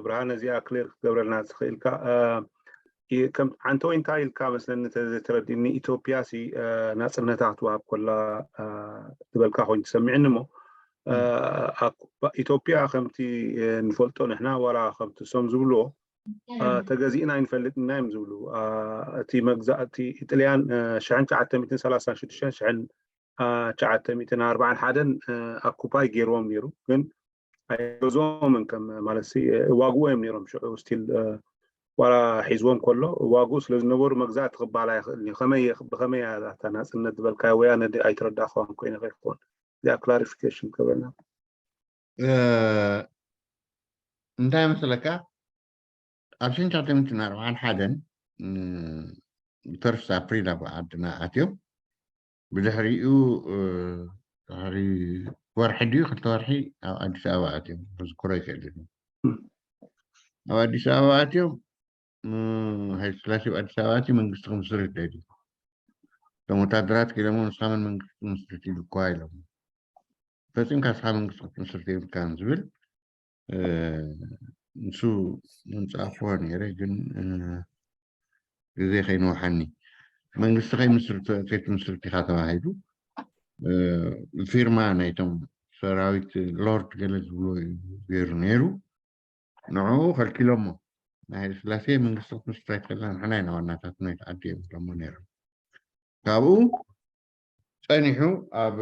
ብርሃነ፣ እዚኣ clear ክትገብረልና ትኽእልካ? ከም ዓንተ ወይ እንታይ ኢልካ መስለኒ ተረዲእኒ፣ ኢትዮጵያ ሲ ናፅነታ ክትወሃብ ኮላ ዝበልካ ኮይኑ ትሰሚዕኒ። እሞ ኢትዮጵያ ከምቲ ንፈልጦ ንሕና፣ ዋላ ከምቲ እሶም ዝብልዎ ተገዚእና ኣይንፈልጥና እዮም ዝብሉ። እቲ መግዛእቲ ጥልያን 1936 1941 occupy ገይርዎም ነይሩ፣ ግን ኣይገዝኦምን ከም ማለት ዋግኡ እዮም ነይሮም። ሽዑ still ዋላ ሒዝዎም ከሎ ዋግኡ ስለ ዝነበሩ መግዛእቲ ክበሃል ኣይኽእልን እዩ። ከመይ ብከመይ እታ ናፅነት ዝበልካዮ ወይ ኣነ ኣይተረዳእኽዋን ኮይነ ከይክኾን፣ እዚኣ clarification ክበልና። እንታይ መሰለካ፣ ኣብ 1941 1 April ኣብ ዓድና ኣትዮም። ብድሕሪኡ ድሕሪ ወርሒ ድዩ 2 ወርሒ ኣብ ኣዲስ ኣበባ ኣትዮም፣ ክዝክሮ ይክእል። ኣብ ኣዲስ ኣበባ ኣትዮም፣ ሃይለስላሴ ኣብ ኣዲስ ኣበባ ኣትዩ መንግስቲ ክምስርት ደልዩ። እቶም ወታደራት ከኢሎሞ ንስኻ መን መንግስቲ ክምስርት ኢሉኳ ኢሎም። ፈፂምካ ንስኻ መንግስቲ ክትምስርት የብልካን ዝብል ንሱ ምምፃእክዎ ነይረ፣ ግን ግዜ ከይንውሓኒ። መንግስቲ ከይትምስርት ኢኻ ተባሂሉ ፊርማ ናይቶም ሰራዊት ሎርድ ገለ ዝብሎ እዩ ገይሩ ነይሩ። ንዕኡ ከልኪሎሞ። ናይ ሃይለስላሴ መንግስቲ ክትምስርት ኣይትኽእልና፣ ንሕና ኢና ዋናታት ናይቲ ዓዲ እዮም ኢሎሞ ነይሮም። ካብኡ ፀኒሑ ኣብ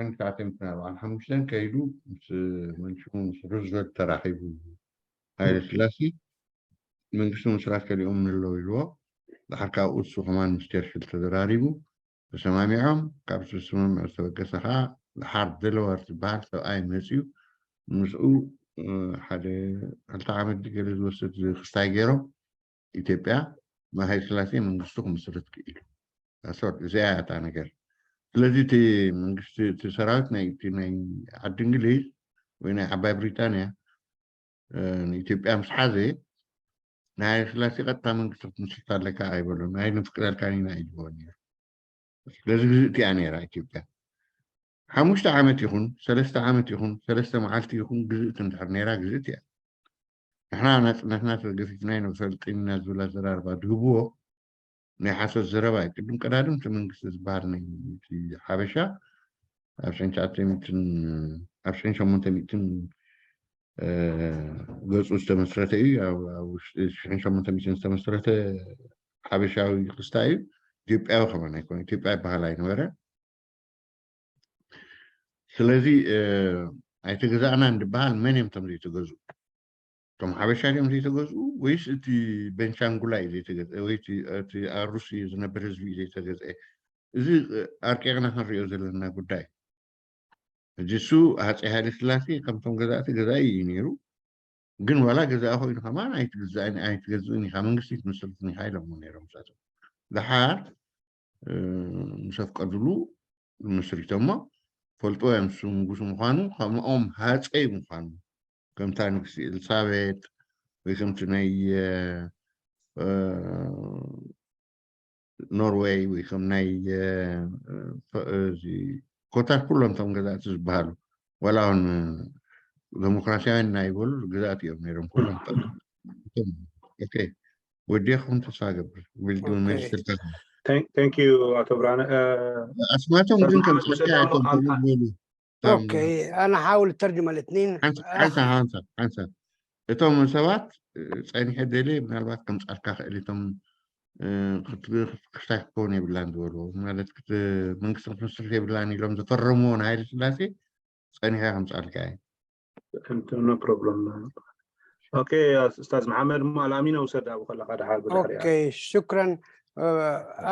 1945 ከይዱ ምስ መንሽሙ ምስ ሩዝቨልት ተራኺቡ ሃይለስላሴ፣ መንግስቲ ምስራት ከሊኦም ንለው ኢልዎ። ድሓር ካብኡ እሱ ከማን ምስ ቸርችል ተዘራሪቡ ተሰማሚዖም። ካብ ስምምዕ ዝተበገሰ ከዓ ድሓር ደለወር ዝበሃል ሰብኣይ መፅዩ፣ ምስኡ ሓደ 2 ዓመት ገለ ዝወስድ ክስታይ ገይሮም ኢትዮጵያ ሃይለስላሴ መንግስቱ ክምስርት ክኢሉ። እዚኣ እያ እታ ነገር። ስለዚ እቲ መንግስቲ እቲ ሰራዊት ናይ እቲ ናይ ዓዲ እንግሊዝ ወይ ናይ ዓባይ ብሪጣንያ ንኢትዮጵያ ምስ ሓዘ ናይ ሃይለስላሴ ቀጥታ መንግስቲ ክትምስርት ኣለካ ኣይበሉን፣ ኣይ ንፍቅደልካን ኢና ኢልዎ ነይሩ። ስለዚ ግዝእቲ እያ ነይራ ኢትዮጵያ። 5 ዓመት ይኹን 3 ዓመት ይኹን 3 መዓልቲ ይኹን ግዝእቲ እንድሕር ነይራ ግዝእቲ እያ። ንሕና ናፅነትና ተገፊፍና ንፈልጥን ኢና ዝብል ኣዘራርባ ድህብዎ ናይ ሓሶት ዘረባ እዩ። ቅድም ቀዳድም እቲ መንግስቲ ዝበሃል ናይ ሓበሻ ኣብ 1900 ኣብ 1800 ገፁ ዝተመስረተ እዩ። ኣብ ውሽጢ 1800 ዝተመስረተ ሓበሻዊ ክስታ እዩ። ኢትዮጵያዊ ከመን ኣይኮነ፣ ኢትዮጵያ ይበሃል ኣይነበረ። ስለዚ ኣይተገዛእና እንድበሃል መን እዮም እቶም ዘይተገዝኡ? እቶም ሓበሻ ድዮም ዘይተገዝኡ ወይስ እቲ ቤንሻንጉላ እዩ ዘይተገዝአ ወይ እቲ ኣሩሲ ዝነብር ህዝቢ እዩ ዘይተገዝአ? እዚ ኣርቂቕና ክንሪኦ ዘለና ጉዳይ እዩ። ሕጂ እሱ ሃፀይ ሃይለስላሴ ከምቶም ገዛእቲ ገዛኢ እዩ ነይሩ። ግን ዋላ ገዛኢ ኮይኑ ከማን ኣይትግዛእን ኣይትገዝእን ኢኻ መንግስቲ ኣይትምስርትን ኢኻ ኢሎሞ ነይሮም ንሳቶም። ደሓር ምስ ኣፍቀድሉ መስሪቶሞ ፈልጥዎ እዮም ንሱ ንጉስ ምዃኑ ከምኦም ሃፀይ ምዃኑ ከምታ ንግስቲ ኤልሳቤጥ ወይ ከምቲ ናይ ኖርዌይ ወይ ከም ናይ እዚ ኮታስ ኩሎም እቶም ገዛእቲ ዝበሃሉ ዋላ እውን ደሞክራሲያውያን ናይ ይበሉ ገዛእቲ እዮም ነይሮም ኩሎም። Okay ወዲኹም ተስፋ ገብር መሊስልካ። Thank you አቶ ብርሃነ። ኣስማቶም ግን ከም ፀጋ እቶም ዝበሉ። Okay انا حاول الترجمه الاثنين. ሓንሳ ሓንሳ ሓንሳ እቶም ሰባት ፀኒሐ ደልየ ምናልባት ከምፃልካ ክእል እቶም ክስታይ ክትከውን የብላን ዝበልዎ ማለት መንግስቲ ክትምስርት የብላን ኢሎም ዘፈረምዎ ንሃይለ ስላሴ ፀኒሐ ከምፃልካ እየ። No problem. Okay استاذ محمد الامين وسد ابو خلق دحال بدحري. Okay شكرا.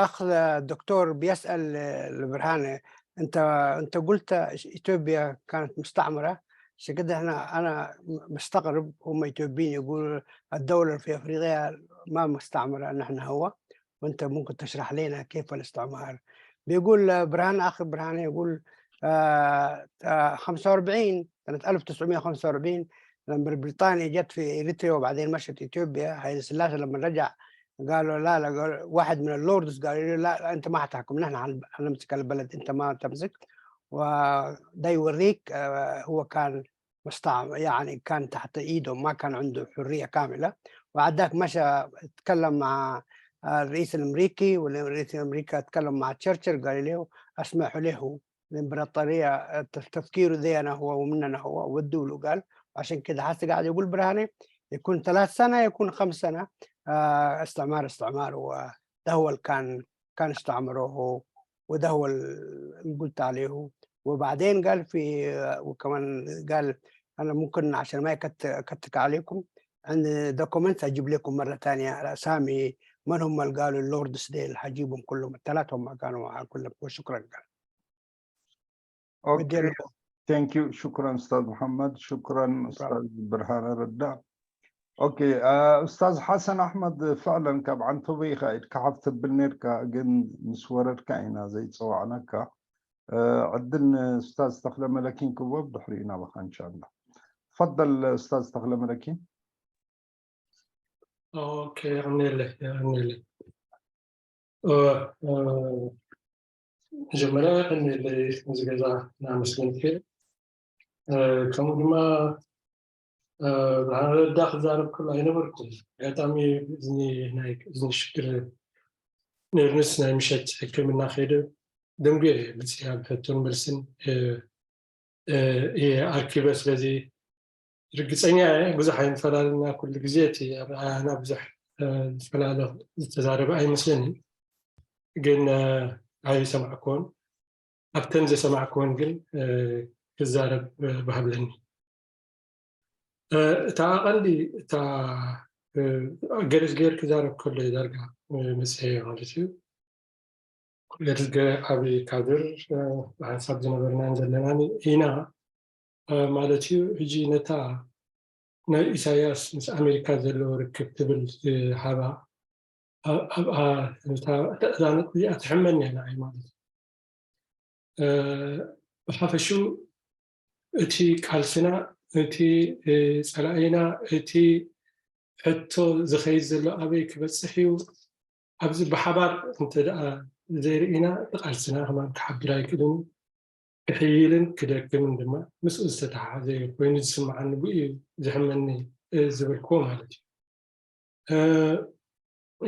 اخ الدكتور بيسال البرهان انت قلت اثيوبيا كانت مستعمره، عشان كده احنا انا مستغرب هم اثيوبيين يقولوا الدوله في افريقيا ما مستعمره نحن هو، وانت ممكن تشرح لنا كيف الاستعمار؟ بيقول برهان اخ برهان يقول 45 سنه 1945 لما بريطانيا جت في اريتريا وبعدين مشت اثيوبيا، هايلي سلاسي لما رجع قالوا لا لا، قال واحد من ال lords قالوا له لا انت ما حتحكم، نحن حنمسك البلد انت ما تمسك. وده يوريك هو كان مستعمر يعني كان تحت ايده، ما كان عنده حريه كامله. وعداك مشى اتكلم مع الرئيس الامريكي، والرئيس الامريكي اتكلم مع تشرشل قال له اسمحوا له الامبراطوريه تفكيره زينا هو ومننا هو ودوا له قال. عشان كده حاسس قاعد يقول برهاني يكون 3 سنة يكون 5 سنة استعمار استعمار، وده هو اللي كان استعمروه وده هو اللي قلت عليه. وبعدين قال في وكمان قال انا ممكن عشان ما اكتك عليكم عندي document اجيب لكم مره ثانيه الاسامي من هم اللي قالوا ال lords ديل، حجيبهم كلهم الثلاثه هم كانوا مع كلهم وشكرا قال. Okay thank you. شكرا استاذ محمد، شكرا استاذ برهان ردا. Okay استاذ حسن احمد فعلا ካብ ዓንተበይኻ ኢድካ ሓፍ ተብል ነርካ ግን ምስ ወረድካ ኢና ዘይፀዋዕናካ። ዕድል استاذ ተክለ መለኪን ክወብ ድሕሪኡ ናባኻ ان شاء الله. تفضل استاذ ተክለ መለኪን። Okay ይቀኒለይ ይቀኒለይ። መጀመርያ ይቀኒለይ እዚ ገዛ እናመስገንክ፣ ከምኡ ድማ ብርሃነ ረዳ ክዛረብ ከሎ ኣይነበርኩም። ኣጋጣሚ እዝኒ ናይ እዝኒ ሽግር ነርንስ ናይ ምሸት ሕክምና ከይደ ደንጉየ መፅያ ብሕቶን መልስን እየ ኣርኪበ። ስለዚ ርግፀኛ እየ ብዙሕ ኣይንፈላለና፣ ኩሉ ግዜ እቲ ኣረኣያና ብዙሕ ዝፈላለ ዝተዛረበ ኣይመስለንን፣ ግን ኣይሰማዕክዎን። ኣብተን ዘሰማዕክዎን ግን ክዛረብ ባህብለኒ። እታ ቀንዲ እታ ገርዝገር ክዛረብ ከሎ እዩ ዳርጋ መፅሄ ማለት እዩ። ገርዝገ ዓብይ ካድር ብሓንሳብ ዝነበርናን ዘለናን ኢና ማለት እዩ። ሕጂ ነታ ናይ ኢሳያስ ምስ ኣሜሪካ ዘለዎ ርክብ ትብል ዝሃባ ኣብኣ እዛ ነጥቢ እዚኣ ትሕመኒ እያ ንዓይ ማለት እዩ። ብሓፈሹ እቲ ቃልስና እቲ ፀላኢና እቲ ሕቶ ዝኸይድ ዘሎ ኣበይ ክበፅሕ እዩ ኣብዚ ብሓባር እንተደኣ ዘይርኢና እቲ ቃልስና ከማን ክሓብር ኣይክእልን፣ ክሕይልን ክደክምን ድማ ምስኡ ዝተተሓሓዘ ኮይኑ ዝስማዓኒ ብኡ እዩ ዝሕመኒ ዝብልክዎ ማለት እዩ።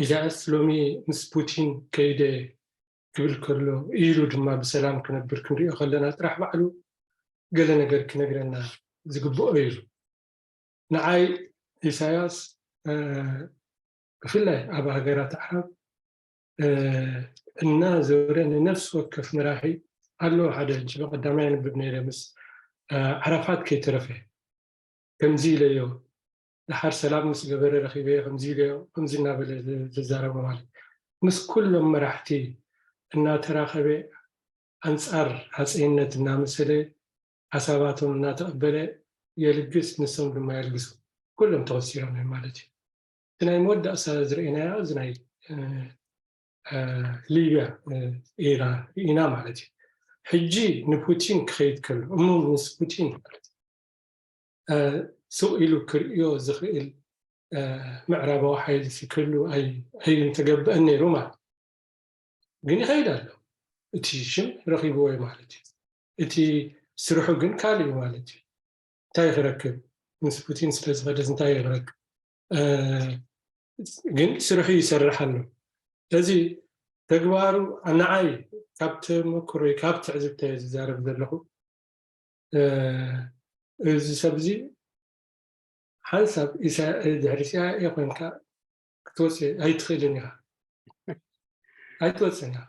ኢሳያስ ሎሚ ምስ ፑቲን ከይደ ክብል ከሎ ኢሉ ድማ ብሰላም ክነብር ክንሪኦ ከለና ጥራሕ ባዕሉ ገለ ነገር ክነግረና ዝግብኦ እዩ። ንዓይ ኢሳያስ ብፍላይ ኣብ ሃገራት ዓረብ እናዘወረ ንነፍሲ ወከፍ መራሒ ኣሎ ሓደ ሕጂ ብቀዳማይ ንብብ ነይረ ምስ ዓረፋት ከይተረፈ ከምዚ ኢለዮ። ደሓር ሰላም ምስ ገበረ ረኺበዮ ከምዚ ኢለዮ ከምዚ እናበለ ዝዛረቦ ማለት ምስ ኩሎም መራሕቲ እናተራኸበ ኣንጻር ሃፀይነት እናመሰለ ሓሳባቶም እናተቐበለ የልግስ፣ ንሶም ድማ የልግሱ። ኩሎም ተኸሲሮም እዮም ማለት እዩ። እቲ ናይ መወዳእታ ዝረአናዮ እዚ ናይ ሊብያ ኢና ኢና ማለት እዩ። ሕጂ ንፑቲን ክኸይድ ከሎ እሞ ምስ ፑቲን ማለት ሱቕ ኢሉ ክርእዮ ዝኽእል ምዕራባዊ ሓይሊ ክህሉ ኣይምተገበአን ነይሩ ማለት ግን ይኸይድ ኣሎ። እቲ ሽም ረኺብዎ እዩ ማለት እዩ። እቲ ስርሑ ግን ካልእ እዩ ማለት እዩ። እንታይ ክረክብ ምስ ፑቲን ስለ ዝኸደስ እንታይ ክረክብ? ግን ስርሑ ይሰርሕ ኣሎ። ስለዚ ተግባሩ ንዓይ ካብ ተመክሮይ ካብ ትዕዝብተይ ዝዛረብ ዘለኹ፣ እዚ ሰብ እዚ ሓንሳብ ድሕሪ CIA ኮንካ ክትወፅእ ኣይትኽእልን ኢኻ፣ ኣይትወፅእን ኢኻ።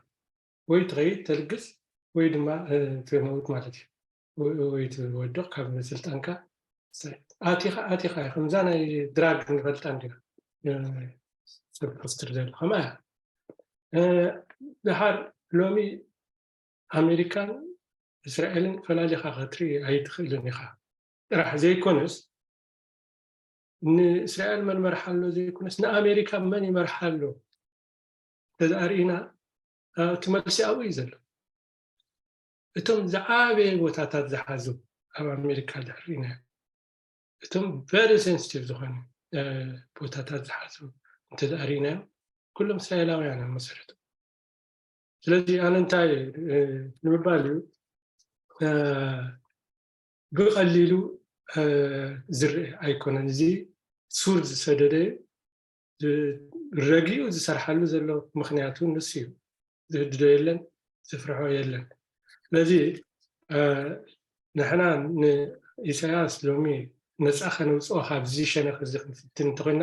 ወይ ትኸይድ ተልግስ ወይ ድማ ትመውት ማለት እዩ፣ ወይ ትወድቕ ካብ ስልጣንካ። ኣቲኻ ኣቲኻ ከምዛ ናይ drug ንፈልጣ እንዲና ሰብ ክስትር ዘሎ ከምኣ እያ። ድሓር ሎሚ ኣሜሪካን እስራኤልን ፈላሊኻ ክትርኢ ኣይትኽእልን ኢኻ ጥራሕ ዘይኮነስ፣ ንእስራኤል መን መርሓ ኣሎ ዘይኮነስ ንኣሜሪካ መን ይመርሓ ኣሎ እንተዝኣርኢና እቲ መልሲ ኣብኡ እዩ ዘሎ። እቶም ዝዓበየ ቦታታት ዝሓዙ ኣብ ኣሜሪካ ድሕሪ ርኢናዮ፣ እቶም very sensitive ዝኾኑ ቦታታት ዝሓዙ እንተዝኣርኢናዮ ኩሎም እስራኤላውያን እዮም መሰረቱ። ስለዚ ኣነ እንታይ ንምባል እዩ፣ ብቐሊሉ ዝርአ ኣይኮነን። እዚ ሱር ዝሰደደ ረጊኡ ዝሰርሓሉ ዘሎ ምክንያቱ ንሱ እዩ። ዝህድዶ የለን፣ ዝፍርሖ የለን። ስለዚ ንሕና ንኢሳያስ ሎሚ ነፃ ከነውፅኦ ካብዚ ሸነኽ እዚ ክንፍትን እንተኮይና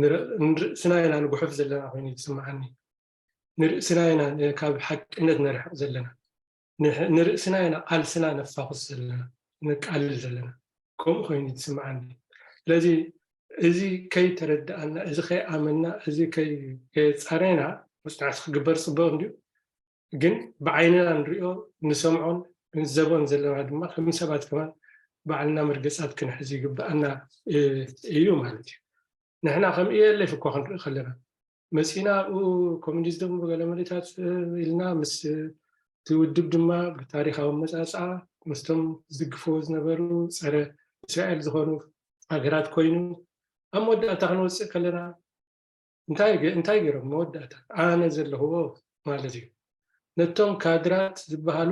ንርእስና ኢና ንጉሕፍ ዘለና ኮይኑ ዝስምዓኒ። ንርእስና ኢና ካብ ሓቅነት ነርሕቕ ዘለና፣ ንርእስና ኢና ቃልስና ነፋኹስ ዘለና፣ ነቃልል ዘለና ከምኡ ኮይኑ ዝስምዓኒ። ስለዚ እዚ ከይተረድኣና፣ እዚ ከይኣመና፣ እዚ ከየፃረና መፅናዕቲ ክግበር ፅቡቅ እንድዩ፣ ግን ብዓይንና ንሪኦ ንሰምዖን ንዘቦን ዘለና ድማ ከም ሰባት ከማን ባዕልና መርገፃት ክንሕዝ ይግባኣና እዩ ማለት እዩ። ንሕና ከም ELF እኳ ክንርኢ ከለና መፂና ኣብኡ ኮሚኒዝም ገለ መሊታት ኢልና፣ ምስ እቲ ውድብ ድማ ብታሪካዊ መፃፅኣ ምስቶም ዝድግፍዎ ዝነበሩ ፀረ እስራኤል ዝኾኑ ሃገራት ኮይኑ፣ ኣብ መወዳእታ ክንወፅእ ከለና እንታይ ገይሮም? መወዳእታ ኣነ ዘለኽዎ ማለት እዩ ነቶም ካድራት ዝበሃሉ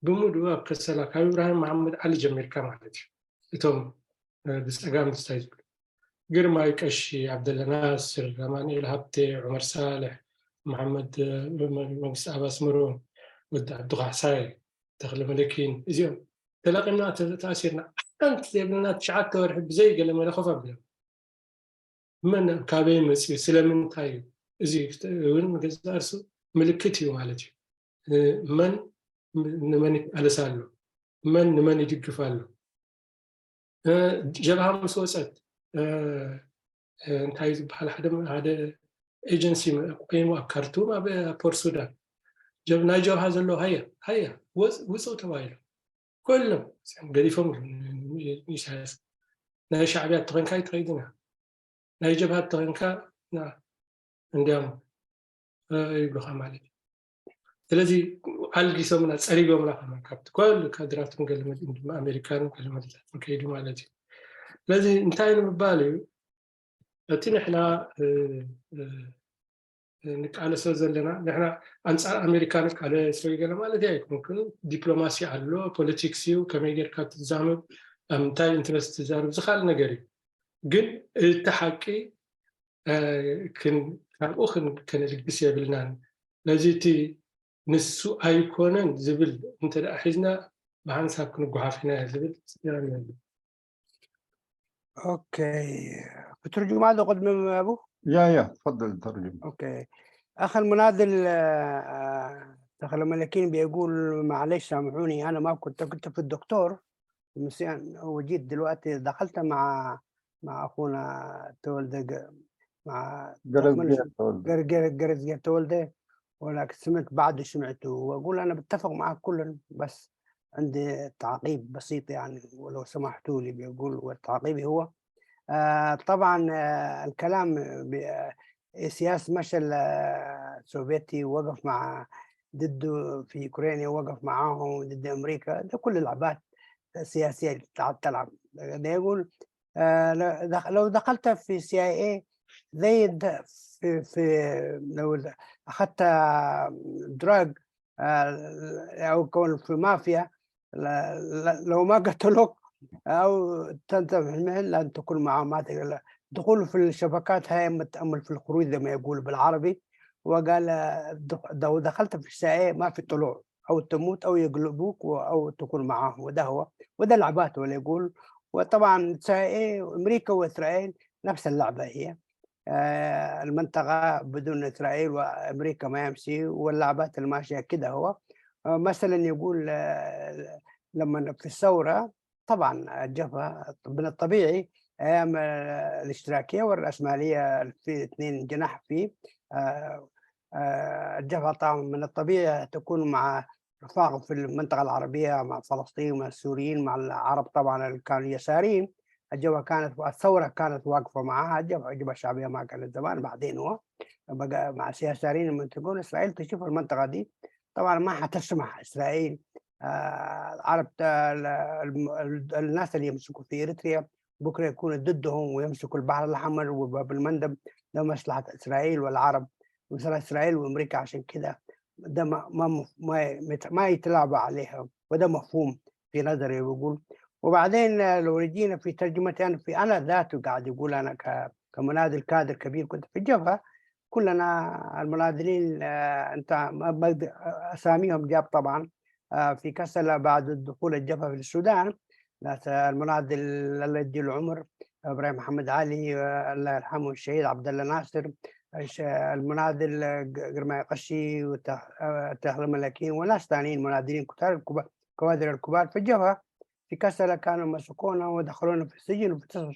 ብምሉእ ኣብ ከሰላ ካብ ኢብራሂም መሓመድ ዓሊ ጀሚርካ ማለት እዩ፣ እቶም ብፀጋም ዝታይ ዝብሉ ግርማይ ቀሺ፣ ዓብደላ ናስር፣ ኣማኑኤል ሃብቴ፣ ዑመር ሳልሕ፣ መሓመድ መንግስቲ ኣብ ኣስመሮም፣ ወዲ ዓብዱ ካሕሳይ፣ ተክለ መለኪን፣ እዚኦም ተለቂምና ተኣሲርና ሓንቲ ዘይብልና 9 ወርሒ ብዘይ ገለ መለ ኮፍ ኣቢሎም። መን ካበይ መፅኡ ስለምንታይ እዩ? እዚ እውን ገዛእ ርእሱ ምልክት እዩ ማለት እዩ። መን ንመን ይቃለስ ኣሎ? መን ንመን ይድግፍ ኣሎ? ጀብሃ ምስ ወፀት እንታይ ዝበሃል ሓደ ኤጀንሲ ቆይሙ ኣብ ካርቱም ኣብ ፖርት ሱዳን ናይ ጀብሃ ዘሎ ሃያ ሃያ ውፁእ ተባሂሉ ኩሎም ገዲፎም ኢሳያስ። ናይ ሻዕብያ እተኮንካ ይትኸይድና፣ ናይ ጀብሃ እተኮንካ እንዲያም ይብሉካ ማለት እዩ። ስለዚ ኣልጊሶምና ፀሪጎምና ከማ ካብቲ ኩሉ ካድራትን ገለመሊኡን ድማ ኣሜሪካን ገለመሊታትን ከይዱ ማለት እዩ። ስለዚ እንታይ ንምባል እዩ፣ እቲ ንሕና ንቃለሶ ዘለና ንሕና ኣንፃር ኣሜሪካ ንቃለስ ወይ ገለ ማለት እዩ ኣይኮንኩን። ዲፕሎማሲ ኣሎ፣ politics እዩ፣ ከመይ ጌርካ ትዛመድ፣ ኣብ ምንታይ interest ትዛረብ ዝካል ነገር እዩ። ግን እቲ ሓቂ ካብኡ ከነልግስ የብልናን። ነዚ እቲ ንሱ ኣይኮነን ዝብል እንተደኣ ሒዝና ብሓንሳብ ክንጓሓፍ ኢና ዝብል። okay، بترجم هذا قدم ابو يا يا تفضل ترجم. okay، اخ المناضل دخل الملكين بيقول معلش سامحوني، انا ما كنت في الدكتور وجيت دلوقتي دخلت مع مع اخونا تولد مع قرز تولد. قرز تولد، ولكن سمعت بعد سمعته واقول انا بتفق معك كلهم، بس عندي تعقيب بسيط يعني ولو سمحتوا لي. بيقول والتعقيب هو طبعا الكلام سياسة مشى السوفيتي وقف مع ضده في اوكرانيا، وقف معاهم ضد امريكا، ده كل اللعبات السياسية اللي تلعب. ده يقول لو دخلت في CIA زي في لو اخذت drug او كون في مافيا، لو ما قتلوك او تنتبه المهل لن تكون معهم، ما تقدر. دخوله في الشبكات هاي متأمل في الخروج زي ما يقول بالعربي. وقال لو دخلت في ال CIA ما في طلوع، او تموت او يقلبوك او تكون معاهم، وده هو وده لعبات ولا يقول. وطبعا CIA امريكا واسرائيل نفس اللعبة هي، المنطقة بدون اسرائيل وامريكا ما يمشي، واللعبات الماشية كده هو. مثلا يقول لما في الثورة طبعا الجبهة من الطبيعي ايام الاشتراكية والراسماليه في اثنين جناح فيه، الجبهة طبعا من الطبيعي تكون مع رفاق في المنطقة العربية، مع فلسطين مع السوريين مع العرب طبعا اللي كانوا يساريين. الجبهة كانت الثورة كانت واقفة معها الجبهة الشعبية ما كانت زمان، بعدين هو بقى مع اليساريين لما تقول اسرائيل تشوف المنطقة دي طبعا ما حتسمح اسرائيل العرب الناس اللي يمسكوا في اريتريا بكره يكونوا ضدهم ويمسكوا البحر الاحمر وباب المندب، ده مصلحة اسرائيل والعرب ومصلحه اسرائيل وامريكا، عشان كده ده ما ما ما, ما يتلاعبوا عليها، وده مفهوم في نظري بيقول. وبعدين لو رجينا في ترجمتي انا في انا ذاته قاعد يقول انا كمناضل كادر كبير كنت في الجبهة، كلنا المناضلين انت ما بقدر اساميهم جاب طبعا في كسلة بعد دخول الجبهة في السودان، المناضل الله يديه العمر ابراهيم محمد علي الله يرحمه، الشهيد عبد الله ناصر، المناضل قرماي قشي وتحل الملاكين وناس ثانيين مناضلين كتار كوادر الكبار في الجبهة في كسلة كانوا مسكونا ودخلونا في السجن في 9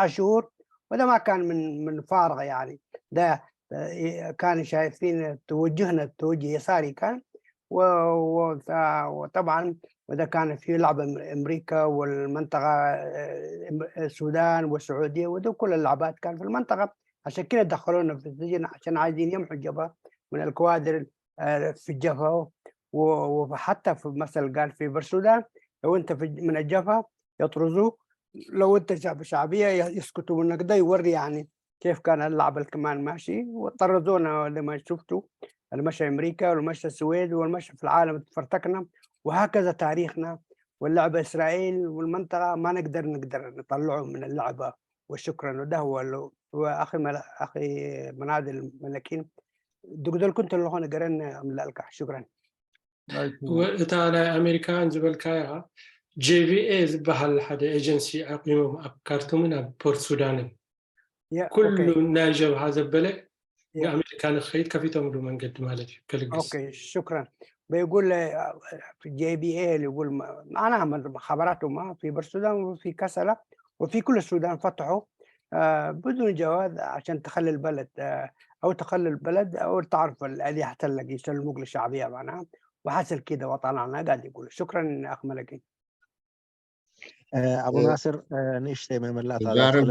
شهور، وده ما كان من فارغ يعني، ده كانوا شايفين توجهنا توجه يساري كان، وطبعا وده كان في لعبة أمريكا والمنطقة السودان والسعودية، وده كل اللعبات كان في المنطقة، عشان كده دخلونا في السجن عشان عايزين يمحوا الجبهة من الكوادر في الجبهة. وحتى في مثل قال في برسودان لو أنت من الجبهة يطرزوك، لو أنت شعبية يسكتوا منك، ده يوري يعني كيف كان اللعب كمان ماشي. وطردونا لما شفتوا المشى أمريكا والمشى السويد والمشى في العالم تفرتكنا، وهكذا تاريخنا واللعبة إسرائيل والمنطقة ما نقدر نطلعهم من اللعبة. وشكرا. وده هو وأخي أخي منادل الملكين دول كنت اللي هون قرن ملالك. شكرا. እታ ናይ ኣሜሪካውያን ዝበልካያ JVA ዝበሃል ሓደ ኤጀንሲ ኣቂሞም ኣብ ካርቱምን ኣብ ፖርት ሱዳንን ኩሉ ናይ ጀብሃ ዘበለ ንኣሜሪካ ንክኸይድ ከፊቶምሉ መንገዲ ማለት እዩ ከልግስ። okay شكرا. بيقول في JBA اللي يقول معناها مخابراته ما في برسودان وفي كسلة وفي كل السودان فتحوا بدون جواز عشان تخلي البلد او تخلي البلد او تعرف اللي احتلك يسلموك للشعبيه معناها، وحصل كده وطلعنا قاعد يقول. شكرا اخ ملكي. ابو ناصر ንእሽተይ መመላእታ ዛረብ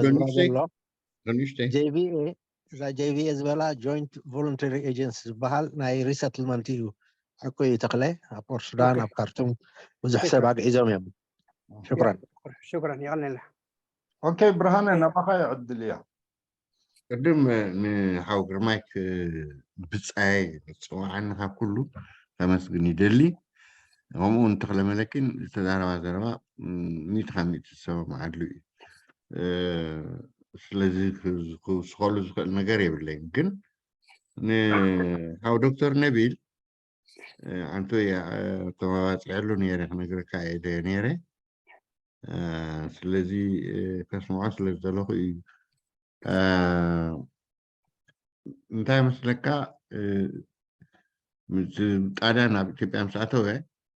ንእሽተይ JVA እዛ JVA ዝበላ Joint Voluntary Agency ዝበሃል ናይ resettlement እዩ። ሓኮ እዩ ተክለ ኣብ ፖርት ሱዳን ኣብ ካርቱም ብዙሕ ሰብ ኣግዒዞም እዮም። شكرا. شكرا يغني له. okay ብርሃነ ናባኻ ይዕድል እያ። ቅድም ንሓው ግርማይ ብፃይ ዝፅዋዓኒ ካብ ኩሉ ከመስግን ይደሊ። ከምኡ እውን ተክለ መለኪን ዝተዛረባ ዘረባ 100% ዝሰማዓሉ እዩ። ስለዚ ክውስኸሉ ዝኽእል ነገር የብለይን። ግን ንሓው ዶክተር ነቢል ኣንተ ተመባፂዐሉ ነይረ ክነግረካ እየ ነይረ፣ ስለዚ ከስምዖ ስለ ዝደለኹ እዩ። እንታይ መስለካ ጣልያን ኣብ ኢትዮጵያ ምስ ኣተወ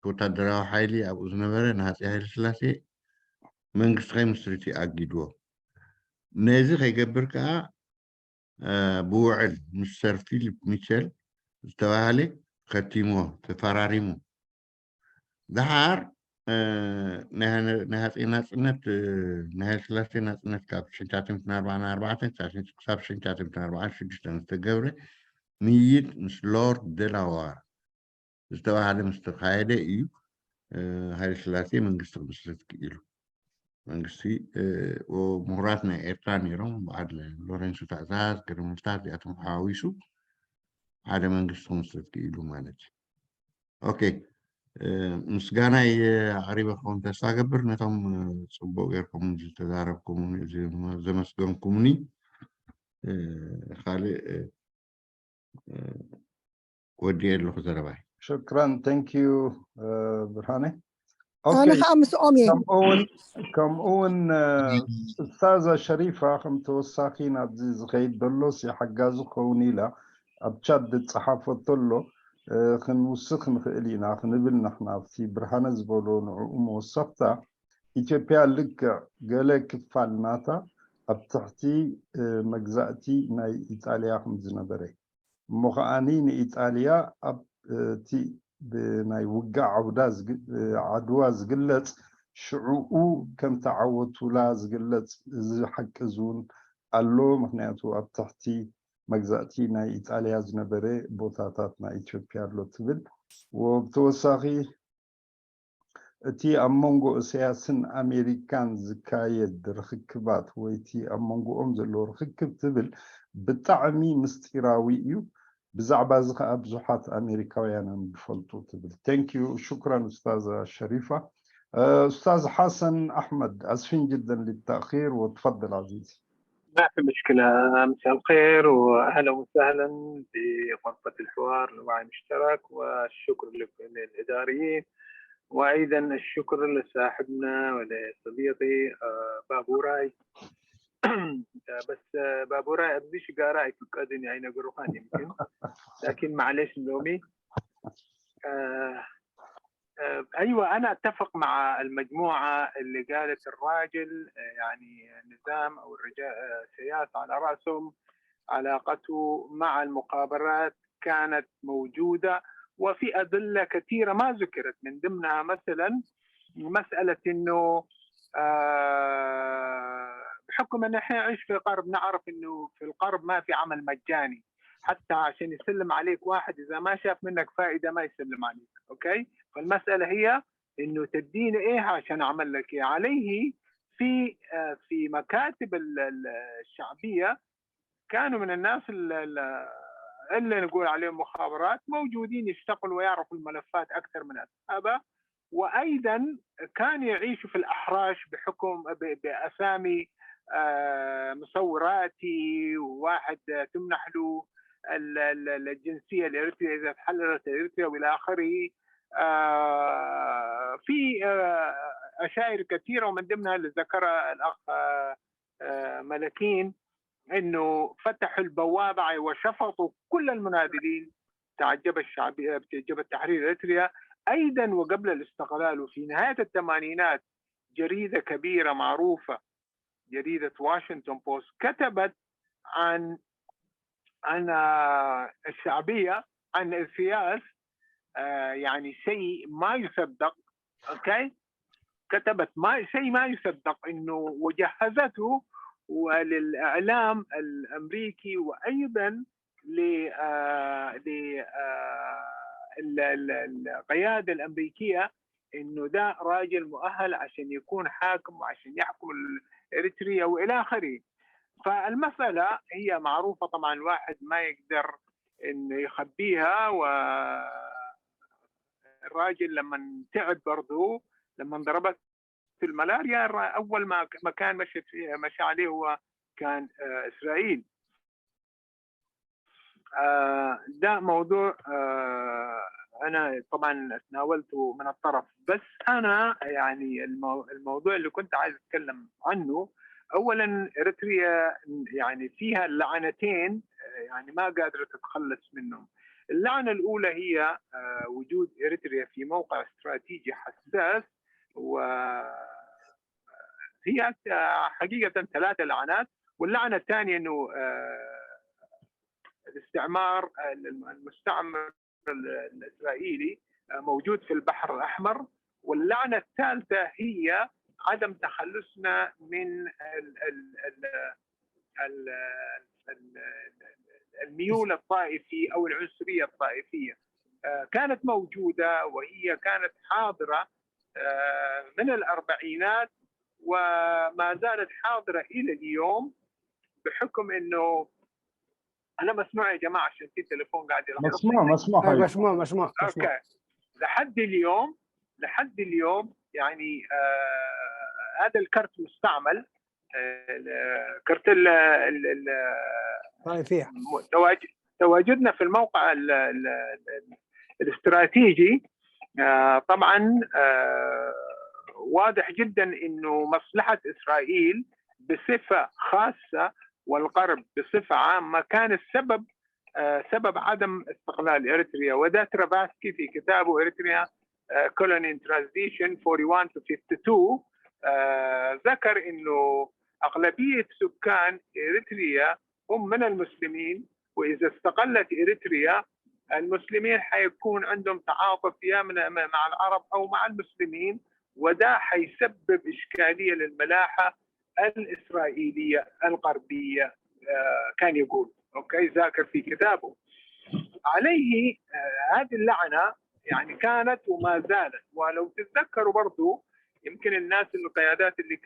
ወታደራዊ ሓይሊ ኣብኡ ዝነበረ ንሃፀይ ሃይለ ስላሴ መንግስቲ ከይምስርት እዩ ኣጊድዎ። ነዚ ከይገብር ከዓ ብውዕል ምስ ሰር ፊሊፕ ሚቸል ዝተባሃለ ከቲምዎ ተፈራሪሙ። ደሓር ናይ ሃፀይ ናፅነት፣ ናይ ሃይለስላሴ ናፅነት ካብ 1944 ክሳብ 1946 ዝተገብረ ምይይጥ ምስ ሎርድ ደላዋር ዝተባሃለ ምስ ተካየደ እዩ ሃይለስላሴ መንግስቲ ክምስርት ክኢሉ። መንግስቲ ምሁራት ናይ ኤርትራ ነይሮም፣ በዓል ሎሬንሶ ታእዛዝ ገረመልታት እዚኣቶም ሓዋዊሱ ሓደ መንግስቲ ክምስርት ክኢሉ ማለት እዩ። Okay፣ ምስጋናይ ኣቕሪበ ክኸውን ተስፋ ገብር። ነቶም ፅቡቅ ጌርኩም ዝተዛረብኩም ዘመስገንኩምኒ፣ ካልእ ወዲአ ኣለኹ ዘረባይ። شكرا፣ thank you ብርሃነ። ኣነ ከዓ ምስኦም እየ። ከምኡውን أستاذة ሸሪፋ ከም ተወሳኺ ናብዚ ዝኸይድ ዘሎ ሓጋዚ ክኸውን ኢላ ኣብ chat ዝፀሓፈቶ ኣሎ ክንውስኽ ንኽእል ኢና ክንብል። ንሕና ኣብቲ ብርሃነ ዝበሎ ንዕኡ መወሰኽታ፣ ኢትዮጵያ ልክዕ ገለ ክፋል ናታ ኣብ ትሕቲ መግዛእቲ ናይ ኢጣልያ ከም ዝነበረ፣ እሞ ከዓኒ ንኢጣልያ ኣብ እቲ ብናይ ውጋእ ዓውዳ ዓድዋ ዝግለፅ ሽዑኡ ከም ተዓወቱላ ዝግለፅ፣ እዚ ሓቂ እዚ እውን ኣሎ። ምክንያቱ ኣብ ትሕቲ መግዛእቲ ናይ ኢጣልያ ዝነበረ ቦታታት ናይ ኢትዮጵያ ኣሎ ትብል። ወብተወሳኺ እቲ ኣብ መንጎ እሰያስን ኣሜሪካን ዝካየድ ርክክባት ወይ እቲ ኣብ መንጎኦም ዘሎ ርክክብ ትብል ብጣዕሚ ምስጢራዊ እዩ፣ ብዛዕባ እዚ ከዓ ብዙሓት ኣሜሪካውያን እዮም ዝፈልጡ ትብል። Thank you፣ شكرا أستاذة شريفة. أستاذ حسن أحمد، آسفين جدا للتأخير وتفضل عزيزي. ما في مشكلة. مساء الخير وأهلا وسهلا بغرفة الحوار لوعي مشترك، والشكر للإداريين وأيضا الشكر لصاحبنا ولصديقي بابوراي. بس بابوراي أبديش قراي فقدني أين قروخان يمكن، لكن معلش نومي. ايوه، انا اتفق مع المجموعه اللي قالت الراجل يعني النظام او الرجال سياسه على راسهم علاقته مع المخابرات كانت موجوده، وفي ادله كثيره ما ذكرت، من ضمنها مثلا مساله انه بحكم ان احنا نعيش في الغرب نعرف انه في الغرب ما في عمل مجاني، حتى عشان يسلم عليك واحد اذا ما شاف منك فائده ما يسلم عليك، okay؟ فالمساله هي انه تديني ايه عشان اعمل لك ايه. عليه في مكاتب الشعبيه كانوا من الناس اللي نقول عليهم مخابرات موجودين يشتغلوا ويعرفوا الملفات اكثر من اصحابها، وايضا كانوا يعيشوا في الاحراش بحكم باسامي مصوراتي، وواحد تمنح له الجنسيه الاريتريه اذا تحررت اريتريا والى اخره. في اشائر كثيره، ومن ضمنها اللي ذكرها الاخ ملكين انه فتحوا البوابه وشفطوا كل المناضلين بتاع الجبهه الشعبيه، جبهه تحرير اريتريا. ايضا وقبل الاستقلال وفي نهايه الثمانينات جريده كبيره معروفه، جريده واشنطن بوست، كتبت عن الشعبيه، عن السياس، يعني شيء ما يصدق، okay؟ كتبت ما شيء ما يصدق انه وجهزته وللاعلام الامريكي وايضا ل القياده الامريكيه انه ده راجل مؤهل عشان يكون حاكم وعشان يحكم اريتريا والى اخره. فالمساله هي معروفه طبعا، الواحد ما يقدر انه يخبيها. والراجل لما تعب برضه، لما ضربت الملاريا، اول ما مكان مشت فيه مشى عليه هو كان اسرائيل. ده موضوع انا طبعا تناولته من الطرف، بس انا يعني الموضوع اللي كنت عايز اتكلم عنه، اولا اريتريا يعني فيها لعنتين يعني ما قادره تتخلص منهم. اللعنه الاولى هي وجود اريتريا في موقع استراتيجي حساس، وهي حقيقه ثلاثه لعنات. واللعنة الثانية انه الاستعمار المستعمر الاسرائيلي موجود في البحر الاحمر. واللعنة الثالثة هي عدم تخلصنا من ال ال ال ال ال الميول الطائفي او العنصرية الطائفية. كانت موجودة وهي كانت حاضره من الاربعينات وما زالت حاضره الى اليوم، بحكم انه انا مسموع يا جماعة عشان في تليفون قاعد يلخبطني. مسموع مسموع أيوة، حبيبي. مسموع مسموع مسموع. okay، لحد اليوم يعني هذا الكرت مستعمل، كرت ال ال ال طائفية. تواجدنا في الموقع ال ال ال الاستراتيجي. طبعا واضح جدا انه مصلحة اسرائيل بصفة خاصة والغرب بصفة عامة كان السبب، سبب عدم استقلال اريتريا. وده ترافاسكي في كتابه اريتريا colony in transition 41 to 52 ذكر انه اغلبية سكان اريتريا هم من المسلمين، واذا استقلت اريتريا المسلمين حيكون عندهم تعاطف يا مع العرب او مع المسلمين، وده حيسبب اشكالية للملاحه الاسرائيلية الغربية، كان يقول، okay، ذاكر في كتابه. عليه هذه اللعنة يعني كانت وما زالت. ولو تتذكروا برضو يمكن الناس القيادات اللي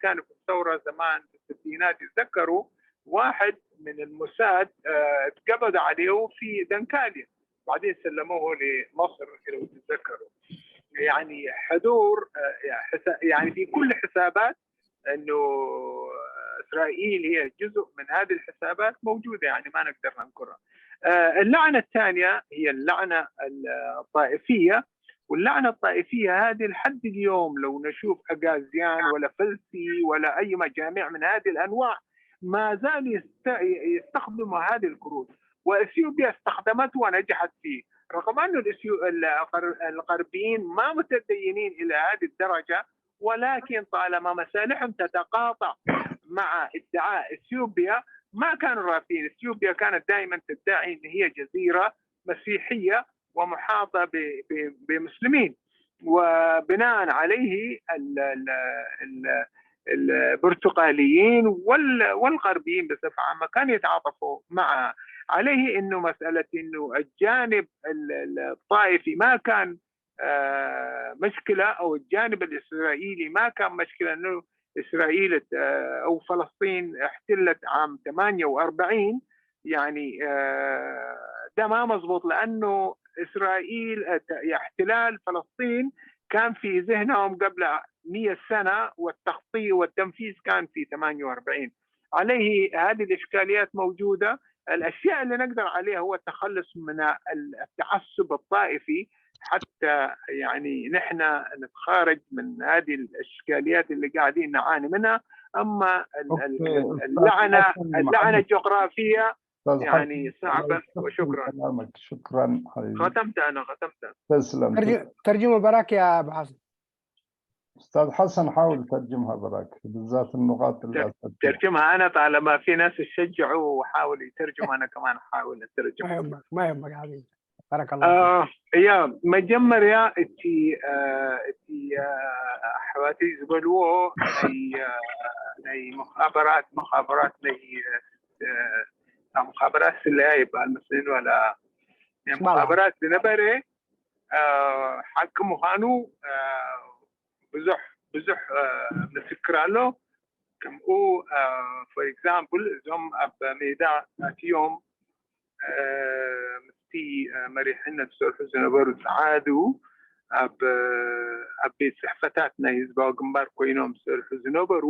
كانوا في الثورة زمان في الستينات يتذكروا واحد من الموساد اتقبض عليه في دنكاليا، بعدين سلموه لمصر لو تتذكروا. يعني حضور يعني في كل حسابات انه اسرائيل هي جزء من هذه الحسابات موجوده، يعني ما نقدر ننكرها. اللعنة الثانية هي اللعنة الطائفيه، واللعنة الطائفية هذه لحد اليوم لو نشوف اجازيان ولا فلسي ولا اي مجاميع من هذه الانواع ما زال يستخدموا هذه الكروت، واثيوبيا استخدمته ونجحت فيه، رغم انه الغربيين ما متدينين الى هذه الدرجة، ولكن طالما مصالحهم تتقاطع مع ادعاء اثيوبيا ما كانوا رافضين. اثيوبيا كانت دائما تدعي ان هي جزيرة مسيحية ومحاطه بمسلمين، وبناء عليه البرتغاليين والغربيين بصفة عامة كانوا يتعاطفوا معها. عليه انه مسالة انه الجانب الطائفي ما كان مشكلة او الجانب الاسرائيلي ما كان مشكلة، انه اسرائيل او فلسطين احتلت عام 48، يعني ده ما مزبوط، لانه اسرائيل احتلال فلسطين كان في ذهنهم قبل 100 سنة والتخطيط والتنفيذ كان في 48. عليه هذه الاشكاليات موجودة. الاشياء اللي نقدر عليها هو التخلص من التعصب الطائفي حتى يعني نحن نتخارج من هذه الاشكاليات اللي قاعدين نعاني منها. اما اللعنه الجغرافية يعني صعبه. وشكرا. كلامك، شكرا حبيبي. ختمت، انا ختمت. تسلم. ترجمه براك يا ابو حسن. استاذ حسن، حاول ترجمها براك، بالذات النقاط اللي ترجمها انا، طالما في ناس تشجعوا وحاولوا يترجموا انا كمان احاول اترجم. ما يهمك ما يهمك يا حبيبي، بارك الله. Yeah፣ መጀመርያ እቲ ኣሕዋተይ ዝበልዎ ናይ مخابرات ናይ مخابرات ስለያ ይበሃል መስለኒ ዋላ ናይ مخابرات ዝነበረ ሓቂ ምዃኑ ብዙሕ ብዙሕ ምስክር ኣሎ። ከምኡ for example እዞም ኣብ ሜዳ ኣትዮም ምስቲ መሪሕነት ዝሰርሑ ዝነበሩ ፀዓዱ ኣብ ቤት ፅሕፈታት ናይ ህዝባዊ ግንባር ኮይኖም ዝሰርሑ ዝነበሩ፣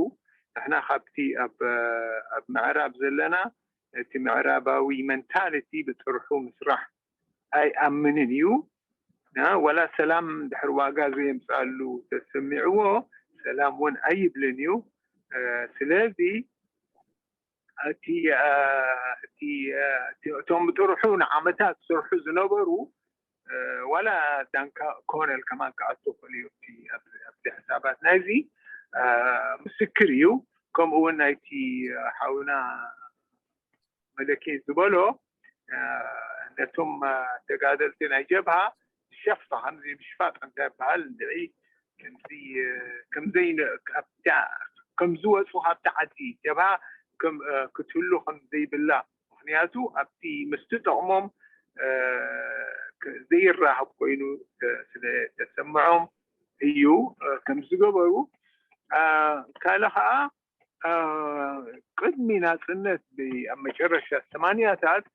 ንሕና ካብቲ ኣብ ምዕራብ ዘለና እቲ ምዕራባዊ mentality ብጥርሑ ምስራሕ ኣይኣምንን እዩ። ወላ ሰላም ድሕሪ ዋጋ ዘየምፃሉ ተሰሚዕዎ ሰላም እውን ኣይብልን እዩ። ስለዚ እቲ እቶም ብጥርሑ ንዓመታት ዝሰርሑ ዝነበሩ ወላ ዳንካ ኮነል ከማን ክኣቱ ክእል እዩ። ኣብቲ ሕሳባት ናይዚ ምስክር እዩ። ከምኡ እውን ናይቲ ሓውና መለኪ ዝበሎ ነቶም ተጋደልቲ ናይ ጀብሃ ሸፍታ ከምዚ ምሽፋጥ እንታይ ይበሃል እንድዒ ከምዚ ከምዘይ ከም ዝወፁ ካብቲ ዓዲ ጀብሃ ክትህሉ ከም ዘይብላ፣ ምክንያቱ ኣብቲ ምስቲ ጠቕሞም ዘይራኸብ ኮይኑ ስለ ተሰምዖም እዩ ከም ዝገበሩ። ካልእ ከዓ ቅድሚ ናፅነት ኣብ መጨረሻ 80ታት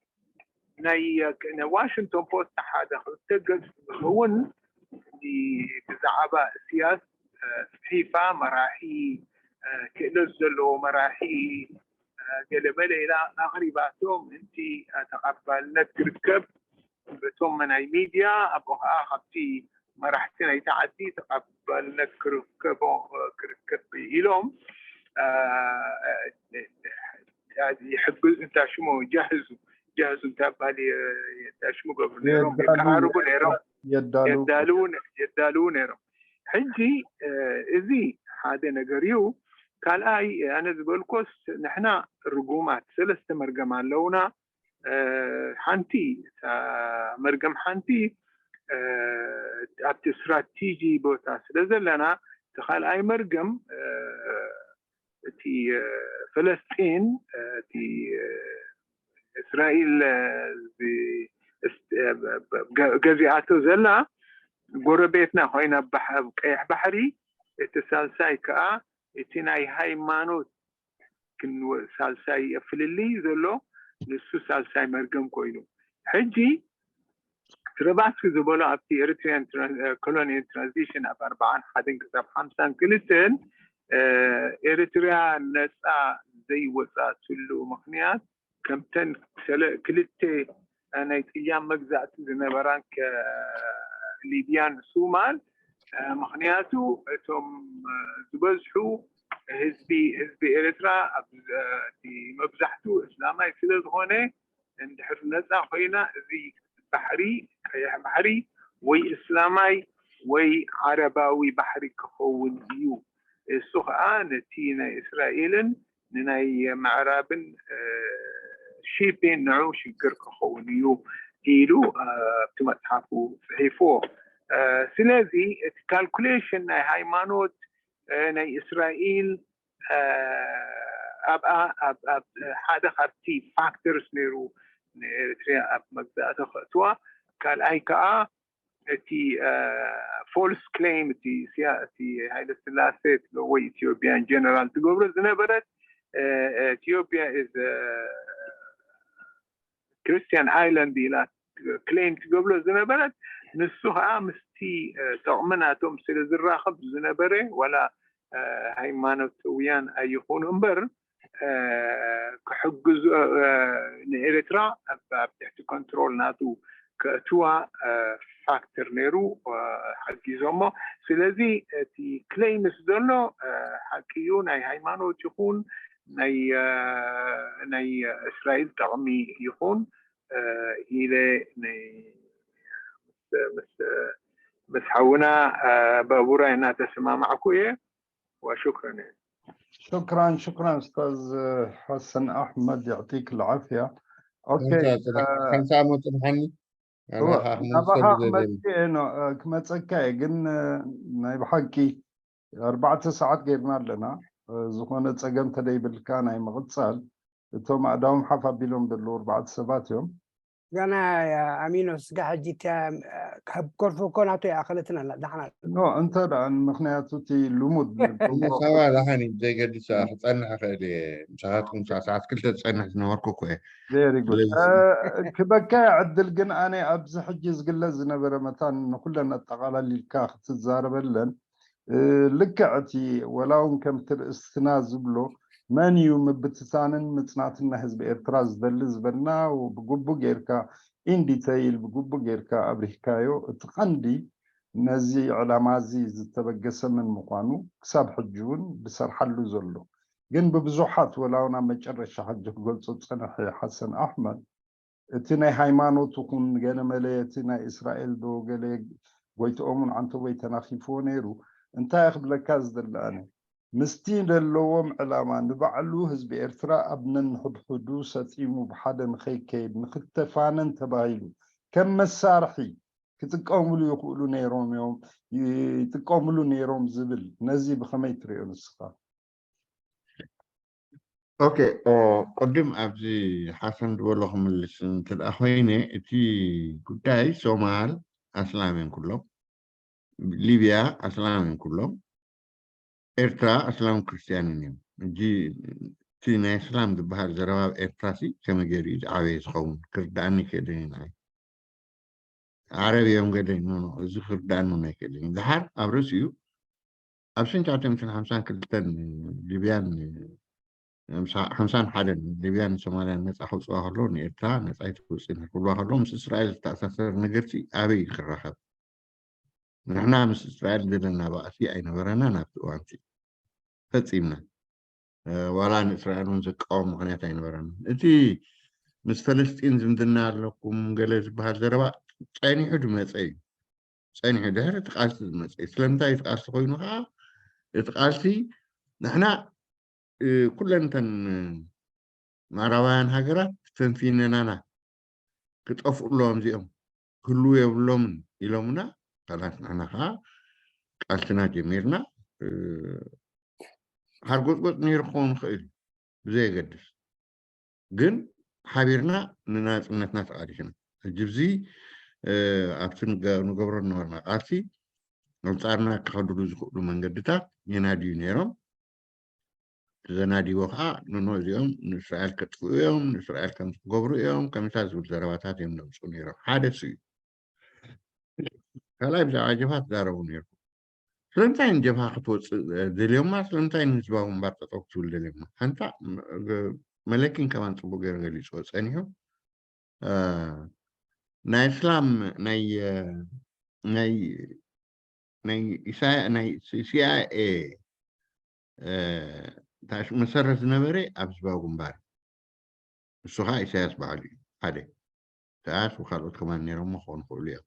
ናይ ዋሽንግቶን ፖስት ሓደ ክልተ ገፅ ዝኸውን ብዛዕባ እስያስ ፅሒፋ፣ መራሒ ክእለት ዘለዎ መራሒ ገለመለ ኢላ ኣቕሪባቶ ምእንቲ ተቐባልነት ክርከብ በቶም ናይ ሚድያ፣ ኣብኡ ከዓ ካብቲ መራሕቲ ናይቲ ዓዲ ተቐባልነት ክርከብ ኢሎም ይሕግዝ እንታይ ሽሙ ጃህዙ ጃህዙ እንታይ በሃል እንታይ ሽሙ ገብሩ ነይሮም፣ የቀራርቡ ነይሮም፣ የዳልዉ ነይሮም። ሕጂ እዚ ሓደ ነገር እዩ። ካልኣይ ኣነ ዝበልኮስ ንሕና ርጉማት ሰለስተ መርገም ኣለውና። ሓንቲ መርገም ሓንቲ ኣብቲ ስትራቴጂ ቦታ ስለ ዘለና፣ እቲ ካልኣይ መርገም እቲ ፈለስጢን እቲ እስራኤል ገዚኣቶ ዘላ ጎረቤትና ኮይና ቀይሕ ባሕሪ፣ እቲ ሳልሳይ ከዓ እቲ ናይ ሃይማኖት ሳልሳይ ፍልልይ ዘሎ ንሱ ሳልሳይ መርገም ኮይኑ። ሕጂ ትረባስኪ ዝበሎ ኣብቲ Eritrean colonial transition ኣብ 41 ክሳብ 52 ኤርትራ ነፃ ዘይወፃትሉ ምክንያት ከምተን ክልተ ናይ ጥልያን መግዛእቲ ዝነበራን ሊብያን ሱማል፣ ምክንያቱ እቶም ዝበዝሑ ህዝቢ ኤርትራ እቲ መብዛሕትኡ እስላማይ ስለ ዝኾነ እንድሕር ነፃ ኮይና እዚ ባሕሪ ቀይሕ ባሕሪ ወይ እስላማይ ወይ ዓረባዊ ባሕሪ ክኸውን እዩ፣ እሱ ከዓ ነቲ ናይ እስራኤልን ንናይ ምዕራብን shipping ንዑ ሽግር ክኸውን እዩ ኢሉ ኣብቲ መፅሓፉ ፅሒፍዎ። ስለዚ እቲ calculation ናይ ሃይማኖት ናይ እስራኤል ኣብኣ ኣብ ሓደ ካብቲ factors ነይሩ ንኤርትራ ኣብ መግዛእቲ ከእትዋ። ካልኣይ ከዓ እቲ false claim እቲ ሃይለ ስላሴ ወይ ኢትዮጵያን ጀነራል ትገብሮ ዝነበረት ኢትዮጵያ is Christian island ኢላ claim ትገብሮ ዝነበረት፣ ንሱ ከዓ ምስቲ ጥቕሚ ናቶም ስለ ዝራኸብ ዝነበረ ዋላ ሃይማኖታውያን ኣይኹኑ እምበር ክሕግዙ ንኤርትራ ኣብ ትሕቲ control ናቱ ከእትዋ factor ነይሩ ሓጊዞሞ። ስለዚ እቲ claims ዘሎ ሓቂ እዩ፣ ናይ ሃይማኖት ይኹን ናይ እስራኤል ጠቕሚ ይኹን ኢለ ምስ ሓውና ባቡራይ እናተሰማማዕኩ እየ وشكرا. شكرا شكرا استاذ حسن احمد، يعطيك العافيه. Okay. ሓንሳ መፅንሓኒ። ናባኻ ክመፅእ ክመፀካ እየ፣ ግን ናይ ብሓቂ 4 ሰዓት ጌርና ኣለና። ዝኾነ ፀገም ተደይብልካ ናይ ምቕፃል እቶም ኣእዳዎም ሓፍ ኣቢሎም ዘለዉ ኣርባዕተ ሰባት እዮም። ገና يا ኣሚኖ ስጋ ሕጂ ካብ ኮርፎ እኮ ናቶ ይኣኸለትና ኣላ ዳሕና። No እንተ ደኣ ምክንያቱ እቲ ልሙድ ሰባ ላሓኒ ብዘይገድስ ክፀንሕ ክእል እየ ምሳኻትኩም ሰዓት 2 ዝፀንሕ ዝነበርኩ እኮ እየ። Very good. ክበካ ዕድል ግን ኣነ ኣብዚ ሕጂ ዝግለጽ ዝነበረ መታን ንኩለን ኣጠቃላሊልካ ክትዛረበለን ልክዕ እቲ ወላ እውን ከምቲ ርእስትና ዝብሎ መን እዩ ምብትታንን ምፅናትን ናይ ህዝቢ ኤርትራ ዝደሊ ዝበልና ብግቡእ ጌርካ in detail ብግቡእ ጌርካ ኣብሪህካዮ። እቲ ቀንዲ ነዚ ዕላማ እዚ ዝተበገሰ መን ምኳኑ ክሳብ ሕጂ እውን ዝሰርሓሉ ዘሎ ግን ብብዙሓት ወላ እውን ኣብ መጨረሻ ሕጂ ክገልፆ ዝፀንሐ ሓሰን ኣሕመድ እቲ ናይ ሃይማኖት ይኹን ገለ መለ እቲ ናይ እስራኤል ዶ ገለ ጎይትኦምን ዓንተቦይ ተናኺፍዎ ነይሩ። እንታይ ክብለካ ዝደሊ ኣነ ምስቲ ዘለዎም ዕላማ ንባዕሉ ህዝቢ ኤርትራ ኣብ ነንሕድሕዱ ሰጢሙ ብሓደ ንኸይከይድ ንክተፋነን ተባሂሉ ከም መሳርሒ ክጥቀምሉ ይኽእሉ ነይሮም እዮም፣ ይጥቀምሉ ነይሮም ዝብል፣ ነዚ ብኸመይ ትሪኦ ንስኻ? Okay፣ ቅድም ኣብዚ ሓሰን ዝበሎ ክምልስ እንተደኣ ኮይነ፣ እቲ ጉዳይ ሶማል ኣስላም እዮም ኩሎም፣ ሊብያ ኣስላም እዮም ኩሎም፣ ኤርትራ ኣስላም ክርስትያንን እዮም። ሕጂ እቲ ናይ እስላም ዝበሃል ዘረባ ኣብ ኤርትራ ሲ ከመይ ገይሩ እዩ ዝዓበየ ዝኸውን ክርዳእኒ ይክእልን እዩ ንዓይ። ዓረብ እዮም ገለ፣ no no፣ እዚ ክርዳእኒ እውን ኣይክእልን እዩ። ድሓር ኣብ ርእሲኡ ኣብ 1952 ሊብያን 51 ሊብያን ሶማልያን ነፃ ከውፅዋ ከለዉ ንኤርትራ ነፃ ኣይትውፅእን ክብልዋ ከለዉ ምስ እስራኤል ዝተኣሳሰር ነገርሲ ኣበይ ክራኸብ? ንሕና ምስ እስራኤል ዘለና ባእሲ ኣይነበረናን ኣብቲ እዋንቲ ፈፂምና፣ ዋላ ንእስራኤል እውን ዘቃወም ምክንያት ኣይነበረናን። እቲ ምስ ፈለስጢን ዝምድና ኣለኩም ገለ ዝበሃል ዘረባ ፀኒሑ ዝመፀ እዩ፣ ፀኒሑ ድሕሪ እቲ ቃልሲ ዝመፀ እዩ። ስለምንታይ እቲ ቃልሲ ኮይኑ ከዓ፣ እቲ ቃልሲ ንሕና ኩለን እተን ምዕራባውያን ሃገራት ፈንፊነናና ክጠፍኡ ኣለዎም እዚኦም ክህልው የብሎምን ኢሎምና። ካላት ንሕና ከዓ ቃልስና ጀሚርና። ሓርጎፅጎፅ ነይሩ ክኸውን ይኽእል እዩ፣ ብዘየገድስ ግን ሓቢርና ንናፅነትና ተቃሊስና። ሕጂ እዚ ኣብቲ ንገብሮ ዝነበርና ቃልሲ ኣንፃርና ክኸድሉ ዝኽእሉ መንገድታት የናድዩ ነይሮም። ዘናድይዎ ከዓ no no፣ እዚኦም ንእስራኤል ከጥፍኡ እዮም፣ ንእስራኤል ከምዚ ክገብሩ እዮም፣ ከምታት ዝብል ዘረባታት እዮም ዘምፅኡ ነይሮም። ሓደ እሱ እዩ። ካልኣይ ብዛዕባ ጀብሃ ትዛረቡ ነይርኩም። ስለምንታይ ንጀብሃ ክትወፅእ ደልዮማ? ስለምንታይ ንህዝባዊ ግንባር ጠጠው ክትብል ደልዮማ? ሓንታ መለኪን ከማን ፅቡቅ ገይሩ ገሊፅዎ ፀኒሑ። ናይ እስላም ናይ ናይ ናይ ኢሳያ ናይ CIA መሰረት ዝነበረ ኣብ ህዝባዊ ግንባር እዩ። ንሱ ከዓ ኢሳያስ በዓሉ እዩ። ሓደ ኢሳያስ ካልኦት ከማን ነይሮሞ ክኾኑ ይኽእሉ እዮም።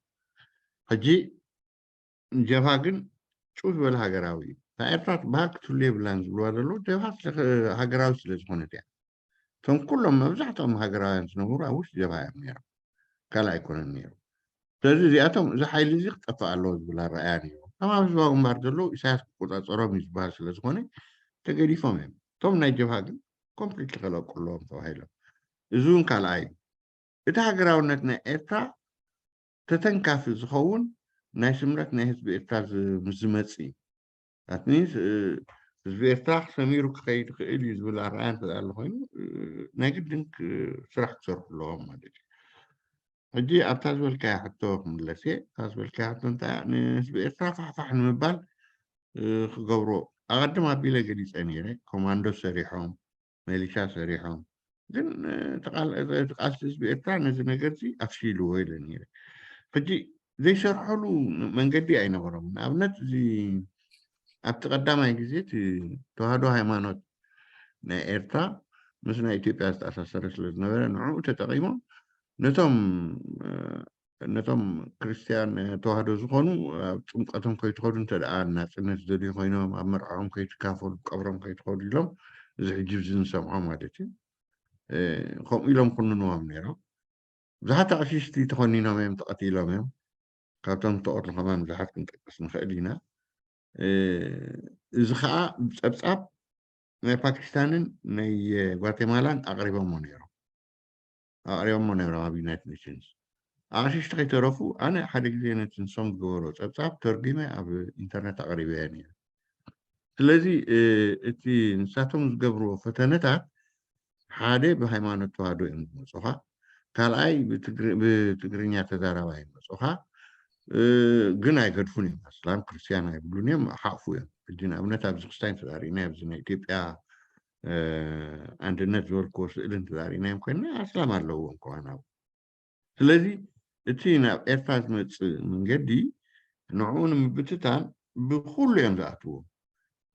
ሕጂ ጀብሃ ግን ጭው ዝበለ ሃገራዊ እዩ። እታ ኤርትራ ትበሃል ክትህሉ የብላን ዝብልዋ ዘለዉ ጀብሃ ሃገራዊ ስለ ዝኾነት እያ። እቶም ኩሎም መብዛሕትኦም ሃገራውያን ዝነበሩ ኣብ ውሽጢ ጀብሃ እዮም ነይሮም፣ ካልእ ኣይኮነን ነይሩ። ስለዚ እዚኣቶም እዚ ሓይሊ እዚ ክጠፍእ ኣለዎ ዝብል ኣረኣያ ነይሩ። እቶም ኣብ ህዝባዊ ግንባር ዘለዉ ኢሳያስ ክቆፃፀሮም እዩ ዝበሃል ስለ ዝኾነ ተገዲፎም እዮም። እቶም ናይ ጀብሃ ግን completely ክለቁ ኣለዎም ተባሂሎም። እዚ እውን ካልኣይ እዩ። እቲ ሃገራውነት ናይ ኤርትራ ተተንካፊ ዝኸውን ናይ ስምረት ናይ ህዝቢ ኤርትራ ምስ ዝመፅእ እዩ። That means ህዝቢ ኤርትራ ሰሚሩ ክኸይድ ይኽእል እዩ ዝብል ኣረኣያ እንተ ኣሎ ኮይኑ ናይ ግድን ስራሕ ክሰርሑ ኣለዎም ማለት እዩ። ሕጂ ኣብታ ዝበልካያ ሕቶ ክምለስ እየ። እታ ዝበልካያ ሕቶ እንታይ እያ? ንህዝቢ ኤርትራ ፋሕፋሕ ንምባል ክገብሮ ኣቐድም ኣቢለ ገሊፀ ነይረ። ኮማንዶ ሰሪሖም፣ መሊሻ ሰሪሖም፣ ግን እቲ ቃልሲ ህዝቢ ኤርትራ ነዚ ነገር እዚ ኣፍሺልዎ ኢለ ነይረ። ሕጂ ዘይሰርሐሉ መንገዲ ኣይነበሮም። ንኣብነት እዚ ኣብቲ ቀዳማይ ግዜ እቲ ተዋህዶ ሃይማኖት ናይ ኤርትራ ምስ ናይ ኢትዮጵያ ዝተኣሳሰረ ስለ ዝነበረ ንዕኡ ተጠቂሞም ነቶም ክርስትያን ተዋህዶ ዝኾኑ ኣብ ጥምቀቶም ከይትኸዱ፣ እንተ ደኣ ናፅነት ዝደልዩ ኮይኖም ኣብ መርዓኦም ከይትካፈሉ፣ ቀብሮም ከይትኸዱ ኢሎም፣ እዚ ሕጂ እዚ ንሰምዖ ማለት እዩ፣ ከምኡ ኢሎም ኩንንዎም ነይሮም። ብዙሓት ኣቕሽሽቲ ተኾኒኖም እዮም፣ ተቐቲሎም እዮም። ካብቶም ዝተቐትሉ ከማን ብዙሓት ክንጠቅስ ንኽእል ኢና። እዚ ከዓ ብፀብፃብ ናይ ፓኪስታንን ናይ ጓቴማላን ኣቕሪቦሞ ነይሮም ኣብ United Nations። ኣቕሽሽቲ ከይተረፉ ኣነ ሓደ ግዜ ነቲ ንሶም ዝገበሮ ፀብፃብ ተርጊመ ኣብ ኢንተርነት ኣቕሪበያ ነይረ። ስለዚ እቲ ንሳቶም ዝገብርዎ ፈተነታት ሓደ ብሃይማኖት ተዋህዶ እዮም ዝመፁኻ፣ ካልኣይ ብትግርኛ ተዛራባይ መፁኻ። ግን ኣይገድፉን እዮም፣ ኣስላም ክርስትያን ኣይብሉን እዮም፣ ሓቕፉ እዮም። ሕጂ ንኣብነት ኣብዚ ክስታይ እንተዛሪእና፣ ኣብዚ ናይ ኢትዮጵያ አንድነት ዝበልክዎ ስእሊ እንተዛሪእናዮም ኮይና ኣስላም ኣለዎም ከዋን ኣብኡ። ስለዚ እቲ ናብ ኤርትራ ዝመፅእ መንገዲ ንዕኡ ንምብትታን ብኩሉ እዮም ዝኣትዎ።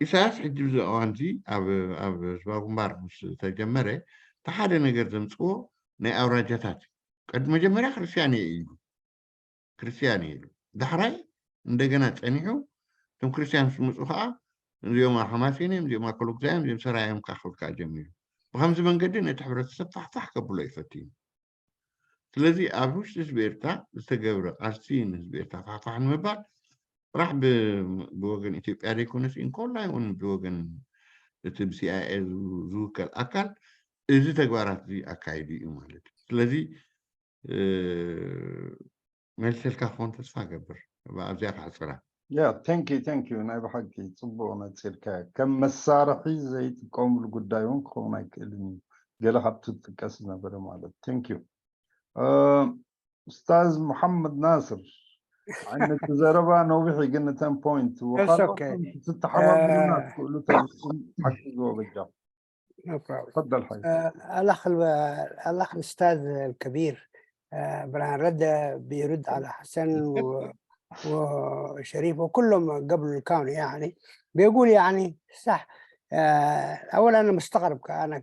ኢሳያስ ሕጂ ብዚ እዋን እዚ ኣብ ህዝባዊ ግንባር ምስ ተጀመረ እቲ ሓደ ነገር ዘምፅዎ ናይ ኣውራጃታት እዩ። ቀዲ መጀመርያ ክርስትያን እየ ኢሉ፣ ክርስትያን እየ ኢሉ፣ ዳሕራይ እንደገና ፀኒሑ እቶም ክርስትያን ምስ መፁ ከዓ እዚኦም ሓማሴን እዮም፣ እዚኦም ኣከለጉዛይ እዮም፣ እዚኦም ሰራየ እዮም ክብል ከዓ ጀሚሩ። ብከምዚ መንገዲ ነቲ ሕብረተሰብ ፋሕፋሕ ከብሎ እዩ ፈቲኑ። ስለዚ ኣብ ውሽጢ ህዝቢ ኤርትራ ዝተገብረ ቃልሲ ንህዝቢ ኤርትራ ፋሕፋሕ ንምባል ጥራሕ ብወገን ኢትዮጵያ ዘይኮነስ እንኮላይ እውን ብወገን እቲ ብ CIA ዝውከል ኣካል እዚ ተግባራት እዚ ኣካይዱ እዩ ማለት እዩ። ስለዚ መልሰልካ ክኾን ተስፋ ገብር፣ ኣብዚኣ ክሓፅራ። Yeah, thank you, thank you። ናይ ብሓቂ ፅቡቅ ነፂርካ። ከም መሳርሒ ዘይጥቀምሉ ጉዳይ እውን ክኸውን ኣይክእልን እዩ፣ ገለ ካብቲ ዝጥቀስ ዝነበረ ማለት። Thank you ኡስታዝ መሓመድ ናስር። ዓይነት ዘረባ ነዊሕ ግን እተን point ወካልኦትኩም ትተሓባብሩና ትክእሉ ተልኩም ሓግዝዎ በጃኹም። No problem. تفضل حي. الأخ الأستاذ الكبير برهان رد بيرد على حسن وشريف وكلهم قبل كانوا يعني بيقول يعني صح. أولا أنا مستغرب، أنا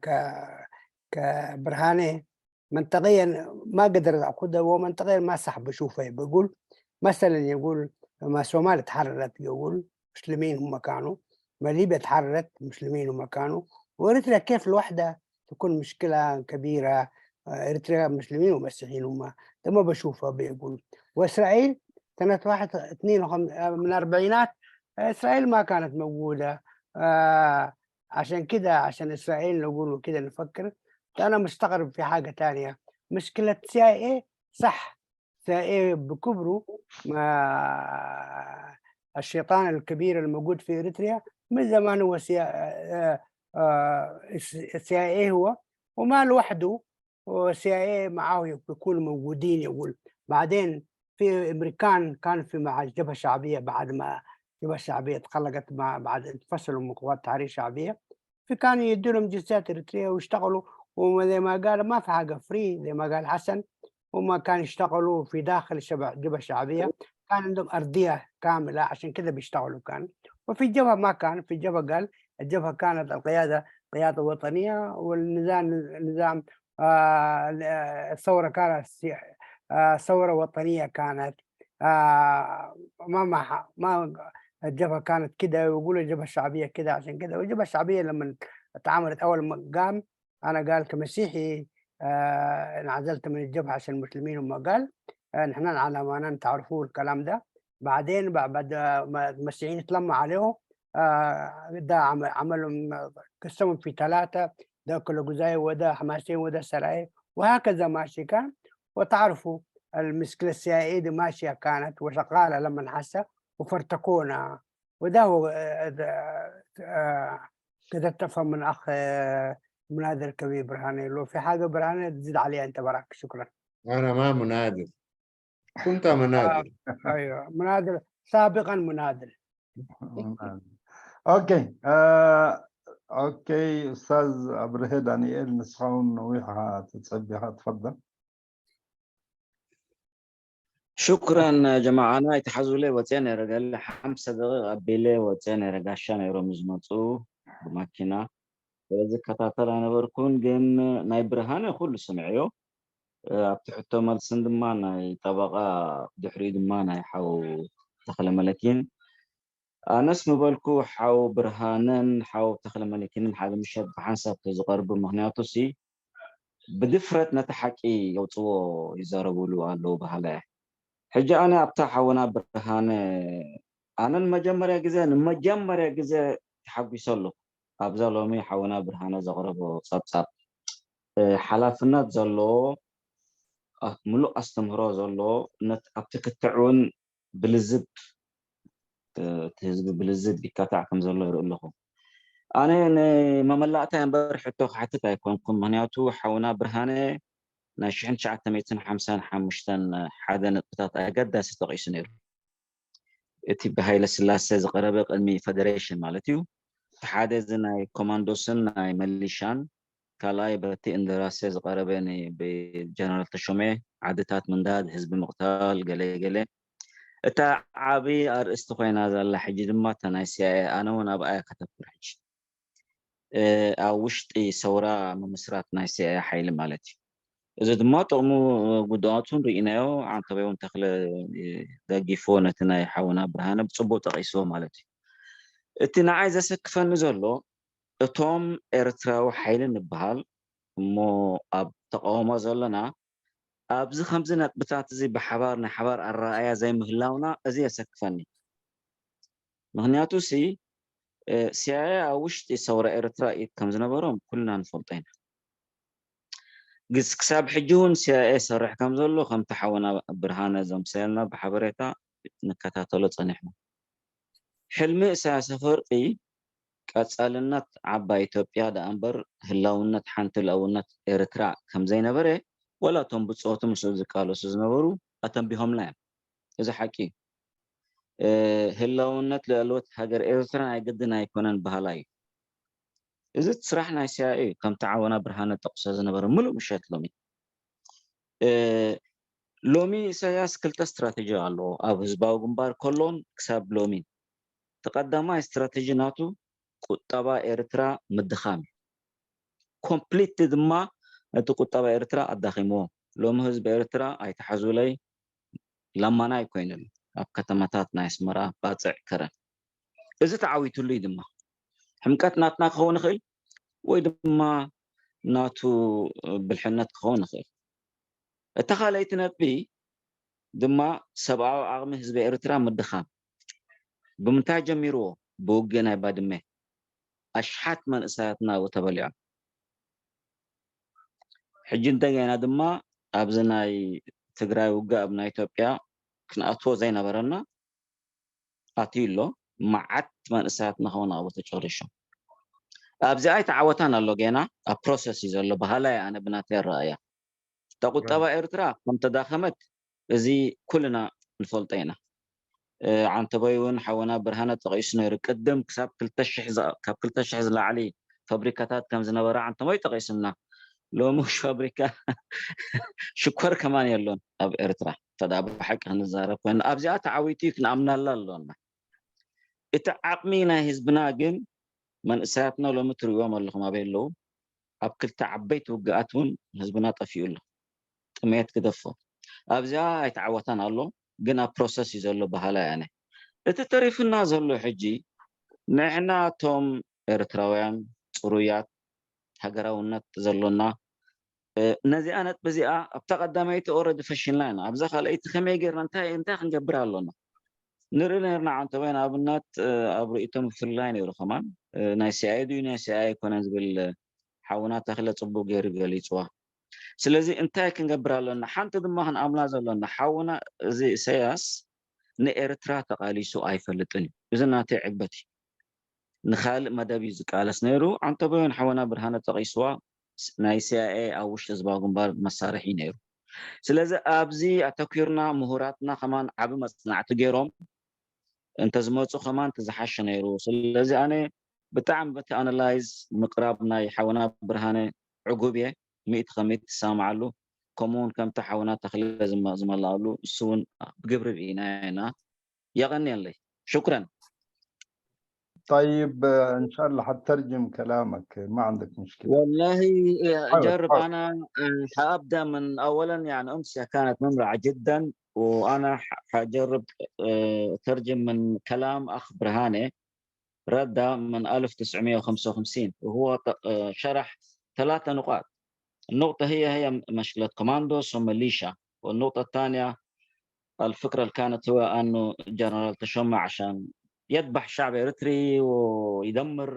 كبرهاني منطقيا ما قدر أخذها، ومنطقيا ما صح بشوفه. بيقول مثلا، يقول ما الصومال تحررت، يقول مسلمين هم كانوا، ما ليبيا تحررت مسلمين هم كانوا، وإريتريا كيف الوحدة تكون مشكلة كبيرة؟ إريتريا مسلمين ومسيحيين هم، ده ما بشوفها. بيقول وإسرائيل سنة واحد اثنين من الأربعينات إسرائيل ما كانت موجودة. عشان كده، عشان إسرائيل نقول كده نفكر. أنا مستغرب في حاجة تانية، مشكلة CIA. صح، CIA بكبره ما الشيطان الكبير الموجود في إريتريا من زمان هو CIA هو، وما لوحده، و CIA معه يكونوا موجودين. يقول بعدين في امريكان كان في مع الجبهه الشعبيه، بعد ما الجبهه الشعبيه تخلقت مع بعد انفصلوا من قوات التحرير الشعبيه، في كانوا يدوا لهم جنسيات اريتريا ويشتغلوا، وزي ما قال ما في حاجه free، زي ما قال حسن، هم كانوا يشتغلوا في داخل الجبهه الشعبيه، كان عندهم ارضيه كامله، عشان كذا بيشتغلوا كان. وفي الجبهه ما كان، في الجبهه قال الجبهه كانت القياده قياده وطنيه، والنظام نظام الثوره كانت ثوره وطنيه كانت. ما ما ما الجبهه كانت كده، ويقولوا الجبهه الشعبيه كده عشان كده. والجبهه الشعبيه لما اتعملت اول ما قام، انا قال كمسيحي انعزلت من الجبهه عشان المسلمين هم، قال نحن على ما تعرفوا الكلام ده. بعدين بعد ما المسيحيين اتلموا عليهم ده عملوا قسمهم في ثلاثه، ده أكلوغوزاي وده حماسين وده سراي، وهكذا ماشي كان. وتعرفوا المشكلة ال CIA دي ماشية كانت وشغالة لما حسه وفرتكونا، وده هو كده تفهم من أخ مناذر الكبير برهاني. لو في حاجة برهاني تزيد عليها أنت براك. شكرا. أنا ما مناذر، كنت مناذر. أيوه مناذر، سابقا مناذر. Okay okay أستاذ أبرهة دانيال ንስኻ እውን ነዊሕ ተፀቢኻ፣ تفضل. شكرا جماعة. أنا يتحزوا لي وتاني رجال 5 دقائق أبيلي وتاني رجع ነይሮም ዝመፁ ብማኪና፣ ስለዚ ከታተል ኣይነበርኩን። ግን ናይ ብርሃነ ኩሉ ሰሚዐዮ፣ ኣብቲ ሕቶ መልስን ድማ ናይ ጠበቃ፣ ድሕሪኡ ድማ ናይ ሓው ተክለ መለኪን። ኣነስ ምበልኩ ሓው ብርሃነን ሓው ተክለ መለኪንን ሓደ ምሸት ብሓንሳብ ተዝቀርቡ፣ ምክንያቱ ሲ ብድፍረት ነቲ ሓቂ የውፅዎ ይዛረብሉ ኣለዉ ባህላ እየ። ሕጂ ኣነ ኣብታ ሓውና ብርሃነ ኣነ ንመጀመርያ ግዜ ተሓጒሰ ኣለኹ ኣብዛ ሎሚ ሓውና ብርሃነ ዘቕረቦ ፀብፃብ፣ ሓላፍነት ዘለዎ ሙሉእ ኣስተምህሮ ዘለዎ፣ ኣብቲ ክትዕ እውን ብልዝብ እቲ ህዝቢ ብልዝብ ይካታዕ ከም ዘሎ ይርኢ ኣለኹ። ኣነ ንመመላእታ እምበር ሕቶ ክሓትት ኣይኮንኩም፣ ምክንያቱ ሓውና ብርሃነ ናይ 1955 ሓደ ነጥብታት ኣገዳሲ ጠቂሱ ነይሩ፣ እቲ ብሃይለ ስላሴ ዝቀረበ ቅድሚ ፌደሬሽን ማለት እዩ። እቲ ሓደ እዚ ናይ ኮማንዶስን ናይ መሊሻን፣ ካልኣይ በቲ እንደራሴ ዝቀረበ ብጀነራል ተሾመ ዓድታት ምንዳድ፣ ህዝቢ ምቕታል ገለ ገለ። እታ ዓብይ ኣርእስቲ ኮይና ዘላ ሕጂ ድማ እታ ናይ CIA፣ ኣነ እውን ኣብኣ ከተኩር ሕጂ፣ ኣብ ውሽጢ ሰውራ ምምስራት ናይ CIA ሓይሊ ማለት እዩ። እዚ ድማ ጥቕሙ ጉድኣቱን ርኢናዮ። ዓንተበይ እውን ተክለ ደጊፎ ነቲ ናይ ሓውና ብርሃነ ብፅቡቅ ጠቂስዎ ማለት እዩ። እቲ ንዓይ ዘሰክፈኒ ዘሎ እቶም ኤርትራዊ ሓይሊ ንበሃል እሞ ኣብ ተቃውሞ ዘለና ኣብዚ ከምዚ ነጥብታት እዚ ብሓባር ናይ ሓባር ኣረኣእያ ዘይምህላውና እዚ የሰክፈኒ። ምክንያቱ ሲ CIA ኣብ ውሽጢ ሰውራ ኤርትራ ኢድ ከም ዝነበሮም ኩልና ንፈልጦ ኢና። ክሳብ ሕጂ እውን CIA ይሰርሕ ከም ዘሎ ከምቲ ሓውና ብርሃነ ዘምሰየልና ብሓበሬታ ንከታተሎ ጸኒሕና። ሕልሚ ኢሳያስ ኣፈወርቂ ቀጻልነት ዓባይ ኢትዮጵያ ደኣምበር ህላውነት ሓንቲ ልኣውነት ኤርትራ ከምዘይነበረ ዋላ እቶም ብጾቱ ምስኡ ዝቃለሱ ዝነበሩ ኣተንቢሆምልና እዮም። እዚ ሓቂ እዩ። ህላውነት ልኣልወት ሃገር ኤርትራ ናይ ግድን ኣይኮነን በሃላይ እዩ። እዚ ስራሕ ናይ CIA እዩ ከምቲ ዓወና ብርሃነ ጠቕሶ ዝነበረ ምሉእ ምሸት ሎሚ። ሎሚ ኢሳያስ ክልተ ስትራቴጂ ኣለዎ ኣብ ህዝባዊ ግንባር ከሎን ክሳብ ሎሚን። እቲ ቀዳማይ ስትራቴጂ ናቱ ቁጠባ ኤርትራ ምድኻም እዩ። Completely ድማ ነቲ ቁጠባ ኤርትራ ኣዳኺምዎ። ሎሚ ህዝቢ ኤርትራ ኣይትሓዙለይ ለማናይ ኮይኑ ኣሎ ኣብ ከተማታት ናይ ኣስመራ፣ ባጽዕ፣ ከረን። እዚ ተዓዊትሉ እዩ ድማ። ሕምቀት ናትና ክኸውን ይኽእል ወይ ድማ ናቱ ብልሕነት ክኸውን ይኽእል። እታ ካልኣይቲ ነጥቢ ድማ ሰብኣዊ ዓቕሚ ህዝቢ ኤርትራ ምድኻም። ብምንታይ ጀሚርዎ? ብውግእ ናይ ባድመ። ኣሽሓት መንእሰያትና ኣብኡ ተበሊዖም። ሕጂ እንደገና ድማ ኣብዚ ናይ ትግራይ ውግእ ኣብ ናይ ኢትዮጵያ ክንኣትዎ ዘይነበረና ኣትዩ ኣሎ። መዓት መንእሰያትና ከውን ኣብኡ ተጨሪሾም። ኣብዚ ኣይተዓወታን ኣሎ ጌና ኣብ process እዩ ዘሎ በሃላይ ኣነ ብናተይ ኣረኣእያ። እታ ቁጠባ ኤርትራ ከም ተዳኸመት እዚ ኩልና ንፈልጦ ኢና። ዓንተቦይ እውን ሓውና ብርሃነ ጠቒሱ ነይሩ ቅድም ክሳብ 2000 ካብ 2000 ዝላዕሊ ፋብሪካታት ከም ዝነበራ ዓንተቦይ ጠቒሱልና። ሎሚ ፋብሪካ ሽኮር ከማን የሎን ኣብ ኤርትራ እንተደኣ ብሓቂ ክንዛረብ ኮይና ኣብዚኣ ተዓዊቱ እዩ ክንኣምናላ ኣሎና። እቲ ዓቕሚ ናይ ህዝብና ግን መንእሰያትና ሎሚ ትርእይዎም ኣለኹም ኣበይ ኣለዉ ኣብ ክልተ ዓበይቲ ውግኣት እውን ህዝብና ጠፊኡ ኣሎ ጥሜት ግደፎ ኣብዚኣ ኣይተዓወታን ኣሎ ግን ኣብ process እዩ ዘሎ በሃላይ ኣነ እቲ ተሪፍና ዘሎ ሕጂ ንሕና እቶም ኤርትራውያን ጽሩያት ሃገራውነት ዘሎና ነዚኣ ነጥቢ እዚኣ ኣብታ ቀዳመይቲ already ፈሽልና ኢና ኣብዛ ካልኣይቲ ከመይ ጌርና እንታይ እንታይ ክንገብር ኣሎና ንርኢ ነርና ዓንተቦይ ንኣብነት ኣብ ርእይቶ ምፍልላይ ነይሩ ከማን ናይ CIA ድዩ ናይ CIA ኣይኮነን ዝብል ሓውና ተኽለ ጽቡቅ ገይሩ ገሊጽዋ ስለዚ እንታይ ክንገብር ኣሎና ሓንቲ ድማ ክንኣምና ዘሎና ሓውና እዚ ኢሰያስ ንኤርትራ ተቃሊሱ ኣይፈልጥን እዩ እዚ ናተይ ዕግበት እዩ ንካልእ መደብ እዩ ዝቃለስ ነይሩ ዓንተቦይ ሓውና ብርሃነ ጠቂስዋ ናይ CIA ኣብ ውሽጢ ህዝባዊ ግንባር መሳርሒ እዩ ነይሩ ስለዚ ኣብዚ ኣተኪርና ምሁራትና ከማን ዓቢ መጽናዕቲ ገይሮም እንተዝመጹ ከማን እቲ ዝሓሸ ነይሩ ስለዚ ኣነ ብጣዕሚ በቲ analyze ምቅራብ ናይ ሓውና ብርሃነ ዕጉብ እየ 100% ዝሰማምዓሉ ከምኡ ውን ከምቲ ሓውና ተኽለ ዝመልኣሉ ንሱ ውን ብግብሪ ርኢናዮ ኢና የቀንየለይ شكرا። طيب ان شاء الله حترجم كلامك ما عندك مشكلة. والله حاول جرب. حاول. انا حابدا من اولا يعني امسيه كانت ممرعه جدا وانا حجرب اترجم من كلام اخ برهاني رد من 1955 وهو شرح ثلاثة نقاط. النقطة هي مشكلة كوماندوس وميليشيا، والنقطة الثانية الفكرة اللي كانت هو أنه جنرال تشوما عشان يذبح الشعب الإريتري ويدمر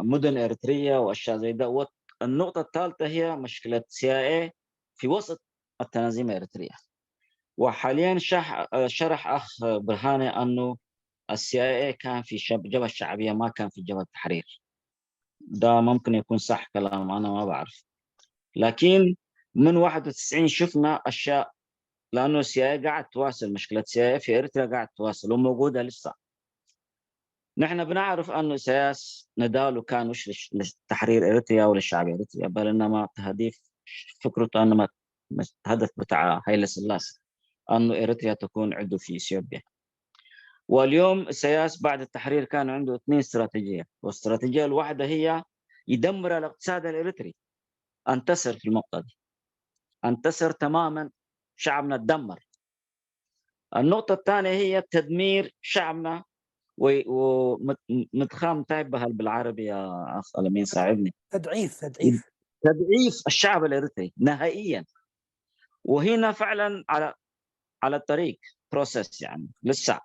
مدن إريترية وأشياء زي ده. والنقطة الثالثة هي مشكلة CIA في وسط التنظيم الإريترية. وحاليا شرح أخ برهاني أنه الCIA كان في جبهة الشعبية ما كان في جبهة التحرير. ده ممكن يكون صح كلام أنا ما بعرف، لكن من 91 شفنا أشياء، لأنه الCIA قاعد تواصل مشكلة CIA في إريتريا قاعد تواصل وموجودة لسه. نحن بنعرف أنه سياس نضاله كان مش لتحرير إريتريا ولا الشعب إريتريا، بل إنما تهديف فكرته أنه هدف بتاع هايلة سلاسي أنه إريتريا تكون عنده في إثيوبيا. واليوم سياس بعد التحرير كان عنده اثنين استراتيجية، والاستراتيجية الواحدة هي يدمر الاقتصاد الإريتري. انتصر في النقطة دي، انتصر تماما، شعبنا تدمر. النقطة الثانية هي تدمير شعبنا ومدخام እንታይ ይበሃል بالعربي يا اخ الامين ساعدني. تضعيف تضعيف. تضعيف الشعب الاريتري نهائيا. وهنا فعلا على الطريق process، يعني لسه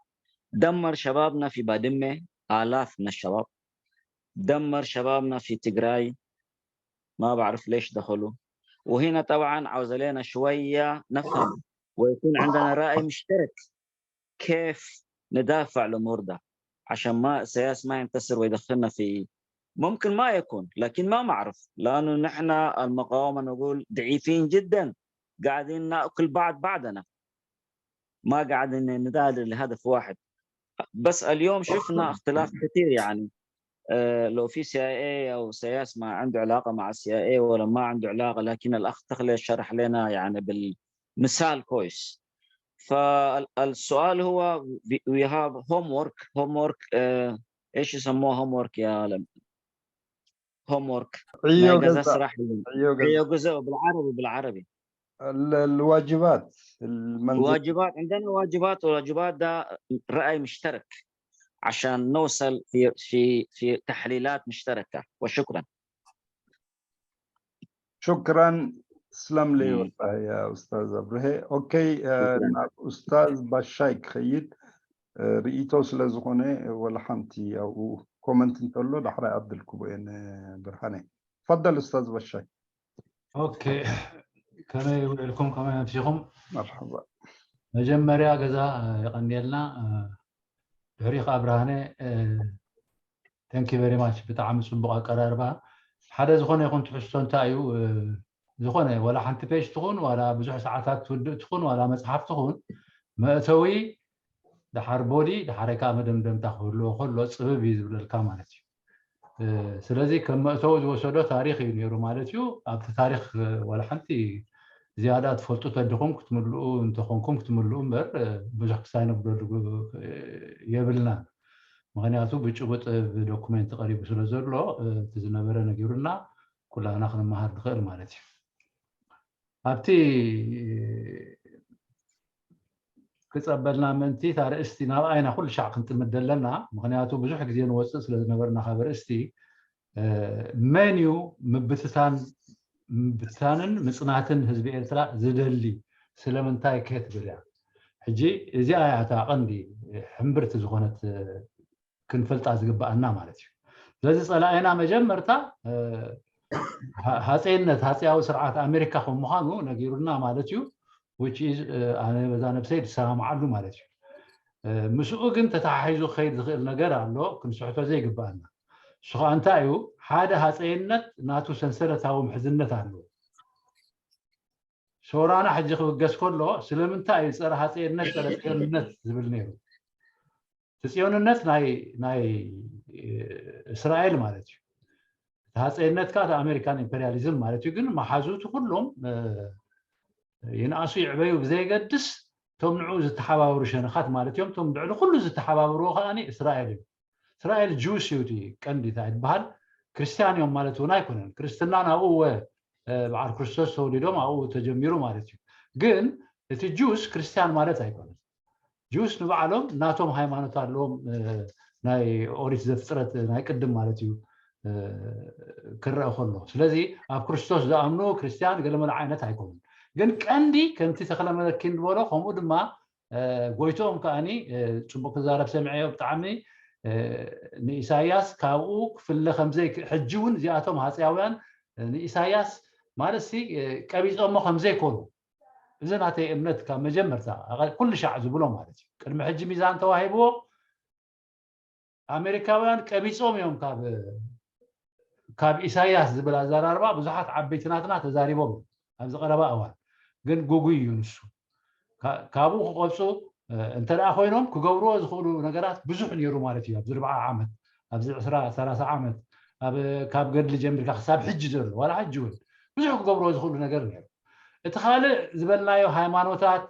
دمر شبابنا في بادمة، آلاف من الشباب، دمر شبابنا في تجراي، ما بعرف ليش دخلوا. وهنا طبعا عاوز لنا شوية نفهم ويكون عندنا رأي مشترك كيف ندافع الأمور ده، عشان ما السياس ما ينتصر ويدخلنا في ممكن ما يكون، لكن ما معرف، لأنه نحن المقاومة نقول ضعيفين جدا، قاعدين نأكل بعض بعدنا، ما قاعدين ندادر لهدف واحد. بس اليوم شفنا اختلاف كثير، يعني لو في CIA او سياس ما عنده علاقة مع ال CIA ولا ما عنده علاقة، لكن الاخ تخلي شرح لنا يعني بالمثال كويس. فالسؤال هو we have homework، homework ايش يسموه homework يا لم؟ homework ዕዮ ናይ ገዛ ገዛ ስራሕ ዕዮ ገዛ ዕዮ ገዛ بالعربي بالعربي الواجبات المنزل. واجبات، عندنا واجبات، والواجبات ده رأي مشترك عشان نوصل في تحليلات مشتركة. وشكرا. شكرا، تسلم لي مم. والله يا أستاذ أبرهي. Okay شكرا. ናብ ኡስታዝ ባሻይ ክኸይድ ርእቶ ስለ ዝኾነ ወላ ሓንቲ ኣብኡ comment እንተሎ ዳሕራይ ኣብድልክቦ እየ ብርሃነ። تفضل أستاذ ባሻይ። Okay፣ ከመይ ውዕልኩም? ከመይ ኣምሲኹም? مرحبا። መጀመርያ ገዛ ይቐኒየልና፣ ድሕሪ ከዓ ብርሃነ thank you very much፣ ብጣዕሚ ፅቡቅ ኣቀራርባ። ሓደ ዝኾነ ይኹን ትሕዝቶ እንታይ እዩ ዝኾነ ዋላ ሓንቲ page ትኹን፣ ዋላ ብዙሕ ሰዓታት ትውድእ ትኹን፣ ዋላ መፅሓፍ ትኹን፣ መእተዊ፣ ድሓር body፣ ድሓረይ ከዓ መደምደምታ ክህልዎ ከሎ ፅብብ እዩ ዝብለልካ ማለት እዩ። ስለዚ ከም መእተዊ ዝወሰዶ ታሪክ እዩ ነይሩ ማለት እዩ። ኣብቲ ታሪክ ዋላ ሓንቲ ዝያዳ ትፈልጡ ተዲኹም ክትምልኡ እንተኾንኩም ክትምልኡ እምበር ብዙሕ ክሳይ ነብለሉ የብልናን። ምክንያቱ ብጭቡጥ ብ document ቀሪቡ ስለ ዘሎ እቲ ዝነበረ ነጊሩና ኩላና ክንመሃር ንኽእል ማለት እዩ። ኣብቲ ክፀበልና ምእንቲ እታ ርእስቲ ናብ ዓይና ኩሉ ሻዕ ክንጥምት ዘለና፣ ምክንያቱ ብዙሕ ግዜ ንወፅእ ስለ ዝነበርና ካብ ርእስቲ፣ መን እዩ ምብትታን ምብትታንን ምፅናትን ህዝቢ ኤርትራ ዝደሊ ስለምንታይ ከ ትብል እያ። ሕጂ እዚኣ እያ እታ ቀንዲ ሕምብርቲ ዝኾነት ክንፈልጣ ዝግባአና ማለት እዩ። ስለዚ ፀላኢና መጀመርታ ሃፀይነት ሃፀያዊ ስርዓት ኣሜሪካ ከም ምኳኑ ነጊሩና ማለት እዩ፣ which is ኣነ በዛ ነብሰይ ዝሰማምዓሉ ማለት እዩ። ምስኡ ግን ተተሓሒዙ ክኸይድ ዝኽእል ነገር ኣሎ ክንስሕቶ ዘይግባአና። ንሱ ከዓ እንታይ እዩ? ሓደ ሃፀይነት ናቱ ሰንሰለታዊ ምሕዝነት ኣለዎ። ሰውራና ሕጂ ክብገስ ከሎ ስለምንታይ እዩ ፀረ ሃፀይነት ፀረ ፅዮንነት ዝብል ነይሩ? እቲ ፅዮንነት ናይ እስራኤል ማለት እዩ፣ እቲ ሃፀይነት ከዓ እቲ ኣሜሪካን ኢምፔሪያሊዝም ማለት እዩ። ግን መሓዙቱ ኩሎም ይንኣሱ ይዕበዩ ብዘየገድስ እቶም ንዕኡ ዝተሓባበሩ ሸነኻት ማለት እዮም። እቶም ልዕሊ ኩሉ ዝተሓባበርዎ ከዓኒ እስራኤል እዩ። እስራኤል Jews እዩ እቲ ቀንዲ እንታይ ዝበሃል፣ ክርስቲያን እዮም ማለት እውን ኣይኮነን። ክርስትና ናብኡ በዓል ክርስቶስ ተወሊዶም ኣብኡ ተጀሚሩ ማለት እዩ። ግን እቲ Jews ክርስቲያን ማለት ኣይኮነን። Jews ንባዕሎም ናቶም ሃይማኖት ኣለዎም፣ ናይ ኦሪት ዘፍጥረት ናይ ቅድም ማለት እዩ ክረአ ከሎ። ስለዚ ኣብ ክርስቶስ ዝኣምኑ ክርስቲያን ገለመለ ዓይነት ኣይኮኑን። ግን ቀንዲ ከምቲ ተክለ መለኪን ዝበሎ ከምኡ ድማ ጎይቶኦም ከዓኒ ፅቡቅ ክዛረብ ሰሚዐዮ ብጣዕሚ፣ ንኢሳያስ ካብኡ ክፍለ ከምዘይ ሕጂ እውን እዚኣቶም ሃፀያውያን ንኢሳያስ ማለት ቀቢፆሞ ከምዘይኮኑ፣ እዚ ናተይ እምነት ካብ መጀመርታ ኩሉ ሻዕ ዝብሎ ማለት እዩ። ቅድሚ ሕጂ ሚዛን ተዋሂብዎ ኣሜሪካውያን ቀቢፆም እዮም ካብ ኢሳያስ ዝብል ኣዘራርባ ብዙሓት ዓበይቲ ናትና ተዛሪቦም እዮም ኣብዚ ቀረባ እዋን። ግን ጉጉይ እዩ ንሱ። ካብኡ ክቐብፁ እንተደኣ ኮይኖም ክገብርዎ ዝኽእሉ ነገራት ብዙሕ ነይሩ ማለት እዩ። ኣብዚ 40 ዓመት፣ ኣብዚ 20 30 ዓመት ካብ ገድሊ ጀሚርካ ክሳብ ሕጂ ዘሎ፣ ዋላ ሕጂ እውን ብዙሕ ክገብርዎ ዝኽእሉ ነገር ነይሩ። እቲ ካልእ ዝበልናዮ ሃይማኖታት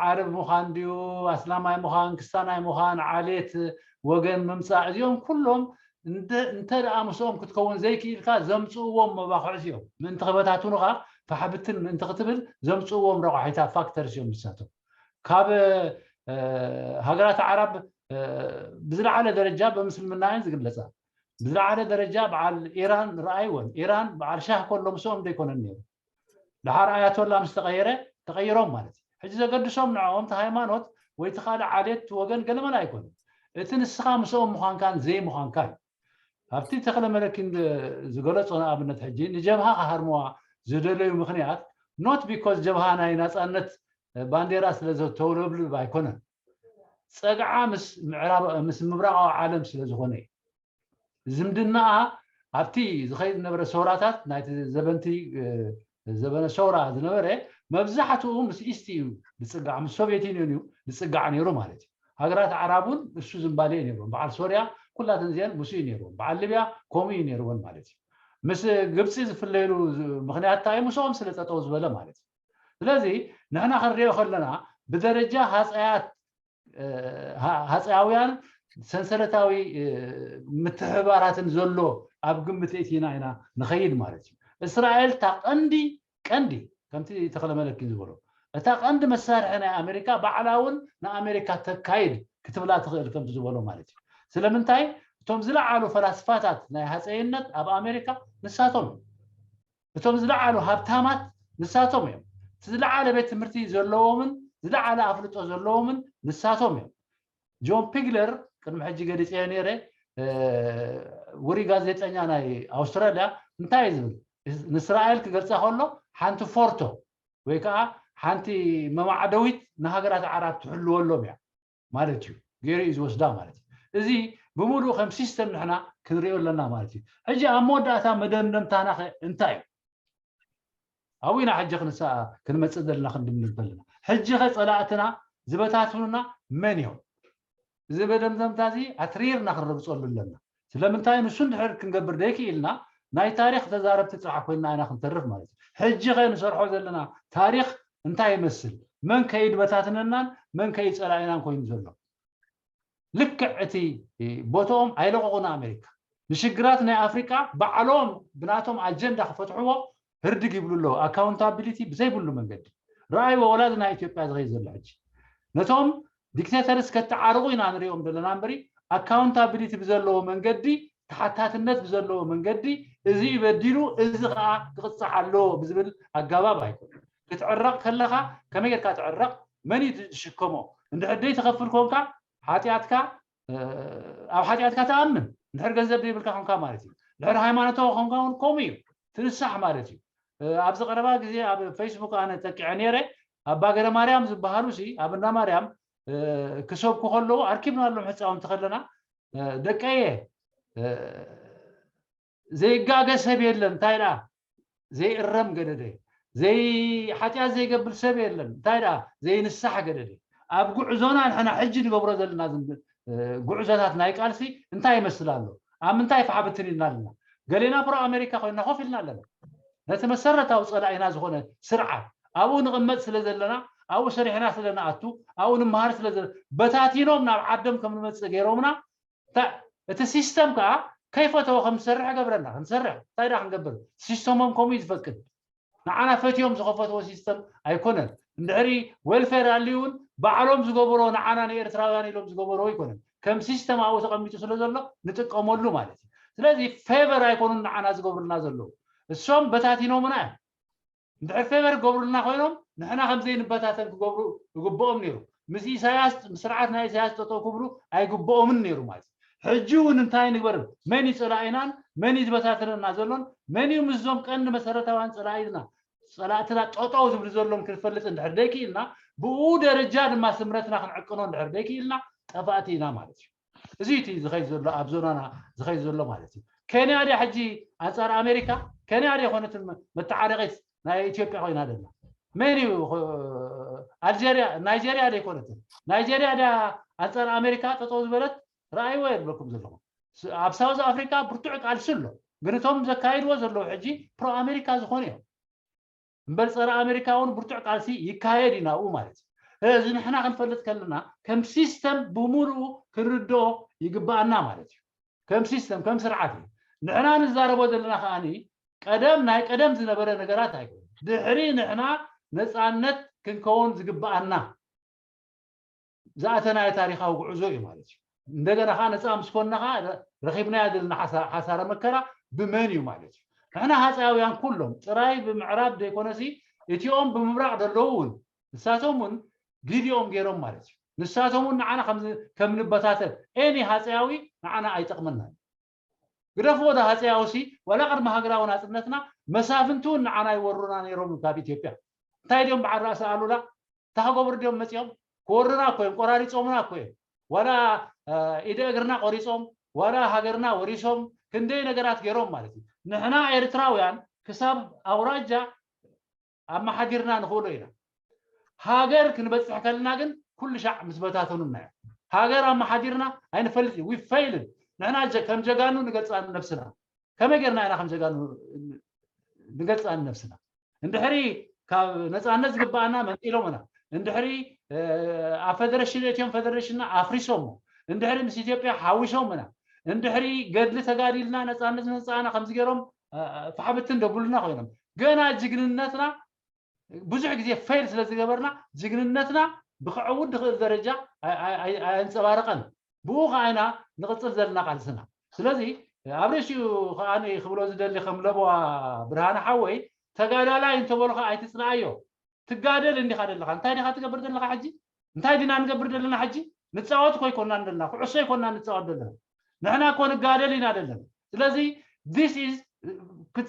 ዓረብ ምዃን ድዩ ኣስላማይ ምዃን ክስታናይ ምዃን ዓሌት ወገን ምምፃእ እዚኦም ኩሎም እንተ ደኣ ምስኦም ክትከውን ዘይክኢልካ ዘምፅእዎም መባክዕቲ እዮም። ምእንቲ ክበታትኑኻ ፋሕብትን ምእንቲ ክትብል ዘምፅእዎም ረቋሒታት factors እዮም ንሳቶም። ካብ ሃገራት ዓረብ ብዝለዓለ ደረጃ ብምስልምና እየን ዝግለፃ። ብዝለዓለ ደረጃ በዓል ኢራን ረኣይወን። ኢራን በዓል ሻህ ከሎ ምስኦም ዘይኮነን ነይሩ። ድሓር ኣያቶላ ምስ ተቐየረ ተቐይሮም ማለት እዩ። ሕጂ ዘገድሶም ንዕኦም እቲ ሃይማኖት ወይ እቲ ካልእ ዓሌት ወገን ገለመለ ኣይኮነን። እቲ ንስኻ ምስኦም ምዃንካን ዘይምዃንካን እዩ። ኣብቲ ተኽለ መለኪን ዝገለጾ ንኣብነት ሕጂ ንጀብሃ ክሃርምዋ ዝደለዩ ምኽንያት not because ጀብሃ ናይ ናጻነት ባንዴራ ስለ ዘተውለብልብ ኣይኮነን። ጸግዓ ምስ ምዕራብ ምስ ምብራቓዊ ዓለም ስለ ዝኾነ እዩ። ዝምድናኣ ኣብቲ ዝኸይድ ዝነበረ ሰውራታት ናይቲ ዘበንቲ ዘበነ ሰውራ ዝነበረ መብዛሕትኡ ምስ East እዩ ዝጽጋዕ፣ ምስ ሶቭየት ዩንዮን እዩ ዝጽጋዕ ነይሩ ማለት እዩ። ሃገራት ኣዕራብ እውን እሱ ዝምባሌ እዩ ነይርዎም። በዓል ሶርያ ኩላተን እዚአን ምስኡ እዩ ነይርዎም። በዓል ሊብያ ከምኡ እዩ ነይርወን ማለት እዩ። ምስ ግብፂ ዝፍለይሉ ምክንያት እንታይ እዩ? ምስኦም ስለ ጠጠው ዝበለ ማለት እዩ። ስለዚ ንሕና ክንሪኦ ከለና ብደረጃ ሃፀያት ሃፀያውያን ሰንሰለታዊ ምትሕብባራትን ዘሎ ኣብ ግምት እቲና ኢና ንኸይድ ማለት እዩ። እስራኤል እታ ቀንዲ ቀንዲ ከምቲ ተኽለ መለኪን ዝበሎ እታ ቀንዲ መሳርሒ ናይ ኣሜሪካ ባዕላ እውን ንኣሜሪካ ተካይድ ክትብላ ትኽእል ከምቲ ዝበሎ ማለት እዩ። ስለምንታይ እቶም ዝለዓሉ ፈላስፋታት ናይ ሃፀይነት ኣብ ኣሜሪካ ንሳቶም እዮም። እቶም ዝለዓሉ ሃብታማት ንሳቶም እዮም። እቲ ዝለዓለ ቤት ትምህርቲ ዘለዎምን ዝለዓለ ኣፍልጦ ዘለዎምን ንሳቶም እዮም። ጆን ፒግለር ቅድሚ ሕጂ ገሊፀዮ ነይረ፣ ውሩይ ጋዜጠኛ ናይ ኣውስትራልያ፣ እንታይ እዩ ዝብል ንእስራኤል ክገልፃ ከሎ? ሓንቲ ፎርቶ ወይ ከዓ ሓንቲ መማዕደዊት ንሃገራት ኣዕራብ ትሕልወሎም እያ ማለት እዩ ገይሩ እዩ ዝወስዳ ማለት እዩ። እዚ ብምሉእ ከም system ንሕና ክንሪኦ ኣለና ማለት እዩ። ሕጂ ኣብ መወዳእታ መደምደምታና ኸ እንታይ እዩ? ኣብኡ ኢና ሕጂ ክንመፅእ ዘለና ክንድምድም ከለና። ሕጂ ኸ ፀላእትና ዝበታትኑና መን እዮም? እዚ መደምደምታ እዚ ኣትሪርና ክንረግፀሉ ኣለና። ስለምንታይ ንሱ እንድሕር ክንገብር ዘይክኢልና ናይ ታሪክ ተዛረብቲ ጥራሕ ኮይንና ኢና ክንተርፍ ማለት እዩ። ሕጂ ኸ ንሰርሖ ዘለና ታሪክ እንታይ ይመስል? መን ከይድበታትነናን መን ከይፀላኢናን ኮይኑ ዘሎ? ልክዕ እቲ ቦትኦም ኣይለቐቑን። ኣሜሪካ ንሽግራት ናይ ኣፍሪቃ ባዕሎም ብናቶም ኣጀንዳ ክፈትሕዎ ህርድግ ይብሉ ኣለዉ፣ accountability ብዘይብሉ መንገዲ። ረኣይዎ ወላዚ ናይ ኢትዮጵያ ዝኸይድ ዘሎ ሕጂ ነቶም dictators ከተዓርቑ ኢና ንሪኦም ዘለና እምበሪ accountability ብዘለዎ መንገዲ፣ ተሓታትነት ብዘለዎ መንገዲ፣ እዚ በዲሉ እዚ ከዓ ክቕፃዕ ኣለዎ ብዝብል ኣገባብ ኣይኮነን። ክትዕረቕ ከለኻ ከመይ ጌርካ ትዕረቕ? መን እዩ ዝሽከሞ? እንድሕር ደይ ትኸፍል ኮንካ ሓጢኣትካ ኣብ ሓጢኣትካ ትኣምን፣ እንድሕር ገንዘብ ዘይብልካ ኮንካ ማለት እዩ። ድሕሪ ሃይማኖታዊ ኮንካ እውን ከምኡ እዩ፣ ትንሳሕ ማለት እዩ። ኣብዚ ቀረባ ግዜ ኣብ ፌስቡክ ኣነ ጠቂዐ ነይረ። ኣባ ገረ ማርያም ዝበሃሉ ሲ ኣብ እንዳ ማርያም ክሰብኩ ከለዉ ኣርኪብናሎም ህፃውንቲ ከለና፣ ደቀየ ዘይጋገ ሰብ የለን፣ እንታይ ደኣ ዘይእረም ገደደ። ዘይ ሓጢኣት ዘይገብር ሰብ የለን፣ እንታይ ደኣ ዘይንሳሕ ገደደ። ኣብ ጉዕዞና ንሕና ሕጂ ንገብሮ ዘለና ጉዕዞታት ናይ ቃልሲ እንታይ ይመስል ኣሎ? ኣብ ምንታይ ፋሕብትን ኢልና ኣለና? ገሌና pro ኣሜሪካ ኮይንና ኮፍ ኢልና ኣለና። ነቲ መሰረታዊ ፀላኢና ዝኾነ ስርዓት ኣብኡ ንቕመጥ ስለ ዘለና፣ ኣብኡ ሰሪሕና ስለ ንኣቱ፣ ኣብኡ ንምሃር ስለ በታቲኖም ናብ ዓዶም ከም ንመፅእ ገይሮምና። እቲ system ከዓ ከይፈተዎ ከም ዝሰርሕ ገብረና ክንሰርሕ። እንታይ ዳ ክንገብር? system ኦም ከምኡ እዩ ዝፈቅድ። ንዓና ፈትዮም ዝኸፈትዎ system ኣይኮነን። እንድሕሪ welfare ኣልዩ እውን ባዕሎም ዝገበሮ ንዓና ንኤርትራውያን ኢሎም ዝገበርዎ ኣይኮነን። ከም system ኣብኡ ተቐሚጡ ስለ ዘሎ ንጥቀመሉ ማለት እዩ። ስለዚ favor ኣይኮኑን ንዓና ዝገብሩልና ዘለዉ፣ እሶም በታቲኖምና እዮም። እንድሕር favor ክገብሩልና ኮይኖም ንሕና ከምዘይንበታተን ክገብሩ ይግብኦም ነይሩ። ምስ ኢሳያስ ምስ ስርዓት ናይ ኢሳያስ ጠጠው ክብሉ ኣይግብኦምን ነይሩ ማለት እዩ። ሕጂ እውን እንታይ ንግበር? መን እዩ ፀላኢናን መን እዩ ዝበታትነና ዘሎን መን እዩ ምስዞም ቀንዲ መሰረታውያን ፀላእትና ጠጠው ዝብል ዘሎን ክንፈልጥ እንድሕር ደይክኢልና፣ ብኡ ደረጃ ድማ ስምረትና ክንዕቅኖ እንድሕር ደይክኢልና ጠፋእቲ ኢና ማለት እዩ። እዚ እቲ ዝኸይድ ዘሎ ኣብ ዞናና ዝኸይድ ዘሎ ማለት እዩ። ኬንያ ድያ ሕጂ ኣንጻር ኣሜሪካ? ኬንያ ድያ ኮነት መተዓረቂት ናይ ኢትዮጵያ ኮይና ዘላ? መን እዩ? ኣልጀርያ ናይጀርያ ደይኮነትን? ናይጀርያ ድያ ኣንጻር ኣሜሪካ ጠጠው ዝበለት? ረኣይዎ የብለኩም ዘለኹም። ኣብ ሳውዝ ኣፍሪካ ብርቱዕ ቃልሲ ኣሎ፣ ግን እቶም ዘካይድዎ ዘለዉ ሕጂ pro ኣሜሪካ ዝኾኑ እዮም እምበር ፀረ ኣሜሪካ እውን ብርቱዕ ቃልሲ ይካየድ እዩ ናብኡ ማለት እዩ። ስለዚ ንሕና ክንፈልጥ ከለና ከም system ብምሉኡ ክንርድኦ ይግባኣና ማለት እዩ። ከም system ከም ስርዓት እዩ። ንሕና ንዛረቦ ዘለና ከዓኒ ቀደም ናይ ቀደም ዝነበረ ነገራት ኣይኮነ፣ ድሕሪ ንሕና ነፃነት ክንከውን ዝግባኣና ዝኣተናዮ ታሪካዊ ጉዕዞ እዩ ማለት እዩ። እንደገና ከዓ ነፃ ምስ ኮንና ከዓ ረኺብናያ ዘለና ሓሳረ መከራ ብመን እዩ ማለት እዩ። ንሕና ሃፀያውያን ኩሎም ጥራይ ብምዕራብ ዘይኮነሲ እቲኦም ብምብራቅ ዘለዉ እውን ንሳቶም እውን ጊዲኦም ገይሮም ማለት እዩ። ንሳቶም እውን ንዓና ከም ንበታተን any ሃፀያዊ ንዓና ኣይጠቕመናን። ግደፍዎ ዶ ሃፀያዊ ሲ ዋላ ቅድሚ ሃገራዊ ናፅነትና መሳፍንቲ እውን ንዓና ይወሩና ነይሮም ካብ ኢትዮጵያ። እንታይ ድዮም በዓል ራእሲ ኣሉላ እንታይ ክገብሩ ድዮም መፂኦም? ክወሩና እኮ እዮም፣ ቆራሪፆምና እኮ እዮም። ዋላ ኢደ እግርና ቆሪፆም፣ ዋላ ሃገርና ወሪሶም፣ ክንደይ ነገራት ገይሮም ማለት እዩ። ንሕና ኤርትራውያን ክሳብ ኣውራጃ ኣመሓዲርና ንኽእሎ ኢና። ሃገር ክንበፅሕ ከለና ግን ኩሉ ሻዕ ምስ በታተኑና እዮም። ሃገር ኣመሓዲርና ኣይንፈልጥ እዩ፣ we failed። ንሕና ከም ጀጋኑ ንገልፃ ነብስና፣ ከመይ ጌርና ኢና ከም ጀጋኑ ንገልፃ ነብስና? እንድሕሪ ካብ ነፃነት ዝግባኣና መንጢሎምና፣ እንድሕሪ ኣብ ፌደሬሽን እትዮም ፌደሬሽንና ኣፍሪሶሞ፣ እንድሕሪ ምስ ኢትዮጵያ ሓዊሶምና፣ እንድሕሪ ገድሊ ተጋዲልና ነፃነት መፃና ከምዚ ገይሮም ፋሕብትን ደብሉና ኮይኖም፣ ገና ጅግንነትና ብዙሕ ግዜ fail ስለ ዝገበርና ጅግንነትና ብክዕውት ዝኽእል ደረጃ ኣየንፀባረቐን። ብኡ ከዓ ኢና ንቕፅል ዘለና ቃልስና። ስለዚ ኣብ ርእሲኡ ከዓ ክብሎ ዝደሊ ከም ለበዋ ብርሃነ ሓወይ፣ ተጋዳላይ እንተበሉካ ኣይትፅላኣዮ። ትጋደል እንዲኻ ዘለኻ፣ እንታይ ዲኻ ትገብር ዘለኻ ሕጂ? እንታይ ዲና ንገብር ዘለና ሕጂ? ንፃወት እኮ ኣይኮናን ዘለና፣ ኩዕሶ ኣይኮናን ንፃወት ዘለና፣ ንሕና እኮ ንጋደል ኢና ዘለና። ስለዚ this is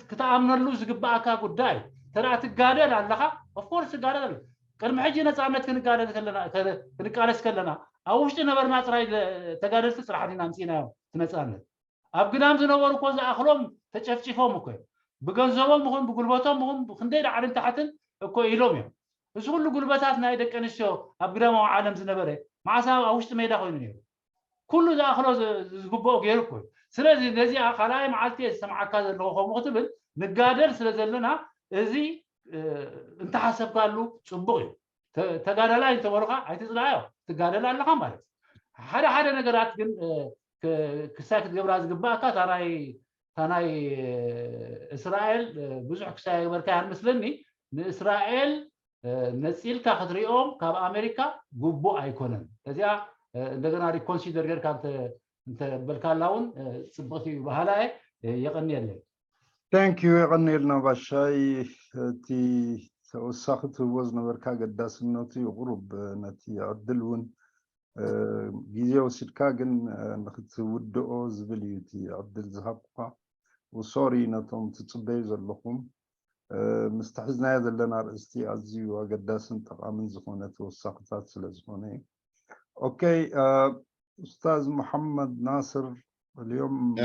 ክትኣምነሉ ዝግባኣካ ጉዳይ። ተደኣ ትጋደል ኣለኻ፣ of course ትጋደል ኣለ። ቅድሚ ሕጂ ነፃነት ክንጋደል ከለና፣ ክንቃለስ ከለና ኣብ ውሽጢ ነበርና ጥራይ ተጋደልቲ ጥራሕ ዲና ኣምፂናዮ እቲ ነፃነት? ኣብ ግዳም ዝነበሩ እኮ ዝኣኽሎም ተጨፍጪፎም እኮ እዮም። ብገንዘቦም ይኹን ብጉልበቶም ይኹን ክንደይ ላዕልን ታሕትን እኮ ኢሎም እዮም። እዚ ኩሉ ጉልበታት ናይ ደቂ ኣንስትዮ ኣብ ግዳማዊ ዓለም ዝነበረ መዓስ ኣብ ውሽጢ ሜዳ ኮይኑ ነይሩ? ኩሉ ዝኣኽሎ ዝግብኦ ገይሩ እኮ እዩ። ስለዚ ነዚኣ ካልኣይ መዓልቲ እየ ዝሰምዓካ ዘለኹ ከምኡ ክትብል። ንጋደል ስለ ዘለና እዚ እንተሓሰብካሉ ፅቡቅ እዩ። ተጋዳላይ እንተበሉካ ኣይትፅላኣዮ፣ ትጋደል ኣለኻ ማለት እዩ። ሓደ ሓደ ነገራት ግን ክሳይ ክትገብራ ዝግባእካ እታ ናይ እስራኤል ብዙሕ ክሳይ ገበርካ መስለኒ። ንእስራኤል ነፂልካ ክትሪኦም ካብ ኣሜሪካ ግቡእ ኣይኮነን። እዚኣ እንደገና reconsider ጌርካ እንተበልካላ እውን ፅብቕቲ እዩ ባህላ እየ። የቐኒየለይ። Thank you፣ የቐኒየልና ባሻይ። እቲ ተወሳኺ ትህቦ ዝነበርካ ገዳስነቱ ይቁሩብ ነቲ ዕድል እውን ግዜ ወሲድካ ግን ንክትውድኦ ዝብል እዩ እቲ ዕድል ዝሃብኩካ። Sorry ነቶም ትፅበዩ ዘለኹም። ምስ ሒዝናዮ ዘለና ርእስቲ ኣዝዩ ኣገዳስን ጠቃምን ዝኾነ ተወሳኽታት ስለ ዝኾነ እዩ። Okay ኡስታዝ መሐመድ ናስር اليوم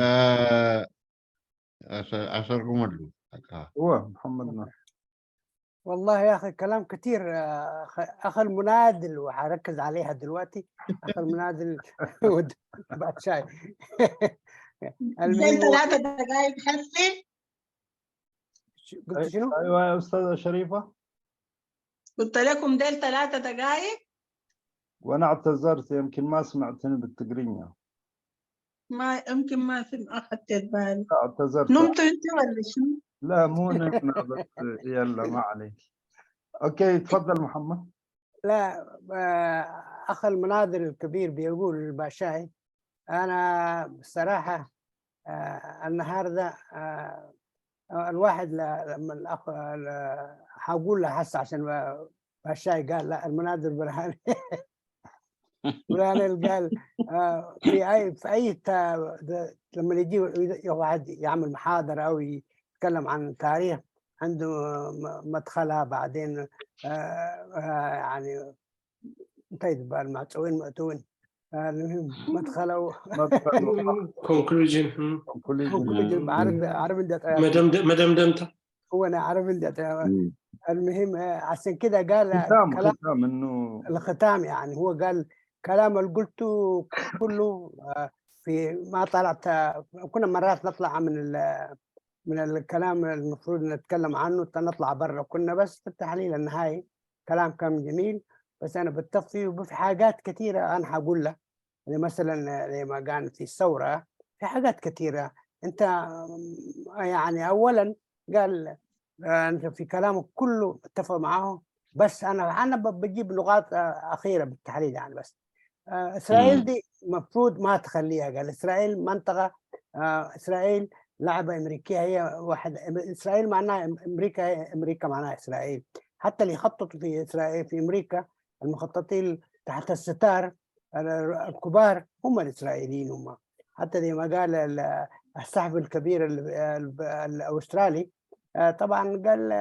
أسرقم هو محمد ناصر. والله يا اخي كلام كثير، اخ المنادل، وحركز عليها دلوقتي، اخ المنادل بعد شاي. زي 3 دقائق حسي. قلت شنو؟ ايوه يا استاذه شريفه. قلت لكم ديل 3 دقائق. وانا اعتذرت، يمكن ما سمعتني بالتقرينيا. ما يمكن ما في اخذت بالي. لا، اعتذرت. نمت انت ولا شنو؟ لا مو نمنا، بس يلا ما عليك. Okay تفضل محمد. لا، اخ المناضل الكبير بيقول الباشاي، انا بصراحه النهارده الواحد لما الاخ هقول له هسه عشان باشاي قال، لا، المناضل برهان قال في اي لما يجي واحد يعمل محاضره او يتكلم عن تاريخ عنده مدخلها، بعدين يعني طيب المعتوين مأتون، المهم مدخله Conclusion. Conclusion عربي عربي. መደምደምታ። هو انا عربي. المهم عشان كده قال ختام. كلام ختام انه الختام، يعني هو قال كلام اللي قلته كله في ما طلعت. كنا مرات نطلع من الكلام المفروض نتكلم عنه، نطلع برا كنا، بس في التحليل النهائي كلام كان جميل. بس انا بتفق فيه، وفي حاجات كثيره انا هقول لها، يعني مثلا زي ما قال في الثوره في حاجات كثيره. انت يعني اولا قال انت في كلامك كله اتفق معه، بس انا بجيب نقاط اخيره بالتحليل يعني. بس اسرائيل دي مفروض ما تخليها. قال اسرائيل منطقة، اسرائيل لعبه امريكية، هي واحد اسرائيل معناها امريكا، امريكا معناها اسرائيل. حتى اللي يخططوا في اسرائيل في امريكا، المخططين تحت الستار الكبار هم الاسرائيليين هم. حتى زي ما قال الصحفي الكبير الاسترالي، طبعا قال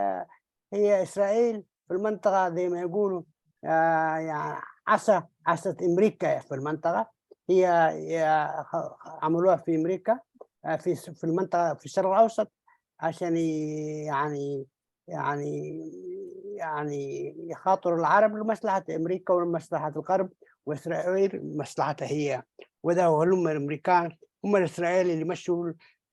هي اسرائيل في المنطقة زي ما يقولوا يعني عصا امريكا في المنطقة، هي عملوها في امريكا في المنطقة في الشرق الاوسط عشان يعني يخاطروا العرب لمصلحة امريكا ولمصلحه الغرب، واسرائيل مصلحتها هي. وده هم الامريكان هم الاسرائيلي اللي مشوا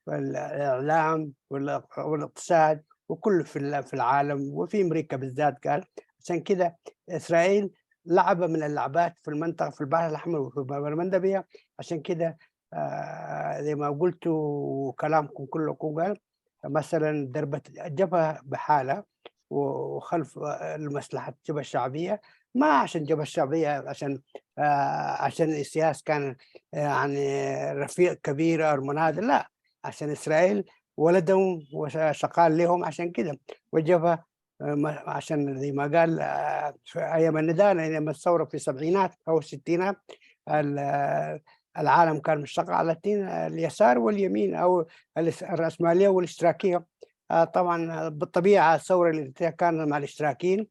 الاعلام والاقتصاد وكل في العالم وفي امريكا بالذات. قال عشان كده اسرائيل لعبه من اللعبات في المنطقة في البحر الاحمر وفي باب المندبيه. عشان كده زي ما قلت وكلامكم كلكم، قال مثلا ضربة الجبهة بحالة وخلف المصلحة الجبهة الشعبية، ما عشان الجبهة الشعبية عشان إسياس كان يعني رفيق كبير أو مناضل، لا، عشان إسرائيل ولدهم وشغال لهم عشان كده. والجبهة عشان زي ما قال في أيام النضال، أيام الثورة في السبعينات أو الستينات، العالم كان مشتق على الاثنين، اليسار واليمين أو الرأسمالية والاشتراكية. طبعا بالطبيعة الثورة اللي كانت مع الاشتراكيين،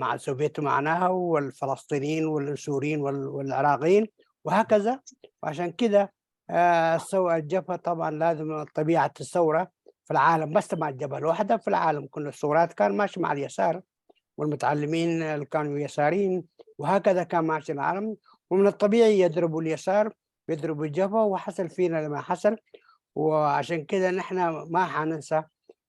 مع السوفيت معناها، والفلسطينيين والسوريين والعراقيين وهكذا. وعشان كده الجبهة طبعا لازم طبيعة الثورة في العالم، بس مع الجبهة الواحدة في العالم كل الثورات كان ماشي مع اليسار والمتعلمين اللي كانوا يساريين وهكذا كان ماشي العالم. ومن الطبيعي يضربوا اليسار يضربوا الجبهة، وحصل فينا لما حصل. وعشان كده نحن ما حننسى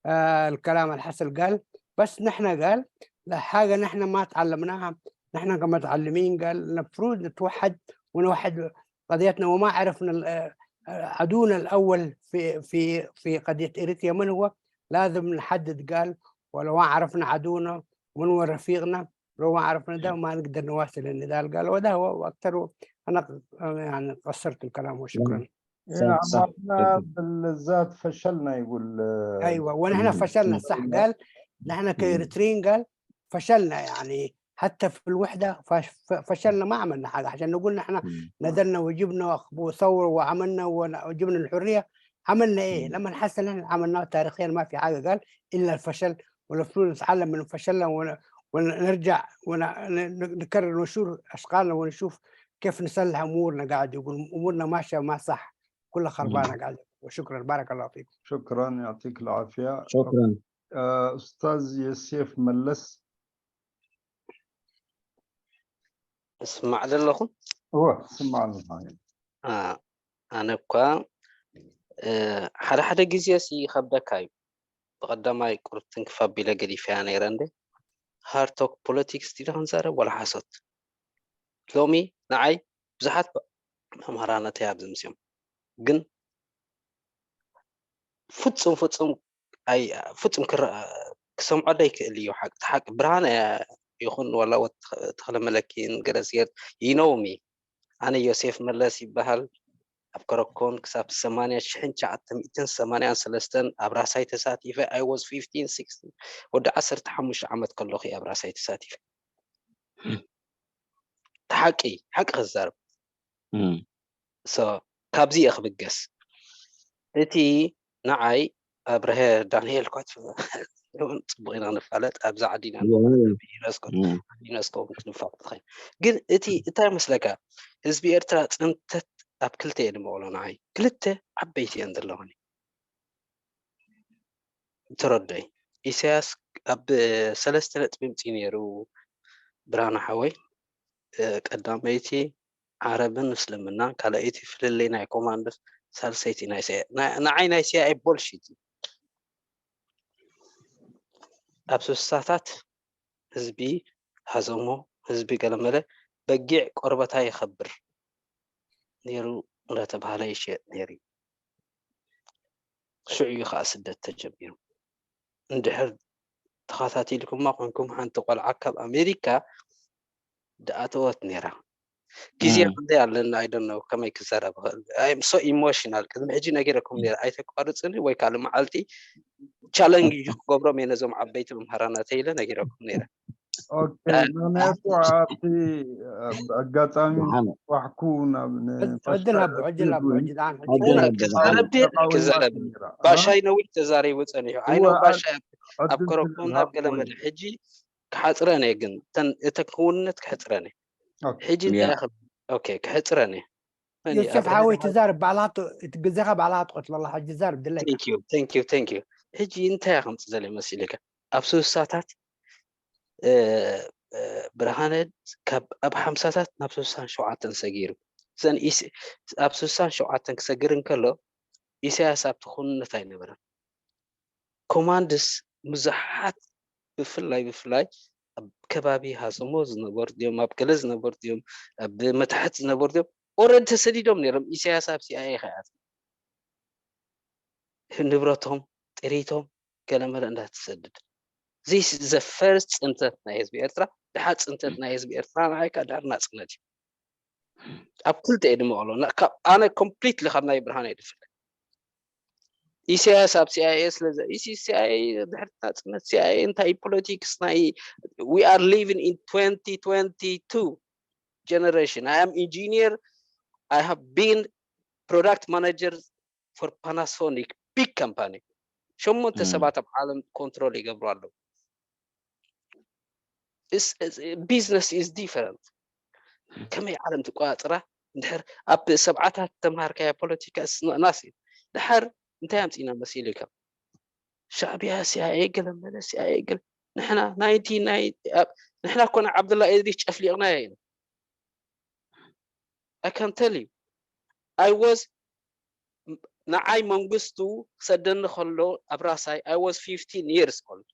الكلام اللي حصل. قال بس نحن قال لا حاجة نحن ما تعلمناها، نحن كمتعلمين قال المفروض نتوحد ونوحد قضيتنا. وما عرفنا عدونا الأول في قضية إريتريا من هو، لازم نحدد. قال ولو ما عرفنا عدونا ومن هو رفيقنا، لو ما عرفنا ده ما نقدر نواصل النضال. قال وده هو وأكثر. أنا يعني قصرت الكلام وشكرا. نعم، احنا بالذات فشلنا يقول. ايوه ونحن فشلنا صح. قال نحن كإريتريين قال فشلنا، يعني حتى في الوحدة فشلنا، ما عملنا حاجة عشان نقول نحن نزلنا وجبنا وثور وعملنا وجبنا الحرية. عملنا ايه؟ لما نحس ان احنا عملناه تاريخيا ما في حاجة قال الا الفشل. والمفروض نتعلم من فشلنا ونرجع ونكرر ونشوف اشغالنا ونشوف كيف نصلح امورنا. قاعد يقول امورنا ماشية ما صح، كلها خربانة قاعد. وشكرا، بارك الله فيكم. شكرا، يعطيك العافية. شكرا. استاذ يوسف ملس. እስማዕ ዘለኹ? هو ስማዕ ኣለኻ። ኣነ እኳ ሓደ ሓደ ግዜ ሲ ይከብደካ እዩ። ብቀዳማይ ቁርብ ትንክፍ ኣቢለ ገዲፈያ ነይረ እንደ hard talk politics ዲና ክንዛረብ ወላ ሓሶት። ሎሚ ንዓይ ብዙሓት መምሃራነተይ ኣብዚ ምስዮም ግን ፍፁም ፍፁም ኣይ ፍፁም ክሰምዖ ደይክእል እዩ። ሓቂ ሓቂ ብርሃነ ይኹን ዋላ ተክለ መለኪን ገለ ዝገር ይነውሚ። ኣነ ዮሴፍ መለስ ይበሃል። ኣብ ከረኮን ክሳብ 8983 ኣብ ራሳይ ተሳቲፈ። I was 15 16፣ ወዲ 15 ዓመት ከለኹ ኣብ ራሳይ ተሳቲፈ። እቲ ሓቂ ሓቂ ክዛረብ ካብዚ እየ ክብገስ። እቲ ንዓይ ኣብርሀ ዳንኤል ኳ ፅቡቅ ኢና ንፋለጥ፣ ኣብዛ ዓዲ ኢና ዩነስኮ ክንፋለጥ ንኽእል። ግን እቲ እንታይ መስለካ፣ ህዝቢ ኤርትራ ፅንተት ኣብ ክልተ እየ ንመቕሎ። ንዓይ ክልተ ዓበይቲ እየን ዘለዋኒ ተረዶይ። ኢሳያስ ኣብ ሰለስተ ነጥቢ ምፂ ነይሩ ብርሃነ ሓወይ። ቀዳመይቲ ዓረብን እስልምና፣ ካልአይቲ ፍልልይ ናይ ኮማንዶስ፣ ሳልሰይቲ ናይ ንዓይ ናይ CIA bullshit እዩ። ኣብ ስሳታት ህዝቢ ሃዘሞ ህዝቢ ገለመለ በጊዕ ቆርበታ ይኸብር ነይሩ እንዳተባሃለ ይሽየጥ ነይሩ እዩ። ሽዑ እዩ ከዓ ስደት ተጀሚሩ። እንድሕር ተኸታቲልኩማ ኮንኩም ሓንቲ ቆልዓ ካብ ኣሜሪካ ደኣተወት ነይራ። ግዜ ክንደይ ኣለና? I don't know ከመይ ክዛረብ እኽእል። I'm so emotional። ቅድሚ ሕጂ ነጊረኩም ነይረ፣ ኣይተቋርፅኒ ወይ ካልእ መዓልቲ challenge ክገብሮም እየ ነዞም ዓበይቲ መምሃራናተይ ኢለ ነጊረኩም ነይረ። Okay፣ ምክንያቱ ኣብቲ ኣጋጣሚ ዋሕኩ ናብ ዕድል ሃቦ፣ ዕድል ሃቦ። ሕጂ ደሓን ሕጂ ክዛረብ ድየ ክዛረብ? ባሻይ ነዊሕ ተዛሪቡ ፀኒሑ ዓይኖ ባሻይ ኣብ ኮረኮን ኣብ ገለ መለ። ሕጂ ክሓፅረን እየ ግን እተን ክውንነት ክሕፅረን እየ ሕጂ። እንታይ ክብል? Okay፣ ክሕፅረን እየ። መን እዩ? ዮሴፍ ኣብርሃ ሓወይ ትዛረብ ባዕልኻ፣ እቲ ግዜኻ ባዕልኻ ትቆትለላ። ሕጂ ዛረብ ድለይካ። Thank you, thank you, thank you። ሕጂ እንታይ ከምፅእ ዘለ መሲልካ? ኣብ ስሳታት ብርሃነ ካብ ኣብ 50ታት ናብ 67 ሰጊሩ። ዘን ኣብ 67 ክሰግር እንከሎ ኢሳያስ ኣብቲ ኩንነት ኣይነበረን። Commands ብዙሓት ብፍላይ ኣብ ከባቢ ሃፀሞ ዝነበሩ ድዮም፣ ኣብ ገለ ዝነበሩ ድዮም፣ ኣብ መታሕት ዝነበሩ ድዮም፣ already ተሰዲዶም ነይሮም። ኢሳያስ ኣብ CIA ከይኣት ንብረቶም ጥሪቶም ገለመለ እንዳትሰድድ። This is the first ፅንተት ናይ ህዝቢ ኤርትራ። ድሓር ፅንተት ናይ ህዝቢ ኤርትራ ንዓይካ ድሕሪ ናፅነት እዩ። ኣብ ክልተ እየ ድመቕሎ ኣነ completely ካብ ናይ ብርሃነ እየ ድፍለ። ኢሳያስ ኣብ CIA ስለ CIA ድሕሪ ናፅነት CIA እንታይ politics ናይ we are living in 2022 generation. I am engineer. I have been product manager for Panasonic, big company. ሸሞንተ ሰባት ኣብ ዓለም control ይገብሩ ኣለዉ። Business is different። ከመይ ዓለም ትቆፃፅራ እንድሕር ኣብ ሰብዓታት ተምሃርካያ ፖለቲካ ናስ እዩ። ድሓር እንታይ ኣምፂና መሲልካ? ሻዕብያ CIA ገለመለ CIA ገለ። ንሕና ninety ንሕና ኮነ ዓብዱላ ኢድሪስ ጨፍሊቕናዮ ኢና። I can tell you, I was ንዓይ መንግስቱ ክሰደኒ ከሎ ኣብ ራሳይ I was 15 years old።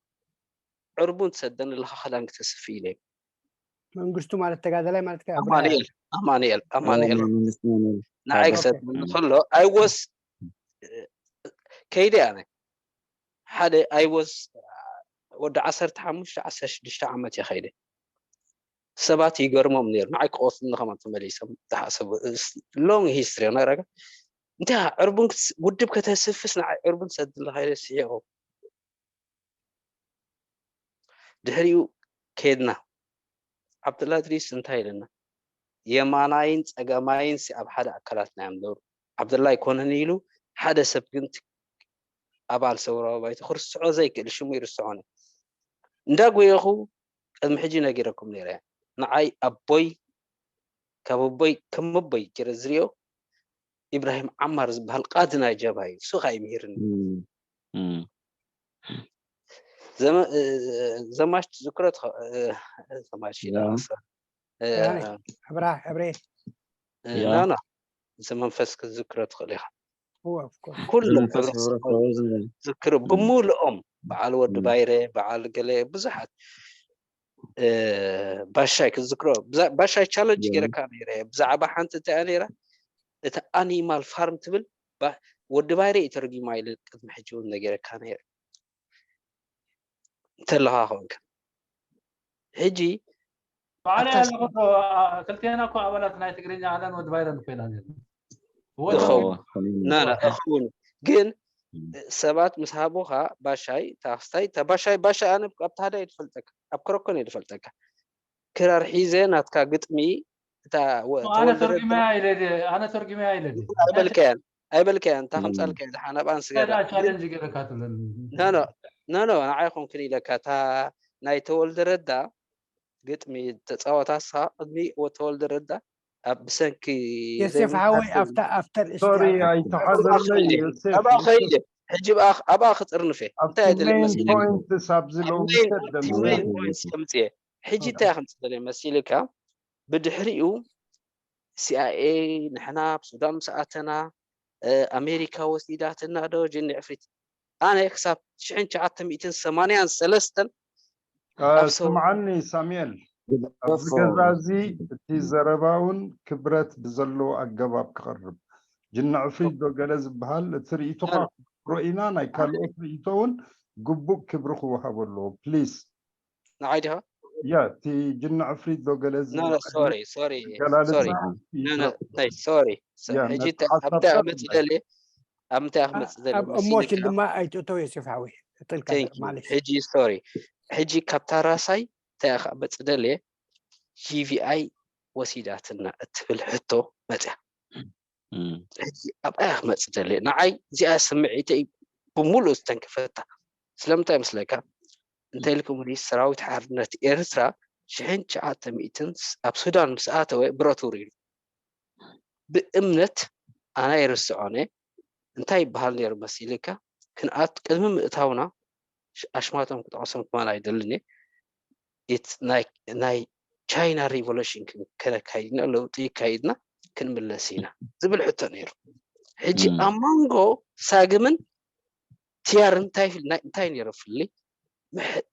ዕርቡን ትሰደኒ ኣለካ ክዳን ክተስፊ ኢለ። መንግስቱ ማለት ተጋዳላይ ማለት ከ? ኣማኑኤል፣ ኣማኑኤል፣ ኣማኑኤል ንዓይ ክሰደኒ ከሎ I was ከይደ ኣነ ሓደ I was ወዲ 15 16 ዓመት እየ ከይደ። ሰባት ይገርሞም ነይሩ ንዓይ ክቆትሉኒ ከማ ተመሊሶም ዝሓሰቡ long history ነረጋ። እንታይ ዕርቡን ውድብ ከተስፍስ ንዓይ ዕርቡን ትሰድለካ ኢለ ስሒቖም። ድሕሪኡ ከድና ዓብዱላ እድሪስ እንታይ ኢለና? የማናይን ፀገማይን ኣብ ሓደ ኣካላትና እዮም ዝነብሩ። ዓብዱላ ኣይኮነን ኢሉ። ሓደ ሰብ ግን ኣባል ሰውራዊ ባይቶ ክርስዖ ዘይክእል ሽሙ ይርስዖን እንዳጎየኹ። ቅድሚ ሕጂ ነጊረኩም ነይረ፣ ንዓይ ኣቦይ ካብ ኣቦይ ከም ኣቦይ ገይረ ዝሪኦ ኢብራሂም ዓማር ዝበሃል ቃዲ ናይ ጀብሃ እዩ። እሱ ከዓ ይምሂርኒ። ዘማች ትዝክሮ? ዘማች ሕብራ ሕብሬ። No፣ ዘመንፈስ ክትዝክሮ ትኽእል ኢኻ። ኩሎም ዝክሩ ብምሉኦም በዓል ወዲ ባይረ በዓል ገለ ብዙሓት። ባሻይ ክዝክሮ፣ ባሻይ challenge ገይረካ ነይረ ብዛዕባ ሓንቲ እንታይ እያ ነይራ እታ Animal Farm ትብል ወዲ ባይረ እዩ ተርጊማ ኢለ ቅድሚ ሕጂ እውን ነገረካ ነይረ እንተለካ ኮንካ ሕጂ። በዓል ኣለኹ። ክልቴና እኮ ኣባላት ናይ ትግርኛ ኣነን ወዲ ባይረን ኮይና ነርና። ይኸውን ይኸውን ግን ሰባት ምስ ሃቡኻ ባሻይ ታክስታይ ባሻይ ባሻይ ኣነ ኣብቲ ሃዳ እየ ትፈልጠካ፣ ኣብ ኮረኮን እየ ትፈልጠካ ክራር ሒዘ ናትካ ግጥሚ እታ ኣነ ተርጊመያ ኢለ፣ ኣነ ተርጊመያ ኢለ። ኣይበልከያን፣ ኣይበልከያን። እንታ ከምፃልከ ድሓን ኣብኣን ስገዳ። Challenge ገይረካ ትብለኒ። No, no, ንዓይ ኮንክን ኢለካ። እታ ናይ ተወልደ ረዳ ግጥሚ ተፃወታስኻ ቅድሚ ተወልደ ረዳ ኣብ ብሰንኪ ዮሴፍ ሓወይ after after Sorry፣ ኣይተሓዘለይ ዮሴፍ። ኣብኣ ከይደ ሕጂ ኣብኣ ክጥርንፈ እንታይ ኣድለ መሲለካ? Points ኣብዚ ሎሚ main points ከምፅየ ሕጂ እንታይ ከምፅእ ደልየ መሲልካ? ብድሕሪኡ CIA ንሕና ኣብ ሱዳን ምስ ኣተና ኣሜሪካ ወሲዳትና ዶ ጅኒ ዕፍሪት ኣነ ክሳብ 1983 ስምዓኒ ሳሙኤል፣ ኣብዚ ገዛ እዚ እቲ ዘረባ እውን ክብረት ብዘለዎ ኣገባብ ክቐርብ። ጅኒ ዕፍሪት ዶ ገለ ዝበሃል እቲ ርእቶካ ክብሮ ኢና። ናይ ካልኦት ርእቶ እውን ግቡእ ክብሪ ክወሃብ ኣለዎ please። ንዓይ ዲኻ? Yeah እቲ ጅኒ ዕፍሪት ዶ ገለ No ዝብል No ዓይነት Sorry, sorry. ኣገላልፃ Sorry, no no sorry. Yeah ሕጂ ነቲ ኣብ ሓሳብካ ምንታይ ክመፅእ ደልየ ኣብ ምንታይ ክመፅእ ደልየ ኣብ መሲልካ Emotion ድማ ኣይትእተው ዮሴፍ ሓወይ ጥልካ Thank you. معلش. ሕጂ sorry, ሕጂ ካብታ ራሳይ እንታይ ክመፅእ ደልየ GVI ወሲዳትና እትብል ሕቶ መፅያ። ሕጂ ኣብኣያ ክመፅእ ደልየ ንዓይ እዚኣ ስምዒተይ ብሙሉእ ዝተንክፈታ ስለምንታይ መስለካ እንታይ ኢልኩምኒ ሰራዊት ሓርነት ኤርትራ 1900 ኣብ ሱዳን ምስ ኣተወ ብረት ውሪዱ ብእምነት ኣነ ኣይርስዖን እየ። እንታይ ይበሃል ነይሩ መሲልካ ክንኣት ቅድሚ ምእታውና ኣሽማቶም ክጠቕሶም ክማን ኣይደልን እየ ናይ ቻይና revolution ከነካይድና ለውጢ ካይድና ክንምለስ ኢና ዝብል ሕቶ ነይሩ። ሕጂ ኣብ መንጎ ሳግምን ቲያርን እንታይ ነይሩ ፍልይ?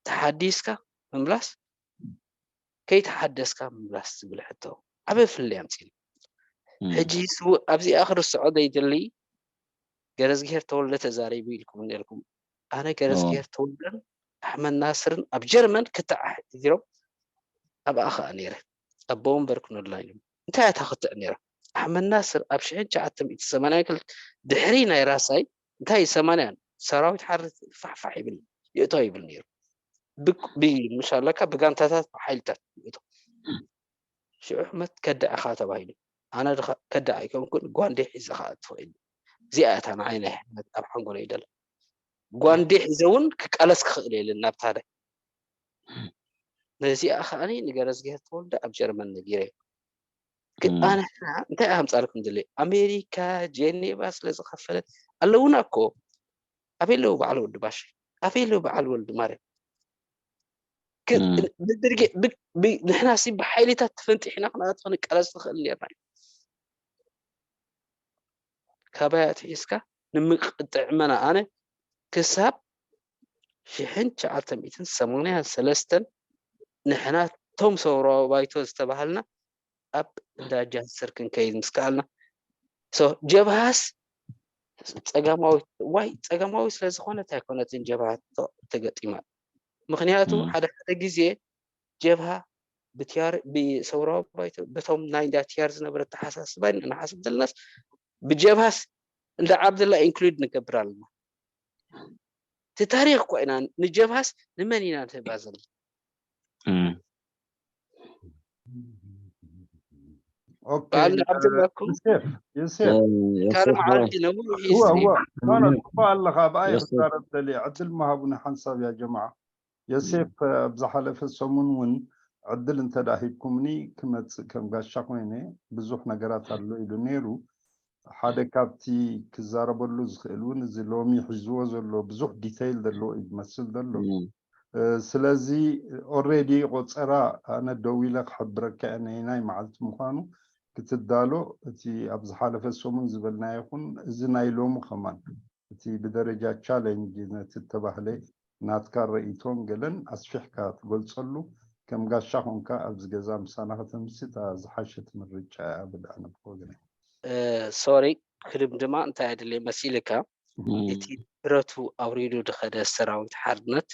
ተሓዲስካ ምምላስ ከይተሓደስካ ምምላስ ዝብል ሕቶ ዓበይ ፍልይ ኣምፂኡ። ሕጂ ኣብዚኣ ክርስዖ ዘይደሊ ገረዝግሄር ተወልደ ተዛሪቡ ኢልኩም ነርኩም። ኣነ ገረዝግሄር ተወልደን ኣሕመድ ናስርን ኣብ ጀርመን ክትዕ ገይሮም ኣብኣ ከዓ ነይረ ኣቦ ወንበር ክነላ ኢሎም። እንታይ እያ ክትዕ ነይራ? ኣሕመድ ናስር ኣብ 1982 ድሕሪ ናይ ራሳይ እንታይ 80 ሰራዊት ሓርነት ፋሕፋሕ ይብል ይእቶ ይብል ነይሩ ምሻለካ ብጋንታታት ብሓይልታት ይእቶ። ሽዑ ሕመት ከዳዕኻ ተባሂሉ ኣነ ከዳዕ ኣይኮንኩን ጓንዴ ሒዘ ከዓ እትኽእል እዚኣ እታ ንዓይ ናይ ሕመት ኣብ ሓንጎለ ይደላ ጓንዴ ሒዘ እውን ክቃለስ ክኽእል የለን ናብታ ዳይ ነዚኣ ከዓኒ ንገረዝግሄር ተወልደ ኣብ ጀርመን ነጊረ። ኣነ እንታይ ኣምፃልኩም ድለ ኣሜሪካ ጄኔቫ ስለ ዝኸፈለት ኣለውና እኮ ኣበይ ኣለዉ በዓል ወዲ ባሻ ኣበይ ኣለዉ በዓል ወልዲ ማርያም ንሕና ሲ ብሓይልታት ተፈንጢሕና ክንኣቱ ክንቃለስ ንኽእል ነርና። ካባይ ኣትሒዝካ ንምቅጥዕመና ኣነ ክሳብ 1983 ንሕና ቶም ሰውራዊ ባይቶ ዝተባሃልና ኣብ እንዳ ጃንሰር ክንከይድ ምስ ከኣልና ጀብሃስ ፀጋማዊ ዋይ ፀጋማዊ ስለ ዝኾነት ኣይኮነትን ጀብሃ ተገጢማ። ምክንያቱ ሓደ ሓደ ግዜ ጀብሃ ብትያር ብሰውራዊ ባይቶ በቶም ናይ እንዳ ቲያር ዝነበረ ተሓሳስባ ንሓስብ ዘለናስ ብጀብሃስ እንዳ ዓብደላ include ንገብር ኣለና። እቲ ታሪክ እኳ ኢና ንጀብሃስ ንመን ኢና ንህባ ዘለና? Okay. በዓል ዓብደላ እኮ ዮሴፍ ዮሴፍ ካልእ መዓልቲ ነዊሕ هو history هو no no ፅቡቅ ኣለኻ ብኣይ ዮሴፍ ክዛረብ ደልየ ዕድል መሃቡኒ ሓንሳብ يا جماعة። ዮሴፍ ኣብ ዝሓለፈ ሰሙን እውን ዕድል እንተዳ ሂብኩምኒ ክመፅእ ከም ጋሻ ኮይነ ብዙሕ ነገራት ኣሎ ኢሉ ነይሩ። ሓደ ካብቲ ክዛረበሉ ዝኽእል እውን እዚ ሎሚ ሒዝዎ ዘሎ ብዙሕ detail ዘለዎ እዩ ዝመስል ዘሎ። ስለዚ already ቆፀራ ኣነ ደው ኢለ ክሕብረካ እየ ነናይ መዓልቲ ምኳኑ ክትዳሎ። እቲ ኣብ ዝሓለፈ ሰሙን ዝበልናዮ ይኹን እዚ ናይ ሎሚ ከማን እቲ ብደረጃ challenge ነቲ እተባህለ ናትካ ርእይቶን ገለን ኣስፊሕካ ትገልፀሉ ከም ጋሻ ኮንካ ኣብዚ ገዛ ምሳና ከተምሲ እታ ዝሓሸት ምርጫ እያ ብል ኣነ ብወገነይ። Sorry ክድምድማ እንታይ ኣድልየ መሲልካ እቲ ብረቱ ኣውሪዱ ድኸደ ሰራዊት ሓርነት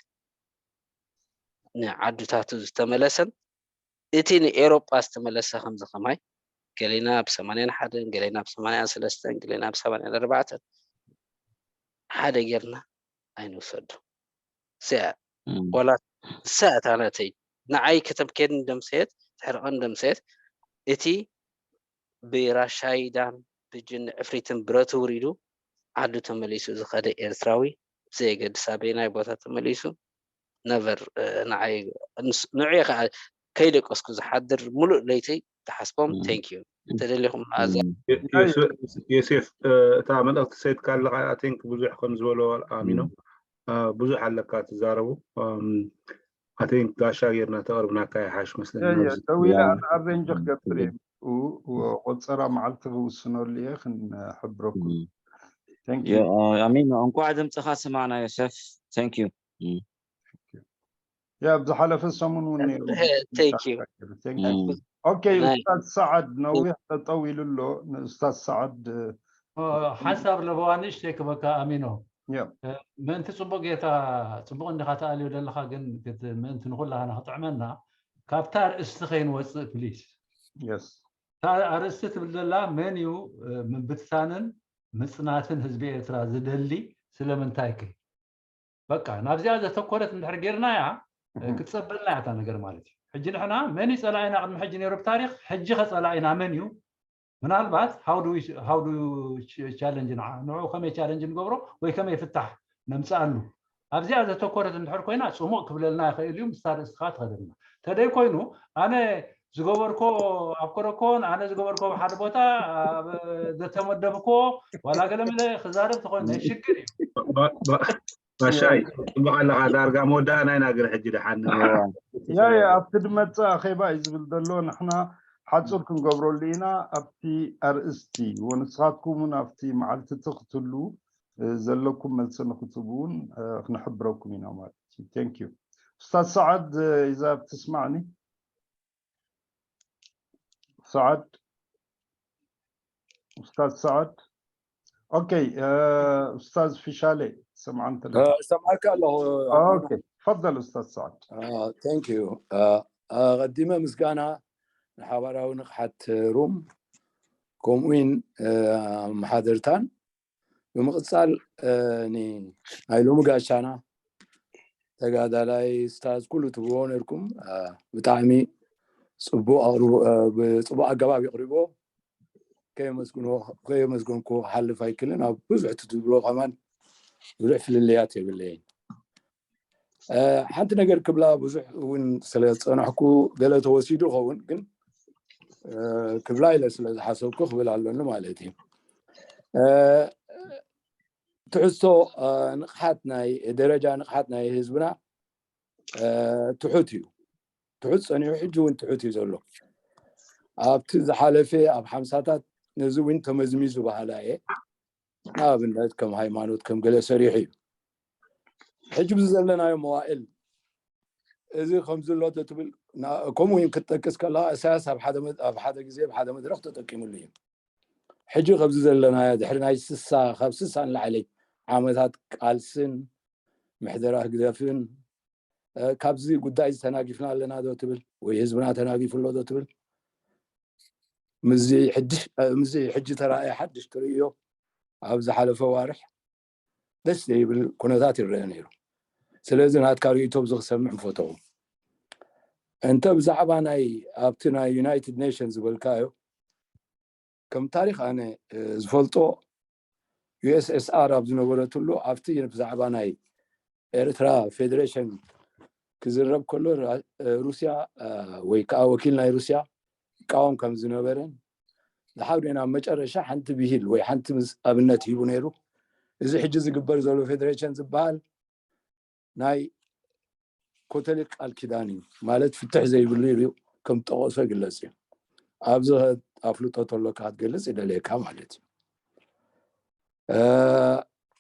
ንዓድታቱ ዝተመለሰን እቲ ንኤሮጳ ዝተመለሰ ከምዚ ከማይ ገሌና ብ81 ገሌና ብ83 ገሌና ብ84 ሓደ ጌርና ኣይንውሰዶ። እዚኣ ዋላ ንሳ እታ ናተይ ንዓይ ከተምኬድን ደምሰየት ትሕርቐን ደምሰየት እቲ ብራሻይዳን ብጅኒ ዕፍሪትን ብረቱ ውሪዱ ዓዱ ተመሊሱ ዝኸደ ኤርትራዊ ብዘየገድስ ኣበየናይ ቦታ ተመሊሱ ነበር ንዓይ ንዑ ከዓ ከይደቀስኩ ዝሓድር ሙሉእ ለይቲ ተሓስቦም። Thank you ተደሊኹም ኣዛ ዮሴፍ እታ መልእክቲ ሰይድካ ኣለካ I think ብዙሕ ከም ዝበሎ ኣሚኖ ብዙሕ ኣለካ ትዛረቡ I think ጋሻ ጌርና ተቐርብናካ ይሓሽ መስለኒ። ደው ኢለ ኣነ arrange ክገብር እየ ቆፀራ መዓልቲ ክውስነሉ እየ ክንሕብረኩም። Thank you. ኣሚን እንኳዕ ድምፅኻ ስማዕና ዮሴፍ thank you. Yeah ብዝሓለፈ ሰሙን እውን ነይሩ። Thank you. Okay ኡስታዝ ሰዓድ ነዊሕ ጠጠው ኢሉ ኣሎ ንኡስታዝ ሰዓድ። ሓንሳብ ለበዋ ንእሽተይ ክበካ ኣሚኖ ምእንቲ ፅቡቅ ጌርካ ፅቡቅ እንዲኻ ተኣልዮ ዘለካ ግን ምእንቲ ንኩላና ክጥዕመና። ካብታ ኣርእስቲ ከይንወፅእ please። Yes. እታ ኣርእስቲ ትብል ዘላ መን እዩ ምብትታንን ምፅናትን ህዝቢ ኤርትራ ዝደሊ ስለምንታይ ከ? በቃ ናብዚኣ ዘተኮረት እንድሕር ጌርናያ ክትፀበልና እያ እታ ነገር ማለት እዩ። ሕጂ ንሕና መን እዩ ፀላኢና ቅድሚ ሕጂ ነይሩ ብታሪክ፣ ሕጂ ኸ ፀላኢና መን እዩ? ምናልባት how do challenge ንዕኡ ከመይ challenge ንገብሮ ወይ ከመይ ፍታሕ ነምፅኣሉ ኣብዚኣ ዘተኮረት እንድሕር ኮይና ፅሙቕ ክብለልና ይኽእል እዩ። ምስታ ርእስኻ ትኸደልና ተደይ ኮይኑ ኣነ ዝገበርኮ ኣብ ኮረኮን፣ ኣነ ዝገበርኮ ሓደ ቦታ ዘተመደብኮ ዋላ ገለመለ ክዛረብ ተኮይነ ሽግር እዩ። ባሻይ ፅቡቅ ኣለካ፣ ዳርጋ መወዳእና ኢና ግን ሕጂ ድሓን። Yeah, ኣብቲ ድመፅእ ኣኼባ እዩ ዝብል ዘሎ። ንሕና ሓፁር ክንገብረሉ ኢና ኣብቲ ኣርእስቲ፣ ወንስኻትኩም እውን ኣብቲ መዓልቲ እቲ ክትህሉ ዘለኩም መልሲ ንክትህቡ እውን ክንሕብረኩም ኢና ማለት እዩ። Thank you أستاذ سعد، إذا بتسمعني سعد، أستاذ سعد. Okay، أستاذ فيشالي سمعت؟ سمعك الله. Okay، تفضل أستاذ سعد. Thank you. ቀዲመ ምስጋና ንሓባራዊ ንቕሓት room ከምኡውን መሓደርታን፣ ብምቕፃል ናይ ሎሚ ጋሻና ተጋዳላይ ስታዝ ኩሉ ትብዎ ነርኩም ብጣዕሚ ፅቡቅ ብፅቡቅ ኣገባብ ይቕሪቦ ከየመስግንኩ ክሓልፍ ኣይክልን። ኣብ ብዙሕ ትብሎ ከማን ብዙሕ ፍልልያት የብለይን። ሓንቲ ነገር ክብላ ብዙሕ እውን ስለ ዝፀናሕኩ ገለ ተወሲዱ ይኸውን፣ ግን ክብላ ኢለ ስለ ዝሓሰብኩ ክብል ኣለኒ ማለት እዩ። ትሕዝቶ ንቕሓት ናይ ደረጃ ንቕሓት ናይ ህዝብና ትሑት እዩ፣ ትሑት ፀኒሑ ሕጂ እውን ትሑት እዩ ዘሎ። ኣብቲ ዝሓለፈ ኣብ ሓምሳታት ነዚ እውን ተመዝሚዙ ባህላ እየ፣ ንኣብነት ከም ሃይማኖት ከም ገለ ሰሪሑ እዩ። ሕጂ ብዚ ዘለናዮ መዋእል እዚ ከም ዘሎ ትብል ከምኡ እውን ክትጠቅስ ከለካ እሳያስ ኣብ ሓደ ግዜ ብሓደ መድረክ ተጠቂሙሉ እዩ። ሕጂ ከምዚ ዘለናዮ ድሕሪ ናይ 60 ካብ 60 ንላዕሊ ዓመታት ቃልስን ምሕደራ ህግደፍን ካብዚ ጉዳይ ተናጊፍና ኣለና ዶ ትብል ወይ ህዝብና ተናጊፉ ኣሎ ዶ ትብል? ምዚ ሕጂ ተረኣየ ሓድሽ ትርእዮ ኣብ ዝሓለፈ ዋርሕ ደስ ዘይብል ኩነታት ይረአ ነይሩ። ስለዚ ናትካ ርእቶ ብዚ ክሰምዕ ምፈተው። እንተ ብዛዕባ ናይ ኣብቲ ናይ United Nation ዝበልካዮ ከም ታሪክ ኣነ ዝፈልጦ USSR ኣብ ዝነበረትሉ ኣብቲ ብዛዕባ ናይ ኤርትራ ፌደሬሽን ክዝረብ ከሎ ሩስያ ወይ ከዓ ወኪል ናይ ሩስያ ይቃወም ከም ዝነበረን፣ ዝሓብደ ናብ መጨረሻ ሓንቲ ብሂል ወይ ሓንቲ ኣብነት ሂቡ ነይሩ። እዚ ሕጂ ዝግበር ዘሎ ፌደሬሽን ዝበሃል ናይ ኮተሊክ ቃል ኪዳን እዩ ማለት ፍትሕ ዘይብሉ ኢሉ ከም ጠቀሶ ይግለፅ እዩ። ኣብዚ ኣፍልጦ ተሎካ ክትገልፅ ይደልየካ ማለት እዩ።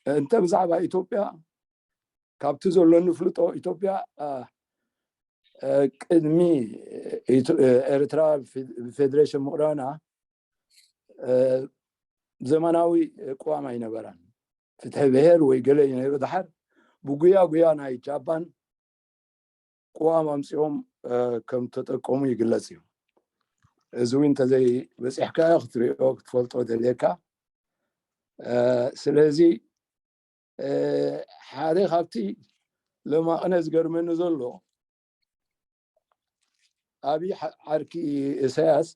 እንተ ብዛዕባ ኢትዮጵያ ካብቲ ዘሎኒ ፍልጦ ኢትዮጵያ ቅድሚ ኤርትራ ፌደሬሽን ምቕራና ዘመናዊ ቅዋም ኣይነበራን፣ ፍትሒ ብሄር ወይ ገለ እዩ ነይሩ። ድሓር ብጉያ ጉያ ናይ ጃፓን ቅዋም ኣምፂኦም ከም ተጠቀሙ ይግለፅ እዩ። እዚ እውን እንተዘይ በፂሕካዮ ክትሪኦ ክትፈልጦ ደልየካ። ስለዚ ሓደ ካብቲ ለማቕነ ዝገርመኒ ዘሎ ኣብይ ዓርኪ ኢሳያስ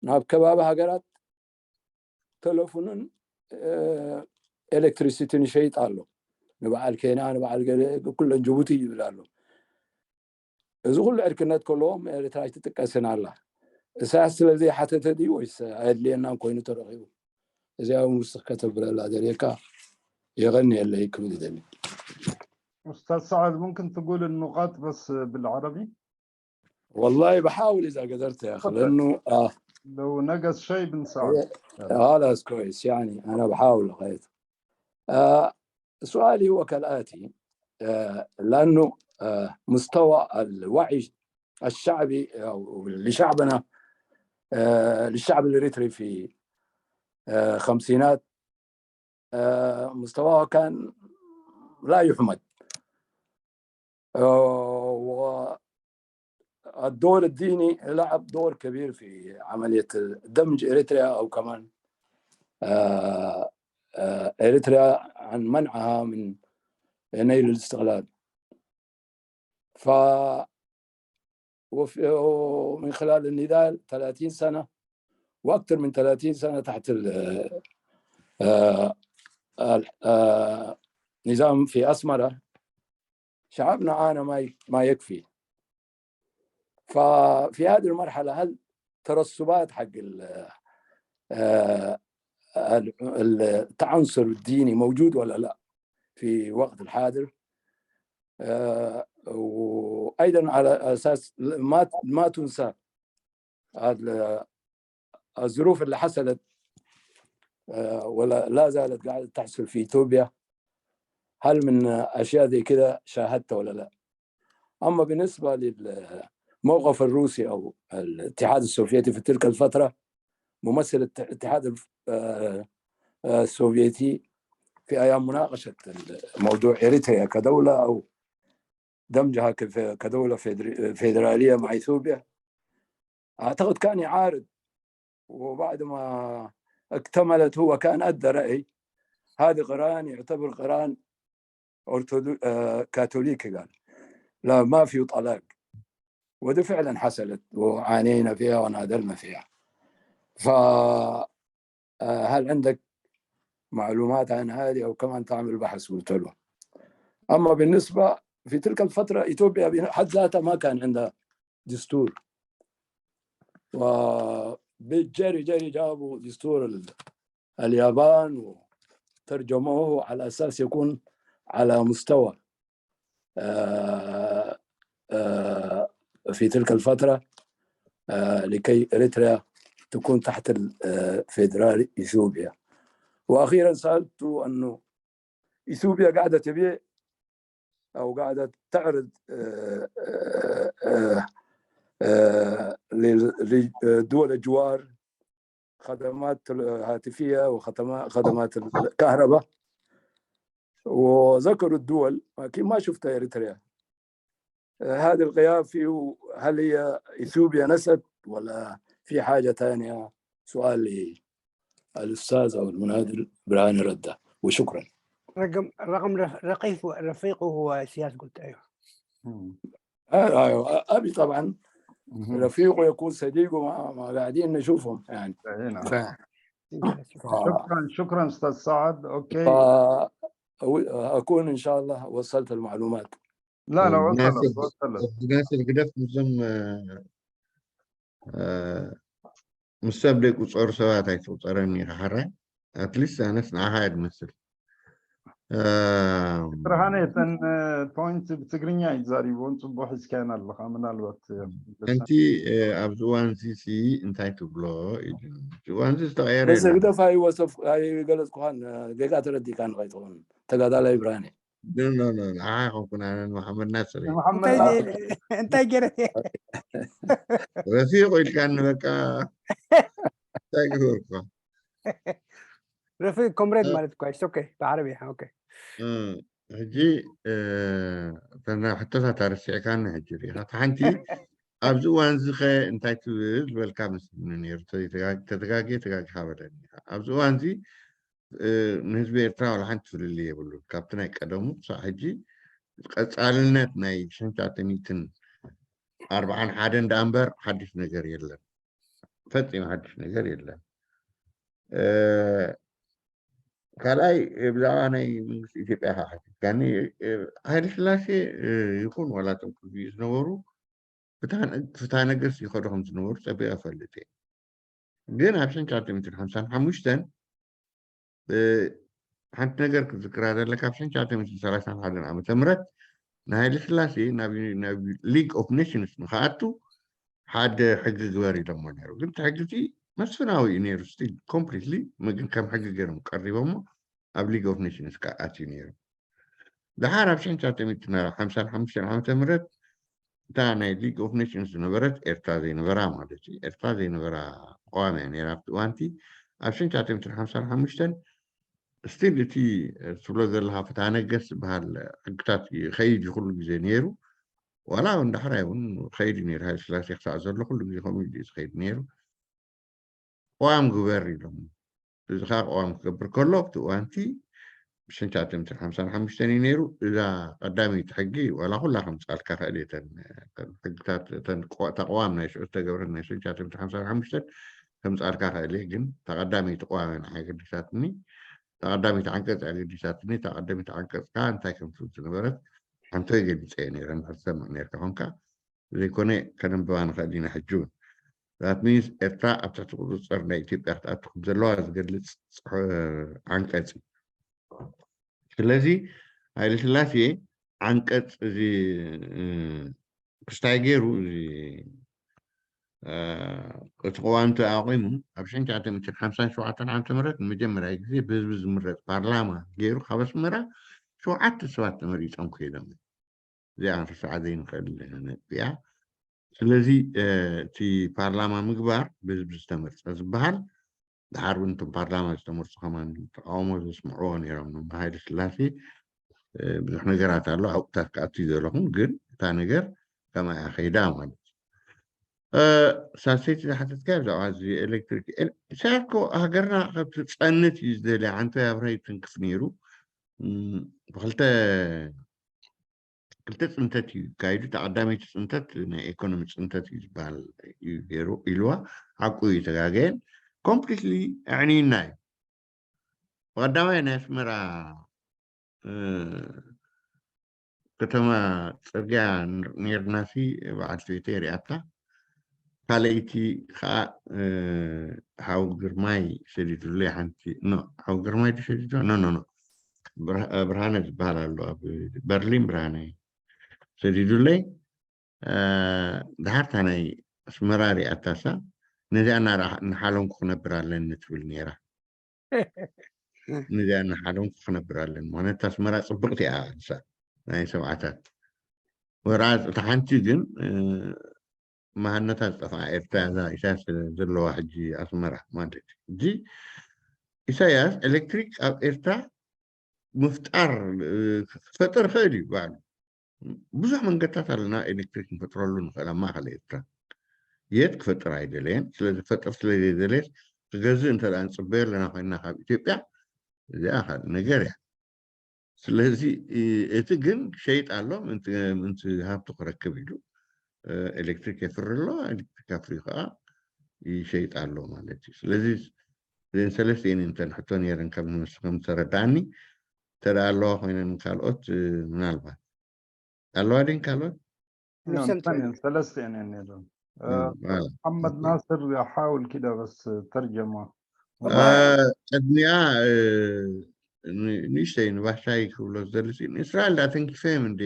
ናብ ከባቢ ሃገራት ቴሌፎንን electricity ን ይሸይጥ ኣሎ፣ ንበዓል ኬንያ ንበዓል ገለ ኩለን ጅቡቲ ይብል ኣሎ። እዚ ኩሉ ዕርክነት ከለዎም ኤርትራ ኣይትጥቀስን ኣላ። ኢሳያስ ስለዘይሓተተ ድዩ ወይስ ኣየድልየናን ኮይኑ ተረኪቡ? እዚኣ እውን ውስኽ ከተብለላ ደልየካ። የቐንየለይ ክብል ይደሊ። أستاذ سعد، ممكن تقول النقاط بس بالعربي؟ والله بحاول اذا قدرت يا اخي. تفضل. لانه لو نقص شيء بنساعد. خلاص كويس، يعني انا بحاول لغايه سؤالي هو كالاتي، لانه مستوى الوعي الشعبي أو لشعبنا للشعب الاريتري في خمسينات مستواه كان لا يحمد. الدور الديني لعب دور كبير في عملية دمج إريتريا أو كمان إريتريا عن منعها من نيل الاستقلال. ف ومن خلال النضال 30 سنة وأكثر من 30 سنة تحت النظام في أسمرة، شعبنا عانى ما يكفي. ففي هذه المرحلة هل ترسبات حق التعنصر الديني موجود ولا لا في وقت الحاضر؟ وأيضا على أساس ما تنسى الظروف اللي حصلت ولا لا زالت قاعدة تحصل في إثيوبيا، هل من أشياء زي كده شاهدت ولا لا؟ أما بالنسبة للموقف الروسي أو الاتحاد السوفيتي في تلك الفترة، ممثل الاتحاد السوفيتي في أيام مناقشة موضوع إريتريا كدولة أو دمجها كدولة فيدرالية مع إثيوبيا، أعتقد كان يعارض، وبعد ما اكتملت هو كان أدى رأي هذا قران يعتبر قران كاثوليكي، قال لا ما في طلاق، وده فعلا حصلت وعانينا فيها ونادرنا فيها. فهل عندك معلومات عن هذه أو كمان تعمل بحث؟ قلت له. أما بالنسبة في تلك الفترة إثيوبيا بحد ذاتها ما كان عندها دستور، وبالجري جري جابوا دستور اليابان وترجموه على أساس يكون على مستوى في تلك الفترة لكي إريتريا تكون تحت الفيدرالي إثيوبيا. وأخيرا سألت أنه إثيوبيا قاعدة تبيع أو قاعدة تعرض لدول الجوار خدمات هاتفية وخدمات الكهرباء، وذكروا الدول لكن ما شفت إريتريا. هذا الغياب فيه هل هي إثيوبيا نست ولا في حاجة ثانية؟ سؤال للأستاذ أو المنادل برهان رده، وشكرا. رقم رفيقه هو سياس، قلت أيوه. أيوه أبي طبعا رفيقه يكون صديقه، ما قاعدين نشوفهم يعني. شكرا شكرا أستاذ سعد. okay، أكون إن شاء الله وصلت المعلومات. لا لا وصلت وصلت. الناس اللي قدرت نظم ምስ ሰብ ዘይቁፀሩ ሰባት ኣይትቁፀረኒ ኢኻ ሓራይ at least ኣነስ ንዓኻ እየ ዝመስል። ብርሃነ እተን point ብትግርኛ እዩ ተዛሪብዎን ፅቡቅ ሒዝካየን ኣለካ። ምናልባት ሓንቲ ኣብዚ እዋን እዚ ሲ እንታይ ትብሎ ኢሉ እዚ እዋን እዚ ዝተቀየረ بس የለን። ግደፍ ኣይገለፅኩኻን ጌጋ ተረዲእካ ንኸይትኸውን ተጋዳላይ ብርሃነ። No no no ንዓኻ ይኮንኩን ኣነ ንመሓመድ ናስር እየ። መሓመድ እንታይ ገይረ? ረፊቁ ኢልካኒ በቃ እንታይ ግበርኩ? رفيق comrade ማለት كويس okay بالعربي okay. ሕጂ እተን ሕቶታት ኣረሲዕካኒ ሕጂ ርኢኻ። እታ ሓንቲ ኣብዚ እዋን እዚ ኸ እንታይ ትብል ዝበልካ መስለኒ ነይሩ፣ ተተጋግየ ተጋጊኻ በለኒ። ኣብዚ እዋን እዚ ንህዝቢ ኤርትራ ዋላ ሓንቲ ፍልልይ የብሉን ካብቲ ናይ ቀደሙ ክሳብ ሕጂ፣ ቀፃልነት ናይ 1941 ዳ እምበር ሓድሽ ነገር የለን፣ ፈፂሙ ሓድሽ ነገር የለን። ካልኣይ ብዛዕባ ናይ መንግስቲ ኢትዮጵያ ከዓ ሓቲትካኒ። ሃይለ ስላሴ ይኹን ዋላ እቶም ቅድሚኡ ዝነበሩ ፍትሃ ነገስት ይኸዱ ከም ዝነበሩ ፀቢቐ እፈልጥ እየ። ግን ኣብ 1955 ሓንቲ ነገር ክትዝክራ ዘለካ፣ ኣብ 1931 ዓመተ ምህረት ንሃይለ ስላሴ ናብ League of Nations ንክኣቱ ሓደ ሕጊ ግበር ኢሎሞ ነይሩ። ግን እቲ ሕጊ እቲ መስፍናዊ እዩ ነይሩ still completely፣ ግን ከም ሕጊ ገይሮም ቀሪቦሞ ኣብ League of Nations ከዓ ኣትዩ ነይሩ። ድሓር ኣብ 1955 ዓመተ ምህረት እታ ናይ League of Nations ዝነበረት ኤርትራ ዘይነበራ ማለት እዩ፣ ኤርትራ ዘይነበራ ቀዋሚ እያ ነይራ ኣብቲ እዋንቲ። ኣብ 1955 still እቲ ትብሎ ዘለካ ፍትሃ ነገስት ዝበሃል ሕግታት ይኸይድ እዩ ኩሉ ግዜ ነይሩ። ዋላ እውን ዳሕራይ እውን ከይዱ ነይሩ ሃይለስላሴ ክሳዕ ዘሎ ኩሉ ግዜ ከምኡ እዩ ዝኸይድ ነይሩ። ቅዋም ግበር ኢሎም እዚ ከዓ ቅዋም ክገብር ከሎ ኣብቲ እዋንቲ ብሽሕን ትሽዓተ ሚእትን ሓምሳን ሓሙሽተን እዩ ነይሩ። እዛ ቀዳመይቲ ሕጊ ዋላ ኩላ ከምፅኣልካ ክእል እየ እተን ሕግታት እተን እታ ቅዋም ናይ ሽዑ ዝተገብረት ናይ ሽሕን ትሽዓተ ሚእትን ሓምሳን ሓሙሽተን ከምፅኣልካ ክእል እየ ግን እታ ቀዳመይቲ ቅዋም እያ ንዓይ ኣገዲሳትኒ። እታ ቀዳመይቲ ዓንቀፅ እያ ኣገዲሳትኒ። እታ ቀዳመይቲ ዓንቀፅ ከዓ እንታይ ከም ትብል ዝነበረት ሓንቶይ ገሊፀ እየ ነይረ እንድሕር ትሰምዕ ነይርካ ኮንካ ዘይኮነ ከነንብባ ንኽእል ኢና ሕጂ እውን that means ኤርትራ ኣብ ትሕቲ ቁፅፅር ናይ ኢትዮጵያ ክትኣቱ ከም ዘለዋ ዝገልፅ ዓንቀፅ እዩ። ስለዚ ሃይለስላሴ ዓንቀፅ እዚ ክስታይ ገይሩ እዚ እቲ ቅዋም ተኣቂሙ ኣብ 1957 ዓመተ ምህረት ንመጀመርያ ግዜ ብህዝቢ ዝምረፅ ፓርላማ ገይሩ ካብ ኣስመራ ሸውዓተ ሰባት ተመሪፆም ከይዶም። እዚኣ ክንርስዓ ዘይንኽእል ነጥቢ እያ። ስለዚ እቲ ፓርላማ ምግባር ብህዝቢ ዝተመርፀ ዝበሃል ድሓር እውን እቶም ፓርላማ ዝተመርፁ ከማን ተቃውሞ ዘስምዕዎ ነይሮም ንሃይለ ስላሴ ብዙሕ ነገራት ኣሎ ኣብኡታት ክኣቱ ዘለኹም ግን እታ ነገር ከምኣ እያ ከይዳ ማለት እዩ። ሳልሰይቲ ዝሓተትካዮ ብዛዕባ እዚ ኤሌክትሪክ ኢሳያስ እኮ ሃገርና ክትፀንት እዩ ዝደልያ ሓንቲ ኣብረ ይትንክፍ ነይሩ ብክልተ ክልተ ፅንተት እዩ ካይዱ እታ ቀዳመይቲ ፅንተት ናይ ኢኮኖሚ ፅንተት እዩ ዝበሃል እዩ ገይሩ ኢልዋ ሓቁ እዩ ተጋገየን completely ኣዕንዩና እዩ ብቀዳማይ ናይ ኣስመራ ከተማ ፅርግያ ነርናሲ በዓልቲ ቤተይ ሪኣታ ካልኣይቲ ከዓ ሓው ግርማይ ሰዲዱለይ ሓንቲ no ሓው ግርማይ ድዩ ሰዲድዋ no no no ብርሃነ ዝበሃል ኣሎ ኣብ በርሊን ብርሃነ ሰዲዱለይ ድሓርታ ናይ ኣስመራ ሪኣታሳ ነዚኣ እናሓለምኩ ክነብር ኣለኒ ትብል ነይራ ነዚኣ እናሓለምኩ ክነብር ኣለኒ ምክንያቱ ኣስመራ ፅብቕቲ እያ ንሳ ናይ ሰብዓታት ወራዝ እታ ሓንቲ ግን መሃነታ ዝጠፍኣ ኤርትራ እዛ ኢሳያስ ዘለዋ ሕጂ ኣስመራ ማለት እዩ። ሕጂ ኢሳያስ ኤሌክትሪክ ኣብ ኤርትራ ምፍጣር ክፈጥር ይኽእል እዩ ባዕሉ። ብዙሕ መንገድታት ኣለና ኤሌክትሪክ ንፈጥረሉ ንኽእል ኣብ ማእኸል ኤርትራ የት ክፈጥር ኣይደለየን። ስለዚ ክፈጥር ስለ ዘይደለየስ ክገዝእ እንተ ንፅበዮ ኣለና ኮይንና ካብ ኢትዮጵያ እዚኣ ካልእ ነገር እያ። ስለዚ እቲ ግን ክሸይጥ ኣሎ ምእንቲ ሃብቱ ክረክብ ኢሉ ኤሌክትሪክ የፍሪ ኣሎ ኤሌክትሪክ ኣፍርዩ ከዓ ይሸይጥ ኣሎ ማለት እዩ ስለዚ እዘን ሰለስቲኤን እንተን ሕቶ ነይረን ከም ከም ዝተረዳእኒ እንተ ኣለዋ ኮይነን ካልኦት ምናልባት ኣለዋ ድን ካልኦት ሰለስቲኤን እየን ነይረን محمد ناصر يحاول كده بس ترجمة ቅድሚኣ ንእሽተይ ንባሻይ ክብሎ ዝደሊ ንእስራኤል ዳ ተንኪፈዮም እንደ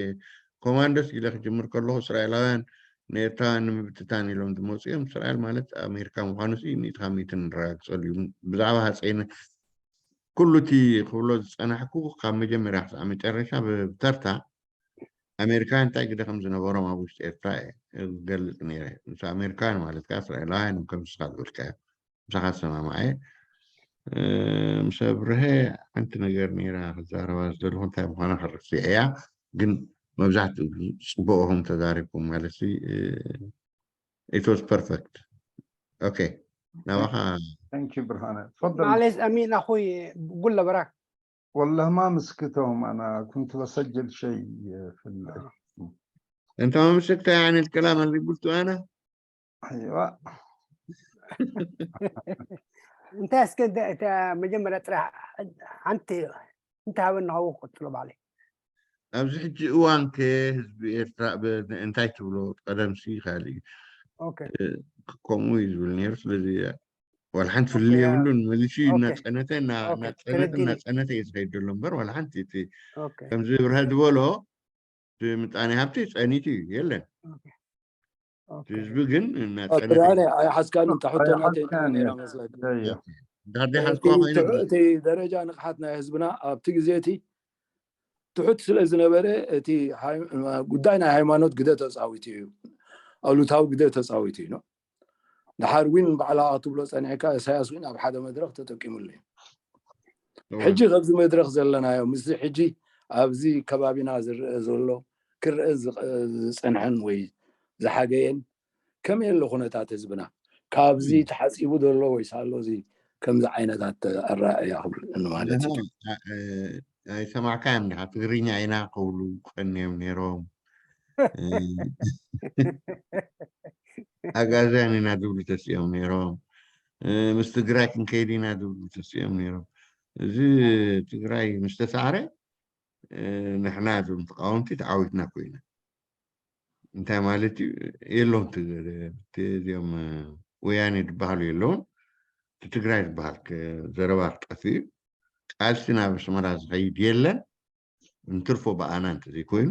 ኮማንዶስ ኢለ ክጅምር ከለኹ እስራኤላውያን ንኤርትራውያን ንምብትታን ኢሎም ዝመፁ እዮም። እስራኤል ማለት ኣሜሪካ ምዃኑ ሲ ሚእቲ ካብ ሚእቲ ንረጋግፀሉ እዩ። ብዛዕባ ሃፀይነ ኩሉ እቲ ክብሎ ዝፀናሕኩ ካብ መጀመርያ ክሳብ መጨረሻ ብተርታ ኣሜሪካውያን እንታይ ግደ ከም ዝነበሮም ኣብ ውሽጢ ኤርትራ እየ ዝገልፅ ነይረ። ምስ ኣሜሪካውያን ማለት ከዓ እስራኤላውያን ከም ንስኻ ዝበልካዮ ምሳኻ ዝሰማማዕ እየ። ምስ ኣብርሀ ሓንቲ ነገር ነይራ ክዛረባ ዝደለኹ እንታይ ምዃና ክርስዕ እያ ግን መብዛሕትኡ ፅቡቅ ኢኹም ተዛሪብኩም ማለት it was perfect okay ናባኻ thank you ብርሃነ تفضل معلش امين اخوي قول له براك والله ما مسكتهم انا كنت بسجل شيء في ال... انت ما مسكت يعني الكلام اللي قلته انا ايوه انت اسكت انت መጀመርያ ጥራሕ ሓንቲ እንተ ሃበና ካብኡ ክቅፅሎ ባዕለይ ኣብዚ ሕጂ እዋን ከ ህዝቢ ኤርትራ እንታይ ትብሎ ቀደምሲ ካልእ እዩ okay ከምኡ እዩ ዝብል ነይሩ ስለዚ ዋላ ሓንቲ ፍልልይ የብሉን መሊሱ እዩ እናፀነተ እናፀነተ እናፀነተ እዩ ዝኸይድ ዘሎ እምበር ዋላ ሓንቲ እቲ ከምዚ ብርሀ ዝበሎ እቲ ምጣኔ ሃብቲ ፀኒቱ እዩ የለን እቲ ህዝቢ ግን እናፀነተ ብርሃነ ኣይሓዝካን እንተ ሕቶ ናተይ ነይራ መስለኒ እንድሕር ዘይሓዝክዋ ኮይኑ እቲ ደረጃ ንቕሓት ናይ ህዝብና ኣብቲ ግዜ እቲ ትሑት ስለ ዝነበረ እቲ ጉዳይ ናይ ሃይማኖት ግደ ተፃዊቱ እዩ ኣሉታዊ ግደ ተፃዊቱ እዩ ድሓር እውን ባዕልኻ ክትብሎ ፀኒሕካ ኢሳያስ እውን ኣብ ሓደ መድረክ ተጠቂሙሉ እዩ ሕጂ ከብዚ መድረክ ዘለናዮ ምስዚ ሕጂ ኣብዚ ከባቢና ዝረአ ዘሎ ክረአ ዝፀንሐን ወይ ዝሓገየን ከመይ ኣሎ ኩነታት ህዝብና ካብዚ ተሓፂቡ ዘሎ ወይስ ኣሎ እዚ ከምዚ ዓይነታት ኣረኣእያ ክብል ማለት እዩ። ኣይሰማዕካዮም ዲኻ? ትግርኛ ኢና ክብሉ ቀንዮም ነይሮም፣ ኣጋዝያን ኢና ዝብሉ ተሲኦም ነይሮም፣ ምስ ትግራይ ክንከይድ ኢና ዝብሉ ተሲኦም ነይሮም። እዚ ትግራይ ምስ ተሳዕረ ንሕና እዞም ተቃወምቲ ተዓዊትና ኮይና እንታይ ማለት እዩ? የለውን እዚኦም ወያኔ ዝበሃሉ የለውን፣ እቲ ትግራይ ዝበሃል ዘረባ ክጠፍእ እዩ፣ ቃልሲ ናብ ኣስመራ ዝኸይድ የለን እንትርፎ ብኣና እንተዘይኮይኑ።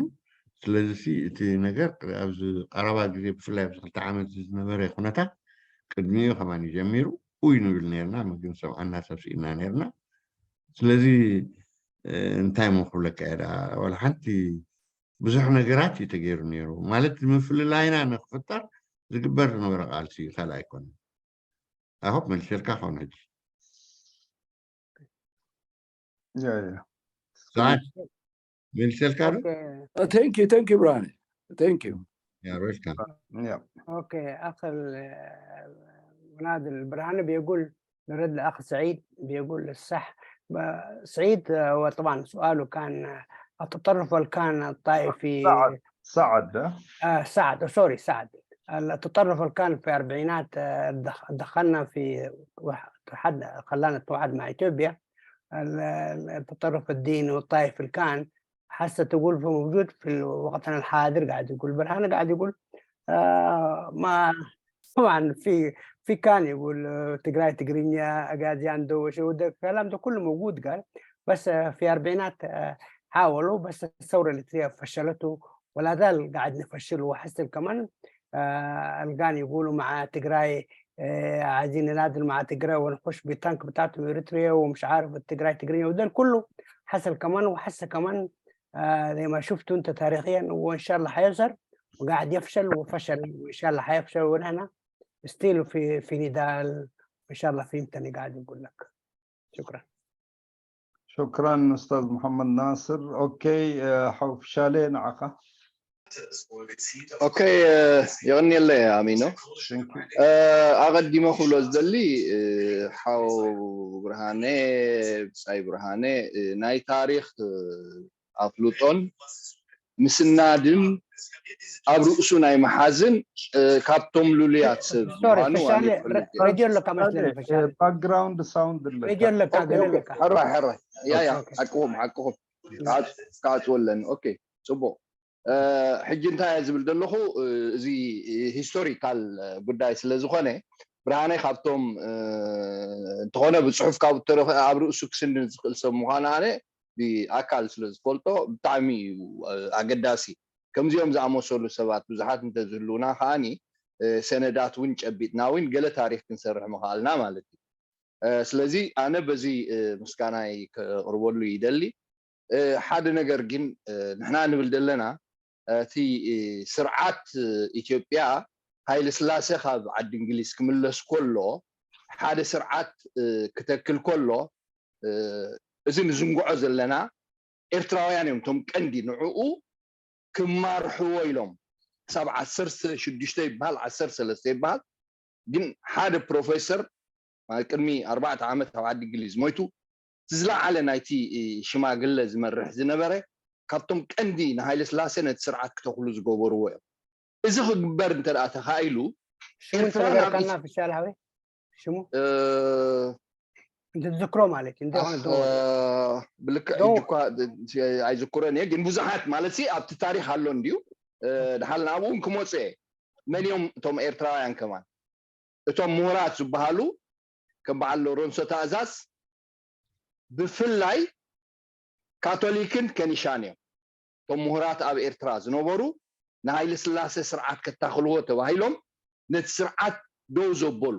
ስለዚ እቲ ነገር ኣብዚ ቀረባ ግዜ ብፍላይ ኣብዚ 2 ዓመት ዝነበረ ኩነታት፣ ቅድሚኡ ከማን እዩ ጀሚሩ፣ ኡይ ንብል ነርና፣ ምግቢ ሰምዓና ሰብ ስኢና ነርና። ስለዚ እንታይ ሞ ክብለካ እየ ደኣ፣ ዋላ ሓንቲ ብዙሕ ነገራት እዩ ተገይሩ ነይሩ ማለት ምፍልላይና ንክፍጠር ዝግበር ዝነበረ ቃልሲ እዩ፣ ካልእ ኣይኮነን። I hope መሊሰልካ ክኸውን ሕጂ። Yeah. ሰዓት መሊሰልካ ዶ? Thank you, thank you ብርሃነ፣ thank you. Yeah, welcome. Okay، اخ مناضل برهان بيقول نرد الاخ سعيد، بيقول الصح سعيد هو طبعا سؤاله كان التطرف كان الطائفي. سعد، سعد. آه سعد، sorry سعد. التطرف اللي كان في الأربعينات دخلنا في حد خلانا نتوحد مع إثيوبيا، التطرف الديني والطائفي اللي كان حاسة تقول في موجود في وقتنا الحاضر. قاعد يقول برهان، قاعد يقول ما طبعا في كان يقول تقراي تقرينيا اجازيان دو شو ده، الكلام ده كله موجود قال، بس في أربعينات حاولوا، بس الثورة الإريترية فشلته ولا زال قاعد نفشله. وحس كمان القان يقولوا مع تقراي عايزين ننادل مع تقراي ونخش بالتانك بتاعتهم اريتريا ومش عارف التقراي تقرينيا، وده كله حصل كمان. وحس كمان زي ما شفتوا انت تاريخيا، وان شاء الله حيظهر وقاعد يفشل وفشل وان شاء الله حيفشل، ونحن still في نضال وان شاء الله. فهمتني قاعد يقول لك. شكرا. شكرا استاذ محمد ناصر. Okay ሓው ፍሻሌ ንዓኻ። Okay የቐንየለይ ኣሚኖ። ኣቐዲመ ክብሎ ዝደሊ ሓው ብርሃነ፣ ብፃይ ብርሃነ፣ ናይ ታሪክ ኣፍልጦን ምስናድን ኣብ ርእሱ ናይ መሓዝን ካብቶም ልሉያት ሰብ ምኳኑ። ሬድዮ ኣለካ መስለኒ። Background sound ኣለካ። ሬድዮ ኣለካ ገለ ኣለካ። ሕራይ ሕራይ፣ yeah yeah፣ ሓቅኹም ሓቅኹም፣ ክዓፅወለኒ። Okay ፅቡቅ። ሕጂ እንታይ እየ ዝብል ዘለኹ፣ እዚ historical ጉዳይ ስለ ዝኾነ ብርሃነ ካብቶም እንተኾነ ብፅሑፍ ካብ ኣብ ርእሱ ክስንድ ዝኽእል ሰብ ምኳኑ ኣነ ብኣካል ስለ ዝፈልጦ ብጣዕሚ እዩ ኣገዳሲ። ከምዚኦም ዝኣመሰሉ ሰባት ብዙሓት እንተዝህልውና ከዓኒ ሰነዳት እውን ጨቢጥና እውን ገለ ታሪክ ክንሰርሕ ምኽኣልና ማለት እዩ። ስለዚ ኣነ በዚ ምስጋናይ ከቅርበሉ ይደሊ። ሓደ ነገር ግን ንሕና ንብል ዘለና እቲ ስርዓት ኢትዮጵያ ሃይለ ስላሴ ካብ ዓዲ እንግሊዝ ክምለስ ከሎ ሓደ ስርዓት ክተክል ከሎ፣ እዚ ንዝንግዖ ዘለና ኤርትራውያን እዮም እቶም ቀንዲ ንዕኡ ክማርሕዎ ኢሎም። ክሳብ 16 ይበሃል፣ 13 ይበሃል፣ ግን ሓደ ፕሮፌሰር ቅድሚ 4 ዓመት ኣብ ዓዲ እንግሊዝ ሞይቱ፣ እቲ ዝለዓለ ናይቲ ሽማግለ ዝመርሕ ዝነበረ ካብቶም ቀንዲ ንሃይለ ስላሴ ነቲ ስርዓት ክተክሉ ዝገበርዎ እዮም። እዚ ክግበር እንተ ደኣ ተኻኢሉ ሽሙ ተነገርካና ፍሻላዊ ሽሙ እንተ ትዝክሮ ማለት እዩ እንተኾነ። ብልክዕ ሕጂ እኳ ኣይዝክሮን እየ፣ ግን ብዙሓት ማለት ኣብቲ ታሪክ ኣሎ እንድዩ። ድሓል ናብኡ እውን ክመፁ እየ፣ መን እዮም እቶም ኤርትራውያን ከማን እቶም ምሁራት ዝበሃሉ ከም በዓል ሎረንሶ ታእዛዝ፣ ብፍላይ ካቶሊክን ከኒሻን እዮም እቶም ምሁራት ኣብ ኤርትራ ዝነበሩ ንሃይለ ስላሴ ስርዓት ከታኽልዎ ተባሂሎም ነቲ ስርዓት ደው ዘበሉ።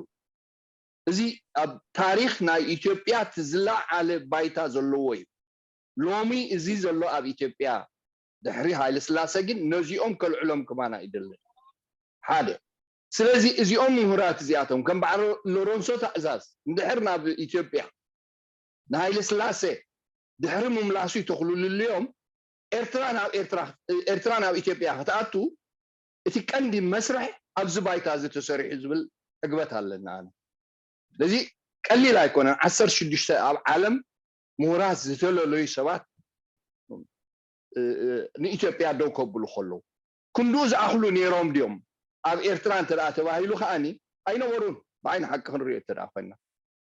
እዚ ኣብ ታሪክ ናይ ኢትዮጵያ እቲ ዝለዓለ ባይታ ዘለዎ እዩ። ሎሚ እዚ ዘሎ ኣብ ኢትዮጵያ ድሕሪ ሃይለ ስላሴ ግን ነዚኦም ከልዕሎም ክማና ይደልን ሓደ። ስለዚ እዚኦም ምሁራት እዚኣቶም ከም በዓል ሎረንሶ ታእዛዝ እንድሕር ናብ ኢትዮጵያ ንሃይለ ስላሴ ድሕሪ ምምላሱ ይተኽልሉልዮም። ኤርትራ ናብ ኤርትራ ኤርትራ ናብ ኢትዮጵያ ክትኣቱ እቲ ቀንዲ መስርሕ ኣብዚ ባይታ እዚ ተሰሪሑ ዝብል ዕግበት ኣለኒ ኣነ። ስለዚ ቀሊል ኣይኮነን 16 ኣብ ዓለም ምሁራት ዝተለለዩ ሰባት ንኢትዮጵያ ደው ከብሉ ከለዉ ክንድኡ ዝኣኽሉ ነይሮም ድዮም ኣብ ኤርትራ እንተደኣ ተባሂሉ ከኣኒ ኣይነበሩን ብዓይኒ ሓቂ ክንሪኦ እንተደኣ ኮይንና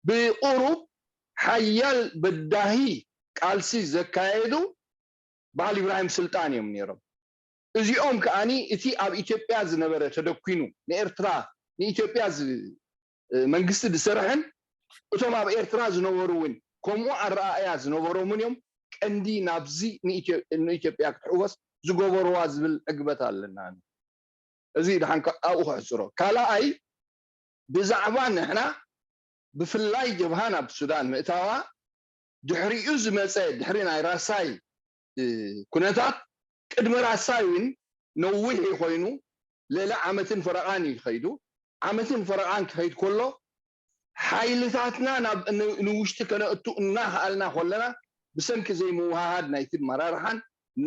ብቁሩብ ሓያል በዳሂ ቃልሲ ዘካየዱ በዓል ኢብራሂም ስልጣን እዮም ነይሮም። እዚኦም ከኣኒ እቲ ኣብ ኢትዮጵያ ዝነበረ ተደኲኑ ንኤርትራ ንኢትዮጵያ መንግስቲ ዝሰርሐን እቶም ኣብ ኤርትራ ዝነበሩ እውን ከምኡ ኣረኣእያ ዝነበሮምን እዮም ቀንዲ ናብዚ ንኢትዮጵያ ክትሕወስ ዝገበርዋ ዝብል ዕግበት ኣለና ኣነ። እዚ ደሓን ኣብኡ ከሕጽሮ። ካልኣይ ብዛዕባ ንሕና ብፍላይ ጀብሃ ናብ ሱዳን ምእታዋ ድሕሪኡ ዝመጸ ድሕሪ ናይ ራሳይ ኩነታት ቅድሚ ራሳይ እውን ነዊሕ እዩ ኮይኑ ልዕሊ ዓመትን ፈረቓን እዩ ከይዱ። ዓመትን ፈረቓን ክኸይድ ከሎ ሓይልታትና ናብ ንውሽጢ ከነእቱ እናኸኣልና ኮለና ብሰንኪ ዘይምውህሃድ ናይቲ ኣመራርሓን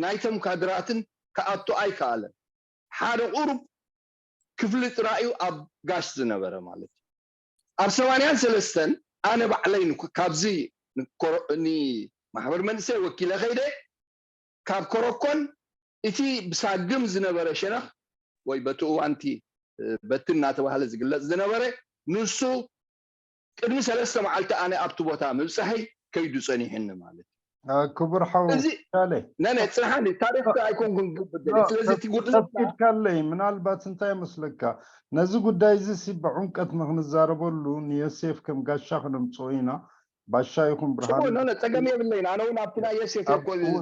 ናይቶም ካድራትን ክኣቱ ኣይከኣለን። ሓደ ቁሩብ ክፍሊ ጥራይ'ዩ ኣብ ጋሽ ዝነበረ ማለት እዩ። ኣብ 83 ኣነ ባዕለይ ካብዚ ንማሕበር መንእሰይ ወኪለ ከይደ ካብ ኮረኮን እቲ ብሳግም ዝነበረ ሸነኽ ወይ በቲ እዋን'ቲ በቲ እናተባህለ ዝግለጽ ዝነበረ ንሱ ቅድሚ ሰለስተ መዓልቲ ኣነ ኣብቲ ቦታ ምብጻሐይ ከይዱ ጸኒሑኒ ማለት እዩ። ክቡር ሓው እዚ ሻለ ነነ ጽንሓኒ ታሪኽ ኣይኮንኩን ክገብር ደልየ ስለዚ እቲ ጉድለትና ተፍቂድካለይ ምናልባት እንታይ መስለካ ነዚ ጉዳይ እዚ ሲ ብዕምቀት ንክንዛረበሉ ንዮሴፍ ከም ጋሻ ክነምፅኦ ኢና ባሻ ይኹን ጽቡቅ ብርሃኑ no no ጸገም የብለይን ኣነ እውን ኣብቲ ናይ ዮሴፍ እየ ኣብ እኮ እውን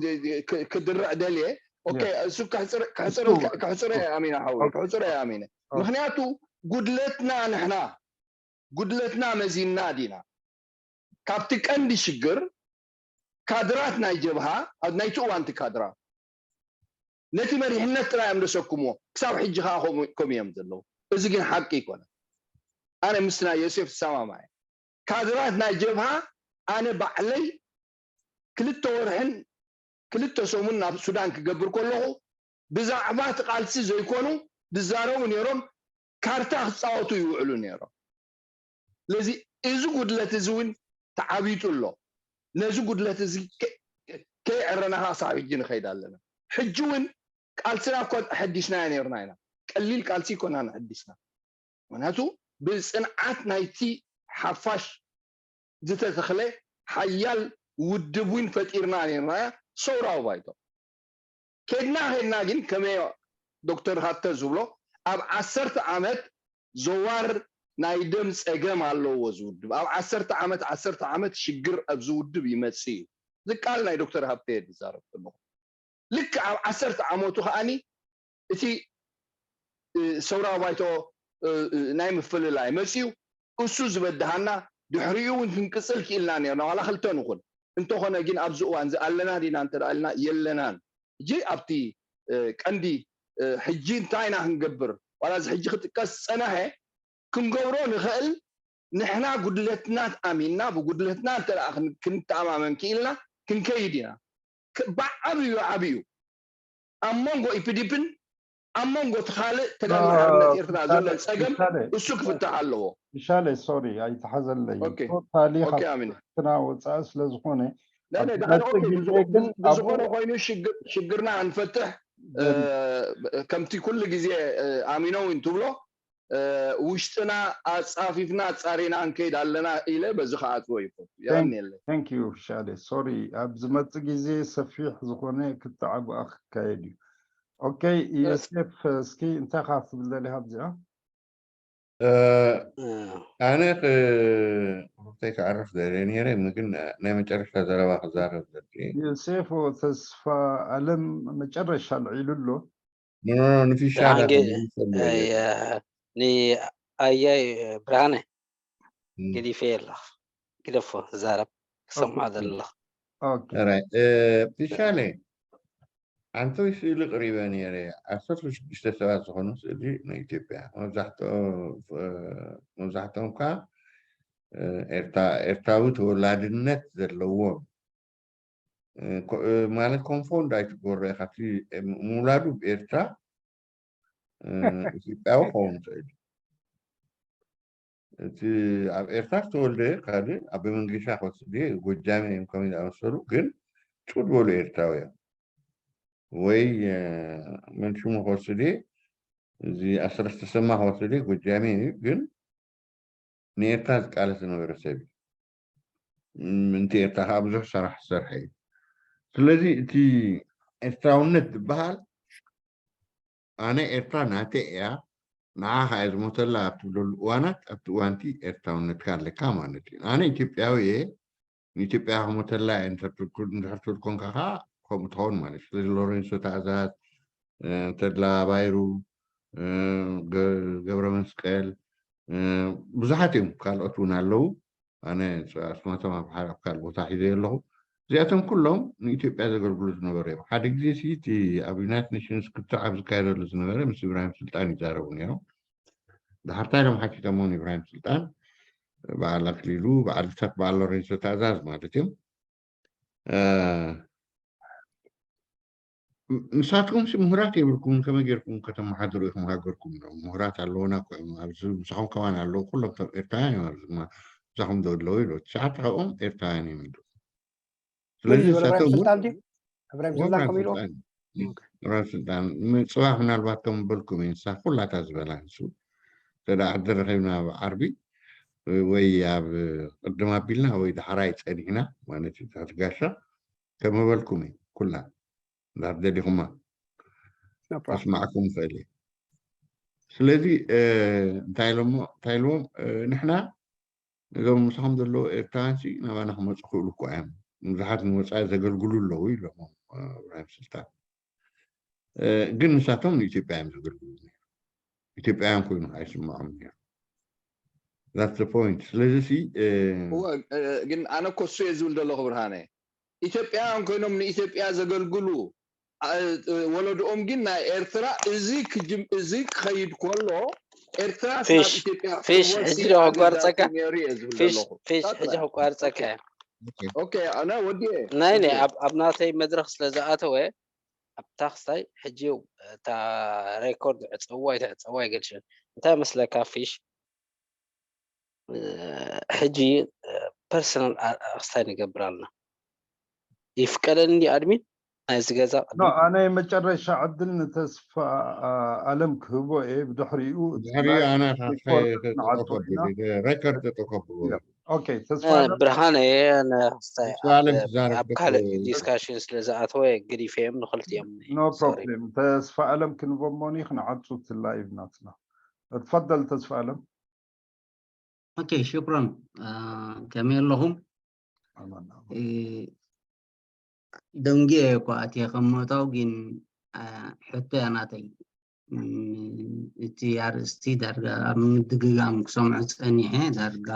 ክድርዕ ደልየ okay እሱ ከሕጽር እሱ ከሕጽረልካ ከሕጽሮ እየ ኣሚነ ሓወይ ከሕጽሮ እየ ኣሚነ ምክንያቱ ጉድለትና ንሕና ጉድለትና መዚንና ዲና ካብቲ ቀንዲ ሽግር ካድራት ናይ ጀብሃ ኣብ ናይቲ እዋንቲ ካድራት ነቲ መሪሕነት ጥራይ እዮም ዘሰክምዎ ክሳብ ሕጂ ከኣ ከምኡ ከምኡ እዮም ዘለዉ እዚ ግን ሓቂ ኣይኮነን ኣነ ምስ ናይ ዮሴፍ ዝሰማማዕ እየ ካድራት ናይ ጀብሃ ኣነ ባዕለይ ክልተ ወርሕን ክልተ ሰሙን ናብ ሱዳን ክገብር ከለኹ ብዛዕባ እቲ ቃልሲ ዘይኮኑ ዝዛረቡ ነይሮም ካርታ ክጻወቱ ይውዕሉ ነይሮም ስለዚ እዚ ጉድለት እዚ እውን ተዓቢጡ ኣሎ ነዚ ጉድለት እዚ ከይዐረና ከኣ ክሳብ ሕጂ ንኸይድ ኣለና ሕጂ እውን ቃልስና እኳ ኣሐዲስናዮ ነይርና ኢና ቀሊል ቃልሲ ኣይኮናን ኣሐዲስና ምክንያቱ ብጽንዓት ናይቲ ሓፋሽ ዝተተኽለ ሓያል ውድብ እውን ፈጢርና ነይርና ሰውራዊ ባይቶ። ኬድና ኬድና ግን ከመይ ዶክተር ሃብተ ዝብሎ ኣብ ዓሰርተ ዓመት ዘዋር ናይ ደም ጸገም ኣለዎ እዚ ውድብ ኣብ ዓሰርተ ዓመት ዓሰርተ ዓመት ሽግር ኣብዚ ውድብ ይመጽእ እዩ እዚ ቃል ናይ ዶክተር ሃብተ እየ ዝዛረብ ዘለኹ ልክዕ ኣብ ዓሰርተ ዓመቱ ከኣኒ እቲ ሰውራዊ ባይቶ ናይ ምፍልላይ መጺኡ እሱ ዝበደሃና ድሕሪኡ እውን ክንቅጽል ክኢልና ኔርና ዋላ ክልተ ንኹን እንተኾነ ግን ኣብዚ እዋንዚ ኣለና ዲና እንተ ኢልና የለናን ሕጂ ኣብቲ ቀንዲ ሕጂ እንታይ ኢና ክንገብር ዋላ እዚ ሕጂ ክጥቀስ ዝጸነሐ ክንገብሮ ንኸእል ንሕና ጉድለትና ኣሚንና ብጉድለትና እንተ ክንተኣማመን ክኢልና ክንከይድ ኢና ብዓብዩ ዓብዩ ኣብ መንጎ ኢፒዲፕን ኣብ መንጎ እቲ ካልእ ተጋድሎ ሓርነት ኤርትራ ዘሎ ጸገም እሱ ክፍታሕ ኣለዎ። ፍሻለ sorry ኣይትሓዘለይ okay totally okay ካብ ኣሚነ። ትምህርትና ወጻኢ ስለ ዝኾነ ነነ ኣብ ድሓን ዝመጽእ okay ግዜ ግን ኣብኡ ብዝኾነ ኮይኑ ሽግርና ክንፈትሕ ከምቲ ኩሉ ግዜ ኣሚኖ ውን ትብሎ ውሽጥና ኣጻፊፍና ኣጻሪና ክንከይድ ኣለና ኢለ በዚ ክዓጽዎ ይፈቱ። የቐንየለይ። Thank you ፍሻለ sorry ኣብ ዝመጽእ ግዜ ሰፊሕ ዝኾነ ክትዕ ኣብኣ ክካየድ እዩ። okay ዮሴፍ እስኪ እንታይ ኢኻ ክትብል ደሊኻ ኣብዚኣ? ኣነ ቁርብተይ ክዓርፍ ደልየ ነይረ ግን ናይ መጨረሻ ዘረባ ክዛረብ ደሊ። ዮሴፍ ተስፋ ኣለም መጨረሻ ኣልዒሉ ኣሎ። no no ንፊሻለ ደሓን ክምልሰሉ እየ ንኣያይ ብርሃነ ገዲፈ ኣለኹ ግደፎ ክዛረብ ክሰምዖ ዘለኹ። okay alright ፊሻለ ኣንቶይ ስእሊ ቅሪበ ነይረ 16 ሰባት ዝኾኑ ስእሊ ናይ ኢትዮጵያ መብዛሕትኦም ከዓ ኤርትራዊ ተወላድነት ዘለዎም። ማለት confound ኣይትገብሮ ኢኻ እቲ ምውላዱ ብኤርትራ ኢትዮጵያዊ ክኸውን ይኽእል እዩ። እቲ ኣብ ኤርትራ ዝተወልደ ካልእ ኣበ መንገሻ ክወስድ እየ ጎጃሜ እዮም ከመይ ዝኣመሰሉ ግን ጩድ በሉ ኤርትራዊ እዮም ወይ መን ሽሙ ክወስድ እየ እዚ ኣስረስ ተሰማ ክወስድ እየ ጎጃሜ እዩ ግን ንኤርትራ ዝቃለስ ዝነበረ ሰብ እዩ ምእንቲ ኤርትራ ከዓ ብዙሕ ሰራሕ ዝሰርሐ እዩ ስለዚ እቲ ኤርትራውነት ዝበሃል ኣነ ኤርትራ ናተይ እያ ንዓኻ እየ ዝሞተላ ኣብ ትብለሉ እዋናት ኣብቲ እዋንቲ ኤርትራውነትካ ኣለካ ማለት እዩ። ኣነ ኢትዮጵያዊ እየ ንኢትዮጵያ ክሞተላ እየ እንድሕር ትብል ኮንካ ከዓ ከምኡ ትኸውን ማለት እዩ። ስለዚ ሎሬንሶ ታእዛዝ፣ ተድላ ባይሩ፣ ገብረ መስቀል ብዙሓት እዮም ካልኦት እውን ኣለዉ። ኣነ ኣስማቶም ኣብ ሓደ ኣብ ካልእ ቦታ ሒዘዮ ኣለኹ። እዚኣቶም ኩሎም ንኢትዮጵያ ዘገልግሉ ዝነበሩ እዮም። ሓደ ግዜ ሲ እቲ ኣብ United Nations ክትዕ ኣብ ዝካየደሉ ዝነበረ ምስ ኢብራሂም ስልጣን ይዛረቡ ነይሮም። ድሓር እንታይ ኢሎም ሓቲቶሞ ንኢብራሂም ስልጣን በዓል ኣክሊሉ በዓል እሳት በዓል ሎሬንሶ ታእዛዝ ማለት እዮም ንሳትኩምሲ ምሁራት የብልኩምን ከመይ ጌርኩም ከተመሓድሩ ኢኹም ሃገርኩም ኢሎም ምሁራት ኣለዉና እኮ እዮም ኣብዚ ምሳኹም ከማን ኣለዉ ኩሎም እቶም ኤርትራውያን እዮም ኣብዚ ምሳኹም ዘለዉ ኢሉ ትሽዓተ ካብኦም ኤርትራውያን እዮም ኢሉ ስለዚ ንሳቶም ስልጣን ድዩ እብራሂም ስልጣን ከምኡ ኢልዎ እብራሂም ስልጣን ፅባሕ ምናልባት ከም በልኩም እየ ንሳ ኩላታ ዝበላ ንሱ እንተ ዕድል ረኺብና ኣብ ዓርቢ ወይ ኣብ ቅድም ኣቢልና ወይ ዳሕራይ ፀኒሕና ማለት እዩ ትሕቲ ጋሻ ከመበልኩም እየ ኩላ እንድሕር ደሊኹማ ከስማዕኩም ይኽእል እየ ስለዚ እንታይ ኢሎሞ እንታይ ኢልዎም ንሕና እዞም ምሳኹም ዘለዉ ኤርትራውያን ሲ ናባና ክመፁ ክእሉ እኳ እዮም ብዙሓት ንወፃኢ ዘገልግሉ ኣለዉ ኢሎሞም እብራሂም ስልጣን ግን ንሳቶም ንኢትዮጵያ እዮም ዘገልግሉ ነይሩ ኢትዮጵያውያን ኮይኑ ኣይስምዖም ነይሩ that's the point ስለዚ ሲ ግን ኣነ እኮ እሱ እየ ዝብል ዘለኹ ብርሃነ ኢትዮጵያውያን ኮይኖም ንኢትዮጵያ ዘገልግሉ ወለድኦም ግን ናይ ኤርትራ እዚ ክጅም እዚ ክኸይድ ከሎ ኤርትራስ ናብ ፊሽ ኢትዮጵያ ፊሽ ክትወሲ ሕጂ ዶ ኣገዳሲ ከቋርፀካ ነይሩ እየ ዝብል ፊሽ ዘለኹ ፊሽ ሕጂ ቀጥለ ከቋርፀካ እየ okay ኣነ ወዲኤ ናይ ናይ ወዲኤ ኣብ ኣብ ናተይ መድረክ ስለ ዝኣተወ ኣብታ ክስታይ ሕጂ እታ record ዕፀዋ ኣይትዕፀዋ ኣይገልሽን እንታይ መስለካ ፊሽ ሕጂ personal ክስታይ ንገብር ኣለና ይፍቀደኒ ድዩ admin ናይዚ ገዛ no ቅድም ኣነ የመጨረሻ ዕድል ንተስፋ ኣለም ክህቦ እየ ብድሕሪኡ እቲ ድሕሪኡ live ኣነ record ንዓፅዎ ኢና record ጠጠው ከብልዎ yeah okay ተስፋ ኣለም ብርሃነ ንክስታይ ተስፋ ኣለም ትዛረብ ኣብ ካልእ discussion ስለ ዝኣተወ ገዲፈዮም ንክልቲኦም no sorry problem ተስፋ ኣለም ክንቦሞኒ ክንዓፁ እቲ live ናትና تفضل ተስፋ ኣለም okay شكرا ከመይ ኣለኹም? ደንጊየ እኳ ኣትየ ከም ምእታው ግን ሕቶ እያ ናተይ እቲ ኣርእስቲ ዳርጋ ኣብ ምድግጋም ክሰምዖ ፀኒሐ ዳርጋ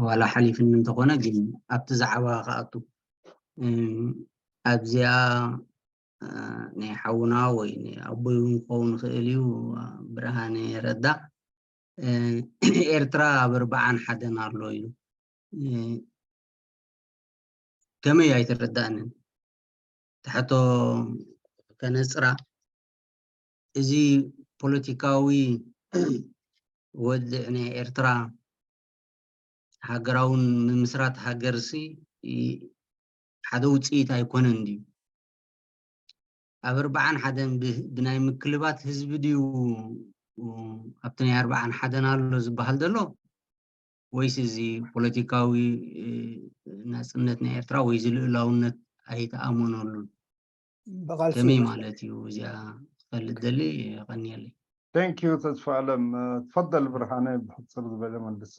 ዋላ ሓሊፍኒ እንተኾነ ግን ኣብቲ ዛዕባ ክኣቱ ኣብዚኣ ናይ ሓውና ወይ ናይ ኣቦይ እውን ክኸውን ይኽእል እዩ ብርሃነ ረዳ ኤርትራ ኣብ 41 ኣሎ ኢሉ ከመይ ኣይተረዳእንን ትሕቶ ከነፅራ እዚ ፖለቲካዊ ወድዕ ናይ ኤርትራ ሃገራውን ምምስራት ሃገርሲ ሓደ ውፅኢት ኣይኮነን ድዩ? ኣብ 41 ብናይ ምክልባት ህዝቢ ድዩ ኣብቲ ናይ 41 ኣሎ ዝበሃል ዘሎ ወይስ እዚ ፖለቲካዊ ናፅነት ናይ ኤርትራ ወይ እዚ ልኡላውነት ኣይተኣመነሉን? ብቃልሲ ከመይ ማለት እዩ? እዚኣ ክፈልጥ ደሊ የቀኒየለይ። thank you ተስፋ ኣለም تفضل ብርሃነ ብሕፅር ዝበለ መልሳ።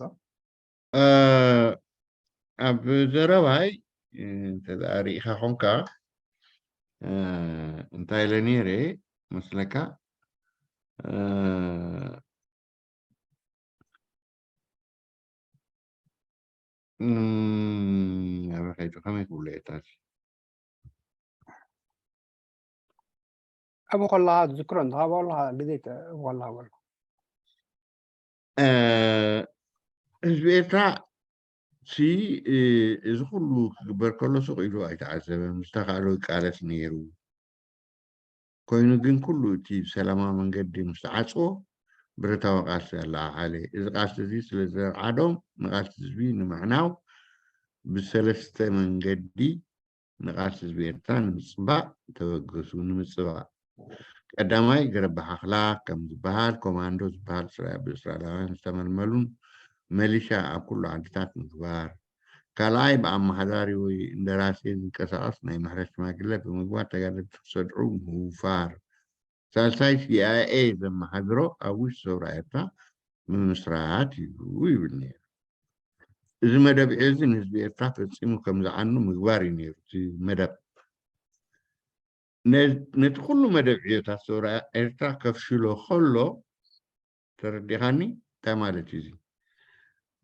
ኣብ ዘረባይ እንተ ርኢኻ ኮንካ እንታይ ኢለ ነይረ መስለካ ኣበይ ከይዱ ከመይ ክብሎ እየ ታዚ ኣብኡ ከለካ ትዝክሮ እንተ ኣብኡ ከለካ ግዜ ኣብኡ ከለካ በሎ። ህዝቢ ኤርትራ ሲ እዚ ኩሉ ክግበር ከሎ ሱቕ ኢሉ ኣይተዓዘበን፣ ዝተኻእሎ ይቃለስ ነይሩ። ኮይኑ ግን ኩሉ እቲ ብሰላማዊ መንገዲ ምስ ተዓጽዎ ብረታዊ ቃልሲ ኣለዓዓለ። እዚ ቃልሲ እዚ ስለ ዘርዓዶም ንቃልሲ ህዝቢ ንምዕናው ብሰለስተ መንገዲ ንቃልሲ ህዝቢ ኤርትራ ንምጽባእ ተበገሱ። ንምጽባእ ቀዳማይ ገረብ ብሓኽላ ከም ዝበሃል ኮማንዶ ዝበሃል ብእስራኤላውያን ዝተመልመሉን መሊሻ ኣብ ኩሉ ዓድታት ምግባር። ካልኣይ ብኣመሓዳሪ ወይ እንደራሴ ዝንቀሳቐስ ናይ ምሕረት ሽማግለ ብምግባር ተጋደልቲ ክሰድዑ ምውፋር። ሳልሳይ CIA ዘመሓድሮ ኣብ ውሽጢ ሰውራ ኤርትራ ምምስራት እዩ ይብል ነይሩ። እዚ መደብ ዕዮ እዚ ንህዝቢ ኤርትራ ፈጺሙ ከም ዝዓኑ ምግባር እዩ ነይሩ እቲ መደብ። ነቲ ኩሉ መደብ ዕዮታት ሰውራ ኤርትራ ከፍሽሎ ከሎ ተረዲኻኒ እንታይ ማለት እዩ እዚ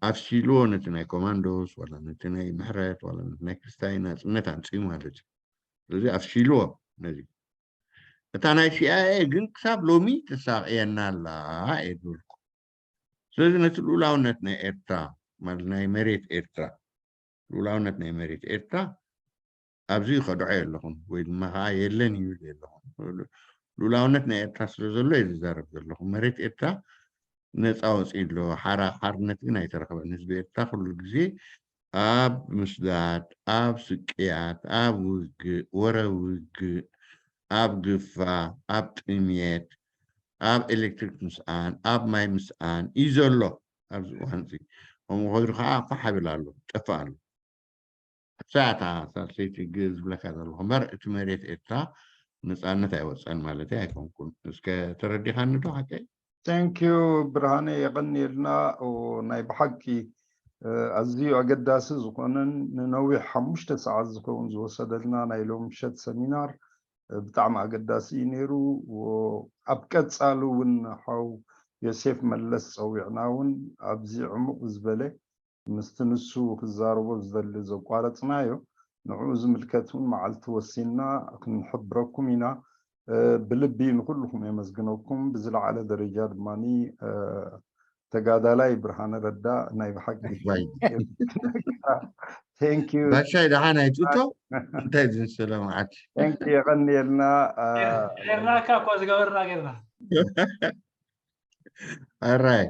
ኣፍሺልዎ ነቲ ናይ ኮማንዶስ ዋላ ነቲ ናይ ምሕረት ዋላ ነቲ ናይ ክስታይ ናጽነት ኣምጺኡ ማለት እዩ ስለዚ ኣፍሺልዎ ነዚ እታ ናይ CIA ግን ክሳብ ሎሚ ተሳቕየና ኣላ እየ ዝበልኩ ስለዚ ነቲ ልኡላውነት ናይ ኤርትራ ማለት ናይ መሬት ኤርትራ ልኡላውነት ናይ መሬት ኤርትራ ኣብዚ ይኸድዖ የለኹን ወይ ድማ ከዓ የለን ይብል የለኹን። ልኡላውነት ናይ ኤርትራ ስለ ዘሎ እየ ዝዛረብ ዘለኹ። መሬት ኤርትራ ነፃ ወፂኡ ኣሎ፣ ሓራ ሓርነት ግን ኣይተረኸበን። ህዝቢ ኤርትራ ኩሉ ግዜ ኣብ ምስዳድ፣ ኣብ ስቅያት፣ ኣብ ውግእ፣ ወረ ውግእ፣ ኣብ ግፋ፣ ኣብ ጥምየት፣ ኣብ ኤሌክትሪክ ምስኣን፣ ኣብ ማይ ምስኣን እዩ ዘሎ ኣብዚ እዋን እዚ። ከምኡ ኮይኑ ከዓ ፋሕ ይብል ኣሎ፣ ይጠፍእ ኣሎ። እሳ እታ ሳልሰይቲ ዝብለካ ዘለኹ እምበር እቲ መሬት ኤርትራ ነጻነት ኣይወጸን ማለተይ ኣይኮንኩን። እስከ ተረዲኻኒ ዶ ሓቀይ? Thank you ብርሃነ የቐንየልና ናይ ብሓቂ ኣዝዩ ኣገዳሲ ዝኾነን ንነዊሕ 5 ሰዓት ዝኸውን ዝወሰደልና ናይ ሎሚ ምሸት ሰሚናር ብጣዕሚ ኣገዳሲ እዩ ነይሩ። ኣብ ቀፃሊ እውን ሓው ዮሴፍ መለስ ፀዊዕና እውን ኣብዚ ዕሙቕ ዝበለ ምስቲ ንሱ ክዛረቦ ዝደሊ ዘቋረፅናዮ ንዕኡ ዝምልከት እውን መዓልቲ ወሲንና ክንሕብረኩም ኢና። ብልቢ ንኩልኩም የመስግነኩም። ብዝለዓለ ደረጃ ድማኒ ተጋዳላይ ብርሃነ ረዳ ናይ ብሓቂ thank you። ባሻይ ደሓን ኣይትእቶ እንታይ ዝመሰለ መዓት። Thank you፣ የቐንየልና። ጌርናካ እኳ ዝገበርና ጌርና። ኣራይ።